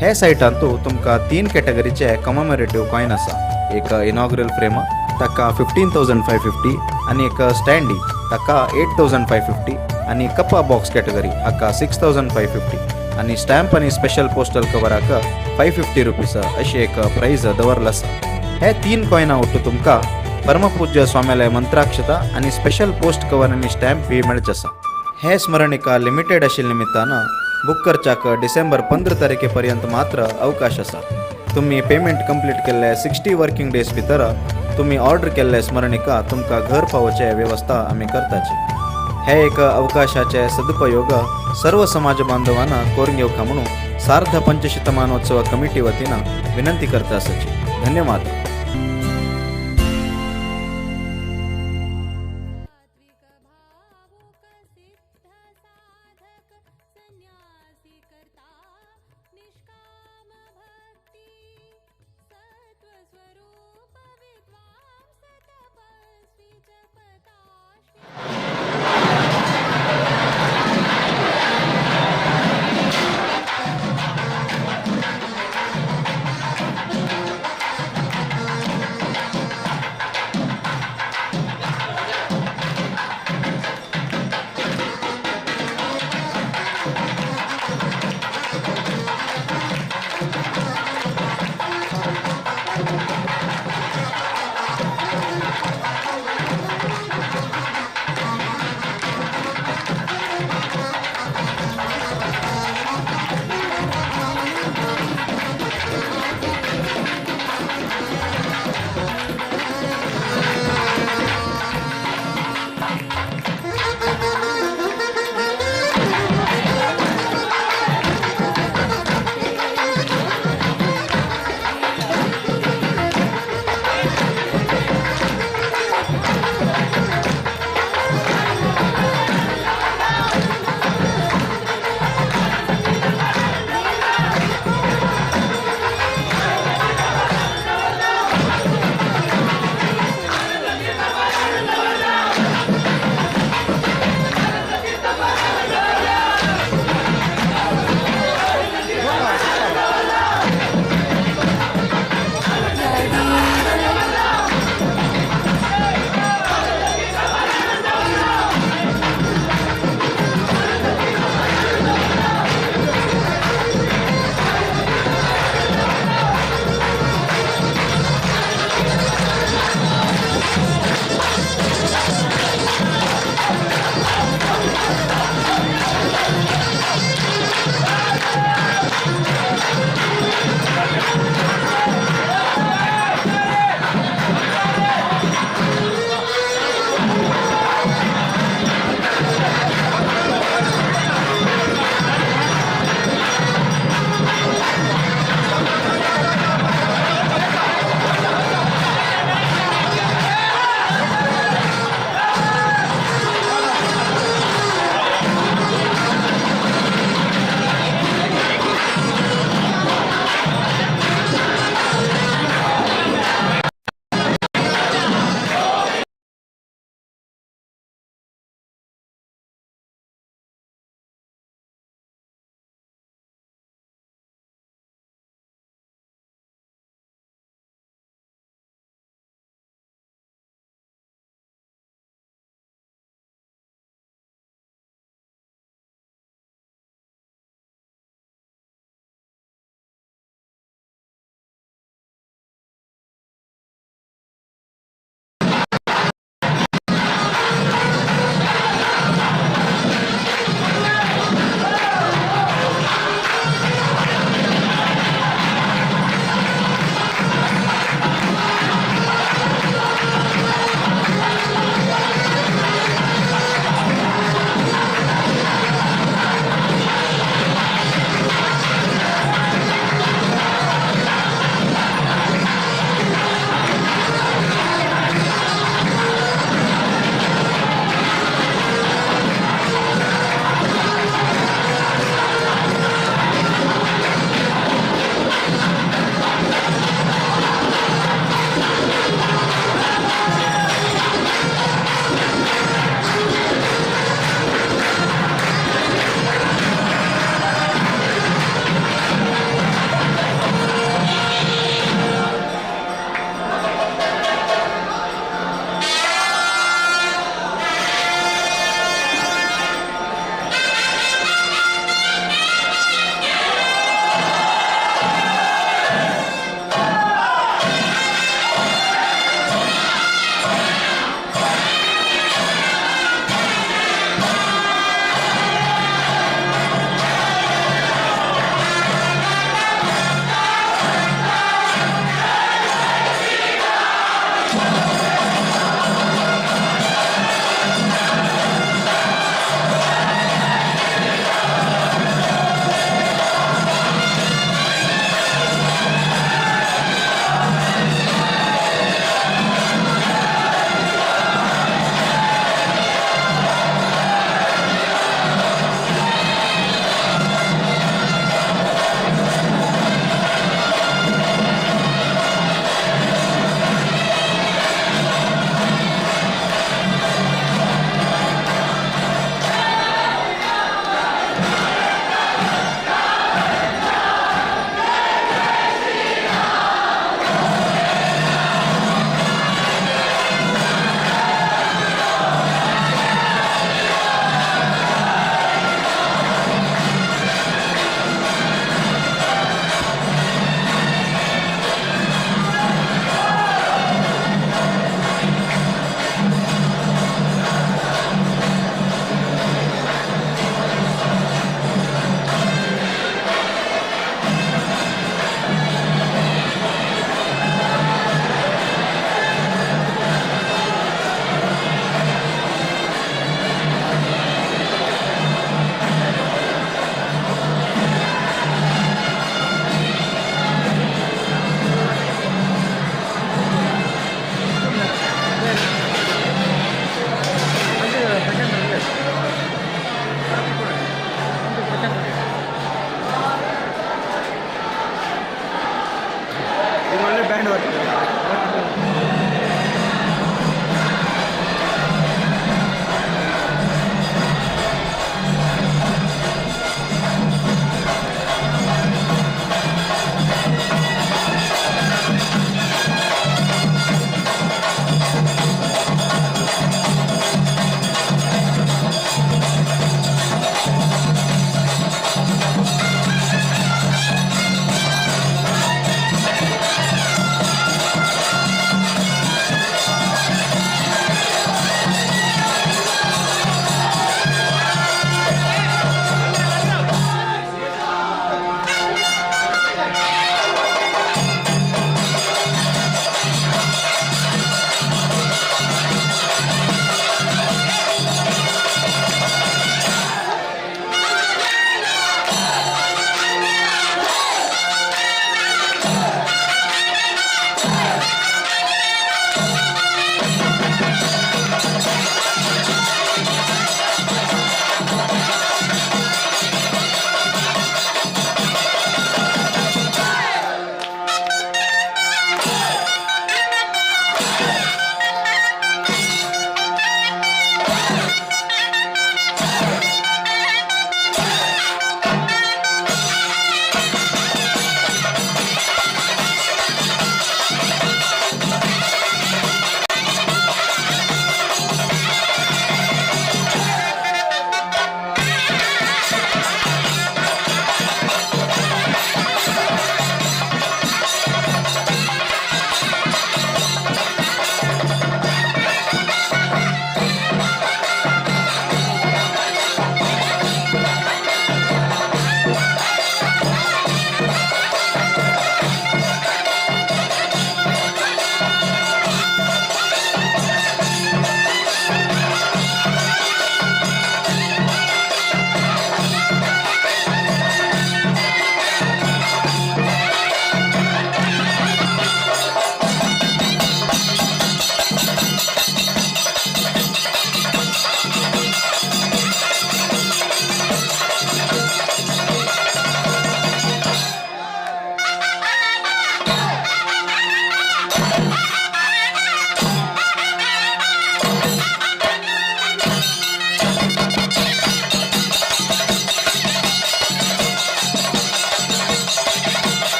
O: हे सायटांतू तुमकां 3 कॅटेगरीचे कॉमेमोरेटिव्ह कॉयन आसा. एक इनॉग्रल फ्रेम ताका 15,550 आनी एक स्टँडी ताका 8,550 आनी कपा बॉक्स कॅटेगरी हाका 6,550 आनी स्टॅम्प आनी स्पेशल पोस्टल कवराक 550 रुपीज अशी एक प्रायज दवरला आसा. हे 3 कॉयनां ಒಟ್ಟು तुमकां परमपूज्य स्वाम्यालय मंत्राक्षता आनी स्पेशल पोस्ट कवर आनी स्टॅम्प बी मेळचे आसा. हे स्मरणिका लिमिटेड आशिल्ल्या निमित्तान बूक करच्याक डिसेंबर 15 तारखे पर्यंत मात्र अवकाश आसा. तुम्ही पेमेंट कंप्लीट केल्ले 60 वर्किंग डेज भितर तुम्ही ऑर्डर केल्ले स्मरणिका तुमकां घर पावोवचे वेवस्था आमी करताची. हे एक अवकाशाचे सदुपयोग सर्व समाज बांधवांना करून घेवका म्हणून सार्ध पंचशतमानोत्सव कमिटी वतीन विनंती करता आसाची. धन्यवाद.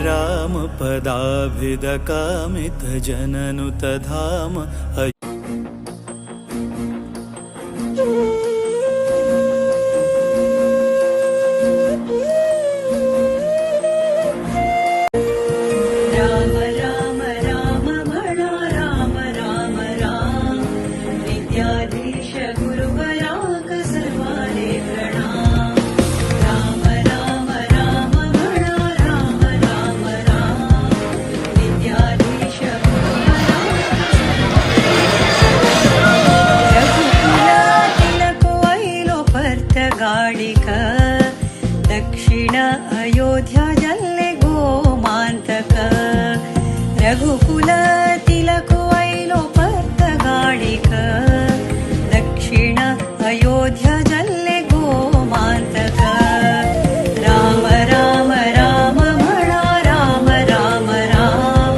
E: राम पदाभिद कामित जननुत धाम।
D: राम राम राम म्हणा राम राम राम, विद्याधीश गुरुवराक सर्वाले प्रणाम। राम राम राम म्हणा राम राम राम, विद्याधीश गुरुवराक। रघुकुला तिलक वैलो पर्तगाळिक, दक्षिण अयोध्या जल्ले गोमान्तक। रघुकुल तिलक वैलो पर्तगाळिक, दक्षिण अयोध्या जल्ले गोमान्तक। राम राम राम म्हणा राम राम राम,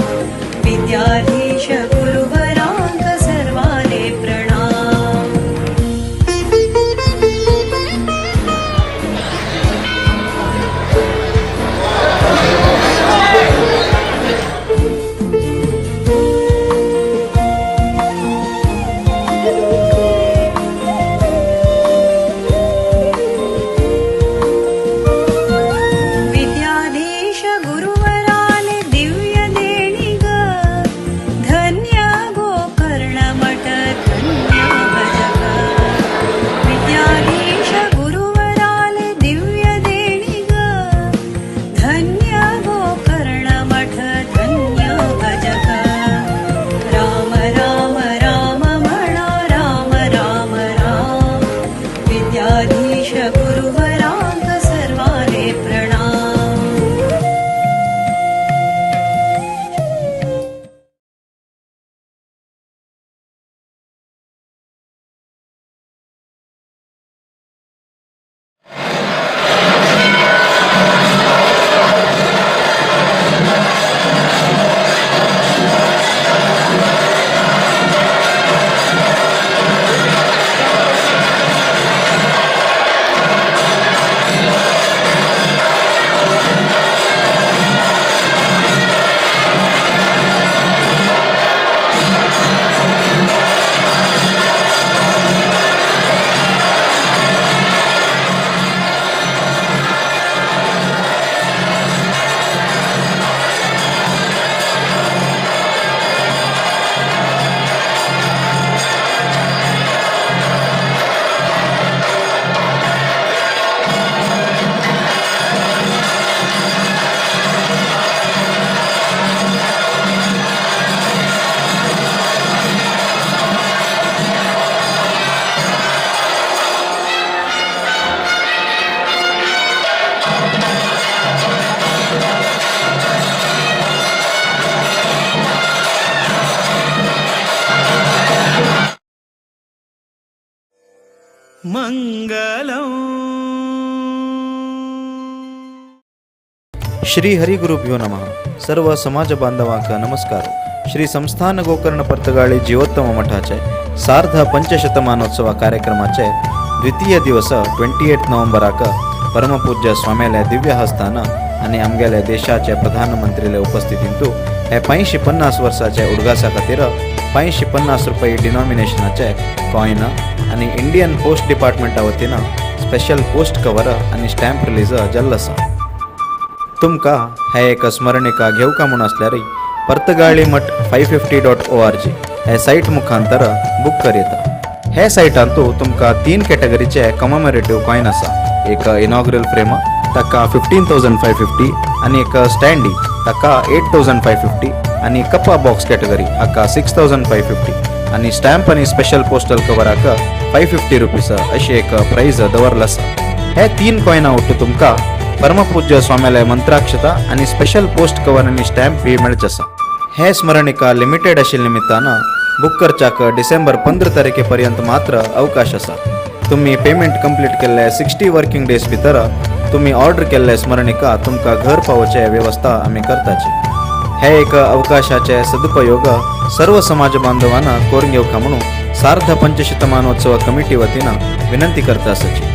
D: विद्याधीश गुरुवरांक सर्वाले प्रणाम। विद्याधीश गुरुवराले दिव्य देणीग, धन्य गोकर्ण मठ धन्य भजग। विद्याधीश गुरुवराले दिव्य देणीग, धन्य गोकर्ण मठ धन्य भजग। राम राम राम म्हणा राम राम राम, विद्याधीश गुरुवरांक सर्वाले प्रणाम।
E: मंगलम।
O: श्री हरिगुरुभ्यो नमः। सर्व समाज बांधवांक नमस्कार। श्री संस्थान गोकर्ण पर्तगाळी जीवोत्तम मठाचे सार्ध पंचशतमानोत्सव कार्यक्रमाचे द्वितीय दिवस 28 नोव्हेंबराक परमपूज्य स्वाम्याल्या दिव्य हस्तान आनी आमगेल्या देशाचे प्रधानमंत्रीले उपस्थितींतु हे 550 वर्साचे उडगासा खातीर 550 रुपये डिनॉमिनेशनाचे कॉयन आनी इंडियन पोस्ट डिपार्टमेंटा वतीन स्पेशल पोस्ट कवर आनी स्टॅम्प रिलीज जाल्लो आसा. तुमकां हे एक स्मरणिका घेवका म्हूण आसल्यार पर्तगाळी मठ 550.org हे सायट मुखांतर बूक करयता. हे सायटांतू तुमकां 3 कॅटेगरीचे कॉमेमोरेटिव्ह कॉयन आसा. एक इनॉग्रल फ्रेम ताका 15,550 आनी एक स्टँडी ताका 8,550 आनी कप्पा बॉक्स कॅटेगरी हाका 6,550 आनी स्टॅम्प आनी स्पेशल पोस्टल कवराक 550 रुपीज अशी एक प्रायज दवरला आसा. हे 3 कॉयना ಒಟ್ಟು तुमकां परमपूज्य स्वाम्यालय मंत्राक्षता आनी स्पेशल पोस्ट कवर आनी स्टॅम्प बी मेळचे आसा. हे स्मरणिका लिमिटेड आशिल्ल्या निमित्तान बुक करच्याक डिसेंबर 15 तारखे पर्यंत मात्र अवकाश आसा. तुम्ही पेमेंट कंप्लीट केल्ले 60 वर्किंग डेज भितर तुम्ही ऑर्डर केल्ले स्मरणिका तुमकां घर पावोवचे वेवस्था आमी करताची. हे एक अवकाशाचे सदुपयोग सर्व समाज बांधवांना करून घेवका म्हणून सार्ध पंचशतमानोत्सव कमिटी वतीन विनंती करता आसाची.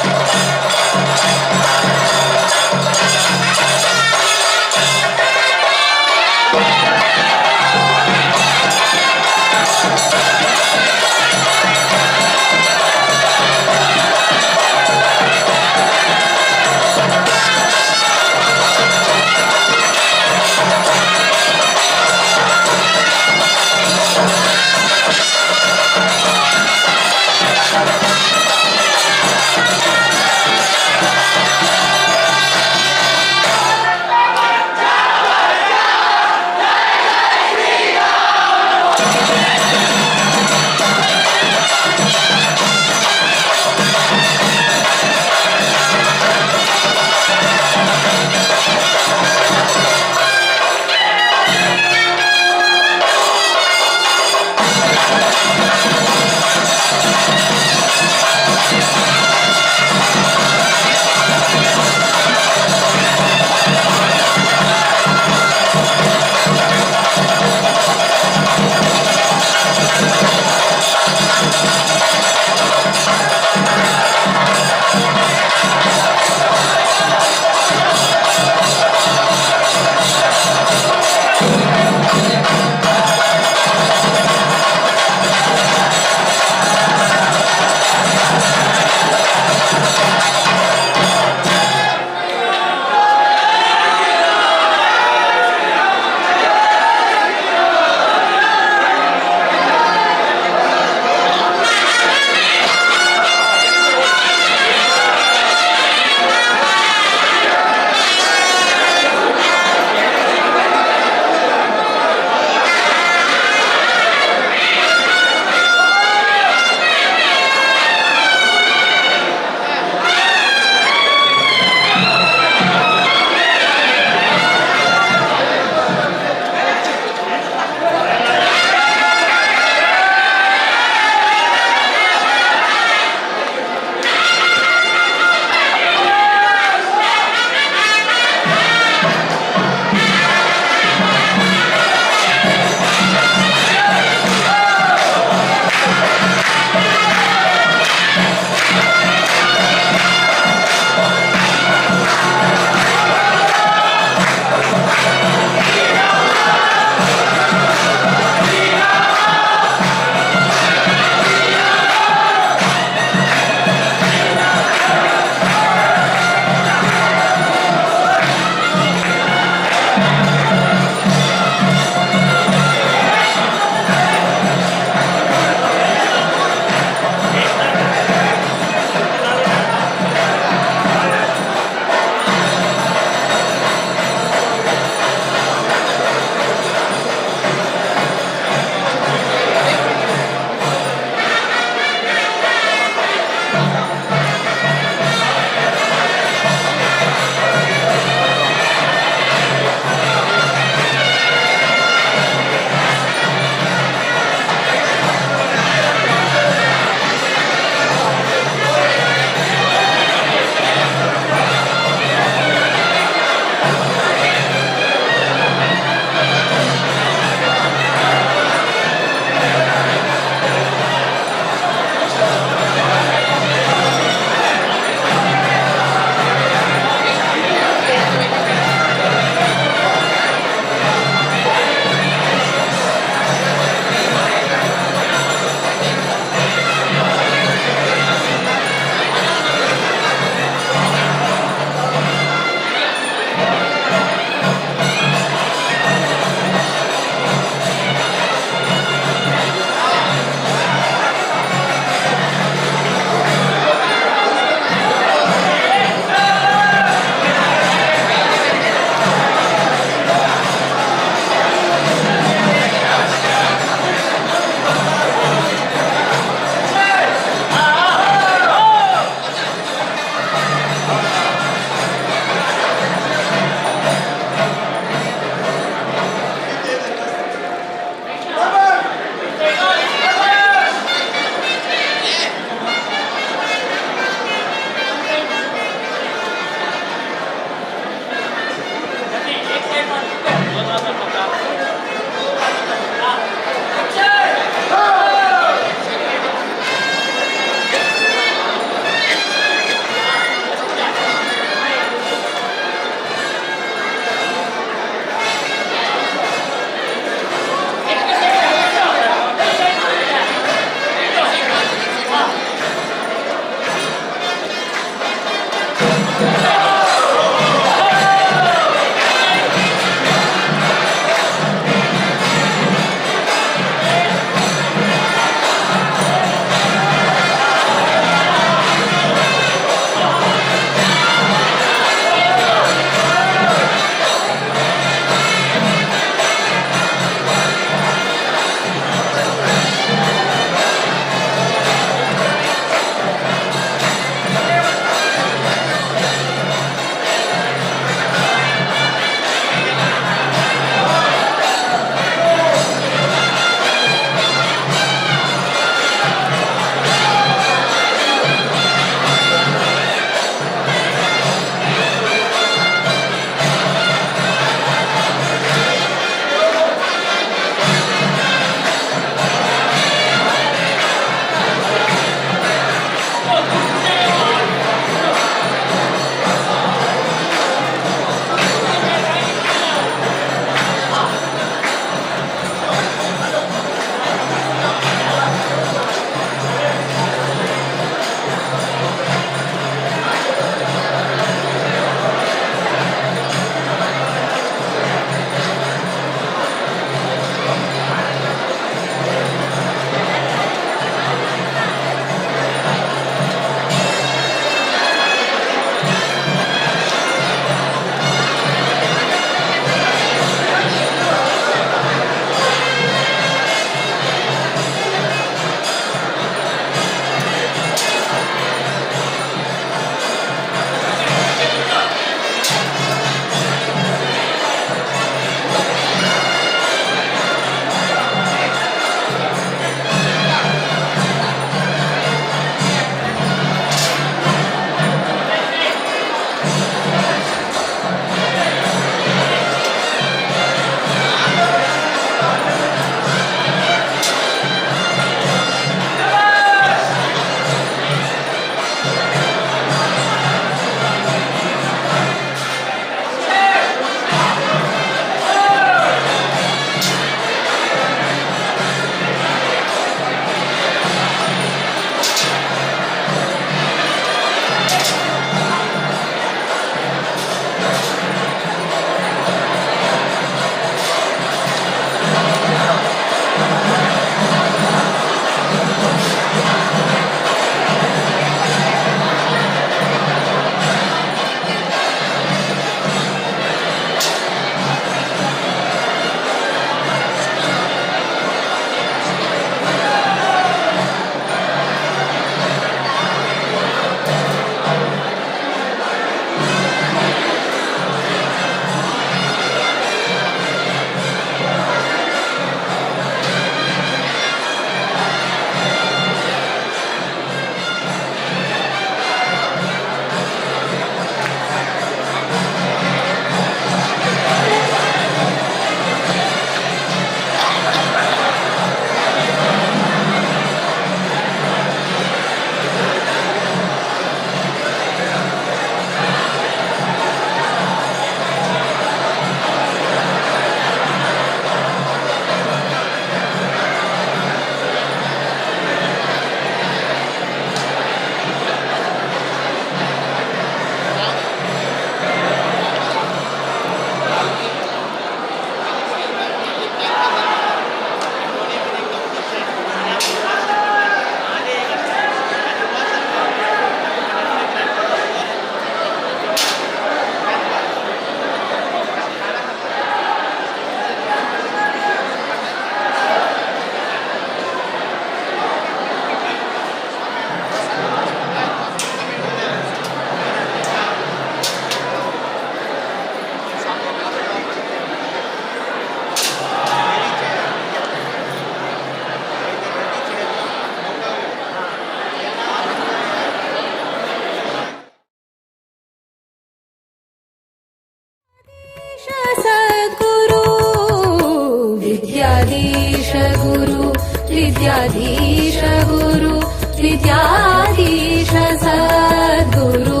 Q: विद्याधीश गुरु विद्याधीश सद्गुरु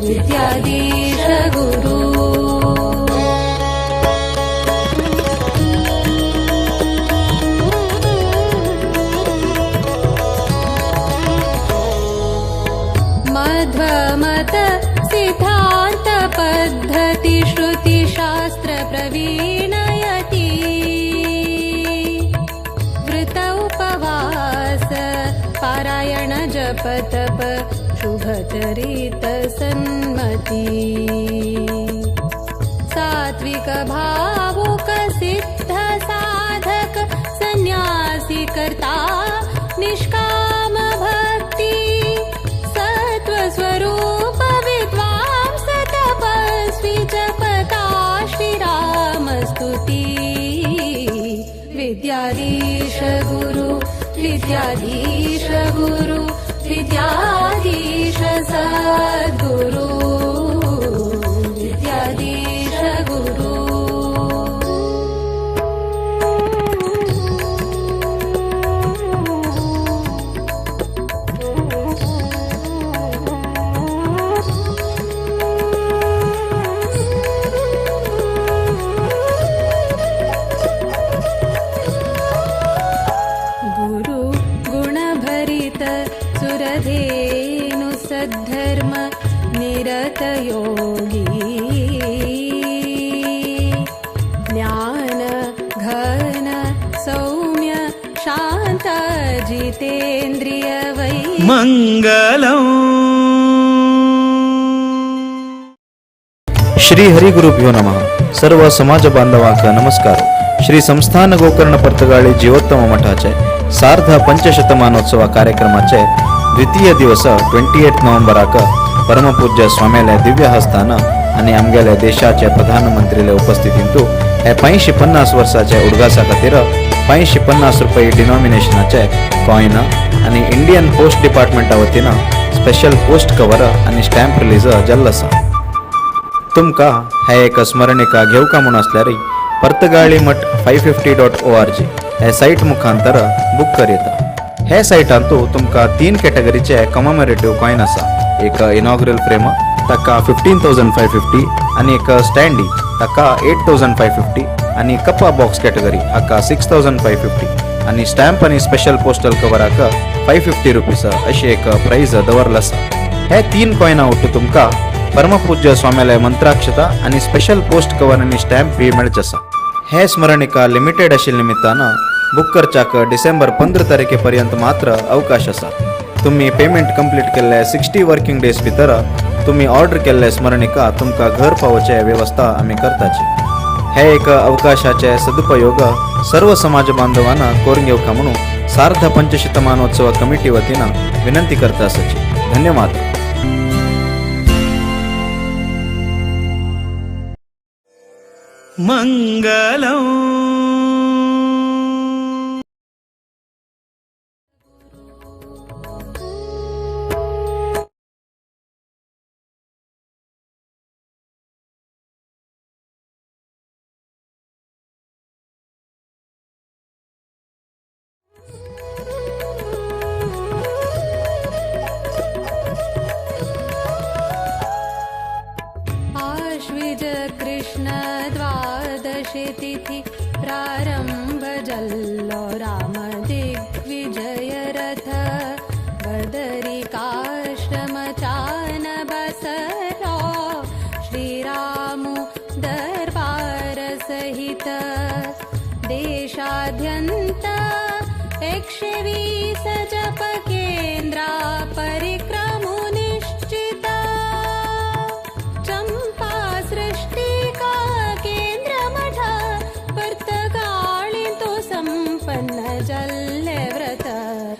Q: विद्याधीश गुरु। मध्वमत सिद्धान्त पद्धति श्रुति शास्त्र प्रवीणयति व्रत उपवास पारायण जप तप शुभचरित सन्मति सात्विक भावुक सिद्ध साधक सन्यासी कर्ता निष्काम भक्ति स्वरूप विद्वांस तपस्वी जपता श्रीराम स्तुति विद्याधीश गुरु विद्याधीश गुरु विद्याधीश सद्गुरु विद्याधीश गुरु। सुरधेनु सद्धर्म निरत योगी ज्ञान घन सौम्य शांत जितेन्द्रिय वै
E: मंगलम।
O: श्री हरि गुरुभ्यो नमः। सर्व समाज बांधवांक नमस्कार। श्री संस्थान गोकर्ण पर्तगाळी जीवोत्तम मठाचे सार्ध पंचशतमानोत्सव कार्यक्रमाचे द्वितीय दिवस 28 नोव्हेंबराक परमपूज्य स्वाम्याले दिव्य हस्तान आनी आमगेले देशाचे प्रधानमंत्रीले उपस्थितींतु हे 550 वर्साचे उडगासा खातीर 550 रुपये डिनॉमिनेशनाचे कॉयन आनी इंडियन पोस्ट डिपार्टमेंटा वतीन स्पेशल पोस्ट कवर आनी स्टॅम्प रिलीज जाल्लो आसा। तुमकां हे एक स्मरणिका घेवका म्हूण आसल्यार पर्तगाळी मठ 550.org हे सायट मुखांतर बूक करता। हे सायटांतु तुमकां 3 कॅटेगरीचे कॉमेमोरेटिव्ह कॉयन आसा। एक इनॉग्रल फ्रेम ताका 15,550 आनी एक स्टँडी ताका 8,550 आनी कप्पा बॉक्स कॅटेगरी हाका 6,550 आनी स्टॅम्प आनी स्पेशल पोस्टल कवराक 550 रुपीज अशी एक प्राइज दवरला आसा। हे 3 कॉयना ಒಟ್ಟು तुमकां परमपूज्य स्वाम्याले मंत्राक्षता आनी स्पेशल पोस्ट कवर आनी स्टॅम्प बी मेळचे आसा। हे स्मरणिका लिमिटेड आशिल्ल्या निमित्तान बुक करच्याक डिसेंबर 15 तारखे पर्यंत मात्र अवकाश आसा। तुम्ही पेमेंट कंप्लीट केल्ले 60 वर्किंग डेज भितर तुम्ही ऑर्डर केल्ले स्मरणिका तुमकां घर पावोवचे वेवस्था आमी करताची। हे एक अवकाशाचे सदुपयोग सर्व समाज बांधवांना करून घेवका म्हणून सार्ध पंचशतमानोत्सव कमिटी वतीन विनंती करता आसाची। धन्यवाद।
E: मंगलम।
Q: आश्विज कृष्ण द्वादशी तिथि प्रारंभ जल्लो राम दिग्विजय रथ बदरिकाश्रम चान बसलो श्रीरामु दरबार सहित देशाद्यंत 120 जप केंद्रा परिक्रमु निश्चित चंपा सृष्टि का केंद्र मठ पर्तगाळी तो संपन्न जल्ले व्रत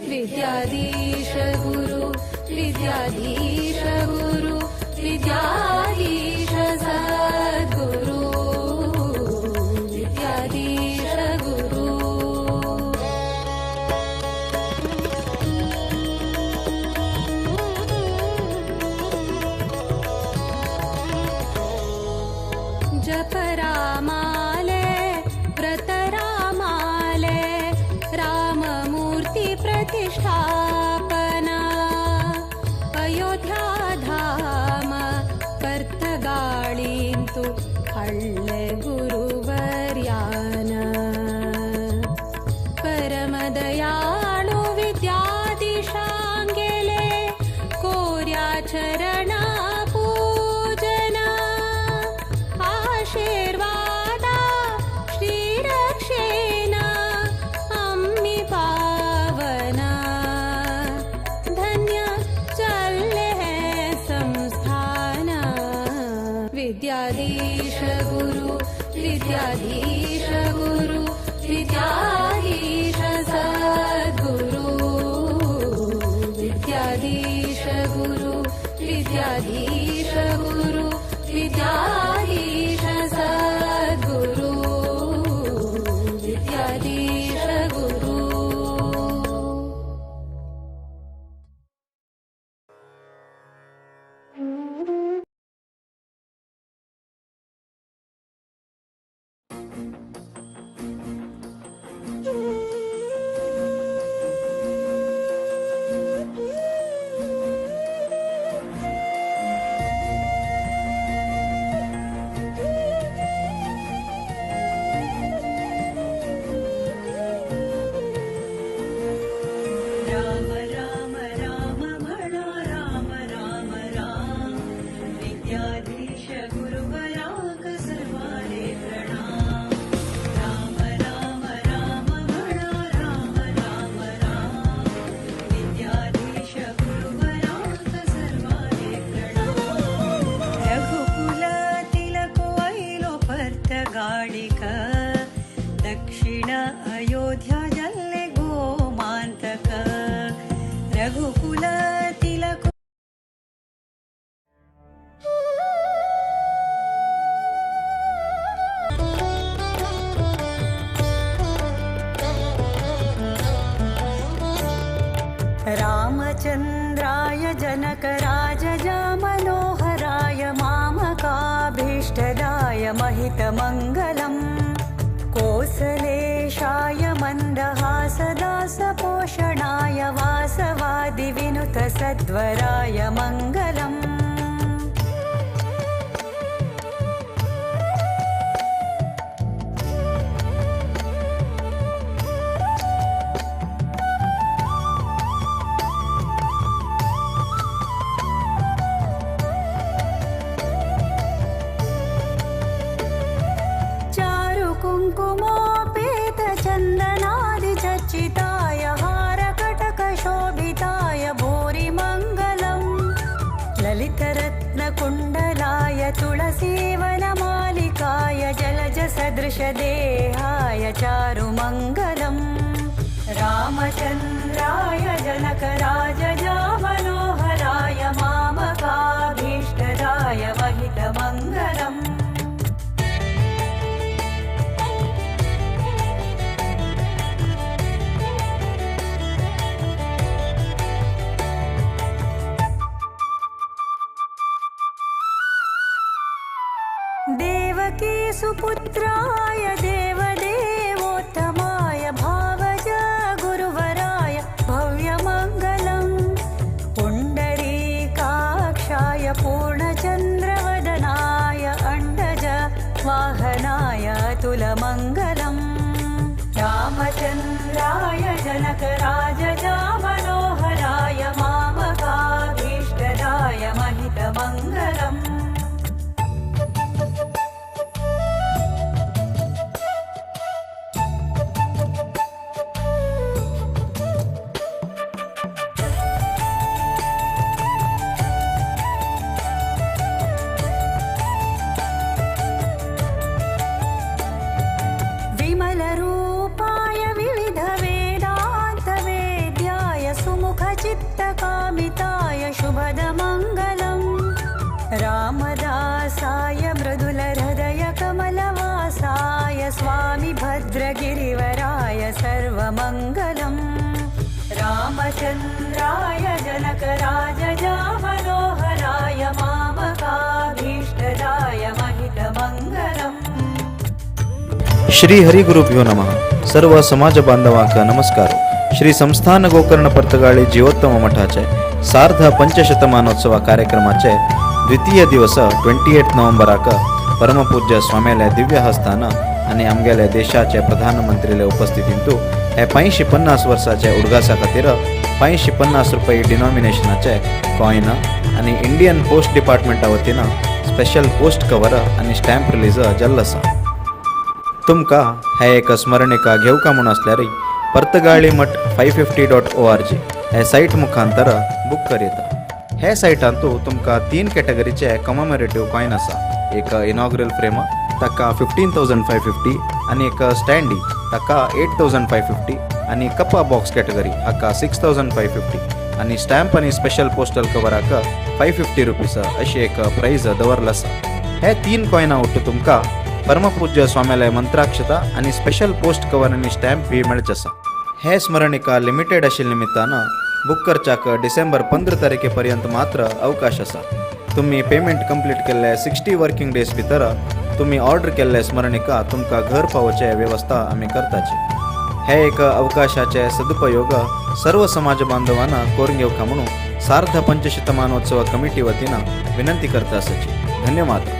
Q: विद्याधीश गुरु विद्याधीश गुरु विद्याधीश सद्गुरु विद्याधीश गुरु। जप रामाले व्रत रामाले राम
P: स्थापना अयोध्याधाम पर्तगाळींतु हाडले गुरुवर्यान परमदयाळु विद्याधीशांगेले कोर्या चरणा पूजना आशीर्वादा श्रीरक्षेना आम्ही पावना धन्य चल्ले हे संस्थान विद्याधीश गुरु विद्याधीश गुरु विद्याधीश सद्गुरु विद्याधीश गुरु विद्याधीश गुरु विद्याधीश सद्गुरु विद्याधीश गुरु.
D: राम राम राम म्हणा राम राम राम विद्याधीश गुरुवराक सर्वाले प्रणाम राम राम राम म्हणा राम राम राम विद्याधीश गुरुवराक सर्वाले प्रणाम. रघुकुल तिलको ऐलो पर्तगाळिक दक्षिण अयोध्या जल्ले गोमान्तक रघुकुल तिलक रामचन्द्राय जनकराजजा मनोहराय मामकाभीष्टदाय महितमङ्गलम् कोसलेशाय मन्दहासदासपोषणाय वासवादिविनुतसद्वराय मङ्गलम्. चारुकुङ्कुमोपेतचन्दनादिचर्चिताय हारकटकशोभिताय भूरिमङ्गलम् ललितरत्नकुण्डलाय तुलसीवनमालिकाय जलजसदृशदेहाय चारुमङ्गलम्. रामचन्द्राय जनकराजजा मनोहराय मामकाभीष्टदाय महितमङ्गलम्. देवकी सुपुत्राय देवदेवोत्तमाय भावज गुरुवराय भव्यमङ्गलम् पुण्डरीकाक्षाय पूर्णचन्द्रवदनाय अण्डज वाहनाय अतुलमङ्गलम्. रामचन्द्राय जनकराजजा मनोहराय मामकाभीष्टदाय महितमङ्गलम्. विमलरूपाय विविधवेदान्तवेद्याय सुमुखचित्तकामिताय शुभदमङ्गलम् रामदासाय मृदुलहृदयकमलवासाय स्वामि भद्रगिरिवराय सर्वमङ्गलम्. रामचन्द्राय जनकराजजा मनोहराय मामकाभीष्टदाय महितमङ्गलम्.
O: श्री हरिगुरुभ्यो नमः. सर्व समाज बांधवांक नमस्कार. श्री संस्थान गोकर्ण पर्तगाळी जीवोत्तम मठाचे सार्ध पंचशतमानोत्सव कार्यक्रमाचे द्वितीय दिवस 28 नोव्हेंबराक परमपूज्य स्वाम्याले दिव्य हस्तान आनी आमगेले देशाचे प्रधानमंत्रीले उपस्थितींतु हे 550 वर्साचे उडगासा खातीर 550 रुपये डिनॉमिनेशनाचे कॉयन आनी इंडियन पोस्ट डिपार्टमेंटा वतीन स्पेशल पोस्ट कवर आनी स्टॅम्प रिलीज जाल्लो आसा. तुमकां हे एक स्मरणिका घेवका म्हूण आसल्यार पर्तगाळी मठ 550.org हे सायट मुखांतर बूक करयता. हे सायटांतू तुमकां तीन कॅटेगरीचे कॉमेमोरेटीव कॉयन आसा. एक इनॉग्रल फ्रेम ताका 15,550 आनी एक स्टँडी ताका 8,550 आनी कप्पा बॉक्स कॅटेगरी हाका 6,550 आनी स्टॅम्प आनी स्पेशल पोस्टल कवराक 550 रुपीज अशी एक प्रायज दवरला आसा. हे तीन कॉयनां ಒಟ್ಟು तुमकां परमपूज्य स्वाम्यालय मंत्राक्षता आनी स्पेशल पोस्ट कवर आनी स्टॅम्प बी मेळचे आसा. हे स्मरणिका लिमिटेड आशिल्ल्या निमित्तान बूक करच्याक डिसेंबर 15 तारखे पर्यंत मात्र अवकाश आसा. तुम्ही पेमेंट कंप्लीट केल्ले 60 वर्किंग डेज भितर तुम्ही ऑर्डर केल्ले स्मरणिका तुमकां घर पावोवचे वेवस्था आमी करताची. हे एक अवकाशाचे सदुपयोग सर्व समाज बांधवांना करून घेवका म्हणून सार्ध पंचशतमानोत्सव कमिटी वतीन विनंती करता आसाची. धन्यवाद.